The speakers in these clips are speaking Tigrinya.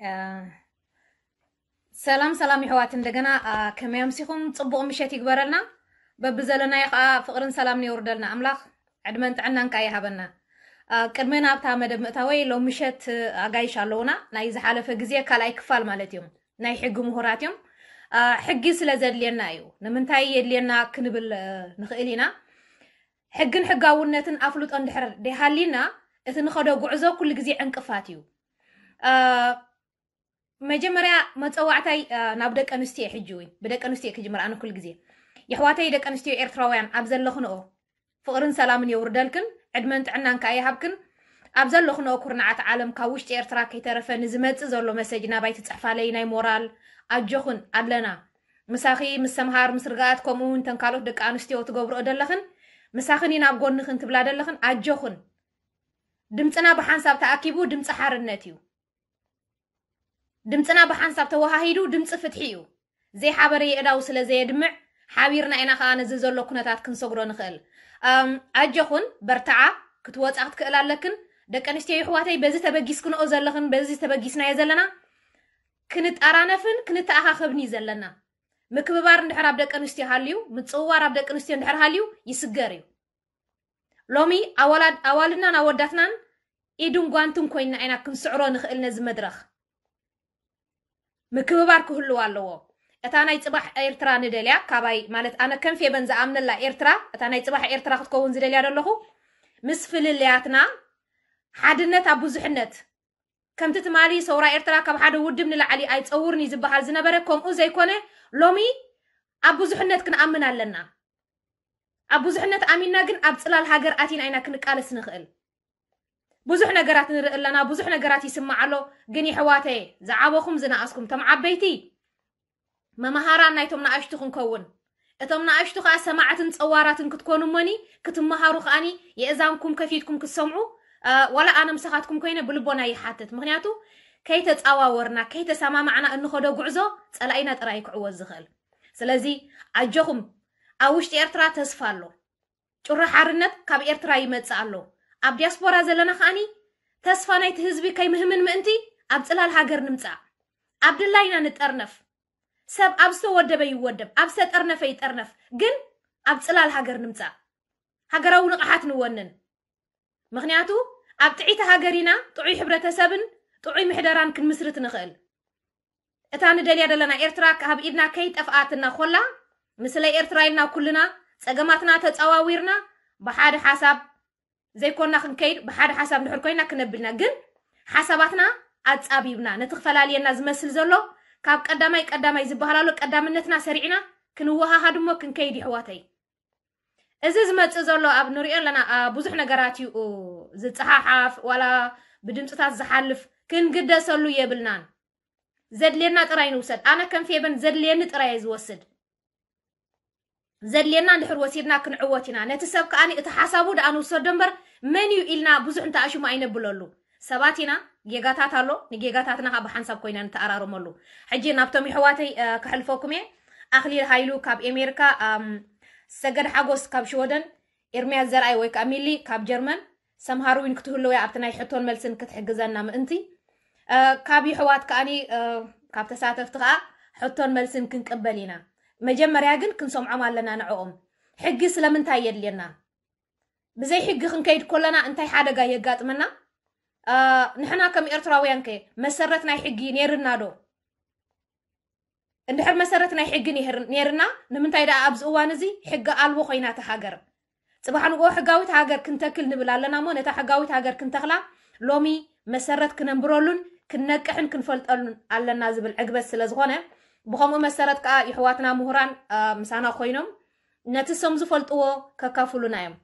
አ፣ ሰላም ሰላም ይሕዋት፣ እንደገና አ፣ ከመይ ኣምሲኹም? ጽቡቕ ምሸት ይግበረልና። በብዘለናዮ ከዓ ፍቕርን ሰላምን የውርደልና ኣምላኽ። ዕድመን ጥዕናን ከዓ ይሃበና። አ፣ ቅድሚ ናብታ መደብ ምእታወይ፣ ሎም ምሸት ኣጋይሽ ኣለውና። ናይ ዝሓለፈ ግዜ ካልኣይ ክፋል ማለት እዮም። ናይ ሕጊ ምሁራት እዮም። አ፣ ሕጊ ስለ ዘድልየና እዩ። ንምንታይ የድልየና ክንብል አ፣ ንኽእል ኢና። ሕግን ሕጋውነትን ኣፍልጦ እንድሕር ደይሃልይና፣ እቲ ንኸዶ ጉዕዞ ኩሉ ግዜ ዕንቅፋት እዩ። አ፣ መጀመርያ መጸዋዕታይ አ፣ ናብ ደቂ ኣንስትዮ ሕጂ እውን ብደቂ ኣንስትዮ ክጅምር። ኣነ ኩሉ ግዜ የሕዋተይ ደቂ ኣንስትዮ ኤርትራውያን ኣብ ዘለኽንኦ ፍቕርን ሰላምን የውርደልክን፣ ዕድመን ጥዕናን ከኣ ይሃብክን። ኣብ ዘለኽንኦ ኩርናዓት ዓለም ካብ ውሽጢ ኤርትራ ከይተረፈ ንዝመጽእ ዘሎ መሰጅ ናባይ ትጽሕፋለይ ናይ ሞራል ኣጆኽን ኣለና። ምሳኺ ምስ ሰምሃር ምስ ርግኣት ከምኡ እውን ተን ካልኦት ደቂ ኣንስትዮ ትገብርኦ ደለኽን ምሳኽን ኢና ኣብ ጎንኽን ትብላ ደለኽን ኣጆኽን። ድምጽና ብሓንሳብ ተኣኪቡ ድምጺ ሓርነት እዩ። ድምጽና ብሓንሳብ ተወሃሂዱ ድምጺ ፍትሒ እዩ። ዘይሓበረ የእዳው ስለ ዘየድምዕ ሓቢርና ኢና ከኣ ነዚ ዘሎ ኩነታት ክንሰግሮ ንኽእል። ኣም፣ ኣጆኹን በርትዓ፣ ክትወጻ ክትክእል ኣለክን። ደቂ ኣንስትዮ ይሕዋተይ በዚ ተበጊስክንኦ ዘለኽን በዚ ተበጊስናዮ ዘለና ክንጣራነፍን ክንተኣኻኸብን እዩ ዘለና። ምክብባር እንድሕር ኣብ ደቂ ኣንስትዮ ሃልዩ፣ ምጽውዋር ኣብ ደቂ ኣንስትዮ እንድሕር ሃልዩ ይስገር እዩ። ሎሚ ኣዋላድ-፣ ኣዋልድናን ኣወዳትናን ኢድን ጓንትን ኮይንና ኢና ክንስዕሮ ንኽእል ነዚ መድረኽ። ምክብባር ክህልው ኣለዎ። እታ ናይ ጽባሕ ኤርትራ ንደልያ ካባይ፣ ማለት ኣነ ከም ፌበን ዝኣምነላ ኤርትራ፣ እታ ናይ ጽባሕ ኤርትራ ክትከውን ዝደልያ ዘለኹ ምስ ፍልልያትና ሓድነት ኣብ ብዙሕነት። ከምቲ ትማሊ ሰውራ ኤርትራ ካብ ሓደ ውድብ ንላዕሊ ኣይጸውርን እዩ ዝበሃል ዝነበረ፣ ከምኡ ዘይኮነ ሎሚ ኣብ ብዙሕነት ክንኣምን ኣለና። ኣብ ብዙሕነት ኣሚንና ግን ኣብ ጽላል ሃገር ኣቲና ኢና ክንቃለስ ንኽእል። ብዙሕ ነገራት ንርኢ ኣለና፣ ብዙሕ ነገራት ይስማዕ ኣሎ። ግን ይሕዋተየ፣ ዝዓበኹም ዝነኣስኩም፣ እቶም ዓበይቲ መምሃራን ናይቶም ንኣሽቱ ክንከውን፣ እቶም ንኣሽቱ ከኣ ሰማዕትን ጸዋራትን ክትኮኑ እሞኒ፣ ክትመሃሩ ከኣኒ የእዛንኩም ከፊትኩም ክትሰምዑ፣ እ፣ ዋላ ኣነ ምሳኻትኩም ኮይነ ብልቦና ይሓትት። ምኽንያቱ ከይተጻዋወርና፣ ከይተሰማማዕና እንኸዶ ጉዕዞ ጸላኢና ጥራይ ክዕወት ዝኽእል። ስለዚ ኣጆኹም፣ ኣብ ውሽጢ ኤርትራ ተስፋ ኣሎ። ጩራ ሓርነት ካብ ኤርትራ ይመጽእ ኣሎ። ኣብ ዲያስፖራ ዘለና ከኣኒ ተስፋ ናይቲ ህዝቢ ከይምህምን ምእንቲ ኣብ ጽላል ሃገር ንምጻእ። ኣብ ድላይና ንጠርነፍ። ሰብ ኣብ ዝተወደበ ይወደብ፣ ኣብ ዝተጠርነፈ ይጠርነፍ። ግን ኣብ ጽላል ሃገር ንምጻእ። ሃገራዊ ንቕሓት ንወንን። ምኽንያቱ ኣብ ጥዕይቲ ሃገር ኢና ጥዑይ ሕብረተሰብን ጥዑይ ምሕደራን ክንምስርት ንኽእል። እታ ንደልያ ዘለና ኤርትራ ካብ ኢድና ከይጠፍኣትና ኮላ፣ ንስለ ኤርትራ ኢልና ኩልና ጸገማትና ተጻዋዊርና ብሓደ ሓሳብ ዘይኮና ክንከይድ፣ ብሓደ ሓሳብ እንድሕር ኮይና ክነብልና፣ ግን ሓሳባትና ኣጻቢብና ነቲ ክፈላልየና ዝመስል ዘሎ ካብ ቀዳማይ ቀዳማይ ዝበሃል ኣሎ ቀዳምነትና ሰሪዕና ክንወሃሃድ እሞ ክንከይድ ይሕዋተይ። እዚ ዝመጽእ ዘሎ ኣብ ንሪኦ ኣለና፣ ኣ፣ ብዙሕ ነገራት እዩ ዝጸሓሓፍ፣ ዋላ ብድምጽታት ዝሓልፍ ክንግደሰሉ የብልናን። ዘድልየና ጥራይ ንውሰድ። ኣነ ከም ፌበን ዘድልየኒ ጥራይ እየ ዝወስድ። ዘድልየና እንድሕር ወሲድና ክንዕወት ኢና። ነቲ ሰብ ከኣኒ እቲ ሓሳቡ ደኣ ንውሰዶ እምበር መን እዩ ኢልና ብዙሕ እንተኣሽሙ ኣይነብለሉ። ሰባት ኢና፣ ጌጋታት ኣሎ፣ ንጌጋታትና ከዓ ብሓንሳብ ኮይና ንተኣራረመሉ። ሕጂ ናብቶም የሕዋተይ፣ እ፣ ከሕልፈኩም እየ። ኣኽሊል ሃይሉ ካብ ኤሜሪካ፣ ኣም፣ ሰገድ ሓጎስ ካብ ሽወደን፣ ኤርምያስ ዘርኣይ ወይ ከዓ ሚሊ ካብ ጀርመን፣ ሰምሃር ዊን ክትህልው እያ ኣብቲ ናይ ሕቶን መልስን ክትሕግዘና ምእንቲ። እ፣ ካብ የሕዋት ከኣኒ፣ እ፣ ካብ ተሳተፍቲ ከዓ ሕቶን መልስን ክንቅበል ኢና። መጀመርያ ግን ክንሰምዖም ኣለና ንዕኦም። ሕጊ ስለምንታይ የድልየና? ብዘይ ሕጊ ክንከይድ ከለና እንታይ ሓደጋ የጋጥመና? እ፣ ንሕና ከም ኤርትራውያን ከ መሰረት ናይ ሕጊ ነይርና ዶ? እንድሕር መሰረት ናይ ሕጊ ነይር-፣ ነይርና፣ ንምንታይ ደኣ ኣብዚ እዋን እዚ ሕጊ ኣልቦ ኮይና እታ ሃገር? ጽባሕ ንግሆ ሕጋዊት ሃገር ክንተክል ንብል ኣለና እሞ፣ ነታ ሕጋዊት ሃገር ክንተኽላ ሎሚ መሰረት ክነንብረሉን ክንነቅሕን ክንፈልጠሉን ኣለና ዝብል ዕግበት ስለ ዝኾነ፣ ብኸምኡ መሰረት ከኣ የሕዋትና ምሁራን፣ እ፣ ምሳና ኮይኖም ነቲ እሶም ዝፈልጥዎ ከካፍሉና እዮም።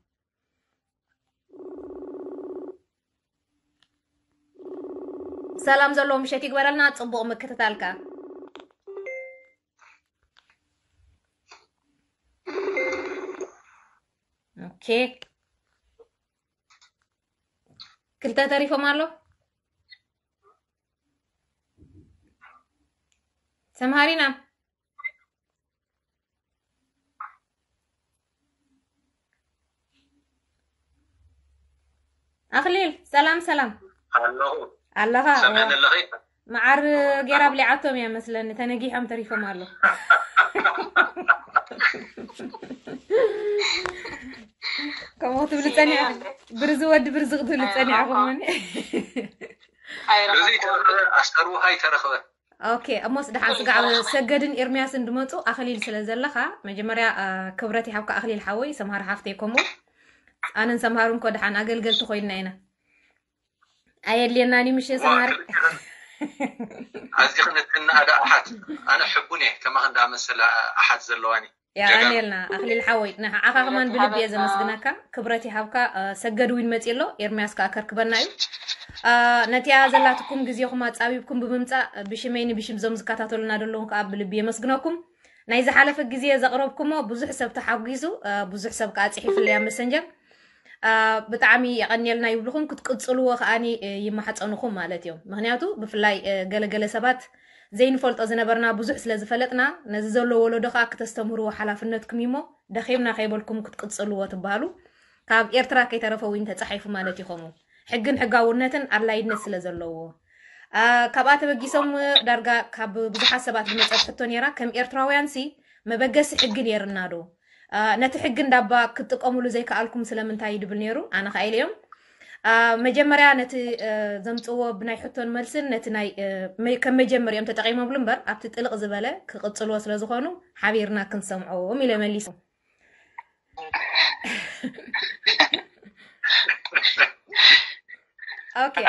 ሰላም ዘለዎ ምሸት ይግበረልና። ጽቡቕ ምክትታልካ። ኦኬ፣ ክልተ ተሪፎም ኣሎ። ሰምሃሪና ኣኽሊል፣ ሰላም ሰላም። ኣለኹ። ኣለኻ? ሰምዕኒ ኣለኺ? መዓር ገይራ ኣብሊዓቶም እያ መስለኒ፣ ተነጊሖም ተሪፎም ኣሎ። ከምኡ ክትብሊ ጸኒዕኹም፣ ብርዚ ወዲ ብርዚ ክትብሊ ጸኒዕኹም። እዚ ተረኸበ፣ ኣስተርውሃ ይተረኸበ። ኦኬ፣ እሞስ ደሓን ስጋዕ ሰገድን ኤርሚያስን ድመፁ ኣኽሊል ስለ ዘለኻ፣ መጀመርያ ክብረት ይሃብካ ኣኽሊል ሓወይ። ሰምሃር ሓፍተይ ከምኡ፣ ኣነን ሰምሃር እንኮ ደሓን ኣገልገልቲ ኮይንና ኢና። ኣየድልየናን እዩ ምሽ ሰምሃር። ኣዚ ክንትናዳ ኣሓት ኣነ ሕቡን እየ ከማኽ እንዳመሰለ ኣሓት ዘለዋኒ። ያቀንየልና ኣኽሊል ሓወይ፣ ንዓኻ ከማን ብልቢ እየ ዘመስግነካ። ክብረት ይሃብካ። ሰገድ ዊን መፂ ኣሎ፣ ኤርሚያስ ከዓ ከርክበና እዩ። ነቲያ ዘላትኩም ግዜኹም ኣፃቢብኩም ብምምፃእ ብሽመይኒ ብሽም ዞም ዝከታተሉና ዘለኹም ከዓ ብልቢ የመስግነኩም። ናይ ዝሓለፈ ግዜ ዘቕረብኩሞ ብዙሕ ሰብ ተሓጒሱ፣ ብዙሕ ሰብ ከዓ ፅሒፍለያ መሰንጀር። ብጣዕሚ የቐንየልና ይብልኹም፣ ክትቅፅልዎ ከዓኒ ይማሕፀንኹም ማለት እዮም። ምክንያቱ ብፍላይ ገለገለ ሰባት ዘይንፈልጦ ዝነበርና ብዙሕ ስለ ዝፈለጥና፣ ነዚ ዘሎ ወለዶ ከዓ ክተስተምህርዎ ሓላፍነትኩም እዩሞ፣ ደኺምና ከይበልኩም ክትቅፅልዎ ትበሃሉ። ካብ ኤርትራ ከይተረፈ እውን ተፃሒፉ ማለት እዩ። ከምኡ ሕግን ሕጋውነትን ኣድላይነት ስለ ዘለዎ፣ ካብኣ ተበጊሶም ዳርጋ ካብ ብዙሓት ሰባት ዝመፀት ሕቶ ነይራ። ከም ኤርትራውያን ሲ መበገሲ ሕጊ ነይርና ዶ? ነቲ ሕጊ እንዳባ ክትጥቀሙሉ ዘይከኣልኩም ስለምንታይ እዩ ድብል ነይሩ። ኣነ ከዓ ኢለዮም፣ መጀመርያ ነቲ ዘምፅዎ ብናይ ሕቶን መልስን ነቲ ናይ ከም መጀመሪኦም ተጠቂሞምሉ እምበር ኣብቲ ጥልቕ ዝበለ ክቕፅልዎ ስለዝኾኑ ሓቢርና ክንሰምዖም ኢለ መሊሱ።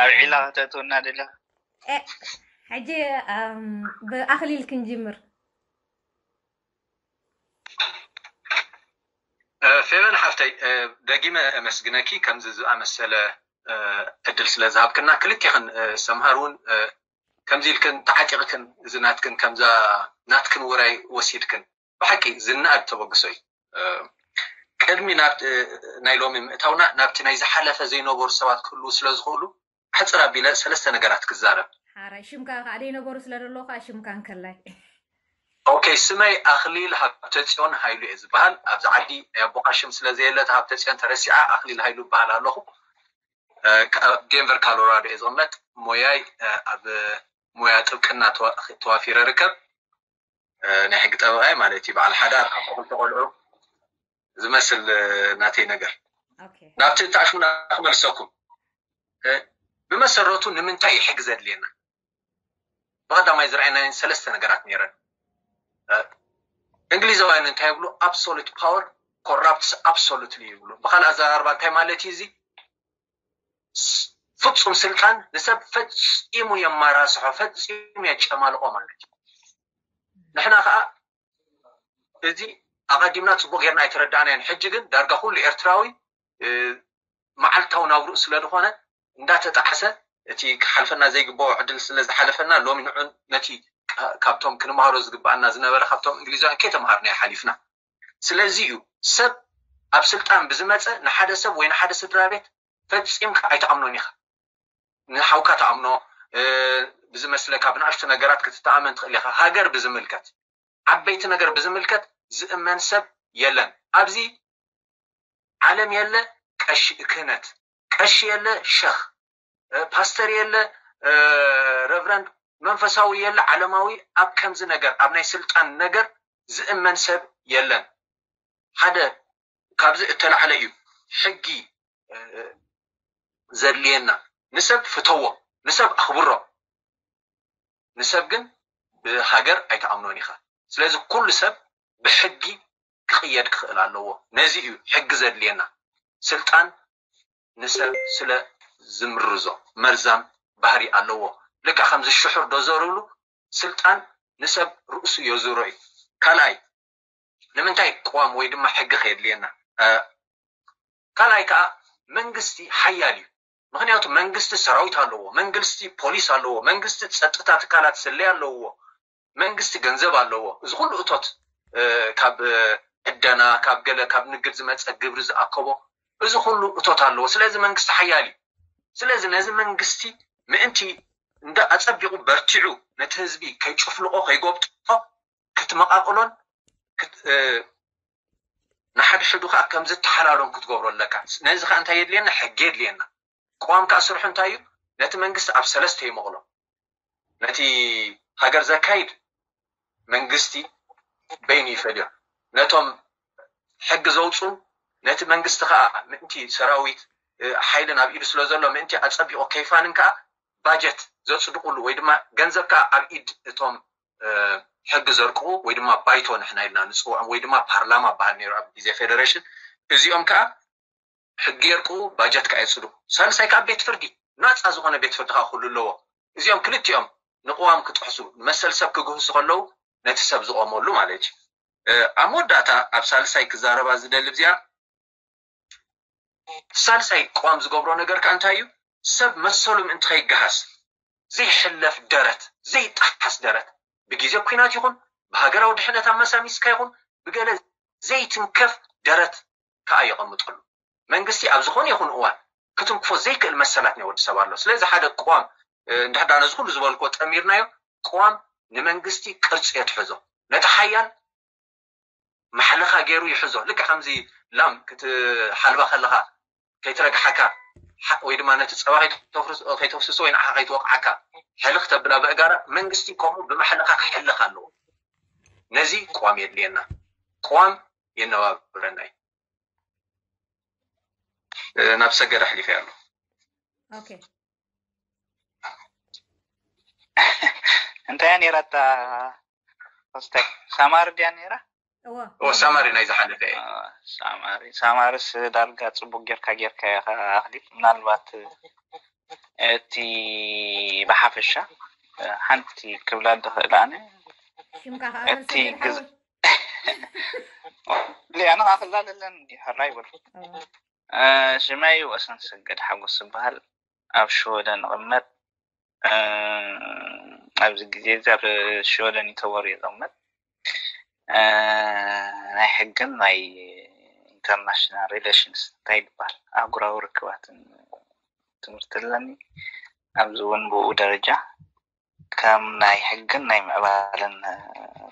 ኣውዒላ ከተእትወና ደላ። ሕጂ ብኣኽሊል ክንጅምር። ፌቨን ሓፍተይ፣ ደጊመ ኣመስግነኪ ከምዚ ዝኣመሰለ ዕድል ስለ ዝሃብክና። ክልቴኽን ሰምሃር እውን ከምዚ ኢልክን ተዓጢቕክን እዚ ናትክን ከምዛ ናትክን ውራይ ወሲድክን ብሓቂ ዝነኣድ ተበግሶ እዩ። ቅድሚ ናይ ሎሚ ምእታውና ናብቲ ናይ ዝሓለፈ ዘይነበሩ ሰባት ክህልዉ ስለ ዝኽእሉ ሕፅር ኣቢለ ሰለስተ ነገራት ክዛረብ። ሓራይ ሽምካ ከዓ ዘይነበሩ ስለ ደለዉ ከዓ ሽምካ እንከላይ። ኦኬ፣ ስመይ ኣኽሊል ሃብተፅዮን ሃይሉ እየ ዝበሃል። ኣብዚ ዓዲ ናይ ኣቦኻ ሽም ስለ ዘየለ እቲ ሃብተፅዮን ተረሲዓ ኣኽሊል ሃይሉ እበሃል ኣለኹ። ኣብ ዴንቨር ኮሎራዶ እየ ዝቕመጥ። ሞያይ ኣብ ሞያ ጥብቅና ተዋፊረ ርከብ። ናይ ሕጊ ጠበቓ ማለት እዩ። በዓል ሓዳር፣ ኣቦ ክልተ ቆልዑ ዝመስል ናተይ ነገር። ናብቲ እትኣሽሙና ክመልሰኩም። ብመሰረቱ ንምንታይ እዩ ሕጊ ዘድልየና? ብቐዳማይ ዝረኣይናየን ሰለስተ ነገራት ነይረን። እንግሊዛውያን እንታይ ይብሉ? Absolute power corrupts absolutely ይብሉ። ብኻልእ ኣዘራርባ እንታይ ማለት እዩ እዚ? ፍጹም ስልጣን ንሰብ ፈጺሙ የማራስሖ፣ ፈጺሙ የጨማልቆ ማለት እዩ። ንሕና ከዓ እዚ ኣቐዲምና ጽቡቕ ጌርና ኣይተረዳእናዮን። ሕጂ ግን ዳርጋ ኩሉ ኤርትራዊ መዓልታዊ ናብርኡ ስለ ዝኾነ እንዳተጣዕሰ እቲ ክሓልፈና ዘይግብኦ ዕድል ስለ ዝሓለፈና ሎሚ ንዑ ነቲ ካብቶም ክንምሃሮ ዝግብኣና ዝነበረ ካብቶም እንግሊዛውያን ከይተምሃርናዮ ሓሊፍና። ስለዚ እዩ ሰብ ኣብ ስልጣን ብዝመፀ ንሓደ ሰብ ወይ ንሓደ ስድራ ቤት ፈፂምካ ኣይትኣምኖን ኢኻ። ንሓውካ ትኣምኖ፣ ብዝመስለካ ብንኣሽቱ ነገራት ክትተኣመን ትኽእል ኢኻ። ሃገር ብዝምልከት፣ ዓበይቲ ነገር ብዝምልከት ዝእመን ሰብ የለን። ኣብዚ ዓለም የለ ቀሺ ክህነት፣ ቀሺ የለ ሸኽ፣ ፓስተር የለ ረቨረንድ፣ መንፈሳዊ የለ ዓለማዊ። ኣብ ከምዚ ነገር፣ ኣብ ናይ ስልጣን ነገር ዝእመን ሰብ የለን። ሓደ ካብዚ እተላዕለ እዩ ሕጊ ዘድልየና። ንሰብ ፍተዎ፣ ንሰብ ኣኽብሮ። ንሰብ ግን ብሃገር ኣይትኣምኖን ኢኻ። ስለዚ ኩሉ ሰብ ብሕጊ ክቕየድ ክኽእል ኣለዎ። ነዚ እዩ ሕጊ ዘድልየና። ስልጣን ንሰብ ስለ ዝምርዞ መርዛም ባህሪ ኣለዎ። ልክዕ ከምዚ ሽሑር ዶ ዘርብሉ ስልጣን ንሰብ ርእሱ የዙሮ እዩ። ካልኣይ ንምንታይ ቅዋም ወይ ድማ ሕጊ ከየድልየና? ካልኣይ ከዓ መንግስቲ ሓያል እዩ። ምክንያቱ መንግስቲ ሰራዊት ኣለዎ፣ መንግስቲ ፖሊስ ኣለዎ፣ መንግስቲ ፀጥታ ትካላት ስለያ ኣለዎ፣ መንግስቲ ገንዘብ ኣለዎ። እዚ ኩሉ እቶት ካብ ዕደና ካብ ገለ ካብ ንግድ ዝመፀ ግብሪ ዝኣከቦ እዚ ኩሉ እቶት ኣለዎ። ስለዚ መንግስቲ ሓያል እዩ። ስለዚ ነዚ መንግስቲ ምእንቲ እንዳ ኣፀቢቑ በርቲዑ ነቲ ህዝቢ ከይጭፍልቆ ከይጎብጦ ክትመቓቕሎን ንሓድሕዱ ከዓ ከም ዝተሓላሎም ክትገብሮ ኣለካ። ነዚ ከዓ እንታይ የድልየና? ሕጊ የድልየና። ቅዋም ከዓ ስርሑ እንታይ እዩ? ነቲ መንግስቲ ኣብ ሰለስተ ይመቕሎ። ነቲ ሃገር ዘካይድ መንግስቲ በይኑ ይፈልዮ። ነቶም ሕጊ ዘውፁ፣ ነቲ መንግስቲ ከዓ ምእንቲ ሰራዊት ሓይልን ኣብ ኢዱ ስለ ዘሎ ምእንቲ ኣፀቢቑ ከይፋንን ከዓ ባጀት ዘፅድቁሉ ወይ ድማ ገንዘብ ከዓ ኣብ ኢድ እቶም ሕጊ ዘርቅቑ ወይ ድማ ባይቶ ንሕና ኢልና ንፅውዖም ወይ ድማ ፓርላማ በሃል ነይሩ ኣብ ግዜ ፌደሬሽን። እዚኦም ከዓ ሕጊ የርቅቑ፣ ባጀት ከዓ የፅድቁ። ሳልሳይ ከዓ ቤት ፍርዲ፣ ናፃ ዝኾነ ቤት ፍርዲ ከዓ ክህሉ ኣለዎ። እዚኦም ክልቲኦም ንቅዋም ክጥሕሱ፣ መሰል ሰብ ክግህሱ ከለዉ ነቲ ሰብ ዝቆመሉ ማለት እዩ። ኣብ መወዳእታ ኣብ ሳልሳይ ክዛረባ ዝደሊ እዚኣ ሳልሳይ ቅዋም ዝገብሮ ነገር ከ እንታይ እዩ? ሰብ መሰሉ ምእንቲ ከይገሃስ ዘይሕለፍ ደረት፣ ዘይጠሓስ ደረት፣ ብግዜ ኲናት ይኹን ብሃገራዊ ድሕነት ኣመሳሚስካ ይኹን ብገለ ዘይትንከፍ ደረት ከኣ የቐምጠሉ። መንግስቲ ኣብ ዝኾነ ይኹን እዋን ክትንክፎ ዘይክእል መሰላት ናይ ወዲ ሰብ ኣሎ። ስለዚ ሓደ ቅዋም እንድሕዳ ነዚ ኩሉ ዝበልክዎ ጠሚርናዮ፣ ቅዋም ንመንግስቲ ቅርፂ የትሕዞ፣ ነቲ ሓያል ማሕለኻ ገይሩ ይሕዞ። ልክዕ ከምዚ ላም ክትሓልባ ከለኻ ከይትረግሓካ ወይ ድማ ነቲ ፀባ ከይተፍስሶ ወይ ንዓኻ ከይትወቕዓካ ሕልኽ ተብላ ብእጋራ፣ መንግስቲ ከምኡ ብማሕለኻ ክሕልኽ ኣለዎ። ነዚ ቅዋም የድልየና። ቅዋም የነባብረና እዩ። ናብ ሰገድ ኣሕሊፈ ኣሎ። እንታይ እያ ነይራ እታ ሆስታይ? ሳማሪ ድያ ነይራ? ሳማሪ ናይ ዝሓለፈ እየ። ሳማሪ ሳማሪስ ዳርጋ ፅቡቅ ጌርካ ጌርካ ኢኻ ኣክሊል። ምናልባት እቲ ብሓፈሻ ሓንቲ ክብላ ዝኽእል ኣነ እቲ ግዝ ሊኣና ክላለለን እንዲ ሕራይ በልኩ። ሽመይ ወሰን ሰገድ ሓጎስ ዝበሃል ኣብ ሽወደን እቕመጥ። ኣብዚ ግዜ እዚ ኣብ ሽወደን እዩ ተወርዩ ዝቕመጥ። ናይ ሕግን ናይ ኢንተርናሽናል ሪሌሽንስ እንታይ ይበሃል ኣህጉራዊ ርክባትን ትምህርቲ ኣለኒ። ኣብዚ እውን ብኡ ደረጃ ከም ናይ ሕግን ናይ ምዕባለን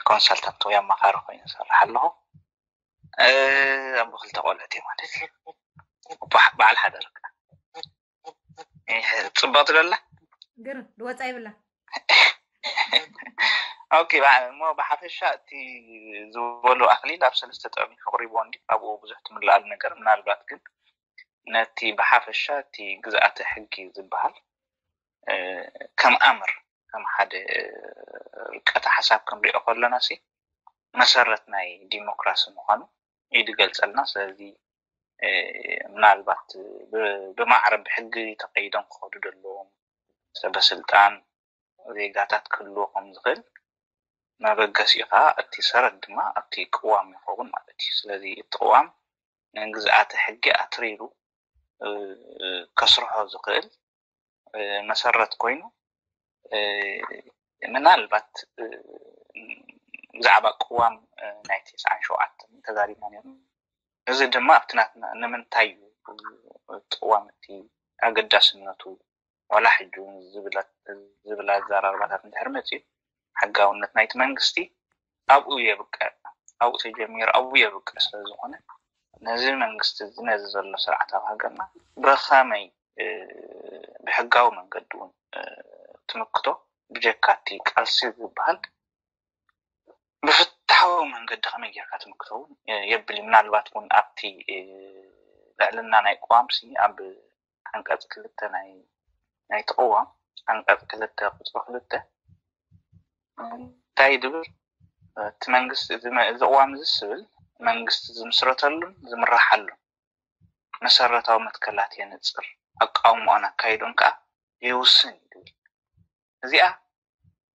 ኮንሳልታንት ወይ ኣማኻሪ ኮይኑ ይሰርሕ ኣለኹ። ኣቦ ክልተ ቆልዑት እየ ማለት እዩ። በዓል ሓደ ርካ ፅባቅ ትለላ ግር ድወፃ ይብላ። ኦኬ እሞ ብሓፈሻ እቲ ዝበሉ ኣክሊል ኣብ ሰለስተ ጠርኒፍ ኣቅሪቦ እንዲ ኣብኡ ብዙሕ ትምልኣሉ ነገር ምናልባት ግን ነቲ ብሓፈሻ እቲ ግዝኣተ ሕጊ ዝበሃል ከም ኣምር ከም ሓደ ርቀተ ሓሳብ ክንሪኦ ከለና ሲ መሰረት ናይ ዲሞክራሲ ምዃኑ እዩ ዝገልፀልና። ስለዚ ምናልባት ብማዕረ ብሕጊ ተቀይዶም ክኸዱ ዘለዎም ሰበስልጣን ዜጋታት ክህልዎ ከም ዝኽእል መበገሲኡ ከዓ እቲ ሰረት ድማ ኣብቲ ቅዋም ይኸውን ማለት እዩ። ስለዚ እቲ ቅዋም ንግዝኣተ ሕጊ ኣትሪሩ ከስርሖ ዝኽእል መሰረት ኮይኑ ምናልባት ብዛዕባ ቅዋም ናይ ተስዓን ሸውዓተን ተዛሪብና ነርና። እዚ ድማ ኣብቲ ናትና ንምንታይ እዩ ቅዋም እቲ ኣገዳስነቱ ዋላ ሕጂ እውን ዝብል ኣዘራርባታት እንድሕር መፅኡ ሕጋውነት ናይቲ መንግስቲ ኣብኡ የብቅዕ ኣብኡ ተጀሚሩ ኣብኡ የብቅዕ ስለዝኾነ ነዚ መንግስቲ እዚ ነዚ ዘሎ ስርዓት ኣብ ሃገርና ብኸመይ ብሕጋዊ መንገዲ እውን ትምክቶ ብጀካ እቲ ቃልሲ ዝበሃል ብፍትሓዊ መንገዲ ከመይ ጌርካ ትምክቶ እውን የብል እዩ። ምናልባት እውን ኣብቲ ልዕልና ናይ ቅዋምሲ ኣብ ዓንቀፅ ክልተ ናይ ናይቲ ቅዋም ዓንቀፅ ክልተ ቁፅሪ ክልተ እንታይ ይብል እቲ መንግስቲ እዚ ቅዋም እዚ ስብል መንግስቲ ዝምስረተሉን ዝምረሓሉን መሰረታዊ መትከላት የነፅር ኣቃውሞኦን ኣካይዶን ከዓ ይውስን እዩ ዝብል እዚኣ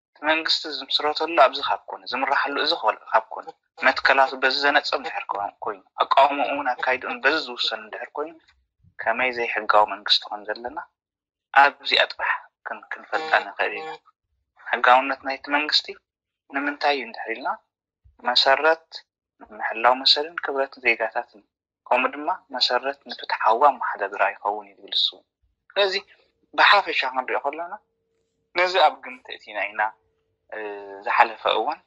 እቲ መንግስቲ ዝምስረተሉ ኣብዚ ካብ ኮነ ዝምረሓሉ እዚ ካብ ኮነ መትከላቱ በዚ ዘነፅር እንድሕር ኮይኑ ኣቃውሞኡ እውን ኣካይድኡን በዚ ዝውሰን እንድሕር ኮይኑ ከመይ ዘይሕጋዊ መንግስቲ ከም ዘለና ኣብዚኣ ጥራሕ ክንፈልጣ ንኽእል ኢና። ሕጋውነት ናይቲ መንግስቲ ንምንታይ እዩ እንድሕር ኢልና መሰረት ንምሕላው መሰልን ክብረትን ዜጋታትን ከምኡ ድማ መሰረት ንፍትሓዊ ኣመሓዳድራ ይኸውን እዩ ዝብል እሱ። ስለዚ ብሓፈሻ ክንሪኦ ከለና ነዚ ኣብ ግምት እቲና ኢና ዝሓለፈ እዋን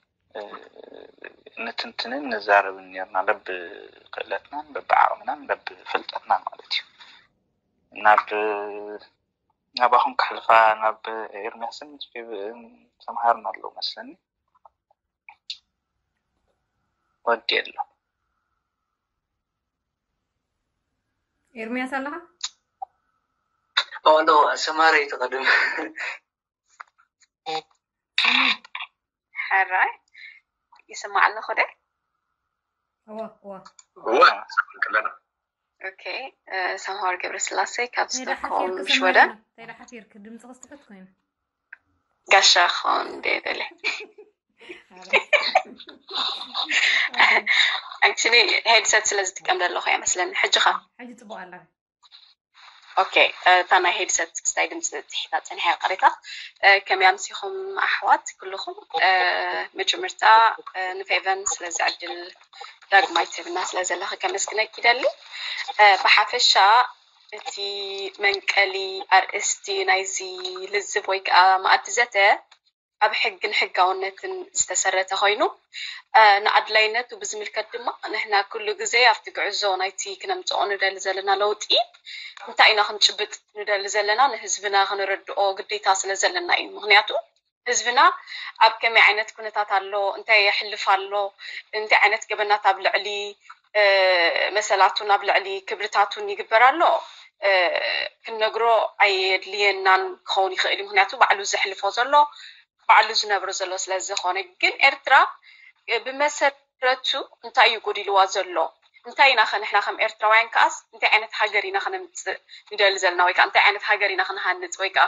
ንትንትንን ንዛረብን ነርና በብክእለትናን በብዓቕምናን በብፍልጠትናን ማለት እዩ ናብ ናባኹም ክሕልፋ ናብ ኤርሚያስን ፌብን ተምሃርን ኣለዉ መስለኒ። ወዲ ኣሎ። ኤርሚያስ ኣለኻ? ኦ፣ ኖ፣ ሰማሪ ትቐድም። ሕራይ ይስማዕ ኣለኹ ደ? እወ እወ። እወ፣ ኣለና። ኦኬ። ሰምሃር ገብረስላሴ ካብ እንታይ ደኣ ሓፊርኪ ስቶክሆልም ሰማዕና? ሽወደን። እንታይ ደኣ ሓፊርኪ? ድምፅኺ ስትሑት ኮይኑ። ጋሻ ክኸውን ደለ። Actually ሄድሰት ስለ ዝጥቀም ዘለኹ እያ መስለኒ። ሕጂ ኸ? ሕጂ ፅቡቅ ኣላ። ኦኬ። እታ ናይ ሄድሰት ስታይ ድምፂ ትሒታ ፀኒሓ እያ ቀሪታ። ከመይ ኣምሲኹም ኣሕዋት ኩልኹም? መጀመርታ ንፌቨን ስለዚ ዕድል ዳግማይ ትህብና ስለ ዘለኺ ከመስግነኪ ይደሊ። ብሓፈሻ እቲ መንቀሊ ኣርእስቲ ናይዚ ልዝብ ወይ ከዓ መኣዲ ዘተ ኣብ ሕግን ሕጋውነትን ዝተሰረተ ኮይኑ፣ ንኣድላይነቱ ብዝምልከት ድማ ንሕና ኩሉ ግዜ ኣብቲ ጉዕዞ ናይቲ ክነምፅኦ ንደሊ ዘለና ለውጢ እንታይ ኢና ክንጭብጥ ንደሊ ዘለና ንህዝብና ክንረድኦ ግዴታ ስለ ዘለና እዩ። ምክንያቱ ህዝብና ኣብ ከመይ ዓይነት ኩነታት ኣሎ፣ እንታይ የሕልፍ ኣሎ፣ እንታይ ዓይነት ገበናት ኣብ ልዕሊ መሰላቱን ኣብ ልዕሊ ክብርታቱን ይግበር ኣሎ ክንነግሮ ኣየድልየናን ክኸውን ይኽእል እዩ። ምክንያቱ ባዕሉ ዘሕልፎ ዘሎ ባዕሉ ዝነብሮ ዘሎ ስለ ዝኾነ። ግን ኤርትራ ብመሰረቱ እንታይ እዩ ጎዲልዋ ዘሎ? እንታይ ኢና ከ ንሕና ከም ኤርትራውያን ከኣስ እንታይ ዓይነት ሃገር ኢና ከነምፅእ ንደሊ ዘለና? ወይ ከዓ እንታይ ዓይነት ሃገር ኢና ክንሃንፅ? ወይ ከዓ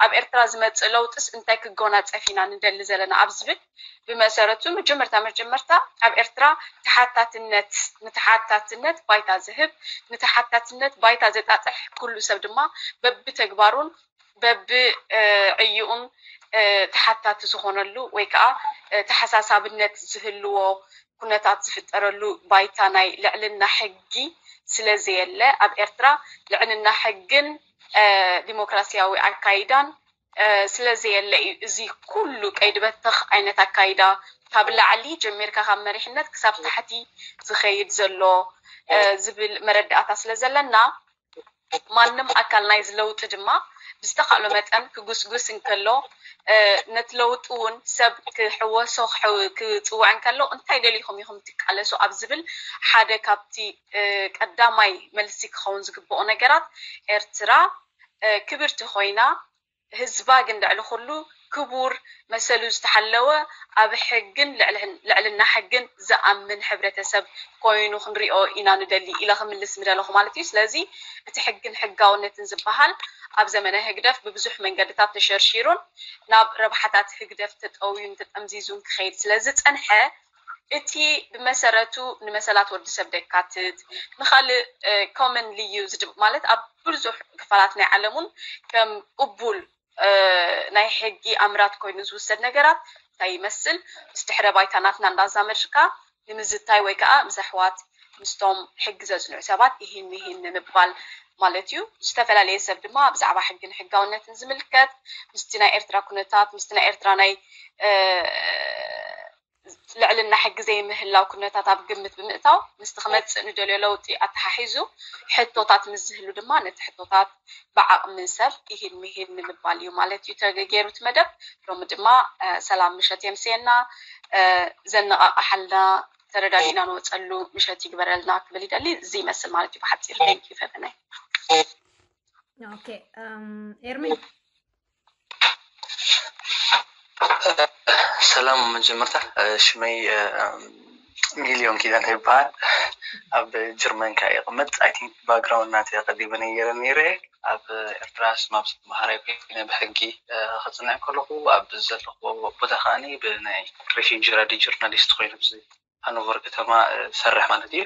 ኣብ ኤርትራ ዝመፅእ ለውጥስ እንታይ ክጎናፀፍ ኢና ንደሊ ዘለና? ኣብ ዝብል ብመሰረቱ መጀመርታ መጀመርታ ኣብ ኤርትራ ተሓታትነት ንተሓታትነት ባይታ ዝህብ ንተሓታትነት ባይታ ዘጣጥሕ ኩሉ ሰብ ድማ በብተግባሩን በብዕዩኡን ተሓታቲ ዝኾነሉ ወይ ከዓ ተሓሳሳብነት ዝህልዎ ኩነታት ዝፍጠረሉ ባይታ ናይ ልዕልና ሕጊ ስለ ዘየለ ኣብ ኤርትራ ልዕልና ሕግን ዲሞክራሲያዊ ኣካይዳን ስለ ዘየለ እዩ እዚ ኩሉ ቀይዲ በተኽ ዓይነት ኣካይዳ ካብ ላዕሊ ጀሚርካ ካብ መሪሕነት ክሳብ ታሕቲ ዝኸይድ ዘሎ ዝብል መረዳእታ ስለ ዘለና ማንም ኣካል ናይዚ ለውጢ ድማ ብዝተኻእሎ መጠን ክጉስጉስ እንከሎ ነቲ ለውጢ እውን ሰብ ክሕወሶ ክፅውዕ እንከሎ እንታይ ደሊኹም ኢኹም ትቃለሱ ኣብ ዝብል ሓደ ካብቲ ቀዳማይ መልሲ ክኸውን ዝግብኦ ነገራት ኤርትራ ክብርቲ ኮይና ህዝባ ግን ልዕሊ ኩሉ ክቡር መሰሉ ዝተሓለወ ኣብ ሕግን ልዕልና ሕግን ዝኣምን ሕብረተሰብ ኮይኑ ክንሪኦ ኢና ንደሊ ኢለ ክምልስ ምደለኹ ማለት እዩ። ስለዚ እቲ ሕግን ሕጋውነትን ዝበሃል ኣብ ዘመነ ህግደፍ ብብዙሕ መንገድታት ተሸርሺሩን ናብ ረብሓታት ህግደፍ ተጠውዩን ተጠምዚዙን ክኸይድ ስለ ዝጸንሐ እቲ ብመሰረቱ ንመሰላት ወዲ ሰብ ደካትት ንኻልእ ኮመን ልዩ ማለት ኣብ ብዙሕ ክፋላት ናይ ዓለም እውን ከም ቅቡል ናይ ሕጊ ኣምራት ኮይኑ ዝውሰድ ነገራት እንታይ ይመስል ምስ ድሕረ ባይታ ናትና እንዳዛመድካ ንምዝታይ ወይ ከዓ ምስ ኣሕዋት ምስቶም ሕጊ ዘፅንዑ ሰባት ይህን ይህን ንምባል ማለት እዩ። ዝተፈላለየ ሰብ ድማ ብዛዕባ ሕግን ሕጋውነትን ዝምልከት ምስቲ ናይ ኤርትራ ኩነታት ምስቲ ናይ ኤርትራ ናይ ልዕልና ሕጊ ዘይምህላው ኩነታት ኣብ ግምት ብምእታው ምስቲ ክመፅእ ንደልዮ ለውጢ ኣተሓሒዙ ሕቶታት ምስ ዝህሉ ድማ ነቲ ሕቶታት ብዓቕሚ ሰብ ይህን ምሂን ንምባል እዩ ማለት እዩ ተገይሩ እቲ መደብ። ሎሚ ድማ ሰላም ምሸት የምስየና ዘነቓቕሓልና ተረዳዲእና ንወፀሉ ምሸት ይግበረልና ክብል ይደሊ። እዚ ይመስል ማለት እዩ ብሓፂር። Thank you ፈተናይ። Okay. Um, ኤርሚ ሰላም መጀመርታ ሽመይ ሚልዮን ኪዳነ ይበሃል። ኣብ ጀርመን ከኣ ይቕመጥ። I think background ናተይ ኣቐዲመ ነይረ ነይረ ኣብ ኤርትራ ስማብ መሃራይ ኮይነ ብሕጊ ክጽንዕ ከለኹ ኣብ ዘለኹ ቦታ ከኣ ብናይ refugee ረዲ ጆርናሊስት ኮይነ ኣብዚ ሃኖቨር ከተማ ዝሰርሕ ማለት እዩ።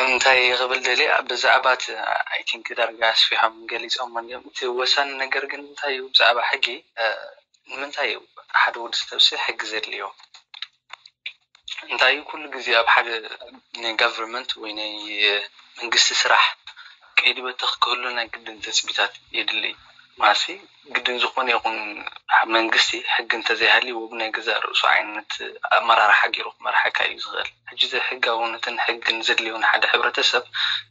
እንታይ ክብል ደልየ ብዛዕባ እቲ I think ዳርጋ ኣስፊሖም ገሊፆም እዮም። እቲ ወሳኒ ነገር ግን እንታይ እዩ ብዛዕባ ሕጊ ንምንታይ እዩ ሓደ ወዲ ሰብሲ ሕጊ ዘድልዮ? እንታይ እዩ ኩሉ ግዜ ኣብ ሓደ ናይ government ወይ ናይ መንግስቲ ስራሕ ቀይዲ በተኽ ክህሉ ናይ ግድን ተፅቢታት የድሊ? ማለት ግድን ዝኾነ ይኹን መንግስቲ ሕጊ እንተዘይሃልይዎ ብናይ ገዛእ ርእሱ ዓይነት ኣመራርሓ ገይሩ ክመርሓካ እዩ ዝኽእል። ሕጂ እዚ ሕጋውነትን ሕግን ዘድልዮ ንሓደ ሕብረተሰብ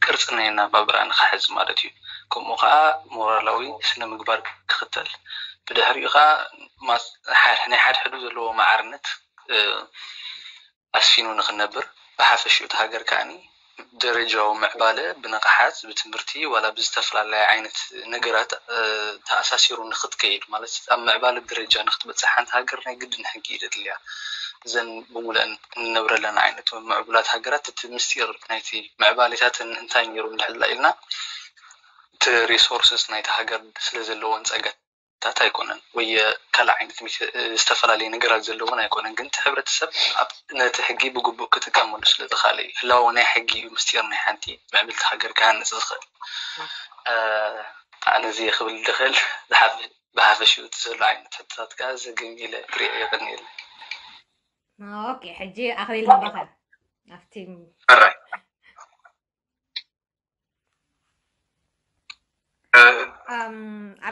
ቅርፂ ናይ ኣነባብራ ንኽሕዝ ማለት እዩ። ከምኡ ከዓ ሞራላዊ ስነ ምግባር ክኽተል፣ ብድሕሪኡ ከዓ ናይ ሓድሕዱ ዘለዎ ማዕርነት ኣስፊኑ ንኽነብር፣ ብሓፈሽኡ እቲ ሃገር ከዓኒ ደረጃዊ ምዕባለ ብንቕሓት ብትምህርቲ ዋላ ብዝተፈላለየ ዓይነት ነገራት ተኣሳሲሩ ንኽትከይድ፣ ማለት ኣብ ምዕባለ ደረጃ ንኽትበፅሕ ሓንቲ ሃገር ናይ ግድን ሕጊ እዩ ዘድልያ። እዘን ብሙሉአን እንነብረለን ዓይነት ምዕቡላት ሃገራት እቲ ምስጢር ናይቲ ምዕባሌታተን እንታይ ነይሩ እንድሕር ኢልና፣ እቲ ሪሶርስስ ናይቲ ሃገር ስለ ዘለዎን ጸጋታት ኣይኮነን ወይ ካልእ ዓይነት ዝተፈላለየ ነገራት ዘለዎን ኣይኮነን፣ ግን እቲ ሕብረተሰብ ነቲ ሕጊ ብግቡእ ክጥቀመሉ ስለ ዝኽኣለ እዩ። ህላወ ናይ ሕጊ እዩ ምስጢር ናይ ሓንቲ ምዕብልቲ ሃገር ክሃንጽ ዝኽእል። ኣነ እዚ ክብል ዝኽእል ብሓፈሽኡ እቲ ዘሎ ዓይነት ሕቶታት ከኣ ዘገም ኢለ ክሪኦ የቐንየለይ። ኦኬ፣ ሕጂ ኣኽሊል ናባኻ ኣብቲ ኣብ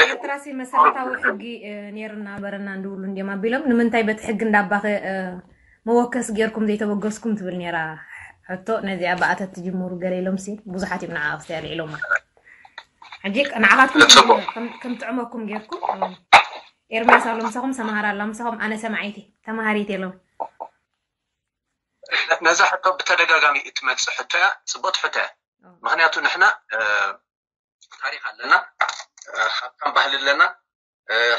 ኤርትራሲ መሰረታዊ ሕጊ ነይርና በረና እንድብሉ እንዲም ኣቢሎም ንምንታይ በቲ ሕጊ እንዳባኸ መወከስ ጌርኩም ዘይተበገስኩም ትብል ነይራ ሕቶ። ነዚኣ ብኣተት ትጅምሩ ገለ ኢሎም ሲ ብዙሓት እዮም ንዓ ክስቲ ኣልዒሎማ። ሕጂ ንዓኻትኩም ከም ጥዕመኩም ጌርኩም ኤርሚያስ ኣሎ ምሳኹም፣ ሰምሃር ኣላ ምሳኹም፣ ኣነ ሰማዒቲ ተማሃሪት የሎም። ነዛ ሕቶ ብተደጋጋሚ እትመፅእ ሕቶ እያ። ፅቡቅ ሕቶ እያ። ምክንያቱ ንሕና ታሪክ ኣለና፣ ሃብታም ባህሊ ኣለና።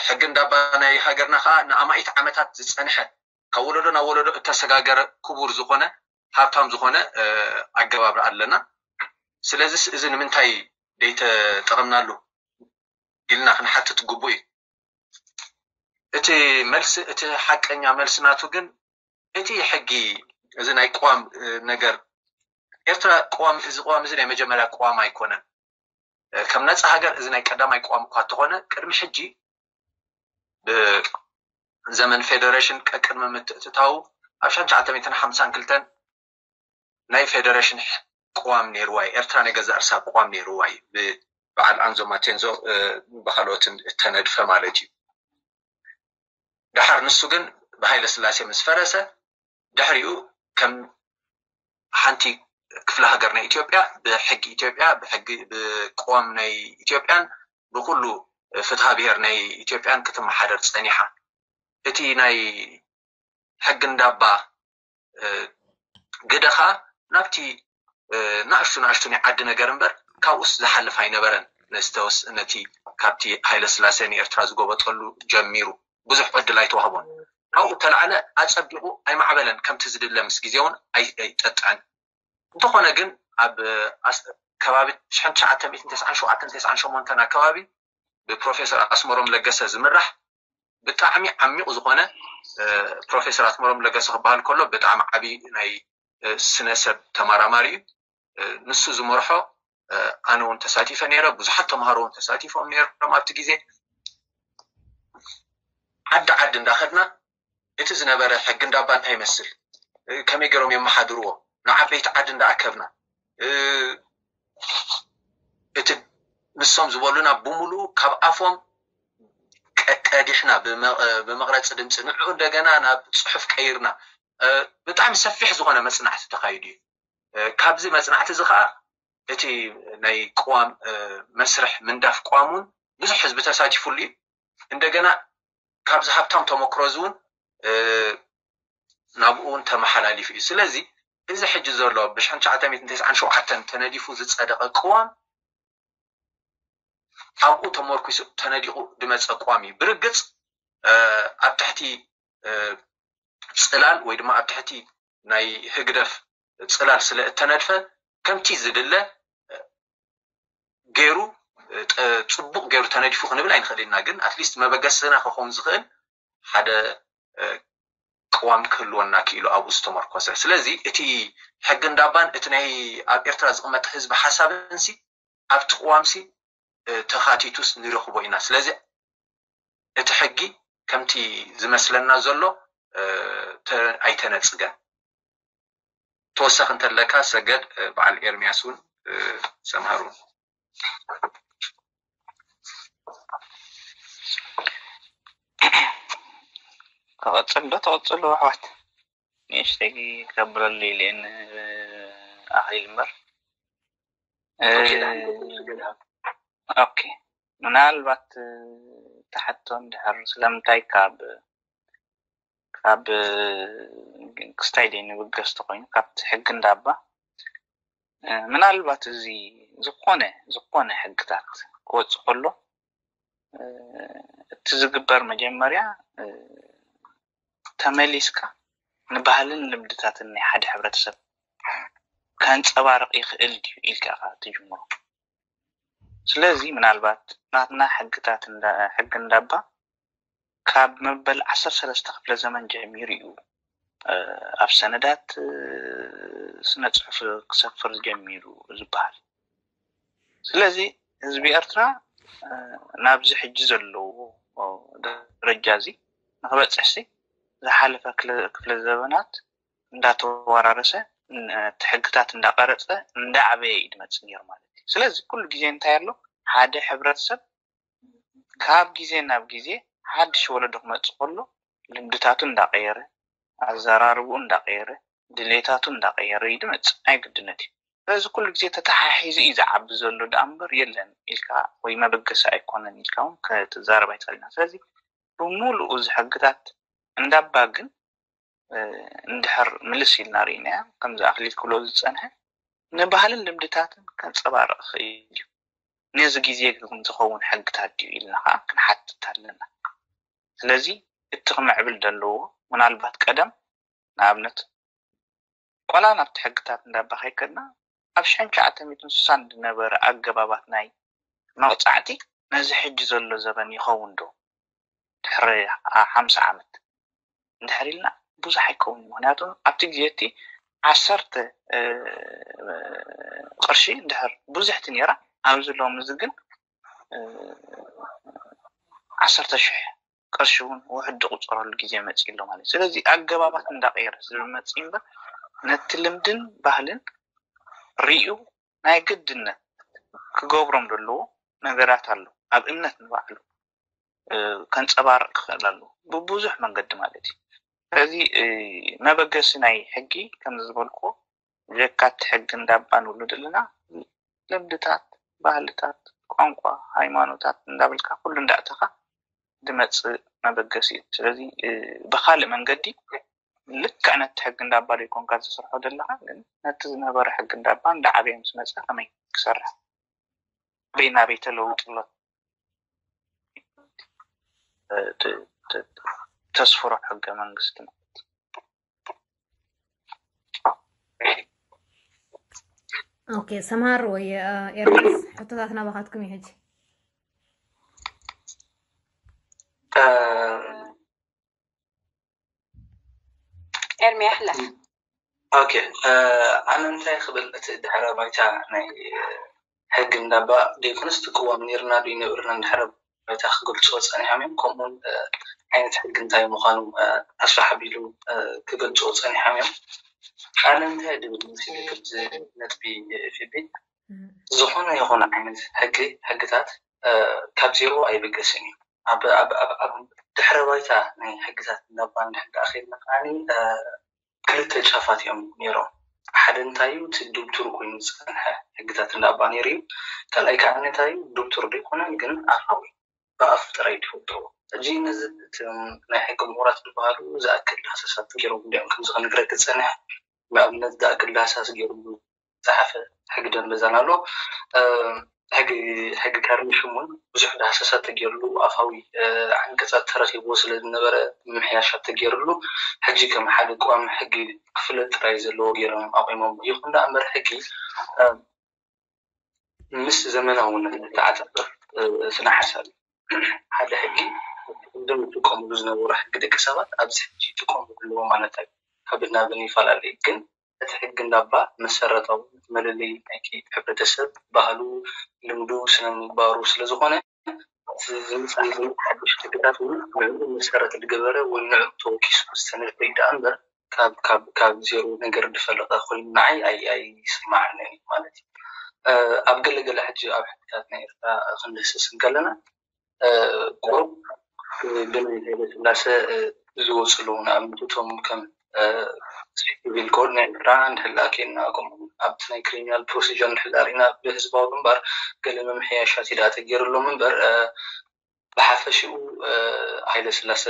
ሕጊ እንዳባ ናይ ሃገርና ከዓ ንኣማኢት ዓመታት ዝፀንሐ ካብ ወለዶ ናብ ወለዶ እተሰጋገረ ክቡር ዝኾነ ሃብታም ዝኾነ ኣገባብ ኣለና። ስለዚስ እዚ ንምንታይ ደይተጠቐምናሉ ኢልና ክንሓትት ግቡእ እዩ። እቲ መልሲ፣ እቲ ሓቀኛ መልሲ ናቱ ግን እቲ ሕጊ፣ እዚ ናይ ቅዋም ነገር፣ ኤርትራ ቅዋም፣ እዚ ቅዋም እዚ ናይ መጀመርያ ቅዋም ኣይኮነን። ከም ነፃ ሃገር እዚ ናይ ቀዳማይ ቅዋም እኳ እንተኾነ፣ ቅድሚ ሕጂ ብዘመን ፌደሬሽን ቀቅድሚ ምትእትታዉ ኣብ ሸሕን ትሽዓተ ሚእትን ሓምሳን ክልተን ናይ ፌደሬሽን ቅዋም ነይርዋ እዩ። ኤርትራ ናይ ገዛእ ርሳ ቅዋም ነይርዋ እዩ። ብበዓል ኣንዞ ማቴንዞ ብካልኦትን እተነድፈ ማለት እዩ። ደሓር ንሱ ግን ብሃይለ ስላሴ ምስ ፈረሰ፣ ድሕሪኡ ከም ሓንቲ ክፍለ ሃገር ናይ ኢትዮጵያ ብሕጊ ኢትዮጵያ፣ ብሕጊ ብቅዋም ናይ ኢትዮጵያን ብኩሉ ፍትሃ ብሔር ናይ ኢትዮጵያን ክትመሓደር ጸኒሓ። እቲ ናይ ሕጊ እንዳባ ግደ ኸኣ ናብቲ ናእሽቱ ናእሽቱ ናይ ዓዲ ነገር እምበር ካብኡስ ዝሓልፍ ኣይነበረን። ነዝተወስ ነቲ ካብቲ ሃይለ ስላሴ ንኤርትራ ዝጎበጠሉ ጀሚሩ ብዙሕ ዕድል ኣይተዋህቦን። ካብኡ ተላዕለ ኣጸቢቑ ኣይማዕበለን፣ ከምቲ ዝድለ ምስ ግዜ እውን ኣይጠጥዐን። እንተኾነ ግን ኣብ ከባቢ ትሽዓተ ሚእትን ተስዓን ሸውዓተን ተስዓን ሸሞንተን ኣከባቢ ብፕሮፌሰር ኣስመሮም ለገሰ ዝምራሕ ብጣዕሚ ዓሚቕ ዝኾነ፣ ፕሮፌሰር ኣስመሮም ለገሰ ክበሃል ከሎ ብጣዕሚ ዓቢ ናይ ስነ ሰብ ተመራማሪ እዩ። ንሱ ዝመርሖ ኣነ እውን ተሳቲፈ ነይረ፣ ብዙሓት ተምሃሮ እውን ተሳቲፎም ነይሮም ኣብቲ ግዜ። ዓዲ ዓዲ እንዳኸድና እቲ ዝነበረ ሕጊ እንዳባ እንታይ ይመስል፣ ከመይ ገይሮም የመሓድርዎ፣ ንዓበይቲ ዓዲ እንዳኣከብና እቲ ንሶም ዝበሉና ብምሉኡ ካብ ኣፎም ቀዲሕና ብመቕረፂ ድምፂ ንዕኡ እንደገና ናብ ፅሑፍ ቀይርና ብጣዕሚ ሰፊሕ ዝኾነ መፅናዕቲ ተኻይዱ እዩ። ካብዚ መፅናዕቲ እዚ ከዓ እቲ ናይ ቅዋም መስርሕ ምንዳፍ ቅዋም እውን ብዙሕ ህዝቢ ተሳቲፉሉ እዩ። እንደገና ካብዚ ሃብታም ተመክሮ እዚ እውን ናብኡ እውን ተመሓላሊፉ እዩ። ስለዚ እዚ ሕጂ ዘሎ ብሽሕን ትሽዓተ ሚእትን ተስዓን ሸውዓተን ተነዲፉ ዝፀደቐ ቅዋም ኣብኡ ተመርኩሱ ተነዲቑ ድመፀ ቅዋም እዩ። ብርግፅ ኣብ ትሕቲ ፅላል ወይ ድማ ኣብ ትሕቲ ናይ ህግደፍ ፅላል ስለ እተነድፈ ከምቲ ዝድለ ገይሩ ፅቡቕ ገይሩ ተነዲፉ ክንብል ኣይንኽእል ኢና። ግን ኣትሊስት መበገስና ክኸውን ዝኽእል ሓደ ቅዋም ክህልወና ክኢሉ ኣብኡ ዝተመርኮሰ። ስለዚ እቲ ሕጊ እንዳባን እቲ ናይ ኣብ ኤርትራ ዝቕመጥ ህዝቢ ሓሳብን ሲ ኣብቲ ቅዋም ሲ ተኻቲቱስ ንረኽቦ ኢና። ስለዚ እቲ ሕጊ ከምቲ ዝመስለና ዘሎ ኣይተነጽገን። ተወሳኺ እንተለካ ሰገድ፣ በዓል ኤርሚያስ እውን ሰምሃር እውን። ክቐፅል ዶ ተቐፅሉ ኣሕዋት? ንእሽተይ ከብረሉ ኢለ እየ ኣኽሊል እምበር። ኦኬ፣ ደሓን። ኦኬ፣ ምናልባት ተሓቶ እንድሕር ስለምንታይ ካብ ካብ ክስታይ ደይ ንብገስ ተኮይኑ ካብቲ ሕጊ እንዳባ ምናልባት እዚ ዝኾነ ዝኾነ ሕግታት ክወፅእ ከሎ እቲ ዝግበር መጀመርያ ተመሊስካ ንባህልን ልምድታትን ናይ ሓደ ሕብረተሰብ ከንፀባርቕ ይኽእል ድዩ ኢልካ ኢኻ ትጅምሮ። ስለዚ ምናልባት ናትና ሕግታት ሕጊ እንዳባ ካብ መበል ዓሰርተ ሰለስተ ክፍለ ዘመን ጀሚሩ እዩ ኣብ ሰነዳት ስነ ፅሑፍ ክሰፍር ጀሚሩ ዝበሃል። ስለዚ ህዝቢ ኤርትራ ናብዚ ሕጂ ዘለዎ ደረጃ እዚ ንክበፅሕሲ ዝሓለፈ ክፍለ ዘበናት እንዳተወራረሰ እቲ ሕግታት እንዳቀረፀ እንዳዓበየ እዩ ዝመፅእ ነይሩ ማለት እዩ። ስለዚ ኩሉ ግዜ እንታይ ኣሎ ሓደ ሕብረተሰብ ካብ ግዜ ናብ ግዜ ሓድሽ ወለዶ ክመፅእ ከሎ ልምድታቱ እንዳቀየረ ኣዘራርብኡ እንዳቀየረ ድሌታቱ እንዳቀየረ እዩ ዝመፅእ ናይ ግድነት እዩ። ስለዚ ኩሉ ግዜ ተተሓሒዙ እዩ ዝዓቢ ዘሎ ደኣ እምበር የለን ኢልካ ወይ መበገሲ ኣይኮነን ኢልካ እውን ክትዛረብ ኣይትኽእልና። ስለዚ ብምሉኡ እዚ ሕግታት እንዳባ ግን እንድሕር ምልስ ኢልና ርኢናዮ ከምዚ ኣክሊል ክብሎ ዝፀንሐ ንባህልን ልምድታትን ከንፀባርቕ ይኽእል እዩ። ነዚ ግዜ ግን ዝኸውን ሕግታት ድዩ ኢልና ከዓ ክንሓትት ኣለና። ስለዚ እቲ ክምዕብል ዘለዎ ምናልባት ቀደም ንኣብነት ቆላ ናብቲ ሕግታት እንዳባ ከይከድና ኣብ ሽሕን ትሽዓተ ሚእትን ስሳን ዝነበረ ኣገባባት ናይ መቕፃዕቲ ነዚ ሕጂ ዘሎ ዘበን ይኸውን ዶ ድሕሪ ሓምሳ ዓመት እንድሕር ኢልና ብዙሕ ኣይከውን። ምክንያቱ ኣብቲ ግዜ እቲ ዓሰርተ ቅርሺ እንድሕር ብዙሕቲ ነይራ ኣብዚ ሎም እዚ ግን ዓሰርተ ሽሕ ቅርሺ እውን ውሕድ ዝቁፀረሉ ግዜ መፂ ኣሎ ማለት እዩ። ስለዚ ኣገባባት እንዳቀየረ ስለዝመፅእ እምበር ነቲ ልምድን ባህልን ርእዩ ናይ ግድነት ክገብሮም ዘለዎ ነገራት ኣሎ ኣብ እምነት ንባዕሉ ከንፀባርቕ ክኽእል ኣለዎ ብብዙሕ መንገዲ ማለት እዩ። ስለዚ መበገሲ ናይ ሕጊ ከም ዝበልኩዎ ብጀካ እቲ ሕጊ እንዳባ ንብሉ ዘለና ልምድታት፣ ባህልታት፣ ቋንቋ፣ ሃይማኖታት እንዳበልካ ኩሉ እንዳእተኻ ዝመፅእ መበገሲ እዩ። ስለዚ ብካልእ መንገዲ ልክዕ ነቲ ሕጊ እንዳባ ዘይኮንካ ዝስርሖ ዘለካ ግን ነቲ ዝነበረ ሕጊ እንዳባ እንዳዓበየ ምስ መፀ ከመይ ክሰርሕ ኣበይ ናበይ ተለውጥሎ ተስፍሮ ሕገ መንግስቲ ማለት ኦኬ ሰምሃር ወይ ኤርሚያስ ሕቶታት ናባኻትኩም እዩ ሕጂ ኤርሚ ኣሕለፍ ኦኬ ኣነ እንታይ ክብል እቲ ድሕረ ባይታ ናይ ሕጊ እንዳባ ደይኮነስ እቲ ቅዋም ነይርና ዶ ይነብርና ድሕረ ባይታ ክገልፅዎ ፀኒሖም እዮም ከምኡውን ዓይነት ሕጊ እንታይ ምዃኑ ኣስፋሕ ኣቢሉ ክገልፅዎ ፀኒሖም እዮም ኣነ እንታይ ድብል መሲሉ ከምዚ ነጥቢ ፊቢ ዝኾነ ይኹን ዓይነት ሕጊ ሕግታት ካብ ዜሮ ኣይብገስን እዩ ኣብ ድሕረ ባይታ ናይ ሕግታት እንዳባ እንድሕር ደኣ ከይድና ከዓኒ ክልተ ጫፋት እዮም ነይሮም። ሓደ እንታይ እዩ እቲ ዶብቱር ኮይኑ ዝፀንሐ ሕግታት እንዳባ ነይሩ እዩ። ካልኣይ ከዓ እንታይ እዩ ዶብቱር ዘይኮነ ግን ኣፋዊ ብኣፍ ጥራይ ትፈልጥዎ። ሕጂ ነዚ እቶም ናይ ሕጊ ምሁራት ዝበሃሉ ዝኣክል ሃሰሳት ገይሮም እንዲኦም ከምዚ ክንግረክ ዝፀንሐ ንኣብነት ዝኣክል ሃሳስ ገይሩ ዝፀሓፈ ሕጊ ደንበ ዛና ኣሎ። ሕጊ ሕጊ ካርኒ ሽሙን ብዙሕ ዳህሰሳት ተገይርሉ ኣፋዊ ዓንቀፃት ተረኪብዎ ስለ ዝነበረ ምምሕያሻት ተገይርሉ ሕጂ ከም ሓደ ቅዋም ሕጊ ክፍለጥ ጥራይ ዘለዎ ገይሮም ኣቑሞም ይኹን ደኣ እምበር ሕጊ ምስ ዘመናውነት ዝተዓፃፀፍ ስነ ሓሳብ እዩ ሓደ ሕጊ እዞም ዝጥቀምሉ ዝነበሩ ሕጊ ደቂ ሰባት ኣብዚ ሕጂ ይጥቀሙ ኣለዎ ማለት እዩ ካብ ናብ ይፈላለ ግን እቲ ሕጊ እንዳባ መሰረታዊ መለለይ ናይቲ ሕብረተሰብ፣ ባህሉ፣ ልምዱ፣ ስነ ምግባሩ ስለዝኾነ እቲ ዝመፅእ ዘሎ ሓዱሽ ሕግታት እውን ንዕኡ መሰረት ዝገበረ ወይ ንዕኡ ተወኪሱ ዝተነድፈ እዩ ደኣ እምበር ካብ ካብ ካብ ዜሮ ነገር ዝፈለቐ ኮይኑ ንዓይ ኣይ ኣይስማዓንን እዩ ማለት እዩ። ኣብ ገለ ገለ ሕጂ ኣብ ሕግታት ናይ ኤርትራ ክንድህስስ እንከለና ቁሩብ ብናይ ሃይለስላሰ ዝወፁ ኣለዉ ንኣብነት እቶም ከም ሲቪል ኮድ ናይ ኤርትራ እንድሕላ ኬና ከምኡ ኣብቲ ናይ ክሪሚናል ፕሮሲጀር ንሕዳር ኢና ብህዝባዊ ግንባር ገለ ምምሕያሻት ኢዳ ተገይርሎም እምበር ብሓፈሽኡ ሃይለ ስላሰ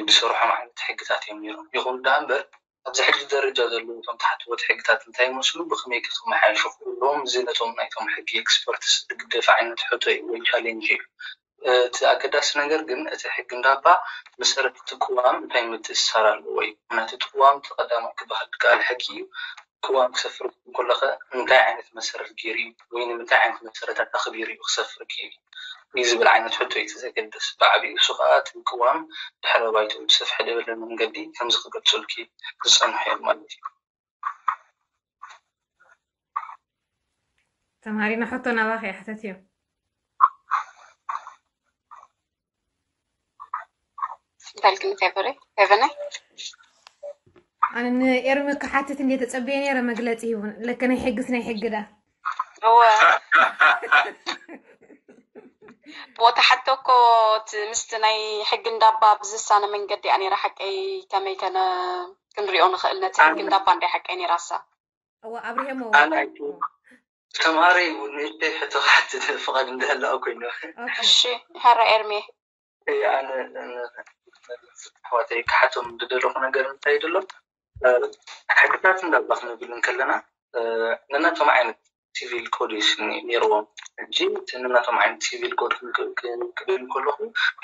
ዝሰርሖም ዓይነት ሕግታት እዮም ነይሮም። ይኹን ደኣ እምበር ኣብዚ ሕጂ ደረጃ ዘለዉ እቶም ታሕተዎት ሕግታት እንታይ ይመስሉ፣ ብኸመይ ክመሓየሹ ክብሎም እዚ ነቶም ናይቶም ሕጊ ኤክስፐርትስ ዝግደፍ ዓይነት ሕቶ እዩ ወይ ቻሌንጅ እዩ። እቲ ኣገዳሲ ነገር ግን እቲ ሕጊ እንዳባ መሰረት እቲ ቅዋም እንታይ ምትእስሳር ኣለዎ እዩ። ምክንያቱ እቲ ቅዋም እቲ ቀዳማይ ክበሃል ዝከኣል ሕጊ እዩ። ቅዋም ክሰፍር እንከሎኸ እንታይ ዓይነት መሰረት ገይሩ እዩ ወይ ንምንታይ ዓይነት መሰረታት ኣኽቢሩ እዩ ክሰፍር ክኢሉ እዩ ዝብል ዓይነት ሕቶ እዩ ዘገድስ። ብዓብዩ እሱ ከዓ እቲ ቅዋም ድሕረ ባይትኡ ብሰፍሐ ደበለ መንገዲ ከምዚ ክገልፁልኪ ዝፀንሑ እዮም ማለት እዩ። ተምሃሪና ሕቶ ናባኺ እያ ሕተት እዮም በልክኒ ፌቨሬ ፌቨነ ኣነ ንኤርሚ ክሓትት እንዴ ተጸበየ ነይረ መግለጺ ሂቡን ለከ ናይ ሕግስ ናይ ሕጊ ዳ እወ ቦታ ሓቶ እኮ እቲ ምስቲ ናይ ሕጊ እንዳባ ብዝሳነ መንገዲ እያ ነይራ ሓቀይ ከመይ ከነ ክንሪኦ ንኽእል ነቲ ሕጊ እንዳባ እንደ ሓቀይ ነይራ እሳ እወ ኣብርሄሞ ኣነ ኣይኮ- ተምሃረይ እውን ንእሽተይ ሕቶ ክሓትት ፍቓድ እንደህለኣ ኮይኑ እሺ ሀረ ኤርሜ ኣነ ኣሕዋተይ ክሓቶም ዝደለኹ ነገር እንታይ ደሎ ሕግታት እንዳባ ክንብል እንከለና ነናቶም ዓይነት ሲቪል ኮድ ነይርዎም። ሕጂ እቲ ነናቶም ዓይነት ሲቪል ኮድ ክብል ከለኹ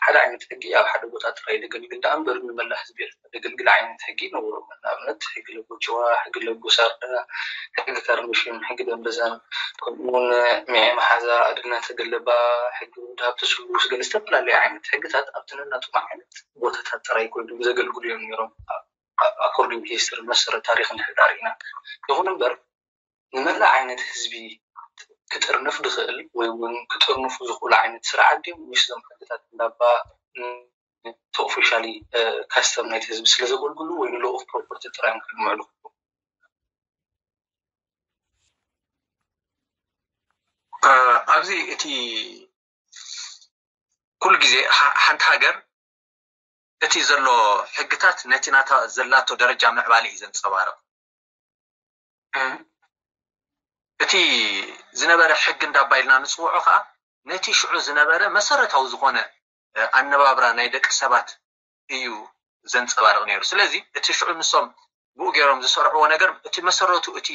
ሓደ ዓይነት ሕጊ ኣብ ሓደ ቦታ ጥራይ ዘገልግል ደኣ እምበር ንመላእ ህዝቢ ኤርትራ ዘገልግል ዓይነት ሕጊ ይነበሮም። ንኣብነት ሕጊ ለጎ ጭዋ፣ ሕጊ ለጎ ሳርዳ፣ ሕጊ ካርሚሽን፣ ሕጊ ደንበዛን ከምኡ እውን ሚዒ መሓዛ፣ ኣድነት፣ ገለባ፣ ሕጊ ውድ ሃብቲ ስሉስ ገለ ዝተፈላለዩ ዓይነት ሕግታት ኣብቲ ነናቶም ዓይነት ቦታታት ጥራይ ኮይኖም ዘገልግሉ እዮም ነይሮም። ኣኮርዲንግ ሂስትሪ መሰረት ታሪክ እንድሕር ዳርኢና ይኹን እምበር ንመላእ ዓይነት ህዝቢ ክጥርንፍ ዝኽእል ወይ እውን ክጥርንፉ ዝኽእሉ ዓይነት ስርዓት ድዮም ወይስ እዞም ሕግታት እንዳባ እቲ ኦፊሻሊ ካስተም ናይቲ ህዝቢ ስለ ዘገልግሉ ወይ ንሎ ኦፍ ፕሮፐርቲ ጥራይ እዮም ክልምዕሉ ክብሉ ኣብዚ እቲ ኩሉ ግዜ ሓንቲ ሃገር እቲ ዘሎ ሕግታት ነቲ ናታ ዘላቶ ደረጃ ምዕባለ እዩ ዘንፀባርቕ። እቲ ዝነበረ ሕጊ እንዳባ ኢልና ንፅውዖ ከዓ ነቲ ሽዑ ዝነበረ መሰረታዊ ዝኾነ ኣነባብራ ናይ ደቂ ሰባት እዩ ዘንፀባርቕ ነይሩ። ስለዚ እቲ ሽዑ ንሶም ብኡ ገይሮም ዝሰርዕዎ ነገር እቲ መሰረቱ እቲ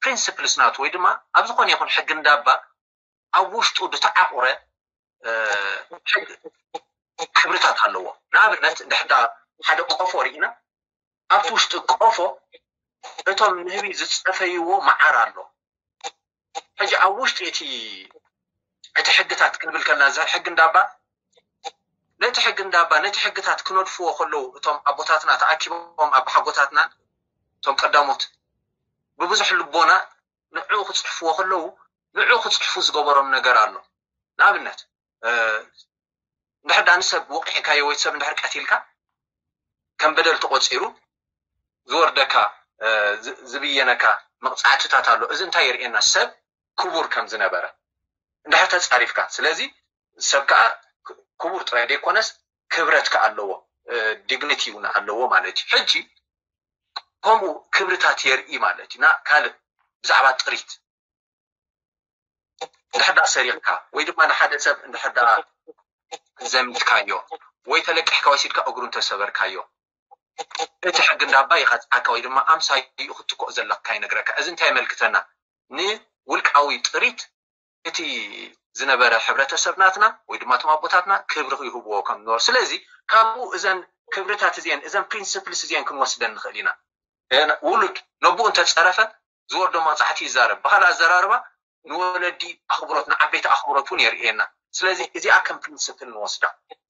ፕሪንስፕልስ ናቱ ወይ ድማ ኣብ ዝኾነ ይኹን ሕጊ እንዳባ ኣብ ውሽጡ ዝተዓቑረ ክብርታት ኣለዎ። ንኣብነት እንድሕዳ ሓደ ቆፎ ርኢና ኣብቲ ውሽጢ ቆፎ እቶም ንህቢ ዝፀፈይዎ መዓር ኣሎ። ሕጂ ኣብ ውሽጢ እቲ እቲ ሕግታት ክንብል ከለና እዚ ሕጊ እንዳባ ነቲ ሕጊ እንዳባ ነቲ ሕግታት ክነድፍዎ ከለዉ እቶም ኣቦታትና ተኣኪቦም ኣባሓጎታትናን እቶም ቀዳሞት ብብዙሕ ልቦና ንዕኡ ክፅሕፍዎ ከለዉ ንዕኡ ክፅሕፉ ዝገበሮም ነገር ኣሎ። ንኣብነት እንድሕር ዳኣ ንሰብ ወቒዕካዮ ወይ ሰብ እንድሕር ቀቲልካ ከም በደል ተቖፂሩ ዝወርደካ ዝብየነካ መቕፃዕትታት ኣሎ። እዚ እንታይ የርእየና? ሰብ ክቡር ከም ዝነበረ እንድሕር ተፃሪፍካ። ስለዚ ሰብ ከዓ ክቡር ጥራይ ዘይኮነስ ክብረት ከዓ ኣለዎ፣ ዲግኒቲ እውን ኣለዎ ማለት እዩ። ሕጂ ከምኡ ክብርታት የርኢ ማለት እዩ። ካልእ ብዛዕባ ጥሪት እንድሕር ዳኣ ሰሪቕካ ወይ ድማ ንሓደ ሰብ እንድሕር ዳኣ ዘሚትካዮ ወይ ተለቂሕካ ወሲድካ እግሩ እንተሰበርካዮ እቲ ሕጊ እንዳባ ይቐፅዓካ ወይ ድማ ኣምሳይኡ ክትትክኦ ዘለካ ይነግረካ። እዚ እንታይ የመልክተና? ንውልቃዊ ጥሪት እቲ ዝነበረ ሕብረተሰብ ናትና ወይ ድማ እቶም ኣቦታትና ክብሪ ይህብዎ ከም ዝነበሩ። ስለዚ ካብኡ እዘን ክብርታት እዚአን እዘን ፕሪንስፕልስ እዚአን ክንወስደን ንኽእል ኢና። ውሉድ ነብኡ እንተፀረፈ ዝወርዶ መቕፃዕቲ ይዛረብ። ብካልእ ኣዘራርባ ንወለዲ ኣኽብሮት ንዓበይቲ ኣኽብሮት እውን የርእየና። ስለዚ እዚኣ ከም ፕሪንስፕል ንወስዳ።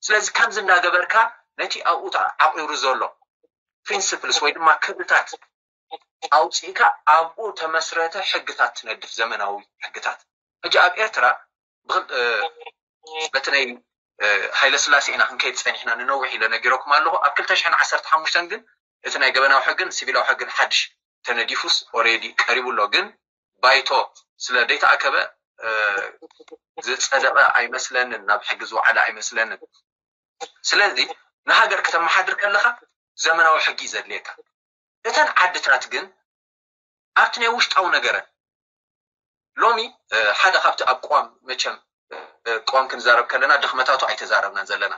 ስለዚ ከምዚ እንዳገበርካ ነቲ ኣብኡ ተዓቂሩ ዘሎ ፕሪንስፕልስ ወይ ድማ ክብርታት ኣውፂእካ ኣብኡ ተመስረተ ሕግታት ትነድፍ፣ ዘመናዊ ሕግታት። ሕጂ ኣብ ኤርትራ በቲ ናይ ሃይለ ስላሴ ኢና ክንከይድ ፀኒሕና ንነዊሕ ኢለ ነጊረኩም ኣለኹ። ኣብ ክልተ ሽሕን ዓሰርተ ሓሙሽተን ግን እቲ ናይ ገበናዊ ሕግን ሲቪላዊ ሕግን ሓድሽ ተነዲፉስ ኦሬዲ ቀሪቡ ኣሎ። ግን ባይቶ ስለ ዘይተኣከበ ዝፀደቐ ኣይመስለንን፣ ናብ ሕጊ ዝወዓለ ኣይመስለንን። ስለዚ ንሃገር ክተመሓድር ከለኻ ዘመናዊ ሕጊ እዩ ዘድልየካ። እተን ዓድታት ግን ኣብቲ ናይ ውሽጣዊ ነገረን። ሎሚ ሓደ ካብቲ ኣብ ቅዋም፣ መቸም ቅዋም ክንዛረብ ከለና ድኽመታቱ ኣይተዛረብናን ዘለና።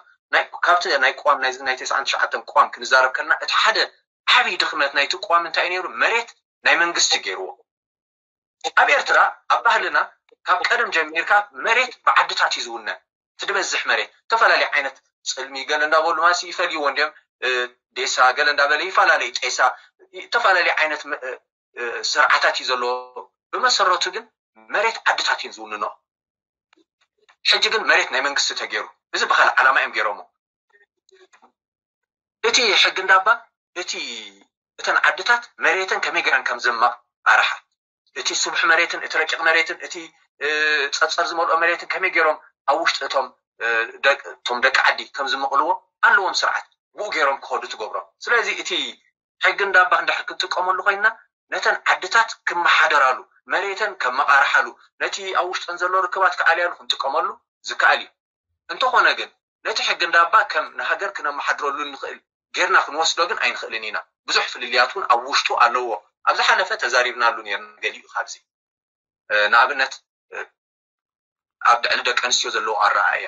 ካብቲ ናይ ቅዋም ናይዚ ናይ ተስዓን ትሽዓተን ቅዋም ክንዛረብ ከለና፣ እቲ ሓደ ዓብዪ ድኽመት ናይቲ ቅዋም እንታይ ነይሩ? መሬት ናይ መንግስቲ ገይርዎ። ኣብ ኤርትራ፣ ኣብ ባህልና፣ ካብ ቀደም ጀሚርካ መሬት ብዓድታት እዩ ዝውነ። እቲ ዝበዝሕ መሬት ዝተፈላለየ ዓይነት ጽልሚ ገለ እንዳበሉ ማሲ ይፈልይዎ እንዲዮም። ዴሳ ገለ እንዳበለ ይፈላለዩ፣ ጤሳ፣ ዝተፈላለየ ዓይነት ስርዓታት እዩ ዘለዎ። ብመሰረቱ ግን መሬት ዓድታት እየን ዝውንኖ። ሕጂ ግን መሬት ናይ መንግስቲ ተገይሩ፣ እዚ ብኻልእ ዓላማ እዮም ገይሮሞ። እቲ ሕጊ እንዳባ እቲ እተን ዓድታት መሬተን ከመይ ገይረን ከም ዘመቓርሓ፣ እቲ ስቡሕ መሬትን እቲ ረቂቕ መሬትን እቲ ጸጸር ዝመልኦ መሬትን ከመይ ገይሮም ኣብ ውሽጢ እቶም እቶም ደቂ ዓዲ ከም ዝምቕልዎ ኣለዎም ስርዓት፣ ብኡ ገይሮም ክኸዱ ትገብሮም። ስለዚ እቲ ሕጊ እንዳባ እንድሕር ክንጥቀመሉ ኮይንና፣ ነተን ዓድታት ክመሓደራሉ፣ መሬተን ከመቓርሓሉ፣ ነቲ ኣብ ውሽጠን ዘሎ ርክባት ክኣልያሉ ክንጥቀመሉ ዝከኣል እዩ። እንተኾነ ግን ነቲ ሕጊ እንዳባ ከም ንሃገር ክነመሓድረሉ እንኽእል ጌርና ክንወስዶ ግን ኣይንኽእልን ኢና። ብዙሕ ፍልልያት እውን ኣብ ውሽጡ ኣለዎ። ኣብ ዝሓለፈ ተዛሪብናሉ ኔርና ገሊኡ ካብዚ። ንኣብነት ኣብ ልዕሊ ደቂ ኣንስትዮ ዘለዎ ኣረኣእያ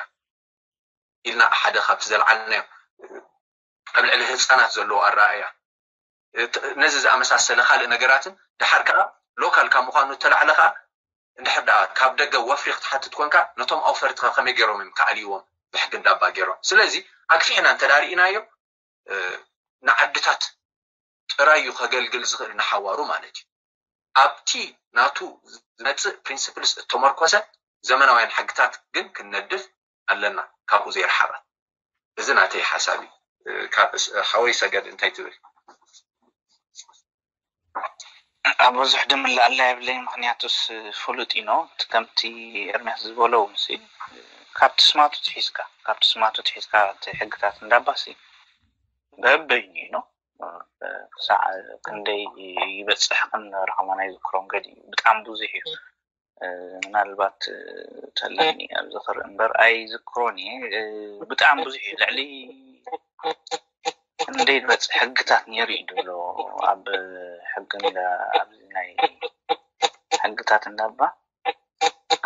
ኢልና ሓደ ካብቲ ዘልዓልናዮ፣ ኣብ ልዕሊ ህፃናት ዘለዎ ኣረኣእያ፣ ነዚ ዝኣመሳሰለ ካልእ ነገራትን ድሓር ከዓ ሎካል ካብ ምዃኑ እተላዕለ ከዓ እንድሕር ደኣ ካብ ደገ ወፍሪ ክትሓትት ኮንካ ነቶም ኣውፈርትኻ ከመይ ገይሮም እዮም ክኣልይዎም ብሕጊ እንዳባ ገይሮም። ስለዚ ኣግፊሕና እንተዳርኢናዮ ንዓድታት ጥራይ እዩ ከገልግል ዝኽእል ንሓዋሩ ማለት እዩ። ኣብቲ ናቱ ዝመፅእ ፕሪንስፕልስ እተመርኮሰ ዘመናውያን ሕግታት ግን ክንነድፍ ኣለና፣ ካብኡ ዘይረሓቐ። እዚ ናተይ ሓሳብ እዩ። ሓወይ ሰገድ እንታይ ትብል? ኣብ ብዙሕ ድምላእ ኣላ የብለይ፣ ምክንያቱስ ፍሉጥ ኢኖ ከምቲ ኤርሚያስ ዝበሎ ምስ ካብቲ ስማቱ ትሒዝካ ካብቲ ስማቱ ትሒዝካ እቲ ሕግታት እንዳባሲ በበይኑ ኢኖ ክሳዕ ክንደይ ይበፅሕ ክንረኸቦ ናይ ዝክሮም ገዲ ብጣዕሚ ብዙሕ እዩ። ምናልባት ተለኒ ኣብዚ ክርኢ እምበር ኣይዝክሮን እየ። ብጣዕሚ ብዙሕ እዩ። ልዕሊ ክንደይ ዝበፅሕ ሕግታት ነይሩ እዩ ድብሎ ኣብ ሕጊ ኣብዚ ናይ ሕግታት እንዳባ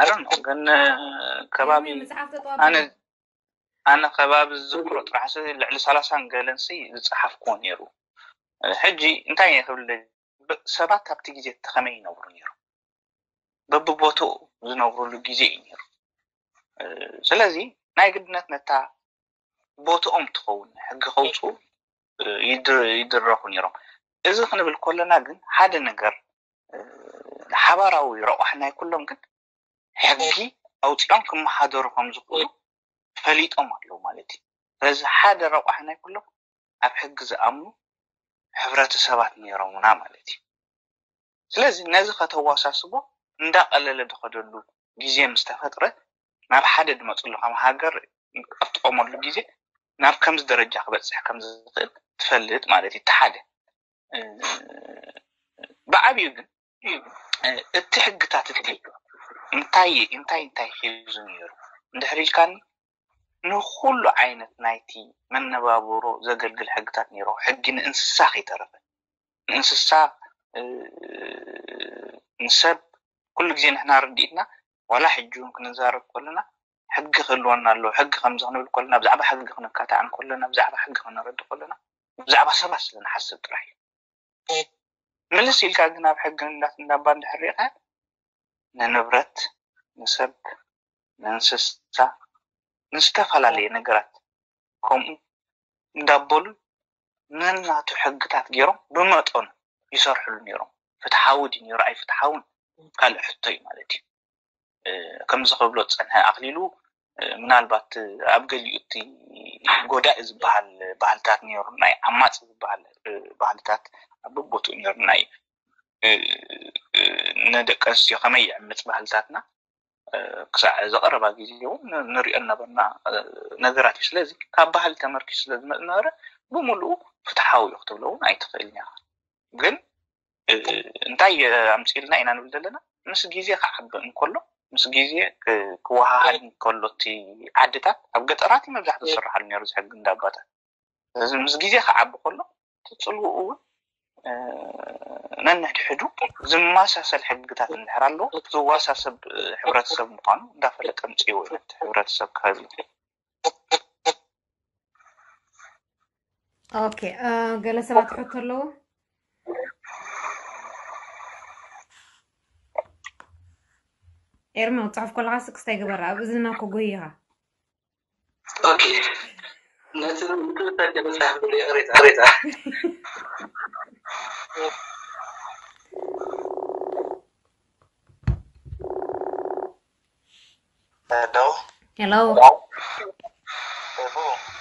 ኣረኖ ግን ከባቢ ኣነ ኣነ ከባቢ ዝዝክሮ ጥራሕ ልዕሊ ሰላሳን ገለን ዝፀሓፍኩዎ ነይሩ። ሕጂ እንታይ እየ ክብል ሰባት ኣብቲ ግዜ ከመይ ይነብሩ ነይሮም? በብቦትኡ ዝነብሩሉ ግዜ እዩ ነይሩ። ስለዚ ናይ ግድነት ነታ ቦትኦም ትኸውን ሕጊ ከውፅኡ ይድረኹ ነይሮም። እዚ ክንብል ከለና ግን ሓደ ነገር ሓባራዊ ረቋሕ ናይ ኩሎም ግን ሕጊ ኣውፂኦም ክመሓደሩ ከም ዝኽእሉ ፈሊጦም ኣለዉ ማለት እዩ። ስለዚ ሓደ ረቋሕ ናይ ኩሎም ኣብ ሕጊ ዝኣምኑ ሕብረተሰባት ነይሮምና ማለት እዩ። ስለዚ ነዚ ከተዋሳስቦ እንዳቐለለ ዝኸደሉ ግዜ ምስ ተፈጥረ ናብ ሓደ ዝመፅሉ ከም ሃገር ኣብ ትቆመሉ ግዜ ናብ ከምዚ ደረጃ ክበፅሕ ከም ዝኽእል ትፈልጥ ማለት እዩ። እቲ ሓደ ብዓብዩ ግን እቲ ሕግታት እቲ እንታይ እንታይ እንታይ ሒዙ ነይሩ እንድሕር ኢልካኒ ንኩሉ ዓይነት ናይቲ መነባብሮ ዘገልግል ሕግታት ነይሮ። ሕጊ ንእንስሳ ከይተረፈ ንእንስሳ ንሰብ ኩሉ ግዜ ንሕና ርድኢትና ዋላ ሕጂ እውን ክንዛረብ ከለና ሕጊ ክህልወና ኣለዎ። ሕጊ ከምዚ ክንብል ከለና ብዛዕባ ሕጊ ክንካታዕ እንከለና ብዛዕባ ሕጊ ክንረዲ ከለና ብዛዕባ ሰባት ስለ ንሓስብ ጥራሕ እዩ። ምልስ ኢልካ ግን ኣብ ሕጊ እንዳት እንዳባ እንድሕር ሪኢኻ ንንብረት ንሰብ ንእንስሳ ንዝተፈላለየ ነገራት ከምኡ እንዳበሉ ነናቱ ሕግታት ገይሮም ብመጠኑ ይሰርሕሉ ነይሮም። ፍትሓዊ ድዩ ነይሩ ኣይፍትሓውን ካልእ ሕቶ እዩ ማለት እዩ። ከምዚ ክብሎ ዝፀንሐ ኣኽሊሉ ምናልባት ኣብ ገሊኡ እቲ ጎዳኢ ዝበሃል ባህልታት ነይሩ ናይ ዓማፂ ዝበሃል ባህልታት ኣብ በቦትኡ ነይሩ ናይ ንደቂ ኣንስትዮ ከመይ ይዕምፅ ባህልታትና ክሳዕ ዝቐረባ ግዜ እውን ንሪኦ እናበልና ነገራት እዩ። ስለዚ ካብ ባህሊ ተመርኪሱ ስለ ዝመፅ ነበረ ብምሉኡ ፍትሓዊ እዩ ክትብሎ እውን ኣይትኽእልን ኢኻ። ግን እንታይ ኣምፅልና ኢና ንብል ዘለና ምስ ግዜ ክዓቢ እንከሎ ምስ ግዜ ክወሃሃድ እንከሎ እቲ ዓድታት ኣብ ገጠራት እዩ መብዛሕትኡ ዝስርሓሉ ነይሩ እዚ ሕጊ እንዳባታት እዚ ምስ ግዜ ክዓቢ ከሎ እቲ ፅልውኡ እውን ነንሕድሕዱ ዝመሳሰል ሕግታት እንድሕር ኣሎ፣ ዝወሳሰብ ሕብረተሰብ ምዃኑ እንዳፈለጠ ኣምፅእዎ እዩ ነቲ ሕብረተሰብ ክህሉ። ኦኬ፣ ገለ ሰባት ሕቶ ኣለዎ። ኤርሚ፣ ክትፅሕፍ ከለካ ስክስታይ ግበር፣ ኣብ እዝንና እኮ ጎይኻ። ኦኬ፣ ነቲ ምክልታ ገለፃ ብሉ ይቕሬታ፣ ይቕሬታ። ሄሎ። ሄሎ። ሄሎ።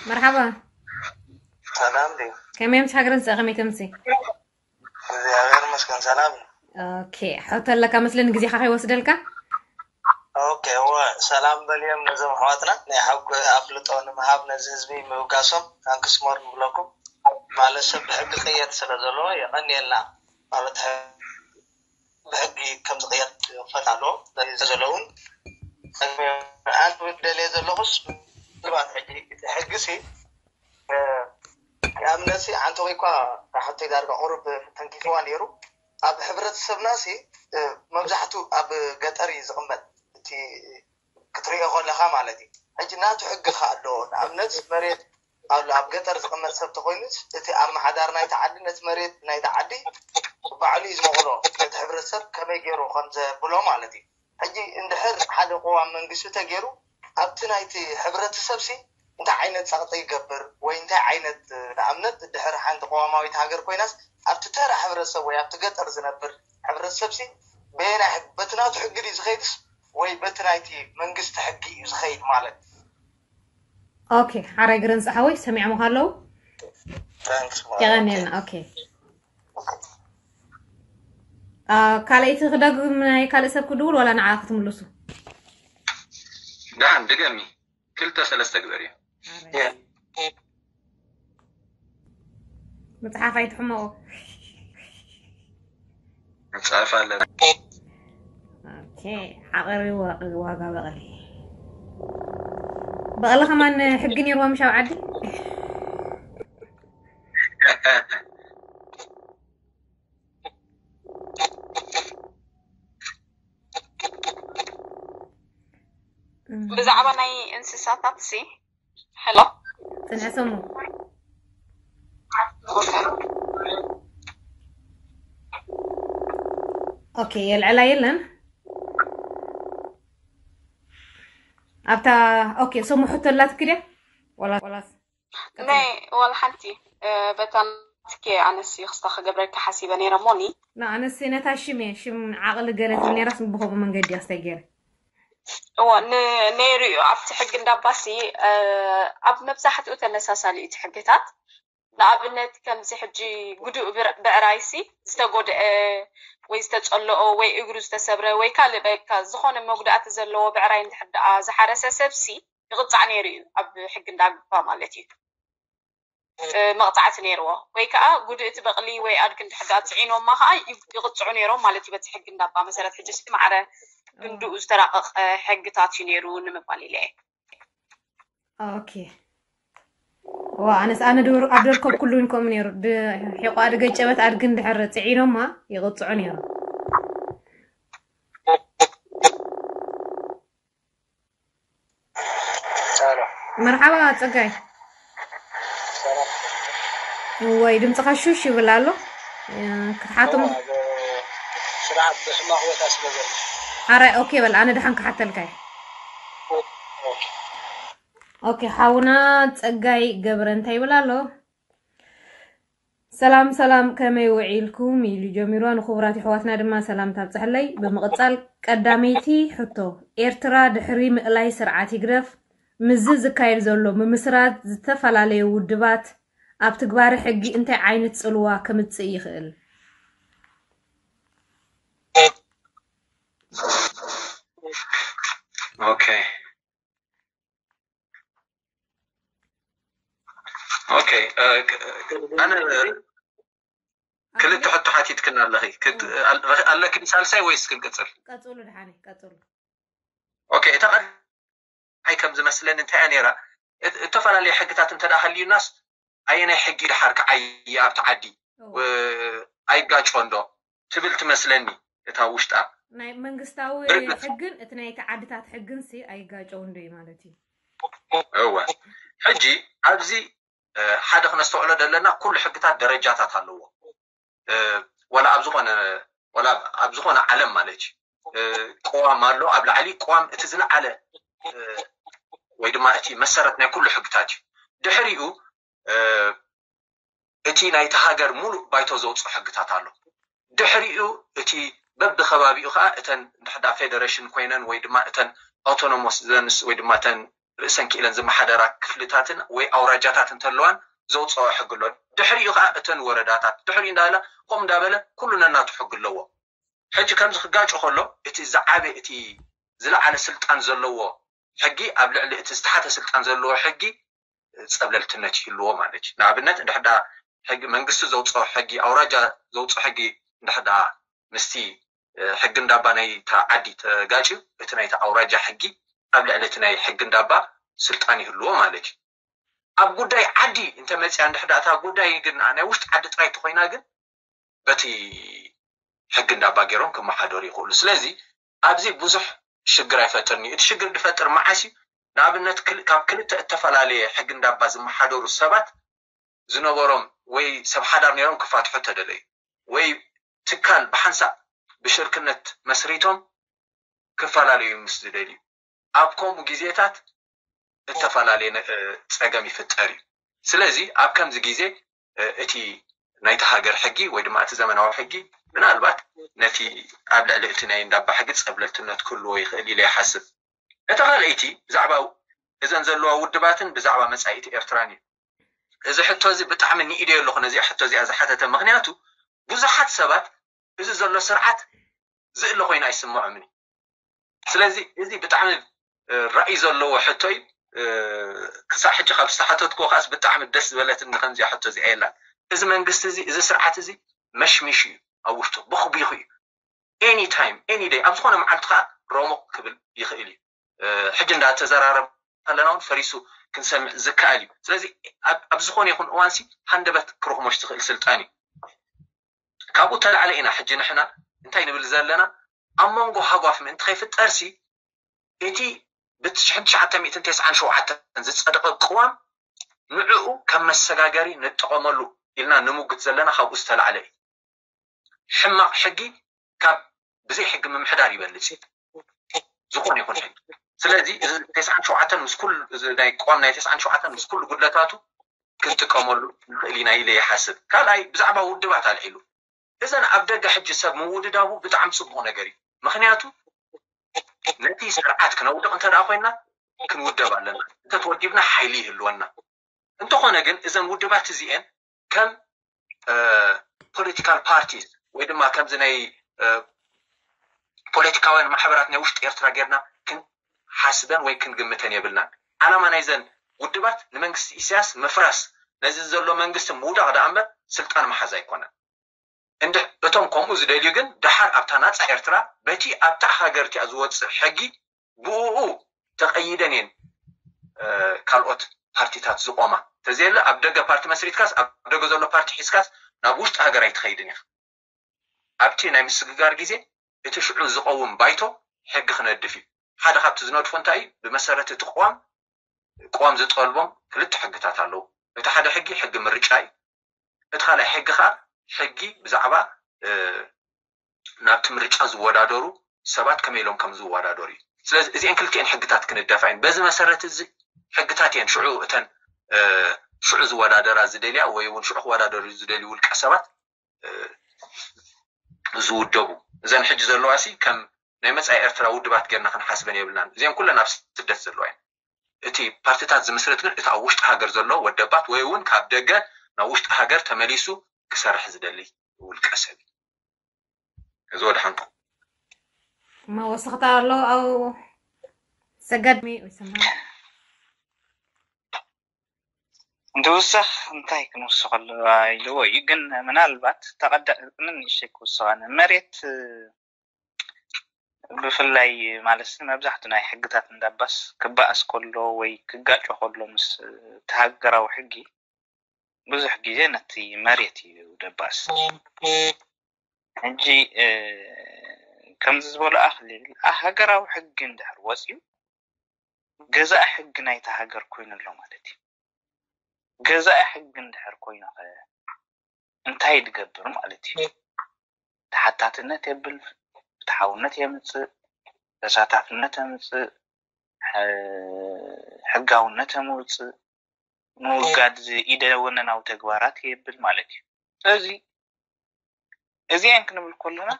መርሓባ። ሰላም ድዩ? ከመይ ምሽ ሃገርን ስእ ከመይ ተምሲ? እግዚኣብሔር ይመስገን ሰላም እዩ። ኦኬ፣ ሕቶ ኣለካ መስለኒ ግዜኻ ከይወስደልካ። ኦኬ፣ እወ፣ ሰላም በልዮም ነዞም ኣሕዋትና ናይ ሓቂ ኣፍልጦ ንምሃብ ነዚ ህዝቢ ምብጋሶም ታንክስ ሞር ንብለኩም። ማለት ሰብ ብሕጊ ቅየድ ስለ ዘለዎ የቐንየልና። ማለት ብሕጊ ከም ዝቕየድ ክፈት ኣለዎ። ስለዚ ዘለውን ኣንት ደልየ ዘለኹስ ምናልባት ሕጂ እቲ ሕጊ ሲ ንኣብነት ሲ ሓንቲ ወይ እኳ ሓንቲ ዳርጋ ቁሩብ ተንኪፍዋ ነይሩ። ኣብ ሕብረተሰብና ሲ መብዛሕቱ ኣብ ገጠር እዩ ዝቕመጥ እቲ ክትሪኦ ከለካ ማለት እዩ። ሕጂ ናቱ ሕጊ ከ ኣለዎ። ንኣብነት መሬት ኣሎ ኣብ ገጠር ዝቕመጥ ሰብ ተኮይኑስ እቲ ኣመሓዳሪ ናይቲ ዓዲ ነቲ መሬት ናይቲ ዓዲ ባዕሉ እዩ ዝመቕሎ ነቲ ሕብረተሰብ ከመይ ገይሩ ከም ዘብሎ ማለት እዩ። ሕጂ እንድሕር ሓደ ቅዋም መንግስቲ ተገይሩ ኣብቲ ናይቲ ሕብረተሰብ ሲ እንታይ ዓይነት ጸቕጢ ይገብር ወይ እንታይ ዓይነት ንኣብነት ድሕር ሓንቲ ቅዋማዊት ሃገር ኮይናስ ኣብቲ ተራ ሕብረተሰብ ወይ ኣብቲ ገጠር ዝነብር ሕብረተሰብ ሲ በየናይ ሕግ በቲ ናቱ ሕጊ ድዩ ዝኸይድስ ወይ በቲ ናይቲ መንግስቲ ሕጊ እዩ ዝኸይድ ማለት ኦኬ፣ ሓራይ ግረን ፀሓወይ ሰሚዖምካ ኣለዉ። የቐንየልና። ኦኬ፣ ካልኣይቲ ክደግም ናይ ካልእ ሰብ ክድውል ዋላ ንዓ ክትምልሱ? ደሓን ድገሚ፣ ክልተ ሰለስተ ግበር እዩ። መፅሓፍ ኣይትሕመቑ። መፅሓፍ ኣለና። ኦኬ፣ ዓቐሪ ዋጋ በቕሊ። በቕሊ ከማን ሕጊ ነይርዋ ምሽ ኣብ ዓዲ? ብዛዕባ ናይ እንስሳታት ሲ ሄሎ ፅንሐ ሰሙ። ኦኬ፣ የልዕላ የለን። ኣብታ ኦኬ፣ ሰሙ ሕቶ ኣላትክ ድያ? ዋላ ዋላስ ናይ ዋላ ሓንቲ በታ ናትኪ ኣነሲ ክስታ ክገብረልካ ሓሲበ ነይረ ሞኒ ና ኣነሲ ነታ ሽም እየ ሽም ዓቕሊ ገለ ትብል ነይራስ ብኸምኡ መንገዲ ኣስታይ ገይረ እዎ ን- ነይሩ እዩ ኣብቲ ሕጊ እንዳባሲ ኣብ መብዛሕትኡ ተመሳሳሊ እቲ ሕግታት ንኣብነት ከምዚ ሕጂ ጉዱእ ብር- ብዕራይሲ ዝተጎድአ ወይ ዝተፀለኦ ወይ እግሩ ዝተሰብረ ወይ ካልእ በቃ ዝኾነ መጉዳእቲ ዘለዎ ብዕራይ እንድሕር ደኣ ዝሓረሰ ሰብሲ ይቕፃዕ ነይሩ እዩ ኣብ ሕጊ እንዳባ ማለት እዩ እ፣ መቕፃዕቲ ነይርዎ ወይ ከዓ ጉድእቲ በቕሊ ወይ ኣድጊ እንድሕር ደኣ ፅዒኖማ ከዓ ይ- ይቕፅዑ ነይሮም ማለት እዩ በቲ ሕጊ እንዳባ መሰረት ሕጂ ሲ ማዕረ ክንድኡ ዝተራቐቐ ሕግታት እዩ ነይሩ ንምባል ኢለ እየ ኦኬ ዋ ኣነስ ኣነ ድር ኣብ ደርከብ ኩሉ እውን ከምኡ ነይሩ ድ- ሒቋ ድገጨበት ኣድጊ እንድሕር ፅዒኖማ ይቕፅዑ ነይሮም ቻሎ መርሓባ ፀጋይ ሰላም ወይ ድምፅኻ ሹሽ ይብል ኣሎ ክትሓቶም ኣብ ስራሕ ብሕማቕ ቦታ ስለ ዘሎ ሓራይ ኦኬ በል ኣነ ድሓን ክሓተልካ እየ ኦኬ ሓውና ፀጋይ ገብረ እንታይ ይብል ኣሎ ሰላም ሰላም ከመይ ውዒልኩም ኢሉ ጀሚርዋ ንክቡራት የሕዋትና ድማ ሰላምታ ኣብፀሐለይ ብምቕፃል ቀዳመይቲ ሕቶ ኤርትራ ድሕሪ ምእላይ ስርዓት ይግደፍ ምስዚ ዝካየድ ዘሎ ምምስራት ዝተፈላለዩ ውድባት ኣብ ትግባረ ሕጊ እንታይ ዓይነት ፅልዋ ከምፅእ ይኽእል? ኦኬ ኦኬ ኣነ ክልተ ሕቶ ሓቲትክና ኣለኺ ኣለኪ ሳልሳይ ወይስ ክንቅፅል? ቀፅሉ ድሓነ ቀፅሉ። ኦኬ እታ ቀዳማይ ከም ዝመስለኒ እንታይ እያ ነይራ እተፈላለየ ሕግታት እንተ ደኣ ሃልዩናስ ኣየናይ ሕጊ ድሓር ክዓይ ኣብቲ ዓዲ ኣይጋጮ እንዶ ትብል ትመስለኒ እታ ውሽጣ። ናይ መንግስታዊ ሕግን እቲ ናይቲ ዓድታት ሕግን ሲ ኣይጋጨው እንዶ እዩ ማለት እዩ። እወ ሕጂ ኣብዚ ሓደ ክነስተውዕሎ ዘለና ኩሉ ሕግታት ደረጃታት ኣለዎ። ወላ ኣብ ዝኾነ ወላ ኣብ ዝኾነ ዓለም ማለት እዩ ቅዋም ኣሎ። ኣብ ላዕሊ ቅዋም እቲ ዝለዓለ ወይ ድማ እቲ መሰረት ናይ ኩሉ ሕግታት እዩ። ድሕሪኡ እቲ ናይቲ ሃገር ሙሉእ ባይቶ ዘውፅኦ ሕግታት ኣሎ። ድሕሪኡ እቲ በብከባቢኡ ከዓ እተን እንድሕዳ ፌደሬሽን ኮይነን ወይ ድማ እተን ኣውቶኖሞስ ዘንስ ወይ ድማ እተን ርእሰን ክኢለን ዝመሓደራ ክፍልታትን ወይ ኣውራጃታት እንተለዋን ዘውፅኦ ሕጊ ኣሎ። ድሕሪኡ ከዓ እተን ወረዳታት ድሕሪኡ እንዳበለ ከምኡ እንዳበለ ኩሉ ነናቱ ሕጊ ኣለዎ። ሕጂ ከምዚ ክጋጮ ከሎ እቲ ዝዓበ እቲ ዝለዓለ ስልጣን ዘለዎ ሕጊ ኣብ ልዕሊ እቲ ዝተሓተ ስልጣን ዘለዎ ሕጊ ፀብለልትነት ይህልዎ ማለት እዩ። ንኣብነት እንድሕዳ ሕጊ መንግስቲ ዘውፅኦ ሕጊ ኣውራጃ ዘውፅኦ ሕጊ እንድሕዳ ምስቲ ሕጊ እንዳባ ናይታ ዓዲ ተጋጭ እቲ ናይታ ኣውራጃ ሕጊ ኣብ ልዕሊ እቲ ናይ ሕጊ እንዳባ ስልጣን ይህልዎ ማለት እዩ። ኣብ ጉዳይ ዓዲ እንተመፅያ እንድሕዳ እታ ጉዳይ ግን ናይ ውሽጢ ዓዲ ጥራይ ተኮይና ግን በቲ ሕጊ እንዳባ ገይሮም ክመሓደሩ ይኽእሉ። ስለዚ ኣብዚ ብዙሕ ሽግር ኣይፈጥርን እዩ። እቲ ሽግር ዝፈጥር መዓስ እዩ? ንኣብነት ካብ ክልተ እተፈላለየ ሕጊ እንዳባ ዝመሓደሩ ሰባት ዝነበሮም ወይ ሰብ ሓዳር ነይሮም ክፋትሑ ተደለዩ ወይ ትካል ብሓንሳእ ብሽርክነት መስሪቶም ክፈላለዩ ምስ ዝደልዩ ኣብ ከምኡ ግዜታት እተፈላለየ ፀገም ይፍጠር እዩ። ስለዚ ኣብ ከምዚ ግዜ እቲ ናይቲ ሃገር ሕጊ ወይ ድማ እቲ ዘመናዊ ሕጊ ምናልባት ነቲ ኣብ ልዕሊ እቲ ናይ እንዳባ ሕጊ ፀብለልትነት ክህልዎ ይኽእል ኢለ ይሓስብ። እታ ካልኣይቲ ብዛዕባ እዘን ዘለዋ ውድባትን ብዛዕባ መፃኢቲ ኤርትራን እዩ። እዚ ሕቶ እዚ ብጣዕሚ ንኢደ ኣለኹ ነዚኣ ሕቶ እዚኣ ዝሓተተ ምክንያቱ ብዙሓት ሰባት እዚ ዘሎ ስርዓት ዝእለ ኮይኑ ኣይስምዖምን እዩ። ስለዚ እዚ ብጣዕሚ ራእይ ዘለዎ ሕቶ እዩ። ክሳብ ሕጂ ካብ ዝተሓተትኩ ከዓስ ብጣዕሚ ደስ ዝበለትኒ ከምዚኣ ሕቶ እዚኣ የላን። እዚ መንግስቲ እዚ እዚ ስርዓት እዚ መሽሚሽ እዩ ኣብ ውሽጡ ብኽቢኹ እዩ። ኤኒ ታይም ኤኒ ደይ ኣብ ዝኾነ መዓልቲ ከዓ ሮሞቕ ክብል ይኽእል እዩ። ሕጂ እንዳተዘራረብ ከለና እውን ፈሪሱ ክንሰምዕ ዝከኣል እዩ። ስለዚ ኣብ ዝኾነ ይኹን እዋንሲ ሃንደበት ክርኽሞሽ ዝኽእል ስልጣን እዩ። ካብኡ ተላዕለ ኢና ሕጂ ንሕና እንታይ ንብል ዘለና ኣብ መንጎ ሃጓፍ ምእንቲ ከይፍጠርሲ እቲ ብትሽሕን ትሽዓተ ሚእትን ተስዓን ሸውዓተን ዝፀደቐ ቅዋም ንዕኡ ከም መሰጋገሪ ንጠቐመሉ ኢልና ንሙግት ዘለና ካብኡ ዝተላዕለ እዩ። ሕማቕ ሕጊ ካብ ብዘይ ሕጊ ምምሕዳር ይበልፅ እዩ ዝኾነ ይኹን ሕጊ። ስለዚ እዚ ተስዓን ሸውዓተን ምስ ኩሉ እዚ ናይ ቅዋም ናይ ተስዓን ሸውዓተን ምስ ኩሉ ጉድለታቱ ክንጥቀመሉ ንኽእል ኢና ኢለ ይሓስብ። ካልኣይ ብዛዕባ ውድባት ኣልዒሉ እዘን ኣብ ደገ ሕጂ ሰብ ምውድዳቡ ብጣዕሚ ፅቡቕ ነገር እዩ። ምክንያቱ ነቲ ስርዓት ክነውድቕ እንተ ደኣ ኮይና ክንውደብ ኣለና። እንተተወዲብና ሓይሊ ይህልወና። እንተኾነ ግን እዘን ውድባት እዚኤን ከም ፖለቲካል ፓርቲስ ወይ ድማ ከምዚ ናይ ፖለቲካውያን ማሕበራት ናይ ውሽጢ ኤርትራ ጌርና ክንሓስበን ወይ ክንግምተን የብልናን። ዓላማ ናይዘን ውድባት ንመንግስቲ ኢሳያስ ምፍራስ ነዚ ዘሎ መንግስቲ ምውዳቕ ደኣ እምበር ስልጣን መሓዝ ኣይኮነን። እንድሕ እቶም ከምኡ ዝደልዩ ግን ደሓር ኣብታ ናፃ ኤርትራ በቲ ኣብታ ሃገር እቲኣ ዝወፅእ ሕጊ ብኡኡ ተቐይደን እየን ካልኦት ፓርቲታት ዝቆማ። ተዘየለ ኣብ ደገ ፓርቲ መስሪትካስ ኣብ ደገ ዘሎ ፓርቲ ሒዝካስ ናብ ውሽጢ ሃገር ኣይትኸይድን ኢኻ። ኣብቲ ናይ ምስግጋር ግዜ እቲ ሽዑ ዝቐውም ባይቶ ሕጊ ክነድፍ እዩ። ሓደ ካብቲ ዝነድፎ እንታይ እዩ? ብመሰረት እቲ ቅዋም ቅዋም ዝጠልቦም ክልተ ሕግታት ኣለዉ። እቲ ሓደ ሕጊ ሕጊ ምርጫ እዩ። እቲ ካልኣይ ሕጊ ከዓ ሕጊ ብዛዕባ ናብቲ ምርጫ ዝወዳደሩ ሰባት ከመይ ኢሎም ከም ዝወዳደሩ እዩ። ስለዚ እዚአን ክልቲአን ሕግታት ክንደፋ እየን። በዚ መሰረት እዚ ሕግታት እየን ሽዑ እተን ሽዑ ዝወዳደራ ዝደልያ ወይ እውን ሽዑ ክወዳደሩ ዝደልዩ ውልቀ ሰባት ዝውደቡ። እዘን ሕጂ ዘለዋ ሲ ከም ናይ መፃኢ ኤርትራ ውድባት ጌርና ክንሓስበን የብልናን። እዚአን ኩለን ኣብ ስደት ዘለዋ እየን። እቲ ፓርቲታት ዝምስርት ግን እቲ ኣብ ውሽጢ ሃገር ዘሎ ወደባት ወይ እውን ካብ ደገ ናብ ውሽጢ ሃገር ተመሊሱ ክሰርሕ ዝደሊ ውልቀ ሰብ እዩ። እዚ ወደ ሓንኩ መወሰኽታ ኣሎ ኣብ ሰገድሚ ይሰማ እንትውሰኽ እንታይ ክንውስኸሉ ኢልዎ እዩ። ግን ምናልባት ተቐዳቅንን ንእሽተይ ክውስኸን መሬት ብፍላይ ማለት መብዛሕቱ ናይ ሕግታት እንዳባስ ክበኣስ ከሎ ወይ ክጋጮ ከሎ ምስ ተሃገራዊ ሕጊ ብዙሕ ግዜ ነቲ መሬት እዩ ደባስ። ሕጂ ከምዚ ዝበሉ ኣኽሊል ሃገራዊ ሕጊ እንድሕር ወፅዩ ገዛኢ ሕጊ ናይታ ሃገር ኮይኑ ኣሎ ማለት እዩ። ገዛኢ ሕጊ እንድሕር ኮይኑ እንታይ ድገብር ማለት እዩ? ተሓታትነት የብል፣ ፍትሓውነት የምፅእ፣ ተሳታፍነት የምፅእ፣ ሕጋውነት የምውፅእ፣ ምውጋድ ኢደ ወነናዊ ተግባራት የብል ማለት እዩ። ስለዚ እዚአን ክንብል ከለና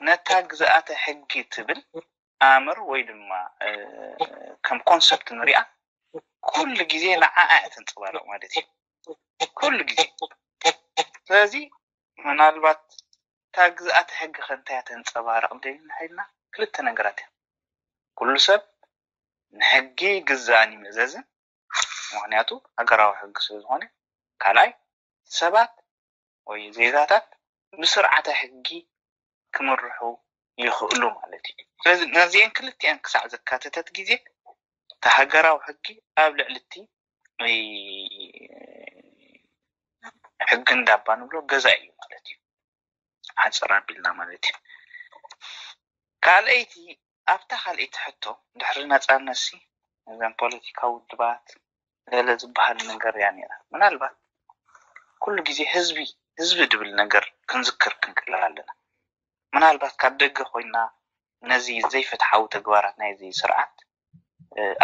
ነታ ግዝኣተ ሕጊ ትብል ኣምር ወይ ድማ ከም ኮንሰፕት ንሪኣ ኩሉ ግዜ ንዓኣ እያ ተንፀባርቕ ማለት እዩ። ኩሉ ግዜ። ስለዚ ምናልባት እታ ግዝኣተ ሕጊ ከ እንታይ እያ ተንፀባርቕ እንተኢልና ክልተ ነገራት እያ። ኩሉ ሰብ ንሕጊ ይግዛእን ይምእዘዝን፣ ምክንያቱ ሃገራዊ ሕጊ ስለ ዝኾነ። ካልኣይ ሰባት ወይ ዜጋታት ብስርዓተ ሕጊ ክምርሑ ይኽእሉ ማለት እዩ። ስለዚ ነዚአን ክልቲኣን ክሳዕ ዘካተተት ግዜ እቲ ሃገራዊ ሕጊ ኣብ ልዕሊ እቲ ሕጊ እንዳባ ንብሎ ገዛ እዩ ማለት እዩ። ሓፅር ኣቢልና ማለት እዩ። ካልኣይቲ ኣብታ ካልኣይቲ ሕቶ ድሕሪ ነፃነትሲ እዘን ፖለቲካዊ ውድባት ገለ ዝበሃል ነገር እያ ነይራ። ምናልባት ኩሉ ግዜ ህዝቢ ህዝቢ ድብል ነገር ክንዝክር ክንክእል ኣለና። ምናልባት ካብ ደገ ኮይና ነዚ ዘይፍትሓዊ ተግባራት ናይዚ ስርዓት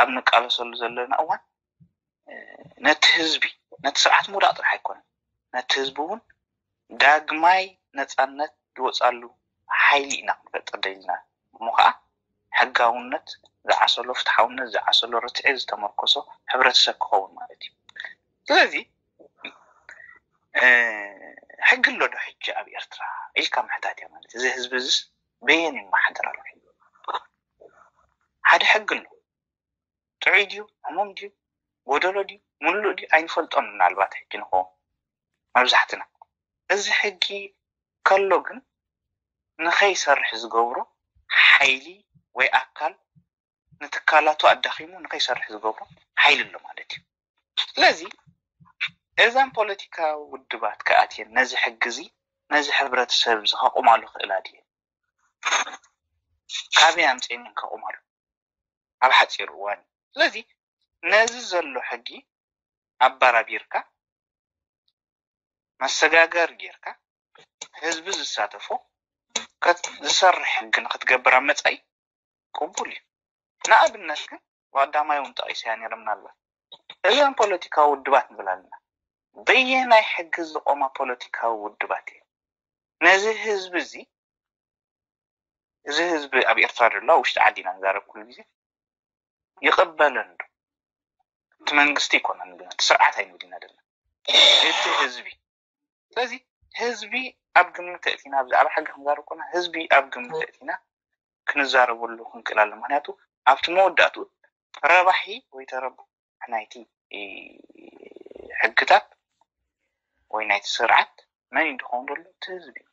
ኣብ ንቃለሰሉ ዘለና እዋን ነቲ ህዝቢ ነቲ ስርዓት ምውዳቕ ጥራሕ ኣይኮነን፣ ነቲ ህዝቢ እውን ዳግማይ ነፃነት ዝወፃሉ ሓይሊ ኢና ክንፈጥር ደሊና። እሞ ከዓ ሕጋውነት ዝዓሰሎ፣ ፍትሓውነት ዝዓሰሎ፣ ርትዒ ዝተመርኮሶ ሕብረተሰብ ክኸውን ማለት እዩ። ስለዚ ሕጊ ኣሎ ዶ ሕጂ ኣብ ኤርትራ ኢልካ ምሕታት እያ ማለት። እዚ ህዝቢ እዚስ በየን ይመሓደር ኣሎ? ሓደ ሕጊ ኣሎ። ጥዑይ ድዩ፣ ሕሙም ድዩ፣ ጎደሎ ድዩ፣ ሙሉእ ድዩ ኣይንፈልጦን። ምናልባት ሕጂ ንኸውን መብዛሕትና። እዚ ሕጊ ከሎ ግን ንኸይሰርሕ ዝገብሮ ሓይሊ ወይ ኣካል ንትካላቱ ኣዳኺሙ ንኸይሰርሕ ዝገብሮ ሓይሊ ኣሎ ማለት እዩ። ስለዚ እዘን ፖለቲካዊ ውድባት ከኣትየን ነዚ ሕጊ እዚ ነዚ ሕብረተሰብ እዚ ከቑማሉ ክእላ ድየን? ካበይ ኣምፅኤን ከቑማሉ? ኣብ ሓፂር እዋን። ስለዚ ነዚ ዘሎ ሕጊ ኣባራቢርካ መሰጋገር ጌርካ ህዝቢ ዝሳተፎ ዝሰርሕ ሕጊ ንክትገብር ኣብ መፃኢ ቅቡል እዩ። ንኣብነት ግን ብቀዳማይ እውን ጠቂሰያ ነይረ። ምናልባት እዘን ፖለቲካዊ ውድባት ንብል ኣለና። በየናይ ሕጊ ዝቆማ ፖለቲካዊ ውድባት እየን? ነዚ ህዝቢ እዚ እዚ ህዝቢ ኣብ ኤርትራ ዘሎ ውሽጢ ዓዲ ኢና ንዛረብ ኩሉ ግዜ ይቕበለን ዶ? እቲ መንግስቲ ኣይኮነን ንብል፣ እቲ ስርዓት ኣይንብል ኢና ዘለና፣ እቲ ህዝቢ። ስለዚ ህዝቢ ኣብ ግምት ኣእቲና ብዛዕባ ሕጊ ክንዛረብ ኮና ህዝቢ ኣብ ግምት ኣእቲና ክንዛረበሉ ክንክእል ኣሎ። ምክንያቱ ኣብቲ መወዳእቱ ረባሒ ወይ ተረባሒ ናይቲ ሕግታት ወይ ናይቲ ስርዓት መን እዩ ዝኸውን ዘሎ? እቲ ህዝቢ እዩ።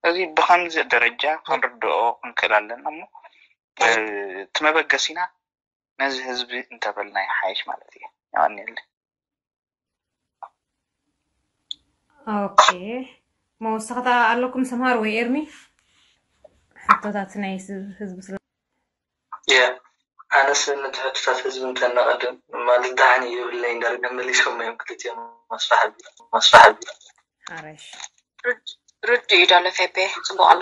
ስለዚ ብከምዚ ደረጃ ክንርድኦ ክንክእል ኣለና እሞ እቲ መበገሲና ነዚ ህዝቢ እንተበልና ይሓይሽ ማለት እዩ። የቐንየለይ። ኦኬ፣ መወሰኽታ ኣለኩም ሰምሃር ወይ ኤርሚ? ሕቶታት ናይ ህዝቢ ስለ ኣነስ ነቲ ሕቶታት ህዝቢ እንተናቐድም ማለት ደሓን እዩ ይብለይ እንዳርገ መሊሶም እዮም ክልቲኦም መስፋሕ ኣቢሉ መስፋሕ ኣቢሉ ሓረሽ ርዱ እዩ ዳለ ፌፔ ጽቡቕ ኣሎ።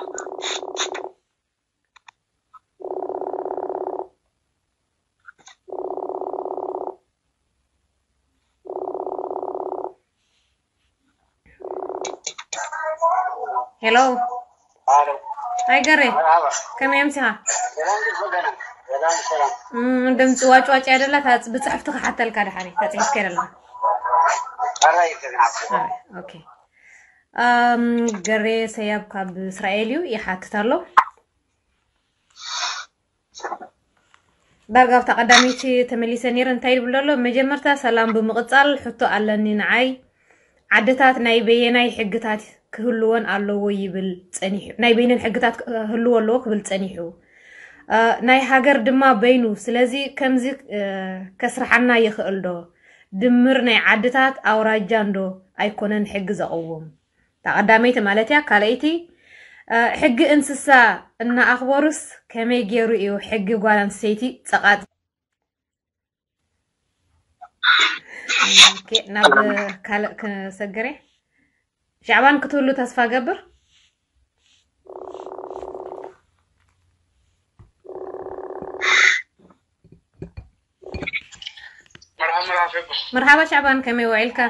ሄሎ ኣይ ገሬ ከመይ ኣምሲኻ? ድምፂ ዋጭዋጭ ያደላ ብፅሕፍቲ ክሓተልካ ድሓሪ ተፅሒፍካ ያደላ ኦኬ። ገሬ ሰያብ ካብ እስራኤል እዩ ይሓትት ኣሎ። ዳርጋ ኣብታ ቀዳመይቲ ተመሊሰ ነይረ። እንታይ ይብል ዘሎ? መጀመርታ ሰላም ብምቕጻል ሕቶ ኣለኒ ንዓይ። ዓድታት ናይ በየናይ ሕግታት ክህልወን ኣለዎ ይብል ጸኒሑ? ናይ በይነን ሕግታት ክህልዎ ኣለዎ ክብል ጸኒሑ። ናይ ሃገር ድማ በይኑ። ስለዚ ከምዚ ከስርሓና ይኽእል ዶ? ድምር ናይ ዓድታት ኣውራጃ እንዶ ኣይኮነን ሕጊ ዘቕውም? እታ ቀዳመይቲ ማለት እያ። ካልኣይቲ፣ እ፣ ሕጊ እንስሳ እናኣኽበሩስ ከመይ ገይሩ እዩ ሕጊ ጓል ኣንስተይቲ ጸቓጢ? ኦኬ፣ ናብ ካልእ ክሰግር እየ። ሻዕባን ክትህሉ ተስፋ ገብር። መርሓባ መርሓባ ፌቡ። መርሓባ ሻዕባን፣ ከመይ ውዒልካ?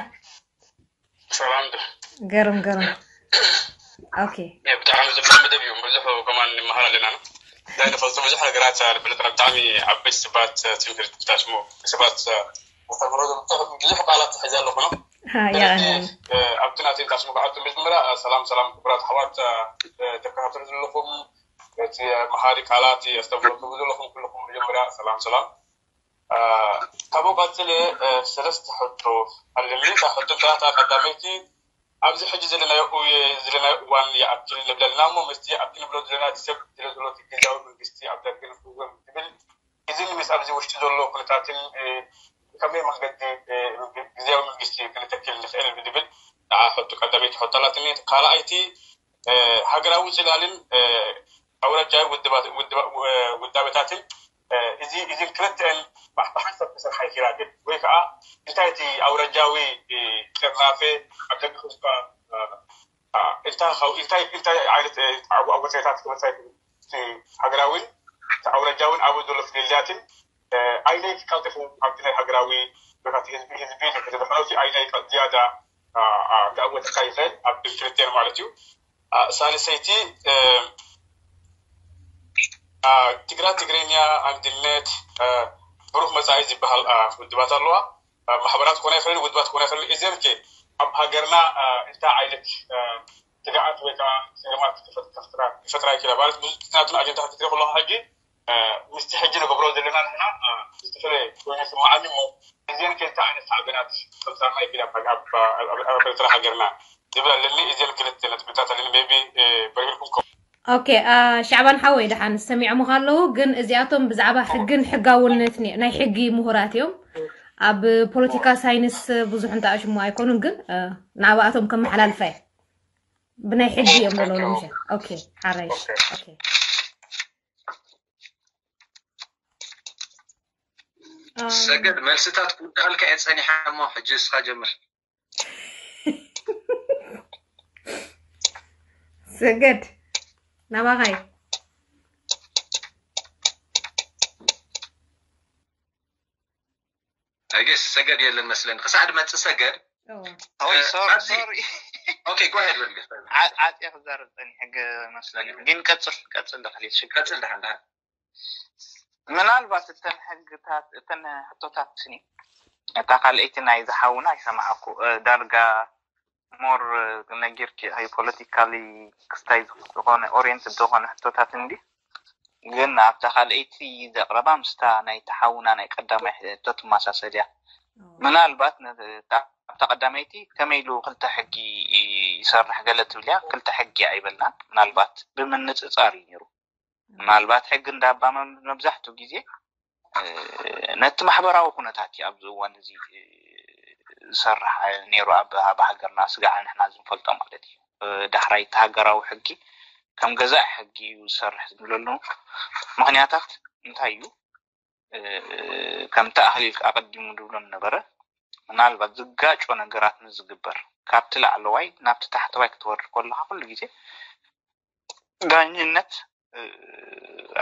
ሰላም ዶ? ገርም ገርም። ኦኬ። እ፣ ብጣዕሚ ጽቡቕ መደብ እዩ። ብዙሕ ከማን ንመሃር ኣለና። ናይ ንፈልጦ ብዙሕ ነገራት፣ እ፣ ንፈልጥ ኢና። ብጣዕሚ ዓበይቲ ሰባት፣ እ፣ ትምህርቲ ታስሞ ሰባት፣ እ፣ ኣስተምህሮ ብዙሕ ቃላት ሒዘ ኣለኹ ነው። ሃ፣ የቐንየልና። እ፣ ኣብቲ ናተይ ታስሞ ክኣቱ መጀመርያ፣ እ፣ ሰላም ሰላም ክቡራት ኣሕዋት፣ እ፣ እ፣ ተከታተሉ ዘለኹም፣ እቲ መሃሪ ቃላት ኣስተምህሮ ትህቡ ዘለኹም ኩልኹም መጀመርያ ሰላም ሰላም። እ፣ ካብኡ ቀጽለ፣ እ፣ ሰለስተ ሕቶ ኣለኒ። እታ ሕቶ እታ ቀዳመይቲ፣ ኣብዚ ሕጂ ዘለናዮ እው-፣ ዘለናዮ እዋን ይኣክል ንብለልና እሞ፣ ምስቲ ኣብቲ ንብሎ ዘለና እቲ ሰብ ዝለ ዘሎ እቲ ግዝያዊ መንግስቲ ኣብ ደገ ንክውን ዝብል፣ እዚ ምስ ኣብዚ ውሽጢ ዘሎ ኩነታትን፣ እ፣ ብከመይ መንገዲ፣ እ፣ ግዝያዊ መንግስቲ ክንተክል ንኽእል ዝብል፣ ንዓ ሕቶ ቀዳመይቲ ሕቶ ኣላትኒ። ካልኣይቲ፣ እ፣ ሃገራዊ ጽላልን፣ እ፣ ኣውራጃዊ ውድባት-፣ ውድባ-፣ ው-፣ ውዳበታትን፣ እ፣ እዚ፣ እዚን ክልተአን ብሓ-፣ ብሓንሳብ ክሰርሓ ይኽእላ ድየን? ወይ ከኣ እንታይ እቲ ኣውራጃዊ፣ እ፣ ጥርናፈ ኣብ ደገ ህዝባ፣ እ፣ እ፣ እንታይ ኸው-፣ እንታይ፣ እንታይ ዓይነት፣ እ፣ ኣው-፣ ኣወንታታት ክመጻ ይኽእል? እቲ ሃገራዊን እቲ ኣውራጃዊን ኣብኡ ዘሎ ፍልልያትን፣ እ፣ ኣየናይ ቀልጢፉ ኣብቲ ናይ ሃገራዊ ወይ ከኣ እቲ ህዝቢ፣ ህዝቢ ንሕቶ ዝሕረሲ ኣየናይ ቀል-፣ ዝያዳ፣ እ፣ እ፣ ክኣወንታ ይኽእል ኣብ ክልቲኤን ማለት እዩ። እ፣ ሳልሰይቲ፣ እ፣ እ፣ ትግራ ትግርኛ ኣንድነት፣ እ፣ ብሩህ መጻኢ ዝበሃል፣ እ፣ ውድባት ኣለዋ። እ፣ ማሕበራት ክኾና ይኽእልን ውድባት ክኾና ይኽእልን። እዘን ከ ኣብ ሃገርና፣ እ፣ እንታይ ዓይነት፣ እ፣ ስግኣት ወይ ከኣ ስልማት ክፈጥ-፣ ክፈጥራ፣ ክፈጥራ ይኽእላ? ማለት ብዙ ናቱን ኣጀንዳታት ክትርኢ ከለኹ ሕጂ፣ እ፣ ምስቲ ሕጂ ንገብሮ ዘለና ንሕና፣ እ፣ ዝተፈላለየ ኮይኑ ይስምዓኒ እሞ፣ እዚአን ክልተ ዓይነት ሳዕቤናት ከምጻልና ይኽእል ኣብ፣ ኣብ፣ ኣብ፣ ኣብ ኤርትራ ሃገርና ዝብል ኣለኒ። እዚአን ክልተ ነጥብታት ኣለኒ። ሜቢ፣ እ፣ በርሂልኩም ከ-? ኦኬ፣ አ፣ ሻዕባን ሓወይ ደሓን ሰሚዖምኻ ኣለዉ፣ ግን እዚኣቶም ብዛዕባ ሕግን ሕጋውነት ኒ-፣ ናይ ሕጊ ምሁራት እዮም። ኣብ ፖለቲካ ሳይንስ ብዙሕ እንተኣሽሙ ኣይኮኑን፣ ግን፣ እ፣ ናብኣቶም ከመሓላልፋ እየ። ብናይ ሕጊ እዮም ዘለዉ፣ ምሸ። ኦኬ፣ ሓራይሽ። ኦኬ። ሰገድ፣ መልስታት ክውድኣልካ እየ ጸኒሐ እሞ፣ ሕጂ እስኻ ጀምር። ሰገድ፣ ናባኻ እዩ። I guess ሰገድ የለን መስለኒ። ክሳዕ ድመጽእ ሰገድ። እዎ። ኦይ፣ እ፣ ሶሪ፣ ኣብዚ ሶሪ። ኦኬ፣ go ahead በል፣ ገስ በል። ዓ-፣ ዓጽየ ክዛረብ ጸኒሐ ገ-፣ መስለኒ። ግን ቀጽል፣ ቀጽል፣ ደሓን እዩ። ሽግር ቀጽል፣ ደሓን፣ ደሓን። ምናልባት እተን ሕግታት፣ እተን ሕቶታት ስኒ፣ እታ ካልኣይቲ ናይ ዝሓውና ይሰማዓኩ፣ እ፣ ዳርጋ ሞር፣ እ፣ ነጊርኪ፣ ሃይ ፖለቲካሊ ክስታይ ዝኾነ፣ ኦሪየንትድ ዝኾነ ሕቶታት እንዲ፣ ግን ኣብታ ካልኣይቲ ዘቕረባ ምስታ ናይ ተሓውና ናይ ቀዳማይ ሕቶ ትመሳሰል እያ። ምናልባት ነ-፣ እታ፣ ኣብታ ቀዳመይቲ ከመይ ኢሉ ክልተ ሕጊ ይሰርሕ ገለ ትብል እያ። ክልተ ሕጊ ኣይበልናን። ምናልባት ብምንጽጻር እዩ ነይሩ። ምናልባት ሕጊ እንዳባ መ-፣ መብዛሕትኡ ግዜ፣ እ፣ ነቲ ማሕበራዊ ኩነታት እዩ ኣብዚ እዋን እዚ፣ እ፣ ዝሰርሕ ነይሩ ኣብ፣ ኣብ ሃገርና ስጋዕ ንሕና ዝንፈልጦ ማለት እዩ። እ፣ ዳሕራይ እቲ ሃገራዊ ሕጊ ከም ገዛኢ ሕጊ እዩ ዝሰርሕ ዝብለሉ ምኽንያታት እንታይ እዩ? እ፣ ከምቲ ኣኽሊል ኣቐዲሙ ዝብሎ ነበረ፣ ምናልባት ዝጋጮ ነገራት ምስ ዝግበር፣ ካብቲ ላዕለዋይ ናብቲ ታሕተዋይ ክትወርድ ከለኻ ኩሉ ግዜ ዳኝነት፣ እ፣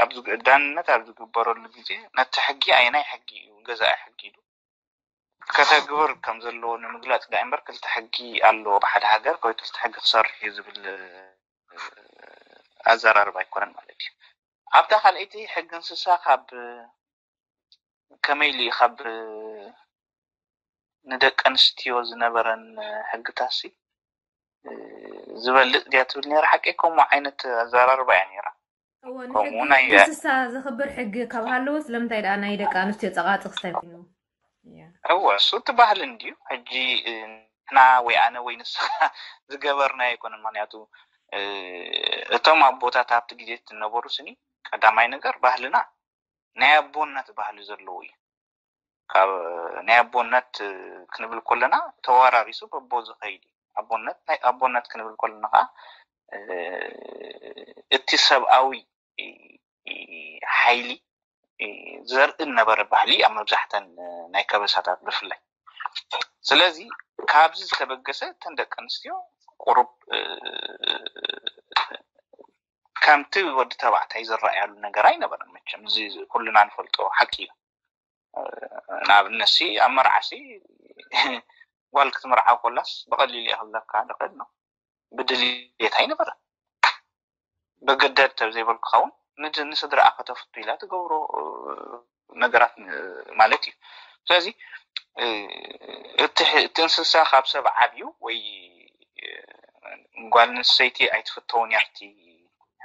ኣብ ዝግ-፣ ዳንነት ኣብ ዝግበረሉ ግዜ ነቲ ሕጊ ኣየናይ ሕጊ እዩ ገዛኢ ሕጊ ኢሉ ከተግብር ከም ዘለዎ ንምግላጽ ደኣ እምበር ክልተ ሕጊ ኣለዎ ብሓደ ሃገር ወይ ክልተ ሕጊ ክሰርሕ እዩ ዝብል፣ እ፣ ኣዘራርባ ኣይኮነን ማለት እዩ። ኣብታ ካልኣይቲ ሕጊ እንስሳ ካብ ከመይ ኢሉ እዩ ካብ ንደቂ ኣንስትዮ ዝነበረን ሕግታሲ፣ እ፣ ዝበልጽ ድያ ትብል ነይራ? ሓቀይ ከምኡ ዓይነት ኣዘራርባ እያ ነይራ። እወ፣ ከምኡ ንሕጊ ናይ እንስሳ ዘኽብር ሕጊ ካብ ሃለወ ስለምንታይ ደኣ ናይ ደቂ ኣንስትዮ ጸቓጢ ክስታይ ኮይኑ? እያ። እወ፣ እሱ እቲ ባህሊ እንድዩ። ሕጂ፣ እ፣ ንሕና ወይ ኣነ ወይ ንስኻ ዝገበርናዮ ኣይኮነን። ምኽንያቱ፣ እ፣ እቶም ኣቦታት ኣብቲ ግዜ ዝነበሩ ስኒ፣ ቀዳማይ ነገር ባህልና ናይ ኣቦነት ባህሊ ዘለዎ እዩ። ካብ ናይ ኣቦነት ክንብል ከለና ተዋራሪሱ በቦ ዝኸይድ እዩ። ኣቦነት ናይ ኣቦነት ክንብል ከለና ከዓ እቲ ሰብኣዊ ሓይሊ ዘርኢ ነበረ ባህሊ ኣብ መብዛሕተን ናይ ከበሳታት ብፍላይ። ስለዚ ካብዚ ዝተበገሰ እተን ደቂ ኣንስትዮ ቁሩብ ከምቲ ወዲ ተባዕታይ ዝረኣያሉ ነገር ኣይነበረን። መቸም እዚ ኩልና ንፈልጦ ሓቂ እዩ። ንኣብነት ሲ ኣብ መርዓ ሲ ጓል ክትምርዓ ኮላስ ብቐሊሉ እየ ክብለካ ድኽእል ነው። ብድልየት ኣይነበረን። ብግደድ ተዘይበልኩካ እውን ንስድራኣ ከተፍቱ ኢላ ትገብሮ ነገራት ማለት እዩ። ስለዚ እቲ እንስሳ ካብ ሰብ ዓብዩ ወይ ጓል ኣንስተይቲ ኣይትፍተውን እያ ኣብቲ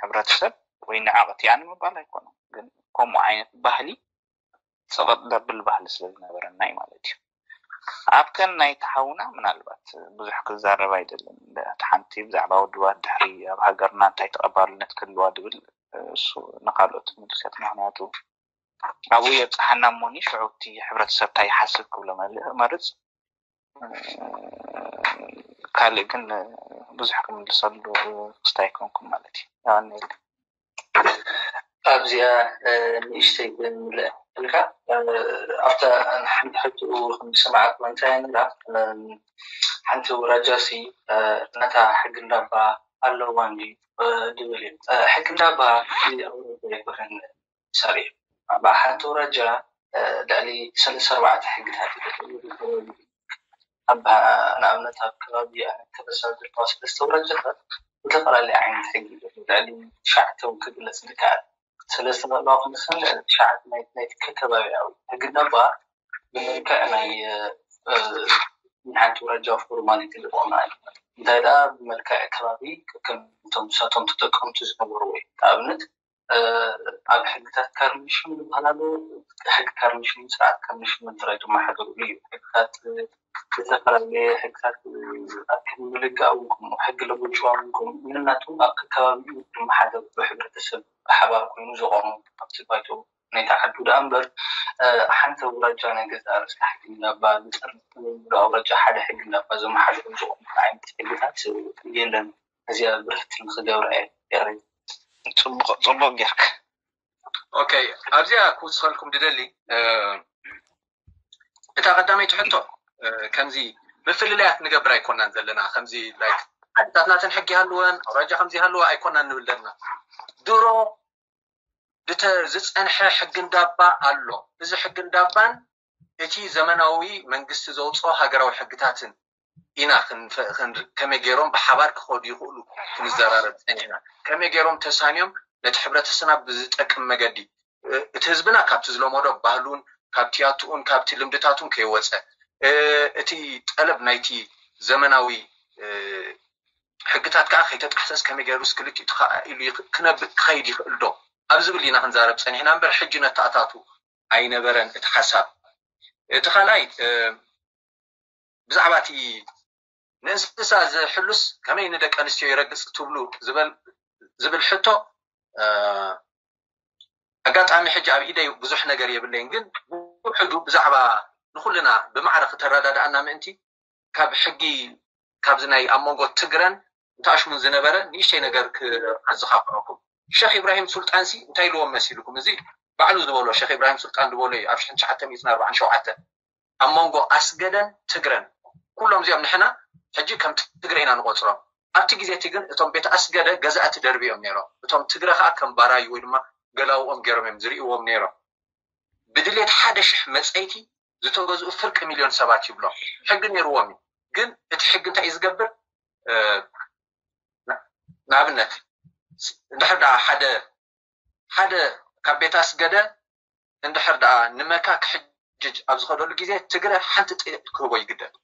ሕብረተሰብ ወይ ንዕቕቲ እያ ንምባል ኣይኮነን። ግን ከምኡ ዓይነት ባህሊ ፅቕጥ ዘብል ባህሊ ስለ ዝነበረና እዩ ማለት እዩ። ኣብተን ናይ ተሓውና ምናልባት ብዙሕ ክዛረብ ኣይደልን። እቲ ሓንቲ ብዛዕባ ውድባት ድሕሪ ኣብ ሃገርና እንታይ ተቐባልነት ክህልዋ ድብል እሱ ንካልኦት ምልከት። ምክንያቱ ኣብኡ የብፅሓና እሞኒ ሽዑ እቲ ሕብረተሰብ እንታይ ይሓስብ ክብሎ መርፅ። ካልእ ግን ብዙሕ ክምልሰሉ ክስታይ ኣይኮንኩም ማለት እዩ። ያዋኒ ኣብዚኣ ንእሽተይ ምልእ ኢልካ ኣብታ ሓንቲ ሕትኡ ክንሰማዓኩም እንታይ ንራ ሓንቲ ውራጃሲ ነታ ሕጊ እንዳባ ኣለዋ እንዲ ድብል እዩ። ሕጊ እንዳባ ኣይኮነን ሰሪሑ ኣብ ሓንቲ ውራጃ ልዕሊ ሰለስተ ኣርባዕተ ሕግታት ኣብ ንኣብነት ኣብ ከባቢ ኣነት ተበሳ ዘለዋ ሰለስተ ውራጃታት ዝተፈላለዩ ዓይነት ሕጊ ልዕሊ ትሽዓተ ክግለፅ ዝከኣል ሰለስተ ዘለዋ ክንሰን ትሽዓተ ናይቲ ከባቢያዊ ሕጊ እንዳባ ብመልክዕ ናይ ሓንቲ ውራጃ ፎርማሊቲ ዝቆመ እንታይ ደኣ ብመልክዕ ከባቢ ከከምቶም ንሳቶም ተጠቀምቱ ዝነበሩ ወይ ንኣብነት ኣብ ሕግታት ካርኒሽም ዝበሃል ኣሎ። ሕጊ ካርኒሽም ስርዓት ካርኒሽም ጥራይ ዝመሓደርሉ እዩ። ሕግታት ዝተፈላለየ ሕግታት ኣብ ሕጊ ምልጋእ እውን ከምኡ ሕጊ ለጎጭዋ እውን ከምኡ ምንናቱ ኣብ ከከባቢኡ ዝመሓደር ብሕብረተሰብ ብሓባር ኮይኑ ዝቆሙ ኣብቲ ባይቶ ናይቲ ዓዱ ደኣ እምበር ሓንቲ ኣውራጃ ናይ ገዛእ ርእሳ ሕጊ እንዳባ ዝጠርፍ ኣውራጃ ሓደ ሕጊ እንዳባ ዘመሓድሩ ዝኾኑ ዓይነት ሕግታት የለን። እዚኣ ብርህቲ ንክገብራ እየ። ፅቡቅ ጌርክ። ኦኬ ኣብዚኣ ክውስኸልኩም ድደሊ እታ ቀዳመይቲ ሕቶ ከምዚ ምፍልላያት ንገብር ኣይኮናን ዘለና ከምዚ ዓድታት ናተን ሕጊ ይሃልወን ኣውራጃ ከምዚ ይሃልወ ኣይኮናን ንብል ዘለና ድሮ ዝፀንሐ ሕጊ እንዳባ ኣሎ። እዚ ሕጊ እንዳባን እቲ ዘመናዊ መንግስቲ ዘውፅኦ ሃገራዊ ሕግታትን ኢና ከመይ ገይሮም ብሓባር ክኸዱ ይኽእሉ ክንዘራረብ ፀኒሕና። ከመይ ገይሮም ተሳንዮም ነቲ ሕብረተሰብና ብዝጠቅም መገዲ እቲ ህዝብና ካብቲ ዝለመዶ ባህሉን ካብቲ ኣትኡን ካብቲ ልምድታቱን ከይወፀ እቲ ጠለብ ናይቲ ዘመናዊ ሕግታት ከዓ ከይተጣሕሰስ ከመይ ገይሩ ክልቲኡ ተኸኢሉ ክነብእ ክኸይድ ይኽእል ዶ ኣብ ዝብል ኢና ክንዛረብ ፀኒሕና እምበር ሕጂ ነተኣታቱ ኣይነበረን እቲ ሓሳብ። እቲ ካልኣይ ብዛዕባ እቲ ንእንስሳ ዝሕሉስ ከመይ ንደቂ ኣንስትዮ ይረግፅ ትብሉ ዝብል ሕቶ ኣጋጣሚ ሕጂ ኣብ ኢደይ ብዙሕ ነገር የብለይን ግን ብውሕዱ ብዛዕባ ንኩልና ብማዕረ ክተረዳድኣና ምእንቲ ካብ ሕጊ ካብዚ ናይ ኣብ መንጎ ትግረን እንተኣሽሙን ዝነበረ ንእሽተይ ነገር ክኣዘኻኽረኩም። ሸኽ ኢብራሂም ሱልጣንሲ እንታይ ኢልዎም መሲልኩም? እዚ ባዕሉ ዝበሎ ሸኽ ኢብራሂም ሱልጣን ዝበሎ እዩ ኣብ ሽሕን ትሽዓተ ሚእትን ኣርባዓን ሸውዓተን ኣብ መንጎ ኣስገደን ትግረን ኩሎም እዚኦም ንሕና ሕጂ ከም ትግረ ኢና ንቆፅሮም። ኣብቲ ግዜ እቲ ግን እቶም ቤት ኣስገደ ገዛእቲ ደርቢ እዮም ነይሮም። እቶም ትግረ ከዓ ከም ባራዩ ወይ ድማ ገላውኦም ገይሮም እዮም ዝርእዎም ነይሮም። ብድሌት ሓደ ሽሕ መፀይቲ ዝተገዝኡ ፍርቂ ሚልዮን ሰባት ይብሎም። ሕጊ ነይርዎም እዩ። ግን እቲ ሕጊ እንታይ እዩ ዝገብር? ንኣብነት እንድሕር ደኣ ሓደ ሓደ ካብ ቤት ኣስገደ እንድሕር ደኣ ንመካ ክሕጅጅ ኣብ ዝኸደሉ ግዜ ትግረ ሓንቲ ጥይት ክህቦ ይግደድ።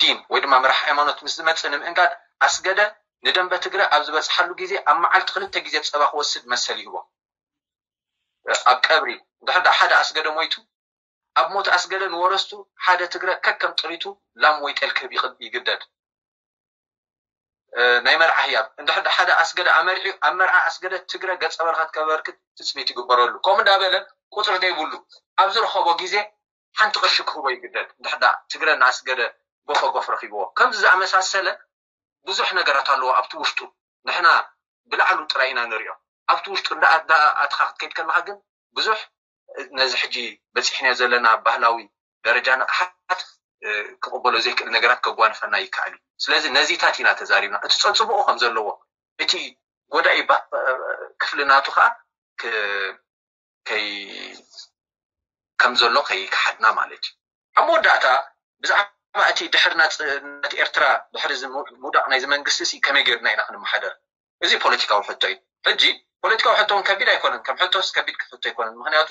ዲን ወይ ድማ መራሕ ሃይማኖት ምስ ዝመፅእ ንምእንጋድ ኣስገደ ንደንበ ትግረ ኣብ ዝበፅሓሉ ግዜ ኣብ መዓልቲ ክልተ ግዜ ፀባ ክወስድ መሰል ይህቦ። ኣብ ቀብሪ እንድሕር ደኣ ሓደ ኣስገደ ሞይቱ ኣብ ሞት ኣስገደ ንወረስቱ ሓደ ትግረ ከከም ጥሪቱ ላም ወይ ጤል ክህብ ይግደድ። ናይ መርዓ ህያብ እንድሕር ሓደ ኣስገደ ኣመሪሑ ኣብ መርዓ ኣስገደ ትግረ ገፀ በረኸት ከበርክት ትፅቢት ይግበረሉ። ከምኡ እንዳበለ ቁፅሪ ዘይብሉ ኣብ ዝረኸቦ ግዜ ሓንቲ ቅርሺ ክህቦ ይግደድ። እንድሕዳ ትግረ እናኣስገደ ጎፈጎፍ ረኺብዎ። ከምዚ ዝኣመሳሰለ ብዙሕ ነገራት ኣለዎ ኣብቲ ውሽጡ። ንሕና ብላዕሉ ጥራይ ኢና ንሪኦ። ኣብቲ ውሽጡ እንዳ ኣትኻ ክትከይድ ከለኻ ግን ብዙሕ ነዚ ሕጂ በፂሕናዮ ዘለና ባህላዊ ደረጃ ንቕሓት ክቕበሎ ዘይክእል ነገራት ከጓንፈና ይከኣል እዩ። ስለዚ ነዚታት ኢና ተዛሪብና። እቲ ፀፅብኦ ከም ዘለዎ እቲ ጎዳኢ ክፍሊ ናቱ ከዓ ከም ዘሎ ከይከሓድና ማለት እዩ። ኣብ መወዳእታ ብዛዕባ እቲ ድሕሪ ናፅነት ኤርትራ ድሕሪ ምውዳቕ ናይዚ መንግስቲ ሲ ከመይ ገይርና ኢና ክንመሓደር? እዚ ፖለቲካዊ ሕቶ እዩ። ሕጂ ፖለቲካዊ ሕቶ እውን ከቢድ ኣይኮነን። ከም ሕቶስ ከቢድ ሕቶ ኣይኮነን። ምክንያቱ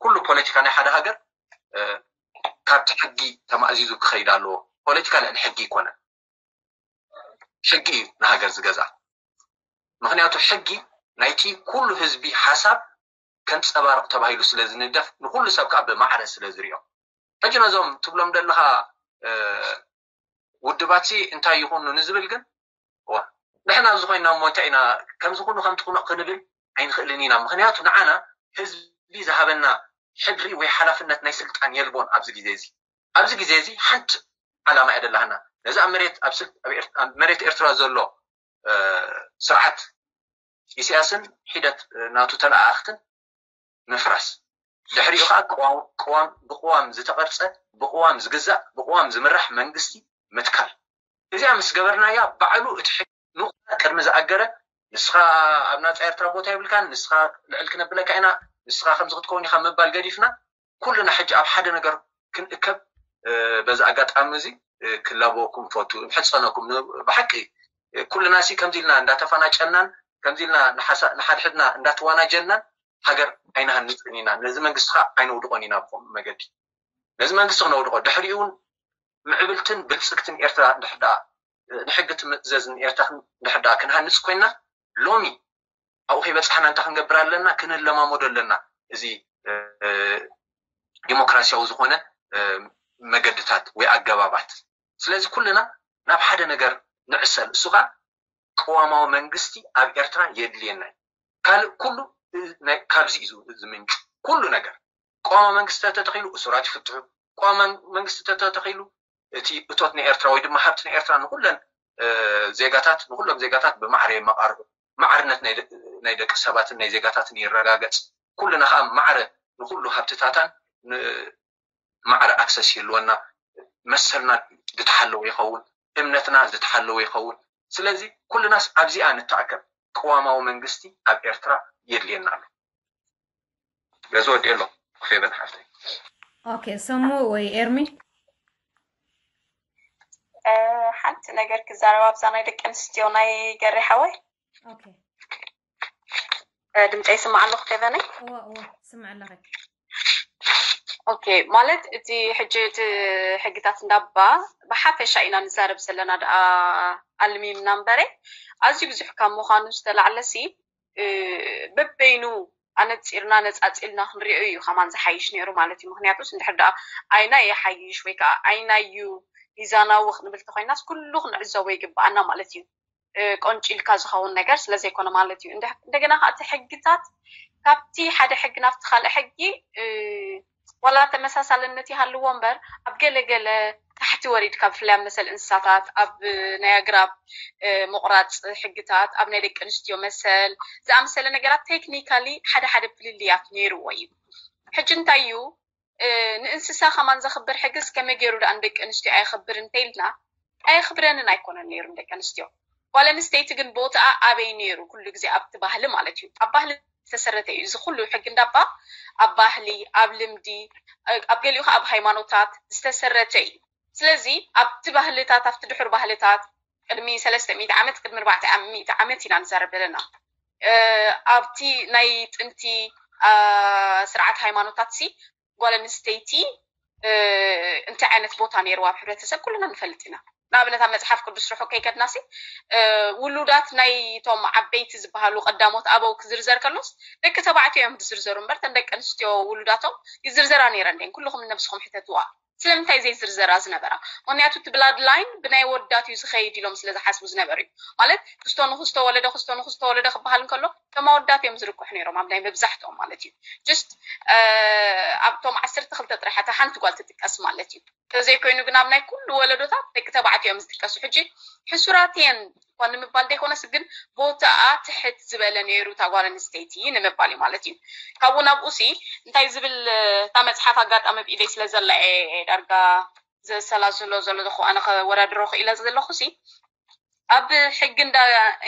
ኩሉ ፖለቲካ ናይ ሓደ ሃገር ካብቲ ሕጊ ተማእዚዙ ክኸይድ ኣለዎ። ፖለቲካ ልዕሊ ሕጊ ኣይኮነን። ሕጊ እዩ ንሃገር ዝገዛ። ምክንያቱ ሕጊ ናይቲ ኩሉ ህዝቢ ሓሳብ ከንፀባርቕ ተባሂሉ ስለ ዝንደፍ ንኩሉ ሰብ ከዓ ብማዕረ ስለ ዝሪኦ ሕጂ ነዞም ትብሎም ዘለኻ ውድባት ሲ እንታይ ይኹኑ ንዝብል ግን ንሕና ኣብዚ ኮይና እሞ እንታይ ኢና ከምዚ ኩኑ ከምቲ ኩኖ ክንብል ኣይንኽእልን ኢና። ምክንያቱ ንዓና ህዝቢ ዝሃበና ሕድሪ ወይ ሓላፍነት ናይ ስልጣን የልቦን ኣብዚ ግዜ እዚ ኣብዚ ግዜ እዚ ሓንቲ ዓላማ እያ ደላሃና ነዚ ኣብ መሬት ኣብ መሬት ኤርትራ ዘሎ ስርዓት ኢሳያስን ሒደት ናቱ ተለኣኣኽትን ምፍራስ ድሕሪኡ ከዓ ቅዋም ብቅዋም ዝተቐርፀ ብቅዋም ዝግዛእ ብቅዋም ዝምራሕ መንግስቲ ምትካል እዚኣ ምስ ገበርናያ ባዕሉ እቲ ሕጊ ንቑ ቅድሚ ዝኣገረ ንስኻ ኣብ ናፃ ኤርትራ ቦታ የብልካን ንስኻ ልዕል ክነብለካ ኢና ንስኻ ከምዚ ክትከውን ኢኻ ምባል ገዲፍና ኩልና ሕጂ ኣብ ሓደ ነገር ክንእከብ በዚ ኣጋጣሚ እዚ ክላበወኩም ፈቱ ሕፀነኩም ብሓቂ ኩልና ሲ ከምዚ ኢልና እንዳተፈናጨልናን ከምዚ ኢልና ንሓድሕድና እንዳተዋናጀልናን ሃገር ኣይንሃንፅን ኢና ነዚ መንግስቲ ከዓ ኣይነውድቆን ኢና ብከምኡ መገዲ ነዚ መንግስቲ ክነውድቆ ድሕሪኡ እውን ምዕብልትን ብልፅግትን ኤርትራ እንድሕዳ ንሕጊ ትምእዘዝን ኤርትራ እንድሕዳ ክንሃንፅ ኮይና ሎሚ ኣብኡ ከይበፃሕና እንታይ ክንገብር ኣለና ክንለማመዶ ኣለና እዚ ዲሞክራሲያዊ ዝኾነ መገድታት ወይ ኣገባባት ስለዚ ኩልና ናብ ሓደ ነገር ንዕሰል እሱ ከዓ ቅዋማዊ መንግስቲ ኣብ ኤርትራ የድልየና እዩ ካልእ ኩሉ ካብዚ እዩ ዝምንጩ ኩሉ ነገር ቅዋማዊ መንግስቲ ተተኺሉ እሱራት ይፍትሑ ቅዋማዊ መንግስቲ ተተኺሉ እቲ እቶት ናይ ኤርትራ ወይ ድማ ሃብቲ ናይ ኤርትራ ንኩለን ዜጋታት ንኩሎም ዜጋታት ብማዕረ የመቃርቡ ማዕርነት ናይ ደቂ ሰባትን ናይ ዜጋታትን ይረጋገጽ ኩልና ከዓ ማዕረ ንኩሉ ሃብትታታን ማዕረ ኣክሰስ ይህልወና መሰልና ዝተሓለወ ይኸውን እምነትና ዝተሓለወ ይኸውን ስለዚ ኩልናስ ኣብዚኣ ንተኣከብ ቅዋማዊ መንግስቲ ኣብ ኤርትራ የድልየና ኣሎ በዚ ወዲ ኣሎ ክፌበን ሓፍተይ ኦኬ ሰሙ ወይ ኤርሚ ሓንቲ ነገር ክዛረብ ኣብዛ ናይ ደቂ ኣንስትዮ ናይ ገሬ ሓወይ ድምፀ ይስማዕ ኣለኩ ፌቨነይ ስምዕ ኣለኺ ኦኬ ማለት እቲ ሕጂ እቲ ሕግታት እንዳባ ብሓፈሻ ኢና ንዛረብ ዘለና ደኣ ኣልሚምና እምበረ ኣዝዩ ብዙሕ ካብ ምዃኑ ዝተላዕለ ሲ በበይኑ ኣነፂርና ነፃፂልና ክንሪኦ እዩ ከማን ዝሓይሽ ነይሩ ማለት እዩ ምክንያቱስ እንድሕር ደኣ ኣይና የሓይሽ ወይ ከዓ ኣይና እዩ ሚዛናዊ ክንብል ተኮይናስ ኩሉ ክንዕዘቦ ይግባኣና ማለት እዩ ቆንጪልካ ዝኸውን ነገር ስለዘይኮነ ማለት እዩ እንደገና ከዓ እቲ ሕግታት ካብቲ ሓደ ሕጊ ናብቲ ካልእ ሕጊ ዋላ ተመሳሳልነት ይሃልዎ እምበር ኣብ ገለገለ ታሕቲ ወሪድካ ብፍላይ ኣብ መሰል እንስሳታት ኣብ ናይ ኣግራብ ምቑራፅ ሕግታት ኣብ ናይ ደቂ ኣንስትዮ መሰል ዝኣመሰለ ነገራት ቴክኒካሊ ሓደ ሓደ ፍልልያት ነይርዎ እዩ ሕጂ እንታይ እዩ ንእንስሳ ከማን ዘኽብር ሕግስ ከመይ ገይሩ ደኣ ንደቂ ኣንስትዮ ኣየኽብር እንተኢልና ኣየኽብረንን ኣይኮነን ነይሩ ንደቂ ኣንስትዮ ጓል ኣንስተይቲ ግን ቦትኣ ኣበይ ነይሩ ኩሉ ግዜ ኣብቲ ባህሊ ማለት እዩ ኣብ ባህሊ ዝተሰረተ እዩ እዚ ኩሉ ሕጊ እንዳባ ኣብ ባህሊ ኣብ ልምዲ ኣብ ገሊኡ ከዓ ኣብ ሃይማኖታት ዝተሰረተ እዩ ስለዚ ኣብቲ ባህልታት ኣብቲ ድሑር ባህልታት ቅድሚ ሰለስተ ሚእቲ ዓመት ቅድሚ ኣርባዕተ ሚእቲ ዓመት ኢና ንዛረብ ዘለና ኣብቲ ናይ ጥንቲ ስርዓት ሃይማኖታት ሲ ጓል ኣንስተይቲ እንታይ ዓይነት ቦታ ነይርዋ ኣብ ሕብረተሰብ ኩልና ንፈልጥ ኢና ንኣብነት ኣብ መፅሓፍ ቅዱስ ርሑቅ ከይከድናሲ ውሉዳት ናይ ቶም ዓበይቲ ዝበሃሉ ቀዳሞት ኣበው ክዝርዘር ከሎስ ደቂ ተባዕትዮ እዮም ዝዝርዘሩ እምበር ተን ደቂ ኣንስትዮ ውሉዳቶም ይዝርዘራ ነይረን ደን ኩልኹም ነብስኹም ሕተትዋ ስለምንታይ ዘይዝርዘራ ዝነበራ? ምክንያቱ እቲ ብላድ ላይን ብናይ ወዳት እዩ ዝኸይድ ኢሎም ስለ ዝሓስቡ ዝነበሩ እዩ። ማለት ክስቶ ንክስቶ ወለደ ክስቶ ንክስቶ ወለደ ክበሃል እንከሎ እቶም ኣወዳት እዮም ዝርቅሑ ነይሮም ኣብ ናይ መብዛሕትኦም ማለት እዩ። ጅስት ኣብቶም ዓሰርተ ክልተ ጥራሕ እታ ሓንቲ ጓል ትጥቀስ ማለት እዩ። ተዘይኮይኑ ግን ኣብ ናይ ኩሉ ወለዶታት ደቂ ተባዕትዮ እዮም ዝጥቀሱ። ሕጂ ሕሱራት እየን እኳ ንምባል ዘይኮነስ ግን ቦታኣ ትሕት ዝበለ ነይሩ እታ ጓል ኣንስተይቲ ንምባል እዩ ማለት እዩ። ካብኡ ናብኡ ሲ እንታይ ዝብል እታ መፅሓፍ ኣጋጣሚ ኣብ ኢደይ ስለ ዘላ እየ ዳርጋ ዘሰላስሎ ዘሎ ዘኹ ኣነ ከወዳድሮ ክኢለ ዘለኹ ሲ ኣብ ሕጊ እንዳ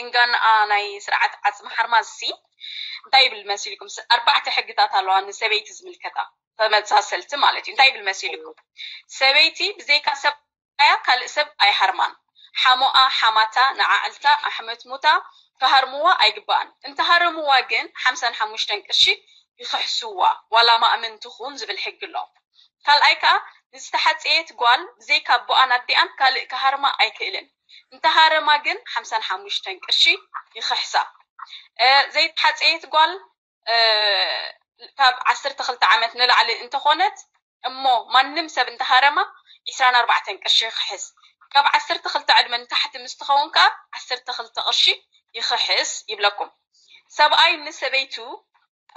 እንጋንኣ ናይ ስርዓት ዓፅሚ ሓርማዝ ሲ እንታይ ይብል መሲልኩም? ስ- ኣርባዕተ ሕግታት ኣለዋ ንሰበይቲ ዝምልከታ ተመሳሰልቲ ማለት እዩ። እንታይ ይብል መሲልኩም? ሰበይቲ ብዘይካ ሰብ ኣያ ካልእ ሰብ ኣይሃርማን። ሓሞኣ ሓማታ ንዓዕልታ ኣሕመት ሙታ ክሃርምዋ ኣይግባእን። እንተሃረምዋ ግን ሓምሳን ሓሙሽተን ቅርሺ ይኽሕስዋ ዋላ ማእምን ትኹን ዝብል ሕጊ ኣሎ። ካልኣይ ከዓ ንዝተሓፀየት ጓል ብዘይካ ኣቦኣን ኣዲኣን ካልእ ክሃርማ ኣይክእልን። እንተሃረማ ግን ሓምሳን ሓሙሽተን ቅርሺ ይኽሕሳ። ዘይተሓፀየት ጓል ካብ ዓሰርተ ክልተ ዓመት ንላዕሊ እንተኾነት እሞ ማንም ሰብ እንተሃረማ ዒስራን ኣርባዕተን ቅርሺ ይኽሕስ። ካብ ዓሰርተ ክልተ ዕድመ ንታሕቲ ምስ ትኸውን ከዓ ዓሰርተ ክልተ ቅርሺ ይኽሕስ ይብለኩም። ሰብኣይ ንሰበይቱ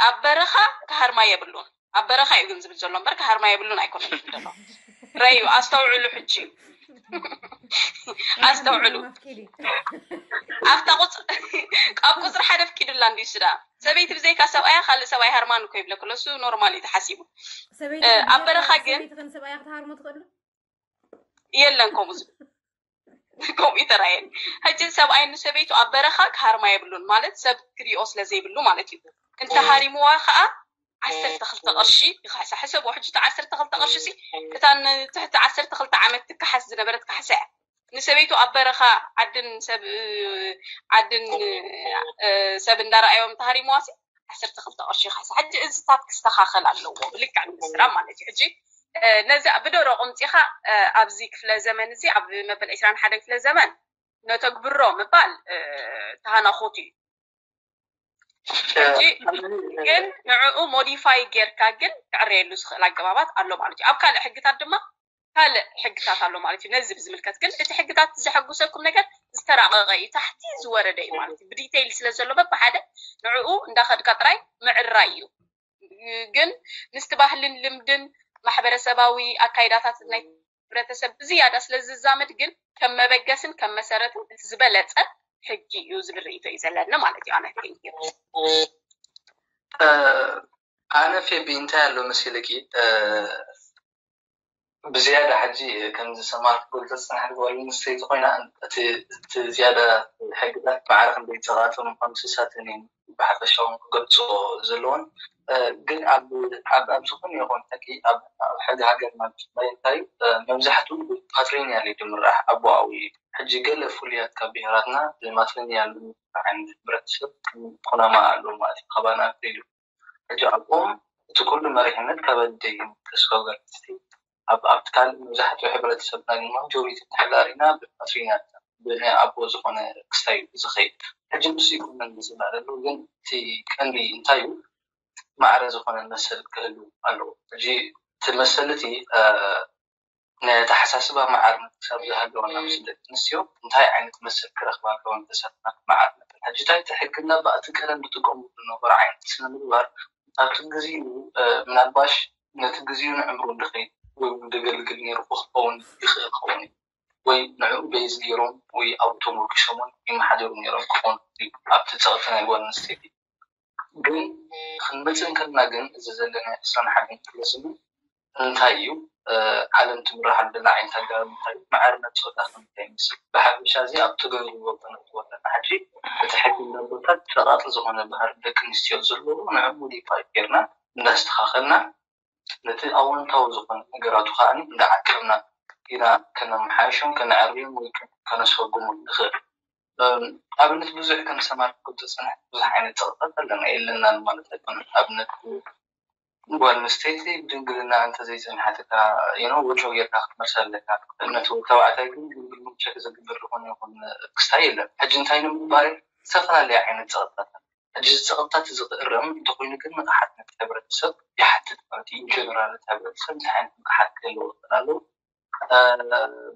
ኣብ በረኻ ክሃርማ የብሉን። ኣብ በረኻ እዩ ግን ዝብል ዘሎ እምበር ክሃርማ የብሉን ኣይኮነን ዝብል ዘሎ። ረዩ ኣስተውዕሉ ሕጂ ኣስተውዕሉ። ኣብታ ቁፅ ኣብ ቁፅሪ ሓደ ፍቂዱላ እንዲዩ ስዳ ሰበይቲ ብዘይካ ሰብኣያ ካልእ ሰብኣይ ሃርማን እኮ ይብለክ ለሱ ኖርማል እዩ ተሓሲቡ። ኣብ በረኻ ግን ሰበይቲ ከን ሰብኣያ ክትሃርሞ ትኽእሉ የለን ከምኡ ዝብል ከምኡ ይተራየን። ሕጂ ሰብኣይ ንሰበይቱ ኣብ በረኻ ክሃርማ የብሉን ማለት ሰብ ክሪኦ ስለ ዘይብሉ ማለት እዩ። እንተ ሃሪምዋ ከዓ ዓሰርተ ክልተ ቅርሺ ይኽሕሳ። ሕሰብ ሕጂ እቲ ዓሰርተ ክልተ ቅርሺ ሲ እታ ንትሕቲ ዓሰርተ ክልተ ዓመት ትከሓስ ዝነበረት ካሕሳ እያ። ንሰበይቱ ኣብ በረኻ ዓድን ሰብ ዓድን ሰብ እንዳረኣዮም ተሃሪምዋ ሲ ዓሰርተ ክልተ ቅርሺ ይኽሕሳ። ሕጂ እዚታት ክስተኻኸል ኣለዎ ብልክዕ ሚኒስትራ ማለት እዩ። ሕጂ ነዚ ብደረቑ ምፂኻ ኣብዚ ክፍለ ዘመን እዚ ኣብ መበል ዕስራን ሓደን ክፍለ ዘመን ነተግብሮ ምባል ተሃናኾት እዩ። ሕጂ ግን ንዕኡ ሞዲፋይ ጌርካ ግን ክዕረየሉ ዝኽእል ኣገባባት ኣሎ ማለት እዩ። ኣብ ካልእ ሕግታት ድማ ካልእ ሕግታት ኣሎ ማለት እዩ። ነዚ ብዝምልከት ግን እቲ ሕግታት ዘሐጉሰኩም ነገር ዝተራቐቐ እዩ፣ ታሕቲ ዝወረደ እዩ ማለት እዩ። ብዲቴይል ስለ ዘሎ በብሓደ ንዕኡ እንዳኸድካ ጥራይ ምዕራይ እዩ። ግን ምስቲ ባህልን ልምድን ማሕበረሰባዊ ኣካይዳታት ናይ ሕብረተሰብ ብዝያዳ ስለ ዝዛመድ ግን ከም መበገስን ከም መሰረትን እቲ ዝበለፀ ሕጊ እዩ ዝብል ርእይቶ እዩ ዘለኒ ማለት እዩ። ኣነ thank you። ኣነ ፌቢ እንታይ ኣሎ መሲልኪ ብዝያዳ ሕጂ ከምዚ ሰማር ክገልፆ ዝፅናሕ ጓል ኣንስተይቲ ኮይና እቲ ዝያዳ ሕግታት ማዕረ ክንደይ ፀቓጥም ምኳኑ ስሳትን ብሓፈሻውን ክገልፆ ዘለዎን ግን ኣብ ኣብ ዝኾነ ይኹን ሕጊ ኣብ ሕጊ ሃገርና ብፍላይ እንታይ መብዛሕትኡ ብፓትሪኒያል እዩ ዝምራሕ ኣቦኣዊ ሕጂ ገለ ፍሉያት ካብ ብሄራትና ብማትሪኒያል ዓይነት ሕብረተሰብ ኩናማ ኣለዉ ማለት እዩ ካባና ፍልዩ ሕጂ ኣብኦም እቲ ኩሉ መሪሕነት ካብ ኣደይ እዩ ዝምለስ ካብ ጓል ኣንስተይቲ ኣብ ኣብቲ ካልእ መብዛሕትኡ ሕብረተሰብና ግን ማጆሪቲ እንድሕር ዳኣ ሪእና ብፓትሪያርካ ብናይ ኣቦ ዝኾነ ክስታይ እዩ ዝኸይድ ሕጂ ንሱ ይኩነን ዝስማዕ ዘሎ ግን እቲ ቀንዲ እንታይ እዩ ማዕረ ዝኾነ መሰል ክህሉ ኣለዎ ሕጂ እቲ መሰል እቲ ናይ ኣተሓሳስባ ማዕርነት ክሳብ ዝሃለወና ምስ ደቂ ኣንስትዮ እንታይ ዓይነት መሰል ክረኽባ ኣለወን ተሳትፍና ክመዓር ነበር። ሕጂ እንታይ እቲ ሕግና ብኣቲ ቀደም ዝጥቀምሉ ዝነበሩ ዓይነት ስነ ምግባር ኣብቲ ግዚኡ ምናልባሽ ነቲ ግዚኡ ንዕምሩ እንድኸይድ ወይ እውን ደገልግል ነይሩ ክኸውን ይኽእል ክኸውን እዩ ወይ ንዕኡ ቤዝ ገይሮም ወይ ኣብኡ ተሞርኪሶም እውን ይመሓደሩ ነይሮም ክኾኑ ይኽእሉ ኣብቲ ፀቕጢ ናይ ጓል ኣንስተይቲ ግን ክንመፅእ እንከለና ግን እዚ ዘለና ዕስራን ሓደን ክፍለ ዘመን እንታይ እዩ ዓለም ትምርሓሉ ዘላ ዓይነት ኣገባብ እንታይ እዩ ማዕርነት ፆታ ከ እንታይ ይመስል ብሓፈሻ እዚ ኣብ ትገብርዎ ተነጥቦ ኣለና ሕጂ እቲ ሕጊ እንዳቦታት ሸቓጢ ዝኾነ ባህሪ ደቂ ኣንስትዮ ዘለዎ ንዕኡ ሞዲፋይ ጌርና እንዳስተኻኸልና ነቲ ኣወንታዊ ዝኾነ ነገራቱ ከዓ እንዳዓቀብና ኢና ከነመሓይሾም ከነዕርዮም ወይ ከነሰጉሙ ንኽእል ኣብነት ብዙሕ ከም ሰማር ክቁፅር ዝፀንሐ ብዙሕ ዓይነት ፀቕጥታት ኣለና የለናን ማለት ኣይኮነን ኣብነት ጓል ኣንስተይቲ ብድንግልና እንተዘይፀንሓትካ you know ወጮ ጌርካ ክትመልሳ ኣለካ ነቲ ወዲ ተባዕታይ ግን ድንግልንኡ ቸክ ዘግብር ዝኾነ ይኹን ክስታይ የለን ሕጂ እንታይ ንምባል ዝተፈላለዩ ዓይነት ፀቕጥታት ሕጂ እዚ ጸቕጥታት እዚ ክእረም እንተኾይኑ ግን ንቕሓት ነቲ ሕብረተሰብ ይሓትት ማለት እዩ። ኢንጀነራል እቲ ሕብረተሰብ እንታይ ዓይነት ንቕሓት ክህልዎ ይኽእል ኣለዎ?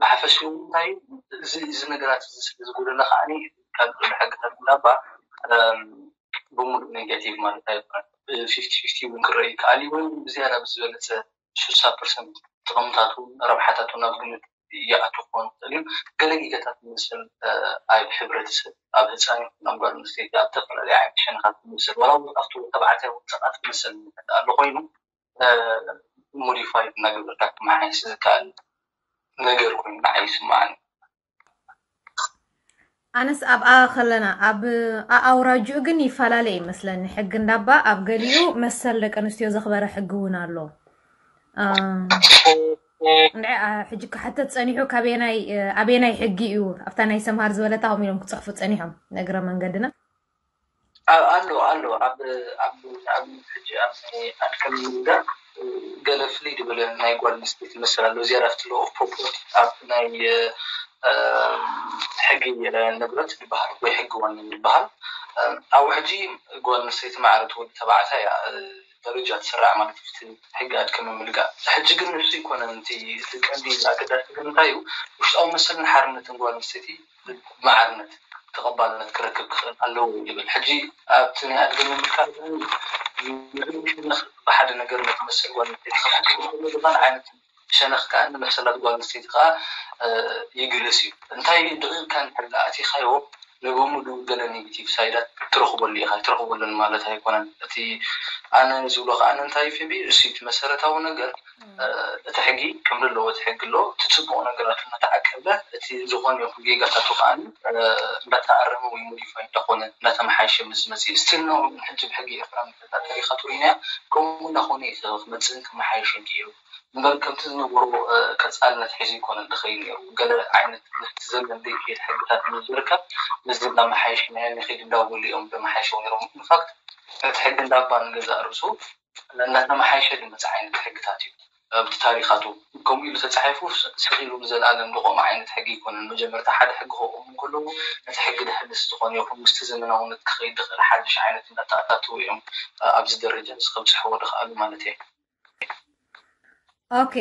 ብሓፈሽኡ እንታይ እዩ? እዚ እዚ ነገራት እዚ ስለ ዝጎደለ ከዓኒ ካብ ዘሎ ሕግታት እንዳባ ብሙሉእ ኔጋቲቭ ማለት ኣይኮነን። ፊፍቲ ፊፍቲ እውን ክረአ ይከኣል እዩ፣ ወይ ብዝያዳ ብዝበለፀ ስሳ ፐርሰንት ጥቕምታቱ ረብሓታቱ ናብ ግምት ይኣቱ ክኾን ይኽእል እዩ። ገለ ጌጋታት መሰል ኣብ ሕብረተሰብ፣ ኣብ ህፃን ይኹን ኣብ ጓል ኣንስተይቲ፣ ኣብ ዝተፈላለዩ ዓይነት ሸነኻት መሰል ዋላ እውን ኣብቲ ተባዕታይ እውን ፀቓጢ መሰል ኣሎ ኮይኑ ሞዲፋይ እናገበርካ ክመሓየሽ ዝከኣል ነገር ኮይኑ ንዓይ ይስምዓኒ። ኣነስ ኣብኣ ከለና ኣብ ኣኣውራጅኡ ግን ይፈላለ ይመስለኒ። ሕጊ እንዳባ ኣብ ገሊኡ መሰል ደቂ ኣንስትዮ ዘኽበረ ሕጊ እውን ኣሎ። እንድዒ ሕጂ ክሓተት ጸኒሑ ካበየናይ ኣበየናይ ሕጊ እዩ ኣብታ ናይ ሰምሃር ዝበለታ ከምኡ ኢሎም ክጽሕፉ ጸኒሖም። ነግረ መንገድና ኣሎ ኣሎ ኣብ ኣብ ኣብ ሕጂ ኣብ ናይ ኣድከም ምንዳ ገለ ፍልይ ዝበለ ናይ ጓል ኣንስተይቲ መሰል ኣሎ። ዝያዳ ፍትሎ ኦፍ ፕሮፖርቲ ኣብ ናይ ሕጊ ንብረት ዝበሃል ወይ ሕጊ ዋኒን ዝበሃል ኣብኡ ሕጂ ጓል ኣንስተይቲ ማዕረ ትወዲ ተባዕታይ እያ ደረጃ ትስራዕ ማለት እዩ። ሕጊ ኣድከም ምልጋእ ሕጂ ግን ንሱ ይኮነን እቲ ቀንዲ ኣገዳሲ ግን እንታይ እዩ ውሽጣዊ መሰልን ሓርነትን ጓል ኣንስተይቲ ማዕርነት ተቐባልነት ክረክብ ክኽእል ኣለዎ ይብል። ሕጂ ኣብቲ ናይ ኣድገ ምምልካት ብሓደ ነገር ነቲ መሰል ጓል ኣንስተይቲ ክሕክም ከሎ ዝኾነ ዓይነት ሸነኽ ከዓ ንመሰላት ጓል ኣንስተይቲ ከዓ ይግለስ እዩ። እንታይ ድቂቕካ እንድሕር ኣቲኻዮ ንብሙሉ ገለ ኔጌቲቭ ሳይዳት ትረኽበሉ ኢኻ። ኣይትረኽበሉን ማለት ኣይኮነን። እቲ ኣነ ዝብሎ ከዓ እንታይ ፌቢ እሱ እቲ መሰረታዊ ነገር እቲ ሕጊ ከም ዘለዎ እቲ ሕጊ ኣሎ። እቲ ፅቡቕ ነገራቱ እናተዓቀበ እቲ ዝኾነ ይኹን ጌጋታቱ ከዓ እንዳተኣረመ ወይ ሞዲፋይ እንዳኾነ እንዳተመሓየሸ ምስ ዝመፅእ ስቲል ነው። ሕጂ ብሕጊ ኤርትራ ምክታተል ኢኻ ትሪኢናያ ከምኡ እንዳኾነ እዩ ክመፅእን ክመሓየሽን ክኢሉ እምበር ከምቲ ዝነበሮ ቀፃልነት ሒዙ ይኮነን ዝኸይድ ነይሩ። ገለ ዓይነት ምስቲ ዘመን ዘይከይድ ሕግታት ምስ ዝርከብ ምስዚ እንዳመሓየሽናዮ ንኸይድ እንዳበሉ እዮም ዘመሓይሸው ነይሮም። ኢንፋክት እቲ ሕጊ እንዳባ ንገዛእ ርእሱ እናተመሓየሸ ዝመፅእ ዓይነት ሕግታት እዩ። ኣብቲ ታሪኻቱ ከምኡ ኢሉ ተፃሒፉ ስቕ ኢሉ ንዘለኣለም ዝቆመ ዓይነት ሕጊ ኣይኮነን። መጀመርታ ሓደ ሕጊ ከቆሙ እንከለዉ ነቲ ሕጊ ዘሕድስ ዝኾነ ይኹን ምስቲ ዘመናውነት ክኸይድ ዝኽእል ሓድሽ ዓይነት እንዳተኣታተዉ እዮም ኣብዚ ደረጃ እዚ ከብፅሕዎ ዝኸኣሉ ማለት እየ። ኦኬ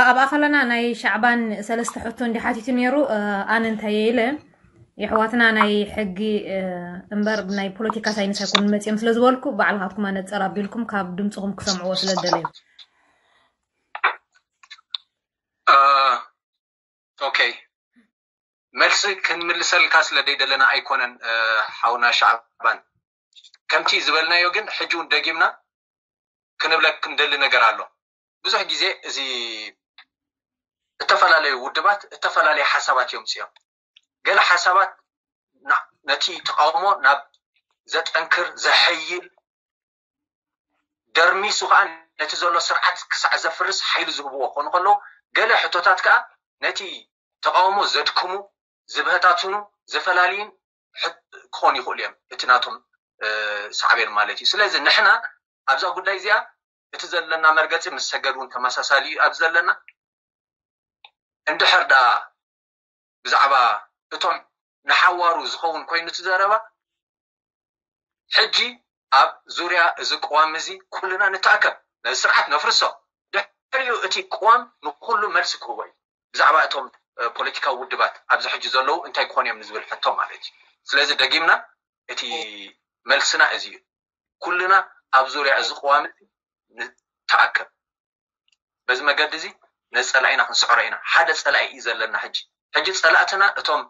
ኣብኣ ከለና ናይ ሻዕባን ሰለስተ ሕቶ እንዲ ሓቲቱ ነይሩ። ኣነ እንታይ ኢለ የሕዋትና ናይ ሕጊ እምበር ናይ ፖለቲካ ሳይንስ ኣይኮኑን መፂኦም ስለ ዝበልኩ ባዕልኻትኩም ኣነፀር ኣቢልኩም ካብ ድምፅኹም ክሰምዕዎ ስለ ዝደለዩ ኦኬ መልሲ ክንምልሰልካ ስለ ደይደለና ኣይኮነን ሓውና ሻዕባን ከምቲ ዝበልናዮ ግን ሕጂ እውን ደጊምና ክንብለክ ንደሊ ነገር ኣሎ። ብዙሕ ግዜ እዚ እተፈላለዩ ውድባት እተፈላለየ ሓሳባት እዮም ምፅኦም። ገለ ሓሳባት ነቲ ተቃውሞ ናብ ዘጠንክር ዘሐይል ደርሚሱ ከዓ ነቲ ዘሎ ስርዓት ክሳዕ ዘፍርስ ሓይሊ ዝህብዎ ክኾኑ ከለዉ ገለ ሕቶታት ከዓ ነቲ ተቃውሞ ዘድክሙ ዝበታትኑ ዘፈላልዩን ክኾኑ ይኽእሉ እዮም እቲ ናቶም ሳዕቤን ማለት እዩ። ስለዚ ንሕና ኣብዛ ጉዳይ እዚኣ እቲ ዘለና መርገፂ ምስ ሰገድ እውን ተመሳሳሊ እዩ ኣብዚ ዘለና እንድሕር ደኣ ብዛዕባ እቶም ንሓዋሩ ዝኸውን ኮይኑ እቲ ዘረባ ሕጂ ኣብ ዙርያ እዚ ቅዋም እዚ ኩልና ንተኣከብ ነዚ ስርዓት ነፍርሶ ድሕሪኡ እቲ ቅዋም ንኩሉ መልሲ ክህቦ እዩ ብዛዕባ እቶም ፖለቲካዊ ውድባት ኣብዚ ሕጂ ዘለዉ እንታይ ክኾኑ እዮም ንዝብል ሕቶ ማለት እዩ ስለዚ ደጊምና እቲ መልስና እዚ እዩ ኩልና ኣብ ዙርያ እዚ ቅዋም እዚ ንተኣከብ በዚ መገዲ እዚ ነዚ ፀላኢና ክንስዕሮ ኢና ሓደ ፀላኢ እዩ ዘለና ሕጂ ሕጂ ፀላእትና እቶም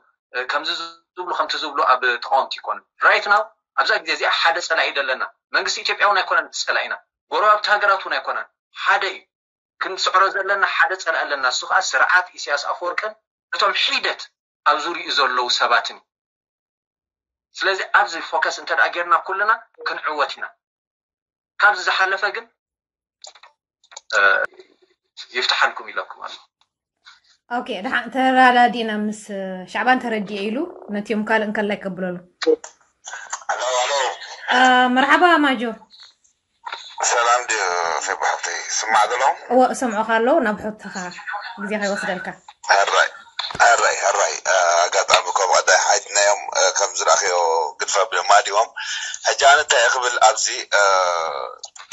ከምዚ ዝብሉ ከምቲ ዝብሉ ኣብ ተቃወምቲ ይኮኑ right now ኣብዛ ግዜ እዚኣ ሓደ ፀላኢ እዩ ዘለና መንግስቲ ኢትዮጵያ እውን ኣይኮነን እቲ ፀላኢና ጎረባብቲ ሃገራት እውን ኣይኮነን ሓደ እዩ ክንስዕሮ ዘለና ሓደ ፀላኢ ኣለና እሱ ከዓ ስርዓት ኢሳያስ ኣፈወርቅን እቶም ሒደት ኣብ ዙሪኡ ዘለዉ ሰባትን እዩ ስለዚ ኣብዚ ፎከስ እንተ ጌርና ኩልና ክንዕወት ኢና ካብዚ ዝሓለፈ ግን ይፍትሓልኩም ኢለኩም ኣሎ ኦኬ ደሓን ተረዳዲእና ምስ ሻዕባን ተረዲኤ ኢሉ ነቲኦም ካልእ እንከላይ ከብለሉ ኣሎ ኣሎ መርሓባ ማጆ ሰላም ድዩ ፌቦ ሓብተይ ስማዕ ዘሎ እወ እሰምዖካ ኣለዉ ናብ ሕቶኻ ግዜ ከይወስደልካ ሕራይ ሕራይ ሕራይ ኣጋጣሚ ከም ቀዳይ ሓይትናዮም ከም ዝረኣኽዮ ግድፋ ብማዲዎም ጃን እንታይ ክብል ኣብዚ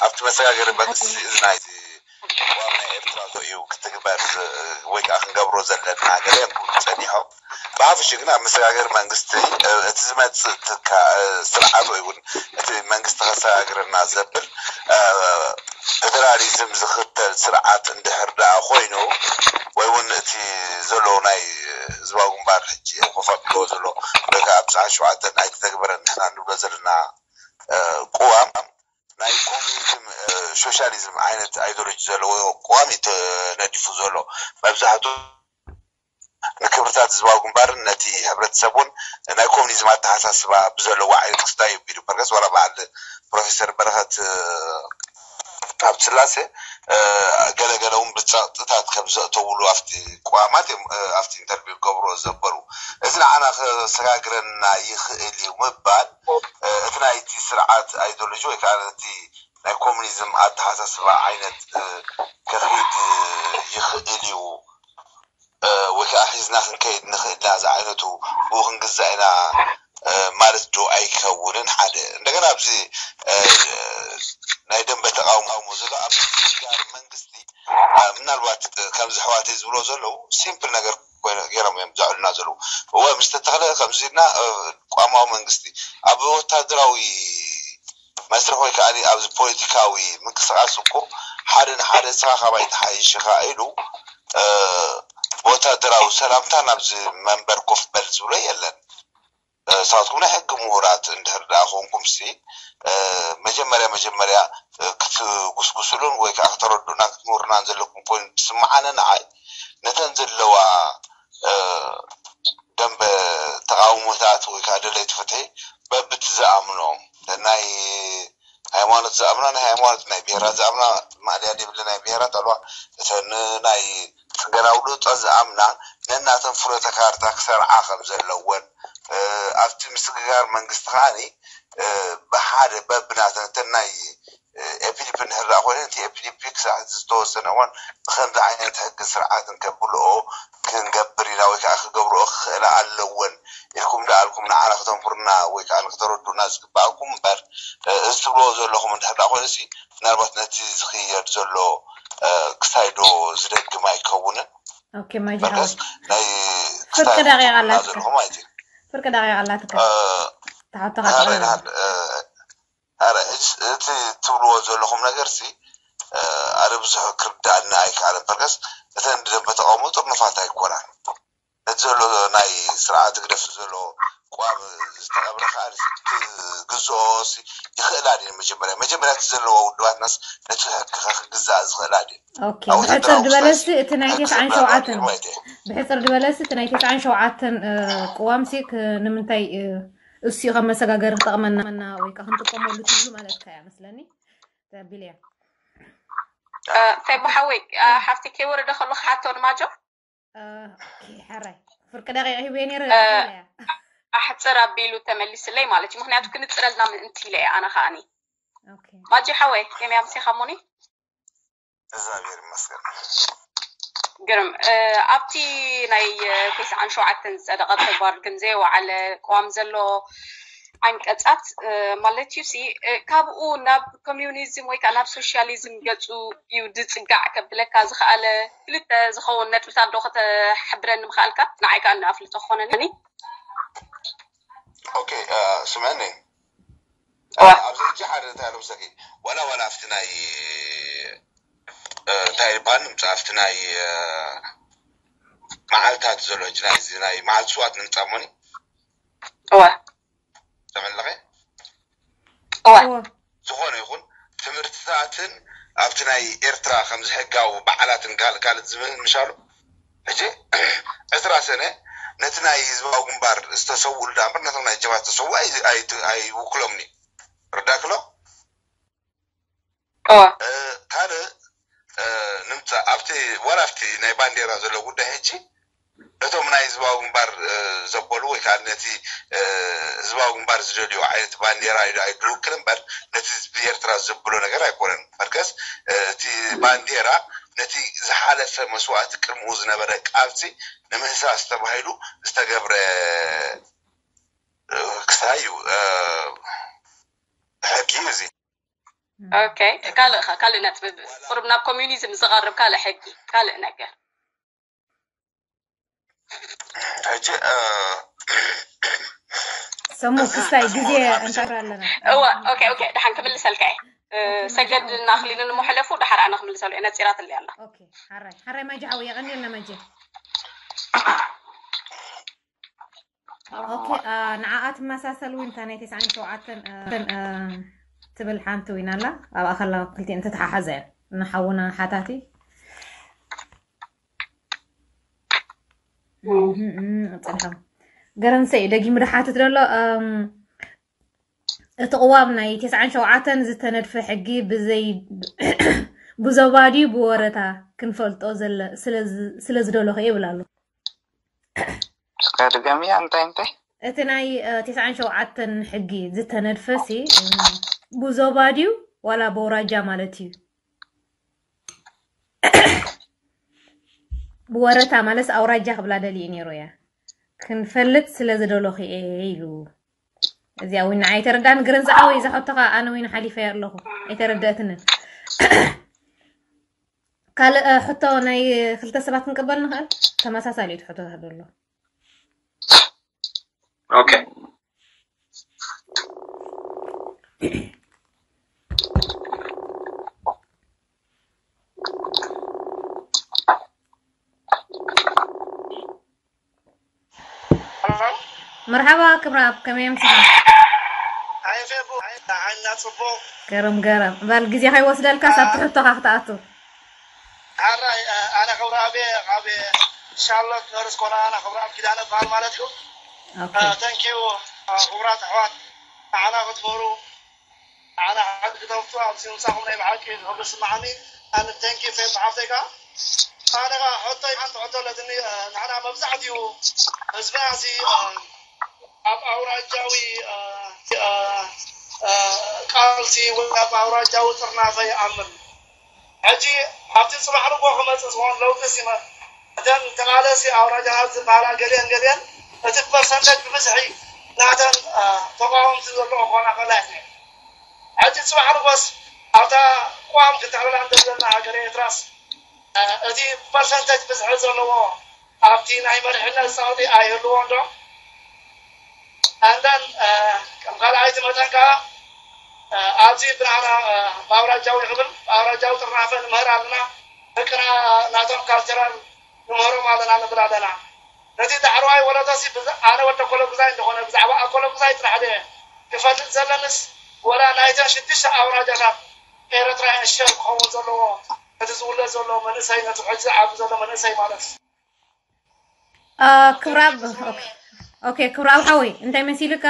ኣብቲ መሰጋገሪ መንግስቲ እዚ ናይ ቅዋም ናይ ኤርትራ እዩ ክትግበር ወይ ከዓ ክንገብሮ ዘለና ገለ ክብሉ ፀኒሖም። ብሓፈሽ ግን ኣብ መሰጋገሪ መንግስቲ እቲ ዝመፅእ ስርዓት ወይ እውን እቲ መንግስቲ ከሰጋግረና ዘብል ፌደራሊዝም ዝኽተል ስርዓት እንድሕር ደኣ ኮይኑ ወይ እውን እቲ ዘሎ ናይ ህዝባዊ ግንባር ሕጂ ከፈቅዶ ዘሎ ወይ ከዓ ኣብ ሰዓት ሸውዓተ ኣይተተግበረን ንሕና ንብሎ ዘለና ቅዋም ናይ ኮሚኒዝም ሶሻሊዝም ዓይነት ኣይዲዮሎጂ ዘለዎ ቅዋም እዩ ተነዲፉ ዘሎ። መብዛሕትኡ ንክብርታት ህዝባዊ ግንባርን ነቲ ሕብረተሰብ እውን ናይ ኮሚኒዝም ኣተሓሳስባ ብዘለዎ ዓይነት ክስታይ እዩ ቢሉ በርገስ ዋላ በዓል ፕሮፌሰር በረኸት ኣብ ስላሴ ገለገለ እውን ብፀቕጥታት ከም ዘእተውሉ ኣብቲ ቅዋማት እዮም ኣብቲ ኢንተርቪው ገብሮ ዘበሩ። እዚ ንዓና ከሰጋግረና ይኽእል እዩ ምባል እቲ ናይቲ ስርዓት ኣይዲዮሎጂ ወይ ከዓ እቲ ናይ ኮሚኒዝም ኣተሓሳስባ ዓይነት ከኽይድ ይኽእል እዩ ወይ ከዓ ሒዝና ክንከይድ ንኽእል ኢና ዝዓይነቱ ብኡ ክንግዛእ ኢና ማለት ዶ ኣይከውንን? ሓደ እንደገና ኣብዚ ናይ ደንበ ተቃውሞ ዘሎ ኣብ ጋር መንግስቲ ምናልባት ከምዚ ኣሕዋተይ ዝብሎ ዘለዉ ሲምፕል ነገር ገይሮም እዮም ዘዕሉና ዘለዉ። እወ ምስ ተተኽለ ከምዚ ኢልና ቋማዊ መንግስቲ ኣብ ወታደራዊ መስርሕ ወይ ከዓ ኣብዚ ፖለቲካዊ ምንቅስቃስ እኮ ሓደ ንሓደ ንስኻ ካባይ ትሓይሽ ኢኻ ኢሉ ብወታደራዊ ሰላምታ ናብዚ መንበር ኮፍ በል ዝብሎ የለን። ንስኻትኩም ናይ ሕጊ ምሁራት እንድሕር ደኣ ኮንኩም ሲ መጀመርያ መጀመርያ ክትጉስጉስሉን ወይ ከዓ ክተረድኡናን ክትምህሩናን ዘለኩም ኮይኑ ትስምዓኒ ንዓይ ነተን ዘለዋ ደንበ ተቃውሞታት ወይ ከዓ ደለይቲ ፍትሒ በብቲ ዝኣምኖም ናይ ሃይማኖት ዝኣምና ናይ ሃይማኖት ናይ ብሄራት ዝኣምና ማእልያ ዘይብለ ናይ ብሄራት ኣለዋ እተን ናይ ፅገናዊ ለውጢ ዝኣምና ነናተን ፍኖተ ካርታ ክሰርዓ ከም ዘለወን ኣብቲ ምስግጋር መንግስቲ ከዓኒ ብሓደ በብናተን እተን ናይ ኤፒዲፒ እንድሕር ደኣ ኮይነ እቲ ኤፒዲፒ ክሳዕ ዝተወሰነ እዋን ብከምዚ ዓይነት ሕግን ስርዓትን ከብልኦ ክንገብር ኢና ወይ ከዓ ክገብርኦ ክኽእላ ኣለወን ኢልኩም ደኣልኩም ንዓና ክተምህሩና ወይ ከዓ ንክተረድኡና ዝግባኣኩም እምበር እዚ ትብልዎ ዘለኹም እንድሕር ደኣ ኮይኑሲ ምናልባት ነቲ ዝኽየድ ዘሎ ክሳይዶ ዝደግም ኣይከውንን። ኦኬ ማጂ ሓወይ ናይ ፍርቂ ደቂቃ ኣላትካ ዘለኹም ኣይት ፍርቂ ደቂቃ ኣላትካ ተሓቶኻ ኣረ እቲ ትብልዎ ዘለኹም ነገር ሲ ኣረ ብዙሕ ክርዳኣና ኣይከኣለን በርከስ እተን ብደንበ ተቃውሞ ጥርኑፋት ኣይኮናን ነቲ ዘሎ ናይ ስርዓት ግደፍ ዘሎ ቋም ዝተቐብረ ከዓ ክግዝኦ ይኽእላ ድን መጀመርያ መጀመርያ እቲ ዘለዋ ውድባትናስ ነቲ ሕግኻ ክግዛእ ዝኽእላ ድን ኦኬ ብሕፅር ዝበለሲ እቲ ናይ ተስዓን ሸውዓተን ብሕፅር ዝበለሲ እቲ ናይ ተስዓን ሸውዓተን ቅዋምሲ ንምንታይ እሱ ከም መሰጋገሪ ክጠቕመና ወይ ከዓ ክንጥቀመሉ ትብሉ ማለትካ እያ መስለኒ ተቢልያ ፌቦ ሓወይ ሓፍቲ ከይወረደ ከሎ ክሓቶ ንማጆ ሕራይ ፍርቂ ደቂቕ ሂበ ነይረ ኣሕፅር ኣቢሉ ተመሊስለይ ማለት እዩ ምክንያቱ ክንፅረልና ምእንቲ ኢለ ኣነ ከዓኒ ማጂ ሓወይ ከመይ ኣምሲኻሞኒ እግዚኣብሔር ይመስገን ግርም ኣብቲ ናይ ተስዓን ሸውዓተን ዝፀደቐ ተግባር ግን ዘይወዓለ ቅዋም ዘሎ ዓንቀፃት ማለት እዩ ሲ ካብኡ ናብ ኮሚኒዝም ወይ ከዓ ናብ ሶሻሊዝም ገፁ እዩ ዝፅጋዕ ከብለካ ዝኸኣለ ክልተ ዝኸውን ነጥብታት ዶ ከተሕብረኒ ምኽኣልካ ንዓይ ከዓ ንኣፍልጦ ክኾነኒ ኦኬ ስምዕኒ ኣብዚ ሕጂ ሓደ እንታይ ኣሎ ምሰኪ ዋላ ዋላ ኣብቲ ናይ እንታይ ይባል ንምፃ ኣብቲ ናይ መዓልታት ዘሎ ሕጂ ናይ ናይ መዓልቲ ስዋት ንምፃሞኒ እወ ተመለኸ እወ ዝኾነ ይኹን ትምህርትታትን ኣብቲ ናይ ኤርትራ ከምዚ ሕጋዊ በዓላትን ካልእ ካልእ ዝብል ምሻሉ ሕጂ ዕስራ ሰነ ነቲ ናይ ህዝባዊ ግንባር ዝተሰውኡ ዳምር ነቶም ናይ ጀብሃ ዝተሰውኡ ኣይውክሎምኒ ርዳክሎ ካልእ ንምፃእ ኣብቲ ዋላ ኣብቲ ናይ ባንዴራ ዘሎ ጉዳይ ሕጂ እቶም ናይ ህዝባዊ ግንባር ዘበሉ ወይ ከዓ ነቲ ህዝባዊ ግንባር ዝደልዩ ዓይነት ባንዴራ እዩ ዝውክል እምበር ነቲ ህዝቢ ኤርትራ ዘብሎ ነገር ኣይኮነን። መርከስ እቲ ባንዴራ ነቲ ዝሓለፈ መስዋእቲ ቅድምኡ ዝነበረ ቃልሲ ንምህሳስ ተባሂሉ ዝተገብረ ክስታይ እዩ። ኦኬ፣ ካልእ ኸ ካልእ ነጥቢ፣ ቁሩብ ናብ ኮሚኒዝም ዝቐርብ ካልእ ሕጊ፣ ካልእ ነገር። ሕጂ እ፣ ሰሙ ክስታይ ግዜ እንተብር ኣለና። እወ፣ ኦኬ ኦኬ፣ ደሓን ክምልሰልካ እየ። እ፣ ሰገድ እናኽሊልን እሞ ሕለፉ፣ ደሓር ኣነ ክምልሰሉ እየ። ነፂራትለይ ኣላ። ኦኬ፣ ሓራይ ሓራይ ማጂ ሓው የቐንየልና ማጂ። ኦኬ፣ አ፣ ንዓኣ ትመሳሰል እውን እታ ናይ ተስዓን ሸውዓተን፣ አ፣ አ፣ ትብል ሓንቲ እውን ኣላ። ኣብኣ ከላ ክልቲኤን ተተሓሓዘ እየን። ንሓውና ሓታቲ። እም፣ እም፣ ጽንሖም። ገረንሰ እዩ ደጊሙ ድሓትት ዘሎ። እም፣ እቲ ቅዋም ናይ ተስዓን ሸውዓተን ዝተነድፈ ሕጊ ብዘይ ብዞባ ድዩ ብወረታ ክንፈልጦ ዘለ ስለ ዝ- ስለ ዝደለኹ እየ ይብል ኣሎ። እስከ ድገምያ እንታይ እንታይ? እቲ ናይ እ፣ ተስዓን ሸውዓተን ሕጊ ዝተነድፈ ሲ እ፣ ብዞባ ድዩ ዋላ በውራጃ ማለት እዩ? ብወረታ ማለት ኣውራጃ ክብላ ደልዩ ነይሩ እያ። ክንፈልጥ ስለ ዝደለኹ እየ ኢሉ። እዚኣ እውን ንዓይ ኣይተረዳን። ግረን ዝዓወይ እዛ ሕቶኻ ኣነ እውን ሓሊፈያ ኣለኹ ኣይተረደእትንን። ካልእ እ፣ ሕቶ ናይ ክልተ ሰባት ክንቅበል ንኽእል? ተመሳሳሊ እዩ እቲ ሕቶታት ዘሎ። ኦኬ። መርሓባ ክብረኣብ፣ ከመይ ኣምሲኻ? ኣይፌቡ ዓይና ፅቡቅ ገረም ገረም። በል ግዜ ከይወስደልካ ሳብ ትሕቶኻ ክትኣቱ። ሓራይ ኣነ ክብረኣብ ካብ ሻርሎት ኖርዝ ኮሮላይና ክብረኣብ ኪዳነ በሃል ማለት እዩ። ኦኬ። ተንኪዩ ክቡራት ኣሕዋት ንዓና ክትምህሩ ንዓና ሓቂ ክተፍቱ ኣብዚ ምምፃኹም ናይ ብሓቂ ክብሪ ስማዓኒ። ኣነ ተንኪዩ ፌብ ሓፍተይ ከዓ ኣነ ከዓ ሕቶይ ሓንቲ ሕቶ ኣለትኒ። ንዓና መብዛሕትኡ ህዝብና እዚ ኣብ ኣውራጃዊ ቃልሲ ወይ ኣብ ኣውራጃዊ ጥርናፈ ይኣምን። ሕጂ ኣብቲ ፅባሕ ንጎ ክመፅእ ዝኮን ለውጢ ሲመ እተን ተቃለሲ ኣውራጃታት ዝበሃላ ገሊአን ገሊአን እቲ ፐርሰንተጅ ብብዝሒ ናተን ተቃወምቲ ዘለዎ ክኮና ከላ ይኽእል። ሕጂ ፅባሕ ንጎስ ኣብታ ቋም ክትዕብላ እንተዘለና ሃገር ኤርትራስ እቲ ፐርሰንተጅ ብዝሒ ዘለዎ ኣብቲ ናይ መሪሕነት ፃውቲ ኣይህልዎን ዶ? ኣንዳን ከም ካልኣይቲ መጠን ከዓ ኣብዚ ብንዓና ብኣውራጃዊ ክብል ብኣውራጃዊ ጥርናፈ ንምህር ኣለና። ደቅና ናቶም ካልቸራል ንምህሮም ኣለና ንብል ኣለና። ነቲ ዳሕረዋይ ወለዶሲ ኣነ ወዲ ኣኮለጉዛይ እንደኾነ ብዛዕባ ኣኮለጉዛይ ጥራሕ ድየ ክፈልጥ ዘለንስ ወላ ናይተን ሽዱሽተ ኣውራጃታት ኤረትራውያን ሸር ክኸውን ዘለዎ እቲ ዝውለድ ዘሎ መንእሰይ ነቲ ሕጂ ዝዓቢ ዘሎ መንእሰይ ማለት እዩ። ክብራብ ኦኬ ክብራብ ሓወይ እንታይ መሲልካ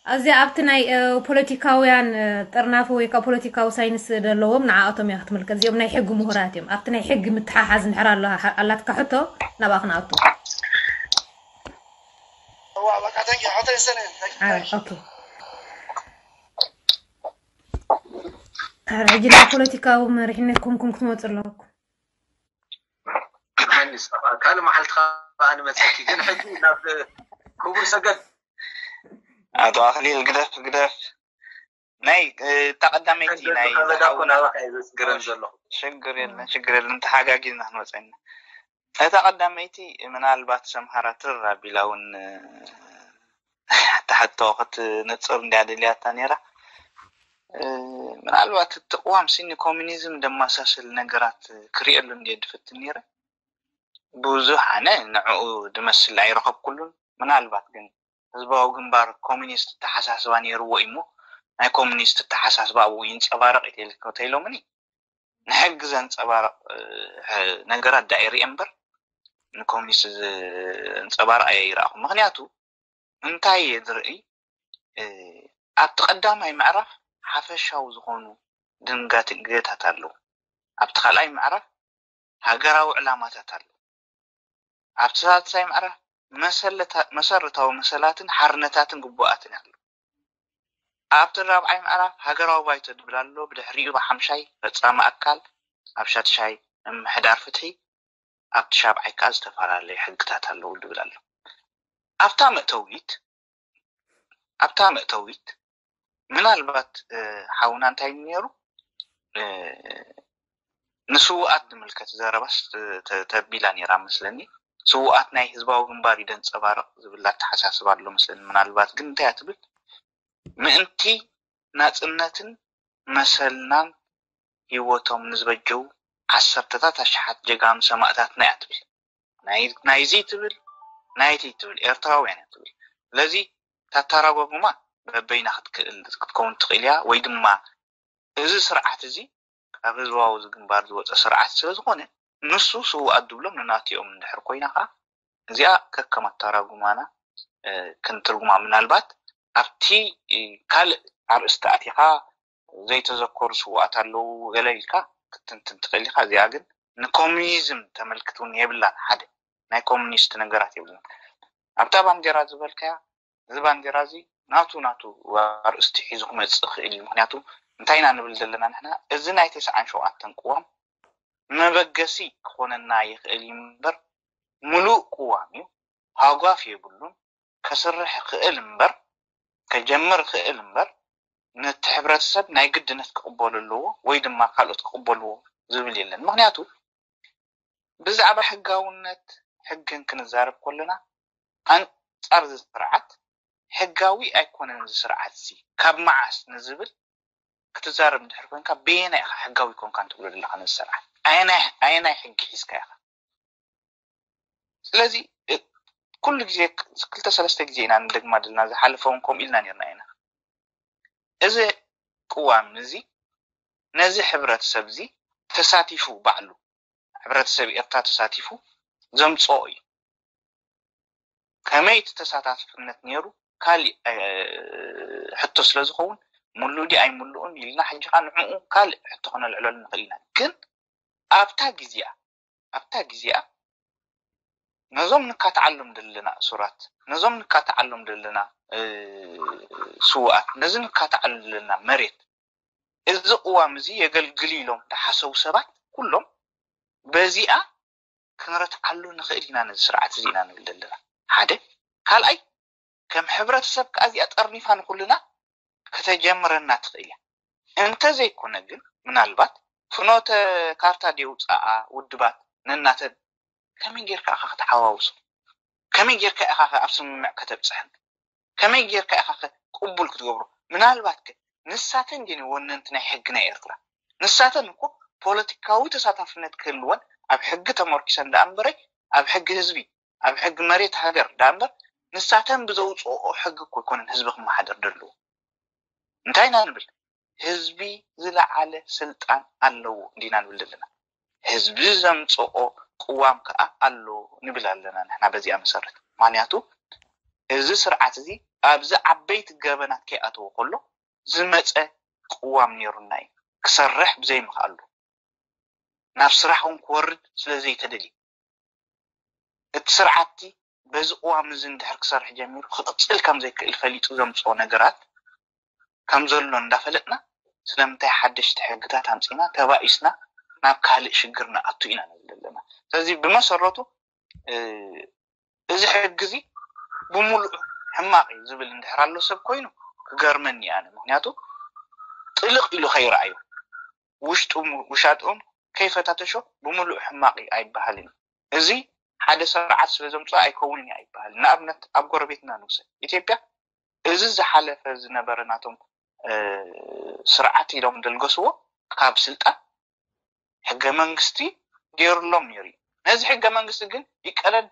ኣብዚ ኣብቲ ናይ ፖለቲካውያን ጥርናፈ ወይ ከዓ ፖለቲካዊ ሳይንስ ዘለዎም ንዓኣቶም እያ ክትምልከት እዚኦም ናይ ሕጊ ምሁራት እዮም ኣብቲ ናይ ሕጊ ምትሓሓዝ እንድሕር ኣላትካ ሕቶ ናብኣ ክንኣቱ ዋ በቃ ተንኪ ሕቶ ይሰነ ዓረ ኦኬ ሕጂ ናብ ፖለቲካዊ መሪሕነት ኮንኩም ክትመፁ ኣለኩም ሓኒስ ካልእ መዓልቲ ከዓ ንመፀኪ ግን ሕጂ ናብ ክቡር ሰገድ ኣቶ ኣኽሊል ግደፍ ግደፍ ናይ እታ ቀዳመይቲ ናይ ዝሓውና ገረን ዘለኹ ሽግር የለን ሽግር የለን ተሓጋጊዝና ክንወፀና እታ ቀዳመይቲ ምናልባት ሰምሃራ ትር ኣቢላ እውን ተሓቶ ክትነፅር እንዲያ ደልያታ ነይራ ምናልባት እቲ ቅዋም ሲኒ ኮሚኒዝም ደማሳስል ነገራት ክሪኤሉ እንዲየ ድፍትን ነይረ ብዙሕ ኣነ ንዕኡ ድመስል ኣይረኸብኩሉን ምናልባት ግን ህዝባዊ ግንባር ኮሚኒስት ተሓሳስባ ነይርዎ እሞ ናይ ኮሚኒስት ተሓሳስባ ኣብኡ ይንፀባረቕ ኢለ ተይሎምኒ ንሕጊ ዘንፀባርቕ ነገራት ዳ ይርኢ እምበር ንኮሚኒስት ዘንፀባርቕ ኣየ ይረኣኹ ምክንያቱ እንታይ እየ ዝርኢ ኣብቲ ቀዳማይ ምዕራፍ ሓፈሻዊ ዝኾኑ ድንጋጌታት ኣለዉ ኣብቲ ካልኣይ ምዕራፍ ሃገራዊ ዕላማታት ኣለዉ ኣብቲ ሳልሳይ ምዕራፍ መሰረታዊ መሰላትን ሓርነታትን ግቡኣትን ኣሎ ኣብቲ ራብዓይ ምዕራፍ ሃገራዊ ባይቶ ድብል ኣሎ ብድሕሪኡ ብሓምሻይ ፈፃሚ ኣካል ኣብ ሻትሻይ ምምሕዳር ፍትሒ ኣብቲ ሻብዓይ ከዓ ዝተፈላለዩ ሕግታት ኣለዉ ድብል ኣሎ ኣብታ መእተዊት ኣብታ መእተዊት ምናልባት ሓውና እንታይ ነይሩ ንስውኣት ዝምልከት ዘረባስ ተቢላ ነይራ መስለኒ። ስውኣት ናይ ህዝባዊ ግንባር እዩ ደንፀባረቕ ዝብል ኣተሓሳስባ ኣሎ መስለኒ። ምናልባት ግን እንታይ እያ ትብል? ምእንቲ ናፅነትን መሰልናን ህይወቶም ንዝበጀው ዓሰርተታት ኣሽሓት ጀጋኑ ሰማእታትና እያ ትብል። ናይዚ ትብል ናይቲ ትብል ኤርትራውያን እያ ትብል። ስለዚ ታተራጓጉማ በበይና ክትክእል ክትከውን ትኽእል እያ። ወይ ድማ እዚ ስርዓት እዚ ካብ ህዝባዊ ግንባር ዝወፀ ስርዓት ስለዝኾነ ንሱ ስውኣት ድብሎም ንናቲኦም እንድሕር ኮይና ከዓ እዚኣ ከከም ኣተራጉማና ክንትርጉማ ምናልባት ኣብቲ ካልእ ኣርእስቲ ኣቲኻ ዘይተዘከሩ ስውኣት ኣለዉ ገለ ኢልካ ክትንትን ትኽእል ኢኻ። እዚኣ ግን ንኮሚኒዝም ተመልክት እውን የብላን። ሓደ ናይ ኮሚኒስት ነገራት የብሉን። ኣብታ ባንዴራ ዝበልካያ እዚ ባንዴራ እዚ ናቱ ናቱ ኣርእስቲ ሒዙ ክመፅእ ይኽእል እዩ። ምክንያቱ እንታይ ኢና ንብል ዘለና ንሕና? እዚ ናይ ተስዓን ሸውዓተን ቅዋም መበገሲ ክኾነና ይኽእል እዩ እምበር ሙሉእ ቅዋም እዩ። ሃጓፍ የብሉን። ከስርሕ ይኽእል እምበር ከጀምር ይኽእል እምበር ነቲ ሕብረተሰብ ናይ ግድነት ክቕበሉ ኣለዎ ወይ ድማ ካልኦት ክቕበልዎ ዝብል የለን። ምክንያቱ ብዛዕባ ሕጋውነት ሕግን ክንዛረብ ከለና ኣንጻር እዚ ስርዓት ሕጋዊ ኣይኮነን እዚ ስርዓት እዚ ካብ መዓስ ንዝብል ክትዛረብ እንድሕር ኮንካ በየናይ ኢኻ ሕጋዊ ኮንካ እንትብሎ ዘለኻ ነዚ ስርዓት ኣየናይ ኣየናይ ሕጊ ሒዝካ ኢኻ? ስለዚ ኩሉ ግዜ ክልተ ሰለስተ ግዜ ኢና ንደግማ ዘለና ዝሓለፈ እውን ከምኡ ኢልና ነርና ኢና። እዚ ቅዋም እዚ ነዚ ሕብረተሰብ እዚ ተሳቲፉ ባዕሉ ሕብረተሰብ ኤርትራ ተሳቲፉ ዘምፅኦ እዩ። ከመይ እቲ ተሳታፍነት ነይሩ ካሊእ ሕቶ ስለ ዝኸውን ሙሉእ ድዩ ኣይሙሉእን ኢልና ሕጂ ከዓ ንዕኡ ካልእ ሕቶ ክነልዕለሉ ንኽእል ኢና። ግን ኣብታ ግዜኣ ኣብታ ግዜኣ ነዞም ንካትዓሎም ዘለና እሱራት ነዞም ንካትዓሎም ዘለና ስውኣት ነዚ ንካትዓሎም ዘለና መሬት እዚ ቅዋም እዚ የገልግል ኢሎም ዝሓሰቡ ሰባት ኩሎም በዚኣ ክንረትዓሉ ንኽእል ኢና ነዚ ስርዓት እዚ ኢና ንብል ዘለና ሓደ ካልኣይ ከም ሕብረተሰብ ከዓ እዚኣ ጠርኒፋ ንኩልና ከተጀምረና ትኽእል እያ። እንተዘይኮነ ግን ምናልባት ፍኖተ ካርታ ደውፃኣ ውድባት ነናተን ከመይ ጌርካ ኢኻ ክትሓዋውሶ? ከመይ ጌርካ ኢኻ ኣብ ስምምዕ ከተብፅሐን? ከመይ ጌርካ ኢኻ ቅቡል ክትገብሮ? ምናልባት ከ ንሳተን ድን ወነንቲ ናይ ሕጊ ናይ ኤርትራ? ንሳተን እኮ ፖለቲካዊ ተሳታፍነት ክህልወን ኣብ ሕጊ ተመርኪሰን ደኣ እምበረይ ኣብ ሕጊ ህዝቢ ኣብ ሕጊ መሬት ሃገር ደኣ እምበር ንሳተን ብዘውፅኦ ሕጊ እኮ ኣይኮነን ህዝቢ ክመሓደር ደለዎ። እንታይ ኢና ንብል? ህዝቢ ዝለዓለ ስልጣን ኣለዎ እንዲና ንብል ዘለና። ህዝቢ ዘምፅኦ ቅዋም ከዓ ኣሎ ንብል ኣለና ንሕና በዚኣ መሰረት። ምክንያቱ እዚ ስርዓት እዚ ኣብዚ ዓበይቲ ገበናት ከይኣተወ ከሎ ዝመፀ ቅዋም ነይሩና እዩ ክሰርሕ ብዘይምኽኣሉ ናብ ስራሕ እውን ክወርድ ስለዘይተደልዩ እቲ ስርዓቲ በዚ ቅዋም እዚ እንድሕር ክሰርሕ ጀሚሩ ክቕፅል ከም ዘይክእል ፈሊጡ ዘምፅኦ ነገራት ከም ዘሎ እንዳፈለጥና ስለምንታይ ሓደሽቲ ሕግታት ኣምፂና ተባኢስና ናብ ካልእ ሽግር ንኣቱ ኢና ንብል ዘለና። ስለዚ ብመሰረቱ እዚ ሕጊ እዚ ብምሉእ ሕማቕ እዩ ዝብል እንድሕር ኣሎ ሰብ ኮይኑ ክገርመኒ ኣነ። ምክንያቱ ጥልቕ ኢሉ ከይረኣዩ ውሽጡ ውሻጥኦም ከይፈታተሾ ብምሉእ ሕማቕ እዩ ኣይበሃልን እዩ። እዚ ሓደ ስርዓት ስለ ዘምፅኦ ኣይከውንን እዩ ኣይበሃልን። ንኣብነት ኣብ ጎረቤትና ንውሰድ ኢትዮጵያ እዚ ዝሓለፈ ዝነበረ ናቶም ስርዓት ኢሎም ደልገስዎ ካብ ስልጣን ሕገ መንግስቲ ገይሩሎም ነይሩ እዩ። ነዚ ሕገ መንግስቲ ግን ይቀደድ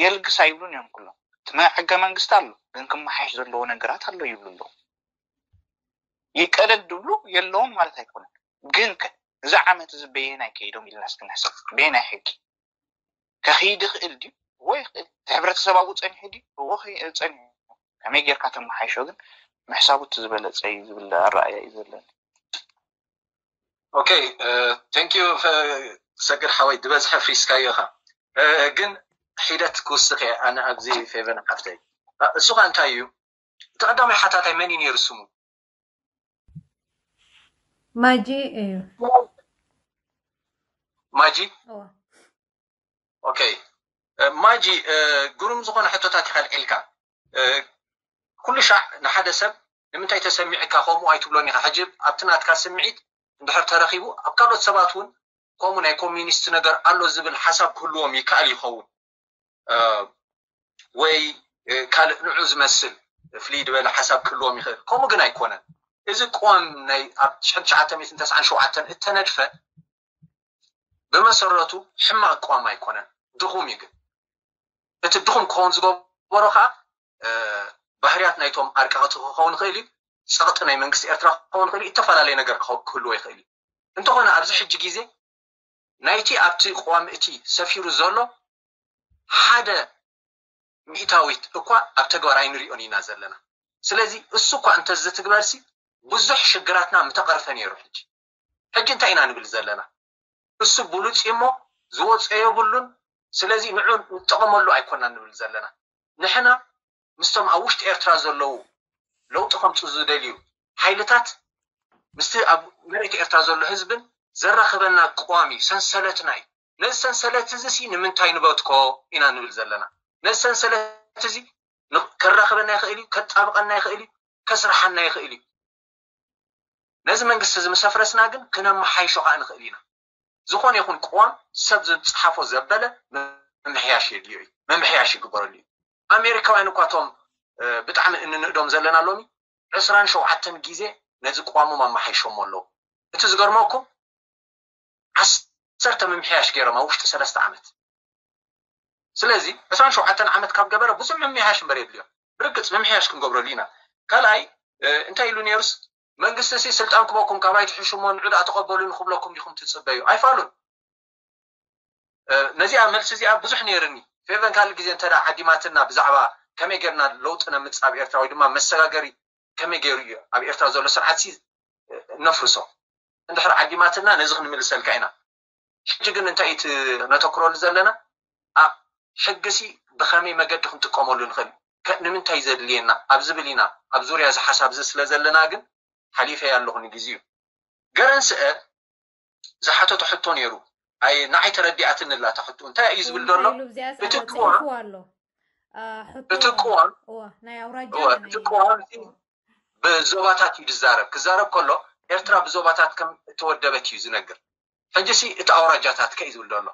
የልግስ ኣይብሉን እዮም ኩሎም። እቲ ሕገ መንግስቲ ኣሎ ግን ክመሓየሽ ዘለዎ ነገራት ኣሎ ይብሉ ኣለዉ። ይቀደድ ድብሉ የለውን ማለት ኣይኮነን። ግን ከ እዚ ዓመት እዚ በየናይ ከይዶም ኢልና እስኪ ንሕሰብ። በየናይ ሕጊ ከኺድ ይኽእል ድዩ? እዎ ይኽእል። እቲ ሕብረተሰብ ኣብኡ ፀኒሑ ድዩ? እዎ ኸ- ፀኒሑ። ከመይ ጌርካ ተመሓይሾ ግን ምሕሳቡ እቲ ዝበለፀ እዩ ዝብል ኣረኣእያ እዩ ዘለኒ። ኦኬ፣ ቴንክ ዩ ሰግር ሓወይ፣ ዝበዝሐ ፍሪስካዮ ኢኻ። ግን ሒደት ክውስኽ እየ ኣነ ኣብዚ ፌቨን ሓፍተይ። እሱ ኸ እንታይ እዩ? እቲ ቀዳማይ ሓታታይ መን እዩ ነይሩ ስሙ? ማጂ እዩ። ማጂ? ኦኬ፣ ማጂ፣ ግሩም ዝኾነ ሕቶታት ኢኻ ኣልዒልካ። ኩሉ ሻዕ ንሓደ ሰብ ንምንታይ ተሰሚዕካ ከምኡ ኣይትብሎን ኢኻ። ሕጂ ኣብቲ ናትካ ስምዒት እንድሕር ተረኺቡ ኣብ ካልኦት ሰባት እውን ከምኡ ናይ ኮሚኒስት ነገር ኣሎ ዝብል ሓሳብ ክህልዎም ይከኣል ይኸውን። ወይ ካልእ ንዑ ዝመስል ፍልይ ዝበለ ሓሳብ ክህልዎም ይኽእል። ከምኡ ግን ኣይኮነን። እዚ ቅዋም ናይ ኣብ ሽሕን ትሽዓተ ሚእትን ተስዓን ሸውዓተን እተነድፈ ብመሰረቱ ሕማቕ ቅዋም ኣይኮነን፣ ድኹም እዩ። ግን እቲ ድኹም ክኸውን ዝገበሮ ከዓ ባህርያት ናይቶም ኣርቃቕቲ ክኸውን ይኽእል እዩ፣ ፀቕጢ ናይ መንግስቲ ኤርትራ ክኸውን ይኽእል እዩ፣ እተፈላለየ ነገር ክህልዎ ይኽእል እዩ። እንተኾነ ኣብዚ ሕጂ ግዜ ናይቲ ኣብቲ ቅዋም እቲ ሰፊሩ ዘሎ ሓደ ሚእታዊት እኳ ኣብ ተግባር ኣይንሪኦን ኢና ዘለና። ስለዚ እሱ እኳ እንተዝትግበርሲ ብዙሕ ሽግራትና ምተቐርፈ ነይሩ። ሕጂ ሕጂ እንታይ ኢና ንብል ዘለና? እሱ ብሉፅ እሞ ዝወፀ የብሉን። ስለዚ ንዑ ንጠቐመሉ ኣይኮና ንብል ዘለና። ንሕና ምስቶም ኣብ ውሽጢ ኤርትራ ዘለዉ ለውጢ ከምፁ ዝደልዩ ሓይልታት ምስቲ ኣብ መሬት ኤርትራ ዘሎ ህዝብን ዘራኽበና ቅዋም እዩ፣ ሰንሰለትና እዩ። ነዚ ሰንሰለት እዚ ሲ ንምንታይ ንበትኮ ኢና ንብል ዘለና። ነዚ ሰንሰለት እዚ ከራኽበና ይኽእል እዩ፣ ከጣብቐና ይኽእል እዩ፣ ከስርሓና ይኽእል እዩ። ነዚ መንግስቲ እዚ ምስ ኣፍረስና ግን ክነመሓይሾ ከዓ ንኽእል ኢና። ዝኾነ ይኹን ቅዋም ሰብ ዝፀሓፎ ዘበለ ምምሕያሽ የድልዮ እዩ፣ ምምሕያሽ ይግበረሉ እዩ። ኣሜሪካውያን እኳ እቶም ብጣዕሚ እንንእዶም ዘለና ሎሚ ዕስራን ሸውዓተን ግዜ ነዚ ቅዋሞም ኣመሓይሾሞ ኣለዉ። እቲ ዝገርመኩም ዓሰርተ ምምሕያሽ ገይሮም ኣብ ውሽጢ ሰለስተ ዓመት። ስለዚ ዕስራን ሸውዓተን ዓመት ካብ ገበረ ብዙሕ ምምሕያሽ እምበር የድልዮ። ብርግፅ ምምሕያሽ ክንገብረሉ ኢና። ካልኣይ እንታይ ኢሉ ነይሩስ መንግስቲ ሲ ስልጣን ክበኩም ካባይ ትሕሹሞ ንዑ ደኣ ተቐበሉ ንክብለኩም ዲኹም ትፅበዩ? ኣይፋሉን። ነዚኣ መልሲ እዚኣ ብዙሕ ነይርኒ። ፌቨን ካልእ ግዜ እንተ ዓዲማትና ብዛዕባ ከመይ ጌርና ለውጢ ነምፅእ ኣብ ኤርትራ ወይ ድማ መሰጋገሪ ከመይ ገይሩ እዩ ኣብ ኤርትራ ዘሎ ስርዓት ሲ ነፍርሶ እንድሕር ዓዲማትና ነዚ ክንምልሰልካ ኢና። ሕጂ ግን እንታይ እቲ ነተኩረሉ ዘለና ኣብ ሕጊ ሲ ብኸመይ መገዲ ክንጥቀመሉ ንኽእል፣ ንምንታይ ዘድልየና ኣብ ዝብል ኢና ኣብ ዙርያ እዚ ሓሳብ እዚ ስለ ዘለና ግን ሓሊፈ ኣለኹ ንግዜኡ። ገረንስአ ዝሓተቶ ሕቶ ነይሩ። ኣይ ንዓይ ተረዲኣትኒ ኣላ እታ ሕቶ። እንታይ እዩ ዝብል ዘሎ? እቲ ቅዋም ኣሎ እቲ ቅዋም ናይ ኣውራጃ እቲ ቅዋም ብዞባታት እዩ ዝዛረብ። ክዛረብ ከሎ ኤርትራ ብዞባታት ከም እተወደበት እዩ ዝነግር። ሕጂ ሲ እቲ ኣውራጃታት ከ እዩ ዝብል ዘሎ።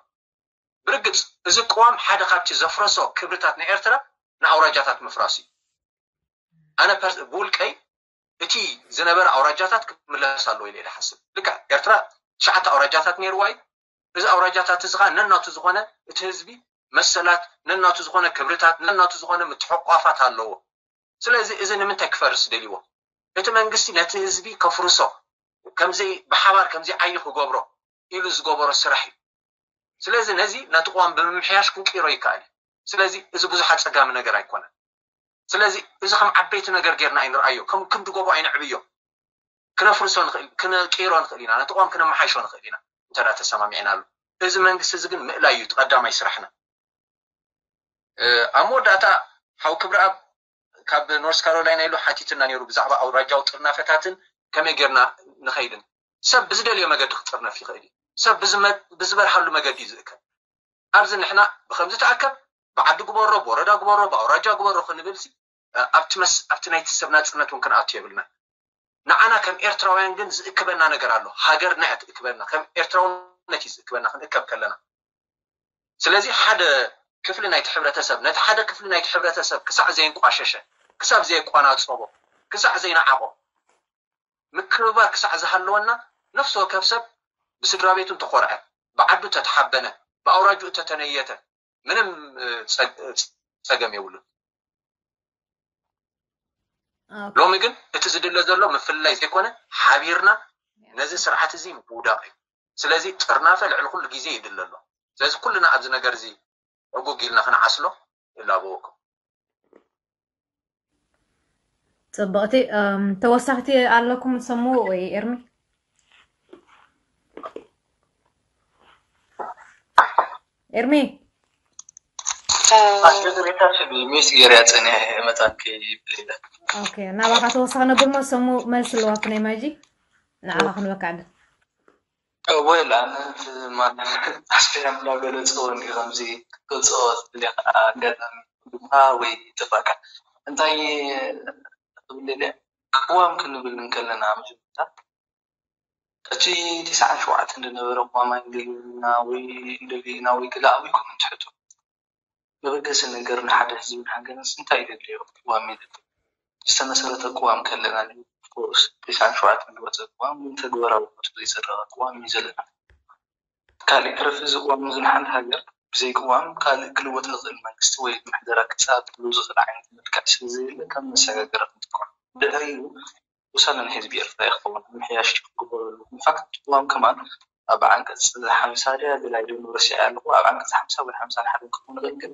ብርግፅ እዚ ቅዋም ሓደ ካብቲ ዘፍረሶ ክብርታት ናይ ኤርትራ ንኣውራጃታት ምፍራስ እዩ። ኣነ ብውልቀይ እቲ ዝነበረ ኣውራጃታት ክምለስ ኣለዎ ኢለ ይሓስብ። ልክዕ ኤርትራ ትሽዓተ ኣውራጃታት ነይርዋ እዩ። እዚ ኣውራጃታት እዚ ከዓ ነናቱ ዝኾነ እቲ ህዝቢ መሰላት፣ ነናቱ ዝኾነ ክብርታት፣ ነናቱ ዝኾነ ምትሕቋፋት ኣለዎ። ስለዚ እዚ ንምንታይ ክፈርስ ደልዎ? እቲ መንግስቲ ነቲ ህዝቢ ከፍርሶ ከምዘይ ብሓባር ከምዘይ ዓዩ ክገብሮ ኢሉ ዝገበሮ ስራሕ እዩ። ስለዚ ነዚ ነቲ ቅዋም ብምምሕያሽ ክንቅይሮ ይከኣል እዩ። ስለዚ እዚ ብዙሕ ኣፀጋሚ ነገር ኣይኮነን። ስለዚ እዚ ከም ዓበይቲ ነገር ጌርና ኣይንርኣዮ፣ ከም ክንዲ ጎቦ ኣይንዕብዮ። ክነፍርሶ ንኽእል፣ ክንቅይሮ ንኽእል ኢና፣ ነቲ ቅዋም ክነመሓይሾ ንኽእል ኢና እንተ ተሰማሚዕናሉ። እዚ መንግስቲ እዚ ግን ምእላይ እዩ እቲ ቀዳማይ ስራሕና። ኣብ መወዳእታ ሓው ክብረኣብ ካብ ኖርስ ካሮላይና ኢሉ ሓቲትና ነይሩ ብዛዕባ ኣውራጃዊ ጥርናፈታትን ከመይ ጌርና ንኸይድን። ሰብ ብዝደልዮ መገዲ ክጥርነፍ ይኽእል እዩ። ሰብ ብዝበርሃሉ መገዲ እዩ ዝእከብ። ኣብዚ ንሕና ብከምዚ ተኣከብ፣ ብዓዲ ግበሮ፣ ብወረዳ ግበሮ፣ ብኣውራጃ ግበሮ ክንብል ሲ ኣብቲ መስ ኣብቲ ናይቲ ሰብ ናጽነት እውን ክንኣቱ የብልና። ንዓና ከም ኤርትራውያን ግን ዝእክበና ነገር ኣሎ። ሃገርና እያ ትእክበና፣ ከም ኤርትራውነት እዩ ዝእክበና ክንእከብ ከለና። ስለዚ ሓደ ክፍሊ ናይቲ ሕብረተሰብ ነቲ ሓደ ክፍሊ ናይቲ ሕብረተሰብ ክሳዕ ዘየንቋሸሸ፣ ክሳብ ዘየቋናጸቦ፣ ክሳዕ ዘይነዓቖ፣ ምክብባር ክሳዕ ዝሃለወና ነፍሲ ወከፍ ሰብ ብስድራ ቤቱ እንተኾርዐ፣ ብዓዱ ተተሓበነ፣ ብኣውራጅኡ ተተነየተ ምንም ጸገም የብሉን። ሎሚ ግን እቲ ዝድለ ዘሎ ምፍልላይ ዘይኮነ ሓቢርና ነዚ ስርዓት እዚ ምውዳቕ እዩ። ስለዚ ጥርናፈ ልዕሊ ኩሉ ግዜ ይድለ ኣሎ። ስለዚ ኩልና ኣብዚ ነገር እዚ ዕጉግ ኢልና ክንዓስሎ ይላበወኩም። ፅብቕቲ ተወሳኽቲ ኣለኩም ሰሙ ወይ ኤርሚ? ኤርሚ ሚስ ገይርያ ፀኒሐ መታን ከይብል ናባኻ ተወሳኺ ነብልሞ ሰሙ መልሲ ኣለዋኪ ናይ ማጂ ንዓኻ ክንበካ ዕድል ወል ኣነ ኣስፊሖም እንዳገለፅዎ እንዲ ከምዚ ክትገልፅኦ ትብል ኢኻ ኣጋጣሚ ድምኻ ወይ ይጥፋእካ እንታይ ትብል ኢለ ቅዋም ክንብል እንከለና መጀመርታ እቲ ቲስዓን ሸውዓተን ዝነበረ ቅዋም ኣይንደልየና ወይ ንደልየና ወይ ገለ ኣብይኮነን ትሕቶ። መበገሲ ነገር ንሓደ ህዝብን ሃገርንስ እንታይ የድልዮ? ቅዋም የድልዮ። ዝተመሰረተ ቅዋም ከለና ድዩ? ኦፍኮርስ ቲስዓን ሸውዓተን ዝወፀ ቅዋም ግን ተግባራውነቱ ዘይፀደቐ ቅዋም እዩ ዘለና። ካልእ ይትረፍ እዚ ቅዋም እዚ ንሓንቲ ሃገር ብዘይ ቅዋም ካልእ ክልወጥ ዝኽእል መንግስቲ ወይ ምሕደራ ክጻብሉ ዝኽእል ዓይነት መልክዕ ስለ ዘየለ ከም መሰጋገሪ ክንጥቀሞ። ድሕሪኡ ውሳነ ናይ ህዝቢ ኤርትራ እዩ ክኸውን። ምምሕያሽ ክግበረሉ። ኢንፋክት እቲ ቅዋም ከማን ኣብ ዓንቀጽ ሓምሳ ድያ ገለ ኣይደሉ ረሲዐ ኣለኹ። ኣብ ዓንቀጽ ሓምሳ ወይ ሓምሳን ሓደን ክኸውን ይኽእል ግን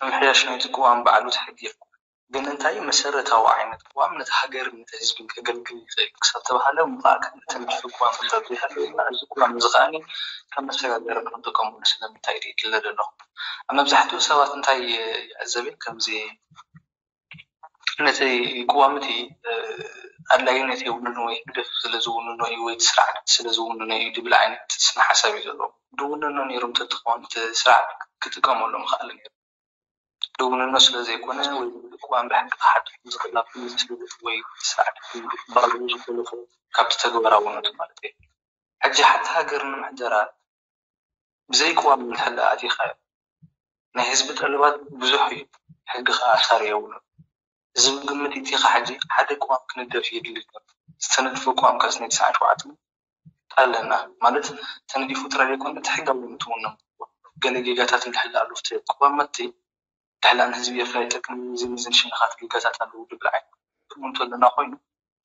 ምምሕያሽ ናይቲ ቅዋም ባዕሉ እቲ ሕጊ እዩ። ግን እንታይ መሰረታዊ ዓይነት ቅዋም ነቲ ሃገርን ነቲ ህዝብን ከገልግል ይኽእል ክሳብ ተባሃለ እሞ ከዓ እቲ ንድፊ ቅዋም ክሳብ ዘይሃለወና እዚ ቅዋም እዚ ከዓ ከም መሰጋገሪ ክንጥቀመሉ ስለምንታይ ድየ ይድለ ዘለኹ? ኣብ መብዛሕትኡ ሰባት እንታይ ይዕዘብ እየ ከምዚ ነቲ ቅዋም እቲ ኣድላይነት የብሉን ወይ ህግደፍ ስለ ዝውንኖ እዩ ወይ እቲ ስርዓት ስለ ዝውንኖ እዩ ዝብል ዓይነት ስነ ሓሳብ እዩ ዘለዎ። ዝውንኖ ነይሩ እንተትኾን እቲ ስርዓት ክጥቀመሉ ምኽኣለ ነይሩ። ዝውንኖ ስለ ዘይኮነ ወይ ቅዋም ብሕጊ ክሓድግ ዝኽእል ኣብ ክልል ስለ ወይ ስርዓት ክባሉ ዝኮነ ካብቲ ተግባራውነቱ ማለት እዩ። ሕጂ ሓንቲ ሃገር ንምሕደራ ብዘይ ቅዋም እንድሕር ኣቲኻዮ ናይ ህዝቢ ጠለባት ብዙሕ እዩ፣ ሕጊ ከዓ ኣሳሪ የብሉን። እዚ ምግምት ኢቲኻ ሕጂ ሓደ ቅዋም ክንደፍ የድሊ ነይሩ። ዝተነድፈ ቅዋም ከስ ናይ ትስዓን ሸውዓተን ኣለና ማለት ተነዲፉ ጥራይ ዘይኮነ እቲ ሕጋውነቱ እውን ነምልኮ። ገለ ጌጋታት እንድሕር ኣሎ ኣብቲ ቅዋም መጥቲ ድሕላ ንህዝቢ ኤርትራ ይጠቅም ዝምዝን ሽነኻት ጌጋታት ኣለዉ ዝብል ዓይነት ክእምንቶ ኣለና ኮይኑ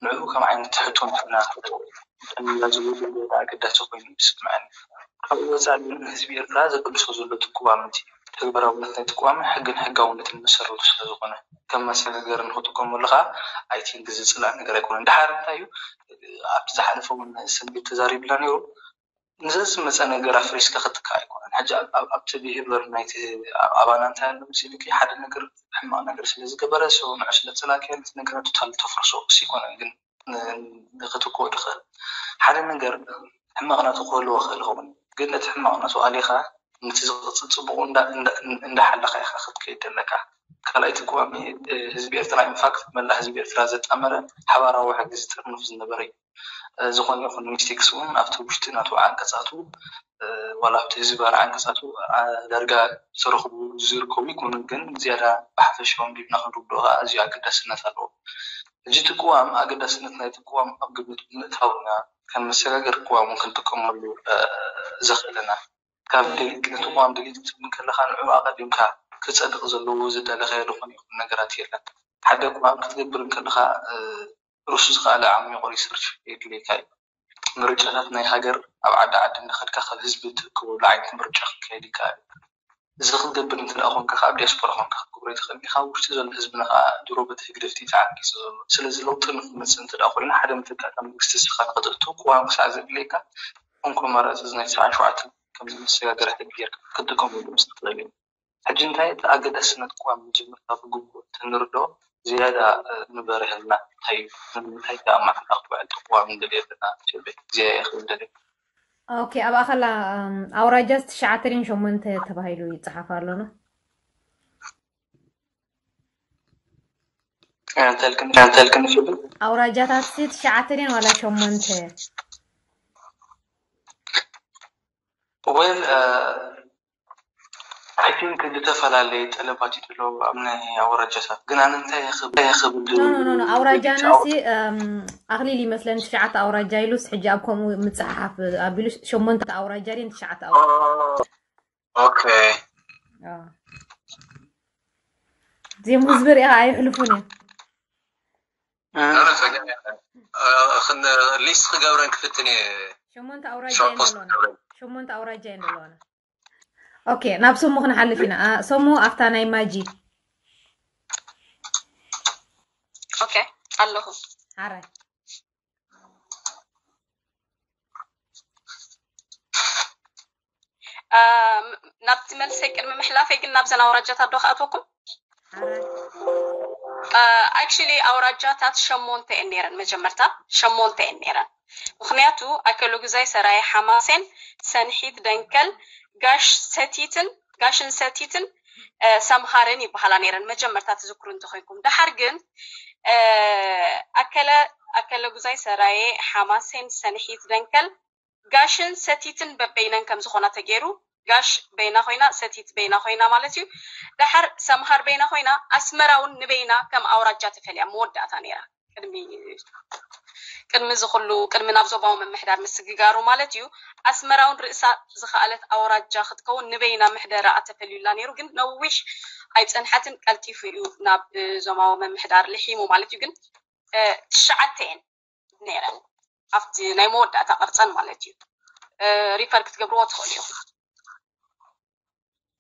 ንዕኡ ከም ዓይነት ትሕቶ ንሕና ጠንላ ዝብል ቦታ ኣገዳሲ ኮይኑ ይስምዐኒ። ካብኡ ወፃኢ ግን ንህዝቢ ኤርትራ ዘገድሶ ዘሎ እቲ ቅዋም እቲ ተግባራውነት ናይ ተቋሚ ሕግን ሕጋውነትን መሰረቱ ስለዝኾነ ከም መሰጋገሪ ንክጥቀመሉ ከዓ ኣይቲንክ ዝፅላእ ነገር ኣይኮነን። ድሓር እንታይ እዩ ኣብቲ ዝሓለፈ እውን ሰንቢት ተዛሪብና ነይሩ። ንዘዝመፀ ነገር ኣፍሪስካ ክትካ ኣይኮነን። ሕጂ ኣብቲ ብሄቨር ናይቲ ኣባና እንታይ ኣሎ መሲልኪ ሓደ ነገር ሕማቕ ነገር ስለ ዝገበረ ሰው ንዑ ስለ ዝፀላእካዮ ነቲ ነገራት ቶታል ተፍርሶ እሱ ይኮነን ግን ንክትኮ ድኽእል ሓደ ነገር ሕማቕ ናቱ ክህልዎ ክእል ይኸውን ግን ነቲ ሕማቕ ናቱ ኣሊኻ ነቲ ዝቕፅል ፅቡቕ እንዳሓለኻ ኢኻ ክትከይድ ኣለካ። ካልኣይቲ ቅዋሚ ህዝቢ ኤርትራ ኢንፋክት መላእ ህዝቢ ኤርትራ ዘጣመረ ሓባራዊ ሕጊ ዝጥርንፍ ዝነበረ እዩ። ዝኾነ ይኹን ሚስቴክስ እውን ኣብቲ ውሽጢ ናቱ ዓንቀፃቱ ዋላ ኣብቲ ዝባር ዓንቀፃቱ ዳርጋ ዝተረኽቡ ዝርከቡ ይኮኑን ግን ዝያዳ ብሓፈሻ ኣንቢብና ክንርድኦ ከዓ ኣዝዩ ኣገዳስነት ኣለዎ። ሕጂ እቲ ቅዋም ኣገዳስነት ናይቲ ቅዋም ኣብ ግምት ብምእታው ኢና ከም መሰጋገሪ ቅዋም እውን ክንጥቀመሉ ዘኽእለና። ካብ ነቲ ቅዋም ደሊል ክትብል ከለኻ ንዕኡ ኣቐዲምካ ክፀድቕ ዘለዎ ዝደለኻዮ ዝኾነ ይኹን ነገራት የለን። ሓደ ቅዋም ክትገብር እንከለኻ ርእሱ ዝኸኣለ ዓሚቑ ሪሰርች የድልየካ እዩ። ምርጫታት ናይ ሃገር ኣብ ዓዲ ዓዲ እንዳኸድካ ካብ ህዝቢ ትእክበሉ ዓይነት ምርጫ ክካየድ ይከኣል እዩ። እዚ ክትገብር እንተ ደኣ ኮንካ ከዓ ኣብ ዲያስፖራ ኮንካ ክትገብሮ ይትኽእል ኢኻ። ኣብ ውሽጢ ዘሎ ህዝብና ከዓ ድሮ በቲ ህግደፍ እዩ ተዓቂሱ ዘሎ። ስለዚ ለውጢ ንክመፅእ እንተ ደኣ ኮይኑ ሓደ መተካእታ መንግስቲ ንስኻ ንክተእቱ ቅዋም ክሳዕ ዘድልየካ እንኮ ኣማራፂ እዚ ናይ ትስዓን ሸውዓተን ከምዚ መሰጋገሪ ሕጊ ጌርካ ክትጥቀመሉ ምስ ትኽእል እዩ። ሕጂ እንታይ እቲ ኣገዳስነት ቅዋም መጀመርታ ብግቡእ እንተንርድኦ ዝያዳ ምበርሀልና እንታይ እዩ ንምንታይ ከኣ ማዕዳ ክውዕል እቲ ቅዋም ንደልዮ ኣለና ትብል ግዜ እየ ክብል ደልየ። ኦኬ ኣብኣ ከላ ኣውራጃ ትሽዓተ ድን ሸሞንተ ተባሂሉ ይፅሓፍ ኣሎና። ኣውራጃታት ትሽዓተ ድን ዋላ ሸሞንተ? ወል I think ዝተፈላለየ ጠለባት እዩ ዘለዎ ኣብ ናይ ኣውራጃታት ግን ኣነ እንታይ ይኽብል ኣውራጃና ሲ ኣኽሊል ይመስለኒ ትሽዓተ ኣውራጃ ኢሉስ ሕጂ ኣብ ከምኡ ምፅሓፍ ኣቢሉ ሸሞንተ ኣውራጃ ድን ትሽዓተ ኣውራጃ ኦኬ ኣዎ። ዜም ህዝቢ ሪኢኻ ኣይሕልፉን እዮም። ሊስት ክገብረን ክፍትን እየ። ሸሞንተ ኣውራጃ እየን ዘለዋና። ሸሞንተ ኣውራጃ እየን ዘለዋና። ኦኬ ናብ ሰሙ ክንሓልፍ ኢና። አ፣ ሰሙ ኣብታ ናይ ማጂ ኦኬ ኣለኹ። ሓራይ ናብቲ መልሰይ ቅድሚ ምሕላፈይ ግን ናብዘን ኣውራጃታት ዶ ክኣትወኩም? ኣክቹሊ ኣውራጃታት ሸሞንተ እየን ነይረን። መጀመርታ ሸሞንተ እየን ነይረን። ምኽንያቱ ኣከለጉዛይ፣ ሰራየ፣ ሓማሴን፣ ሰንሒት፣ ደንከል፣ ጋሽ ሰቲትን ጋሽን ሰቲትን ሰምሃርን ይበሃላ ነይረን። መጀመርታ ትዝክሩ እንተኮይንኩም። ደሓር ግን ኣከለ ኣከለ ጉዛይ፣ ሰራየ፣ ሓማሴን፣ ሰንሒት፣ ደንከል፣ ጋሽን ሰቲትን በበይነን ከም ዝኾና ተገይሩ፣ ጋሽ በይና ኮይና፣ ሰቲት በይና ኮይና ማለት እዩ። ደሓር ሰምሃር በይና ኮይና፣ ኣስመራ እውን ንበይና ከም ኣውራጃ ተፈልያ መወዳእታ ነይራ። ቅድሚ ቅድሚ እዚ ኩሉ፣ ቅድሚ ናብ ዞባዊ ምምሕዳር ምስግጋሩ ማለት እዩ። ኣስመራ እውን ርእሳ ዝኸኣለት ኣውራጃ ክትከውን ንበይና ምሕደራ ኣተፈልዩላ ነይሩ፣ ግን ነዊሕ ኣይጸንሐትን፣ ቀልጢፉ እዩ ናብ እ፣ ዞባዊ ምምሕዳር ልሒሙ ማለት እዩ። ግን እ፣ ትሽዓተ እየን ነይረን ኣብቲ ናይ መወዳእታ ቅርጸን ማለት እዩ። እ፣ ሪፈር ክትገብርዎ ትኽእሉ እዩ።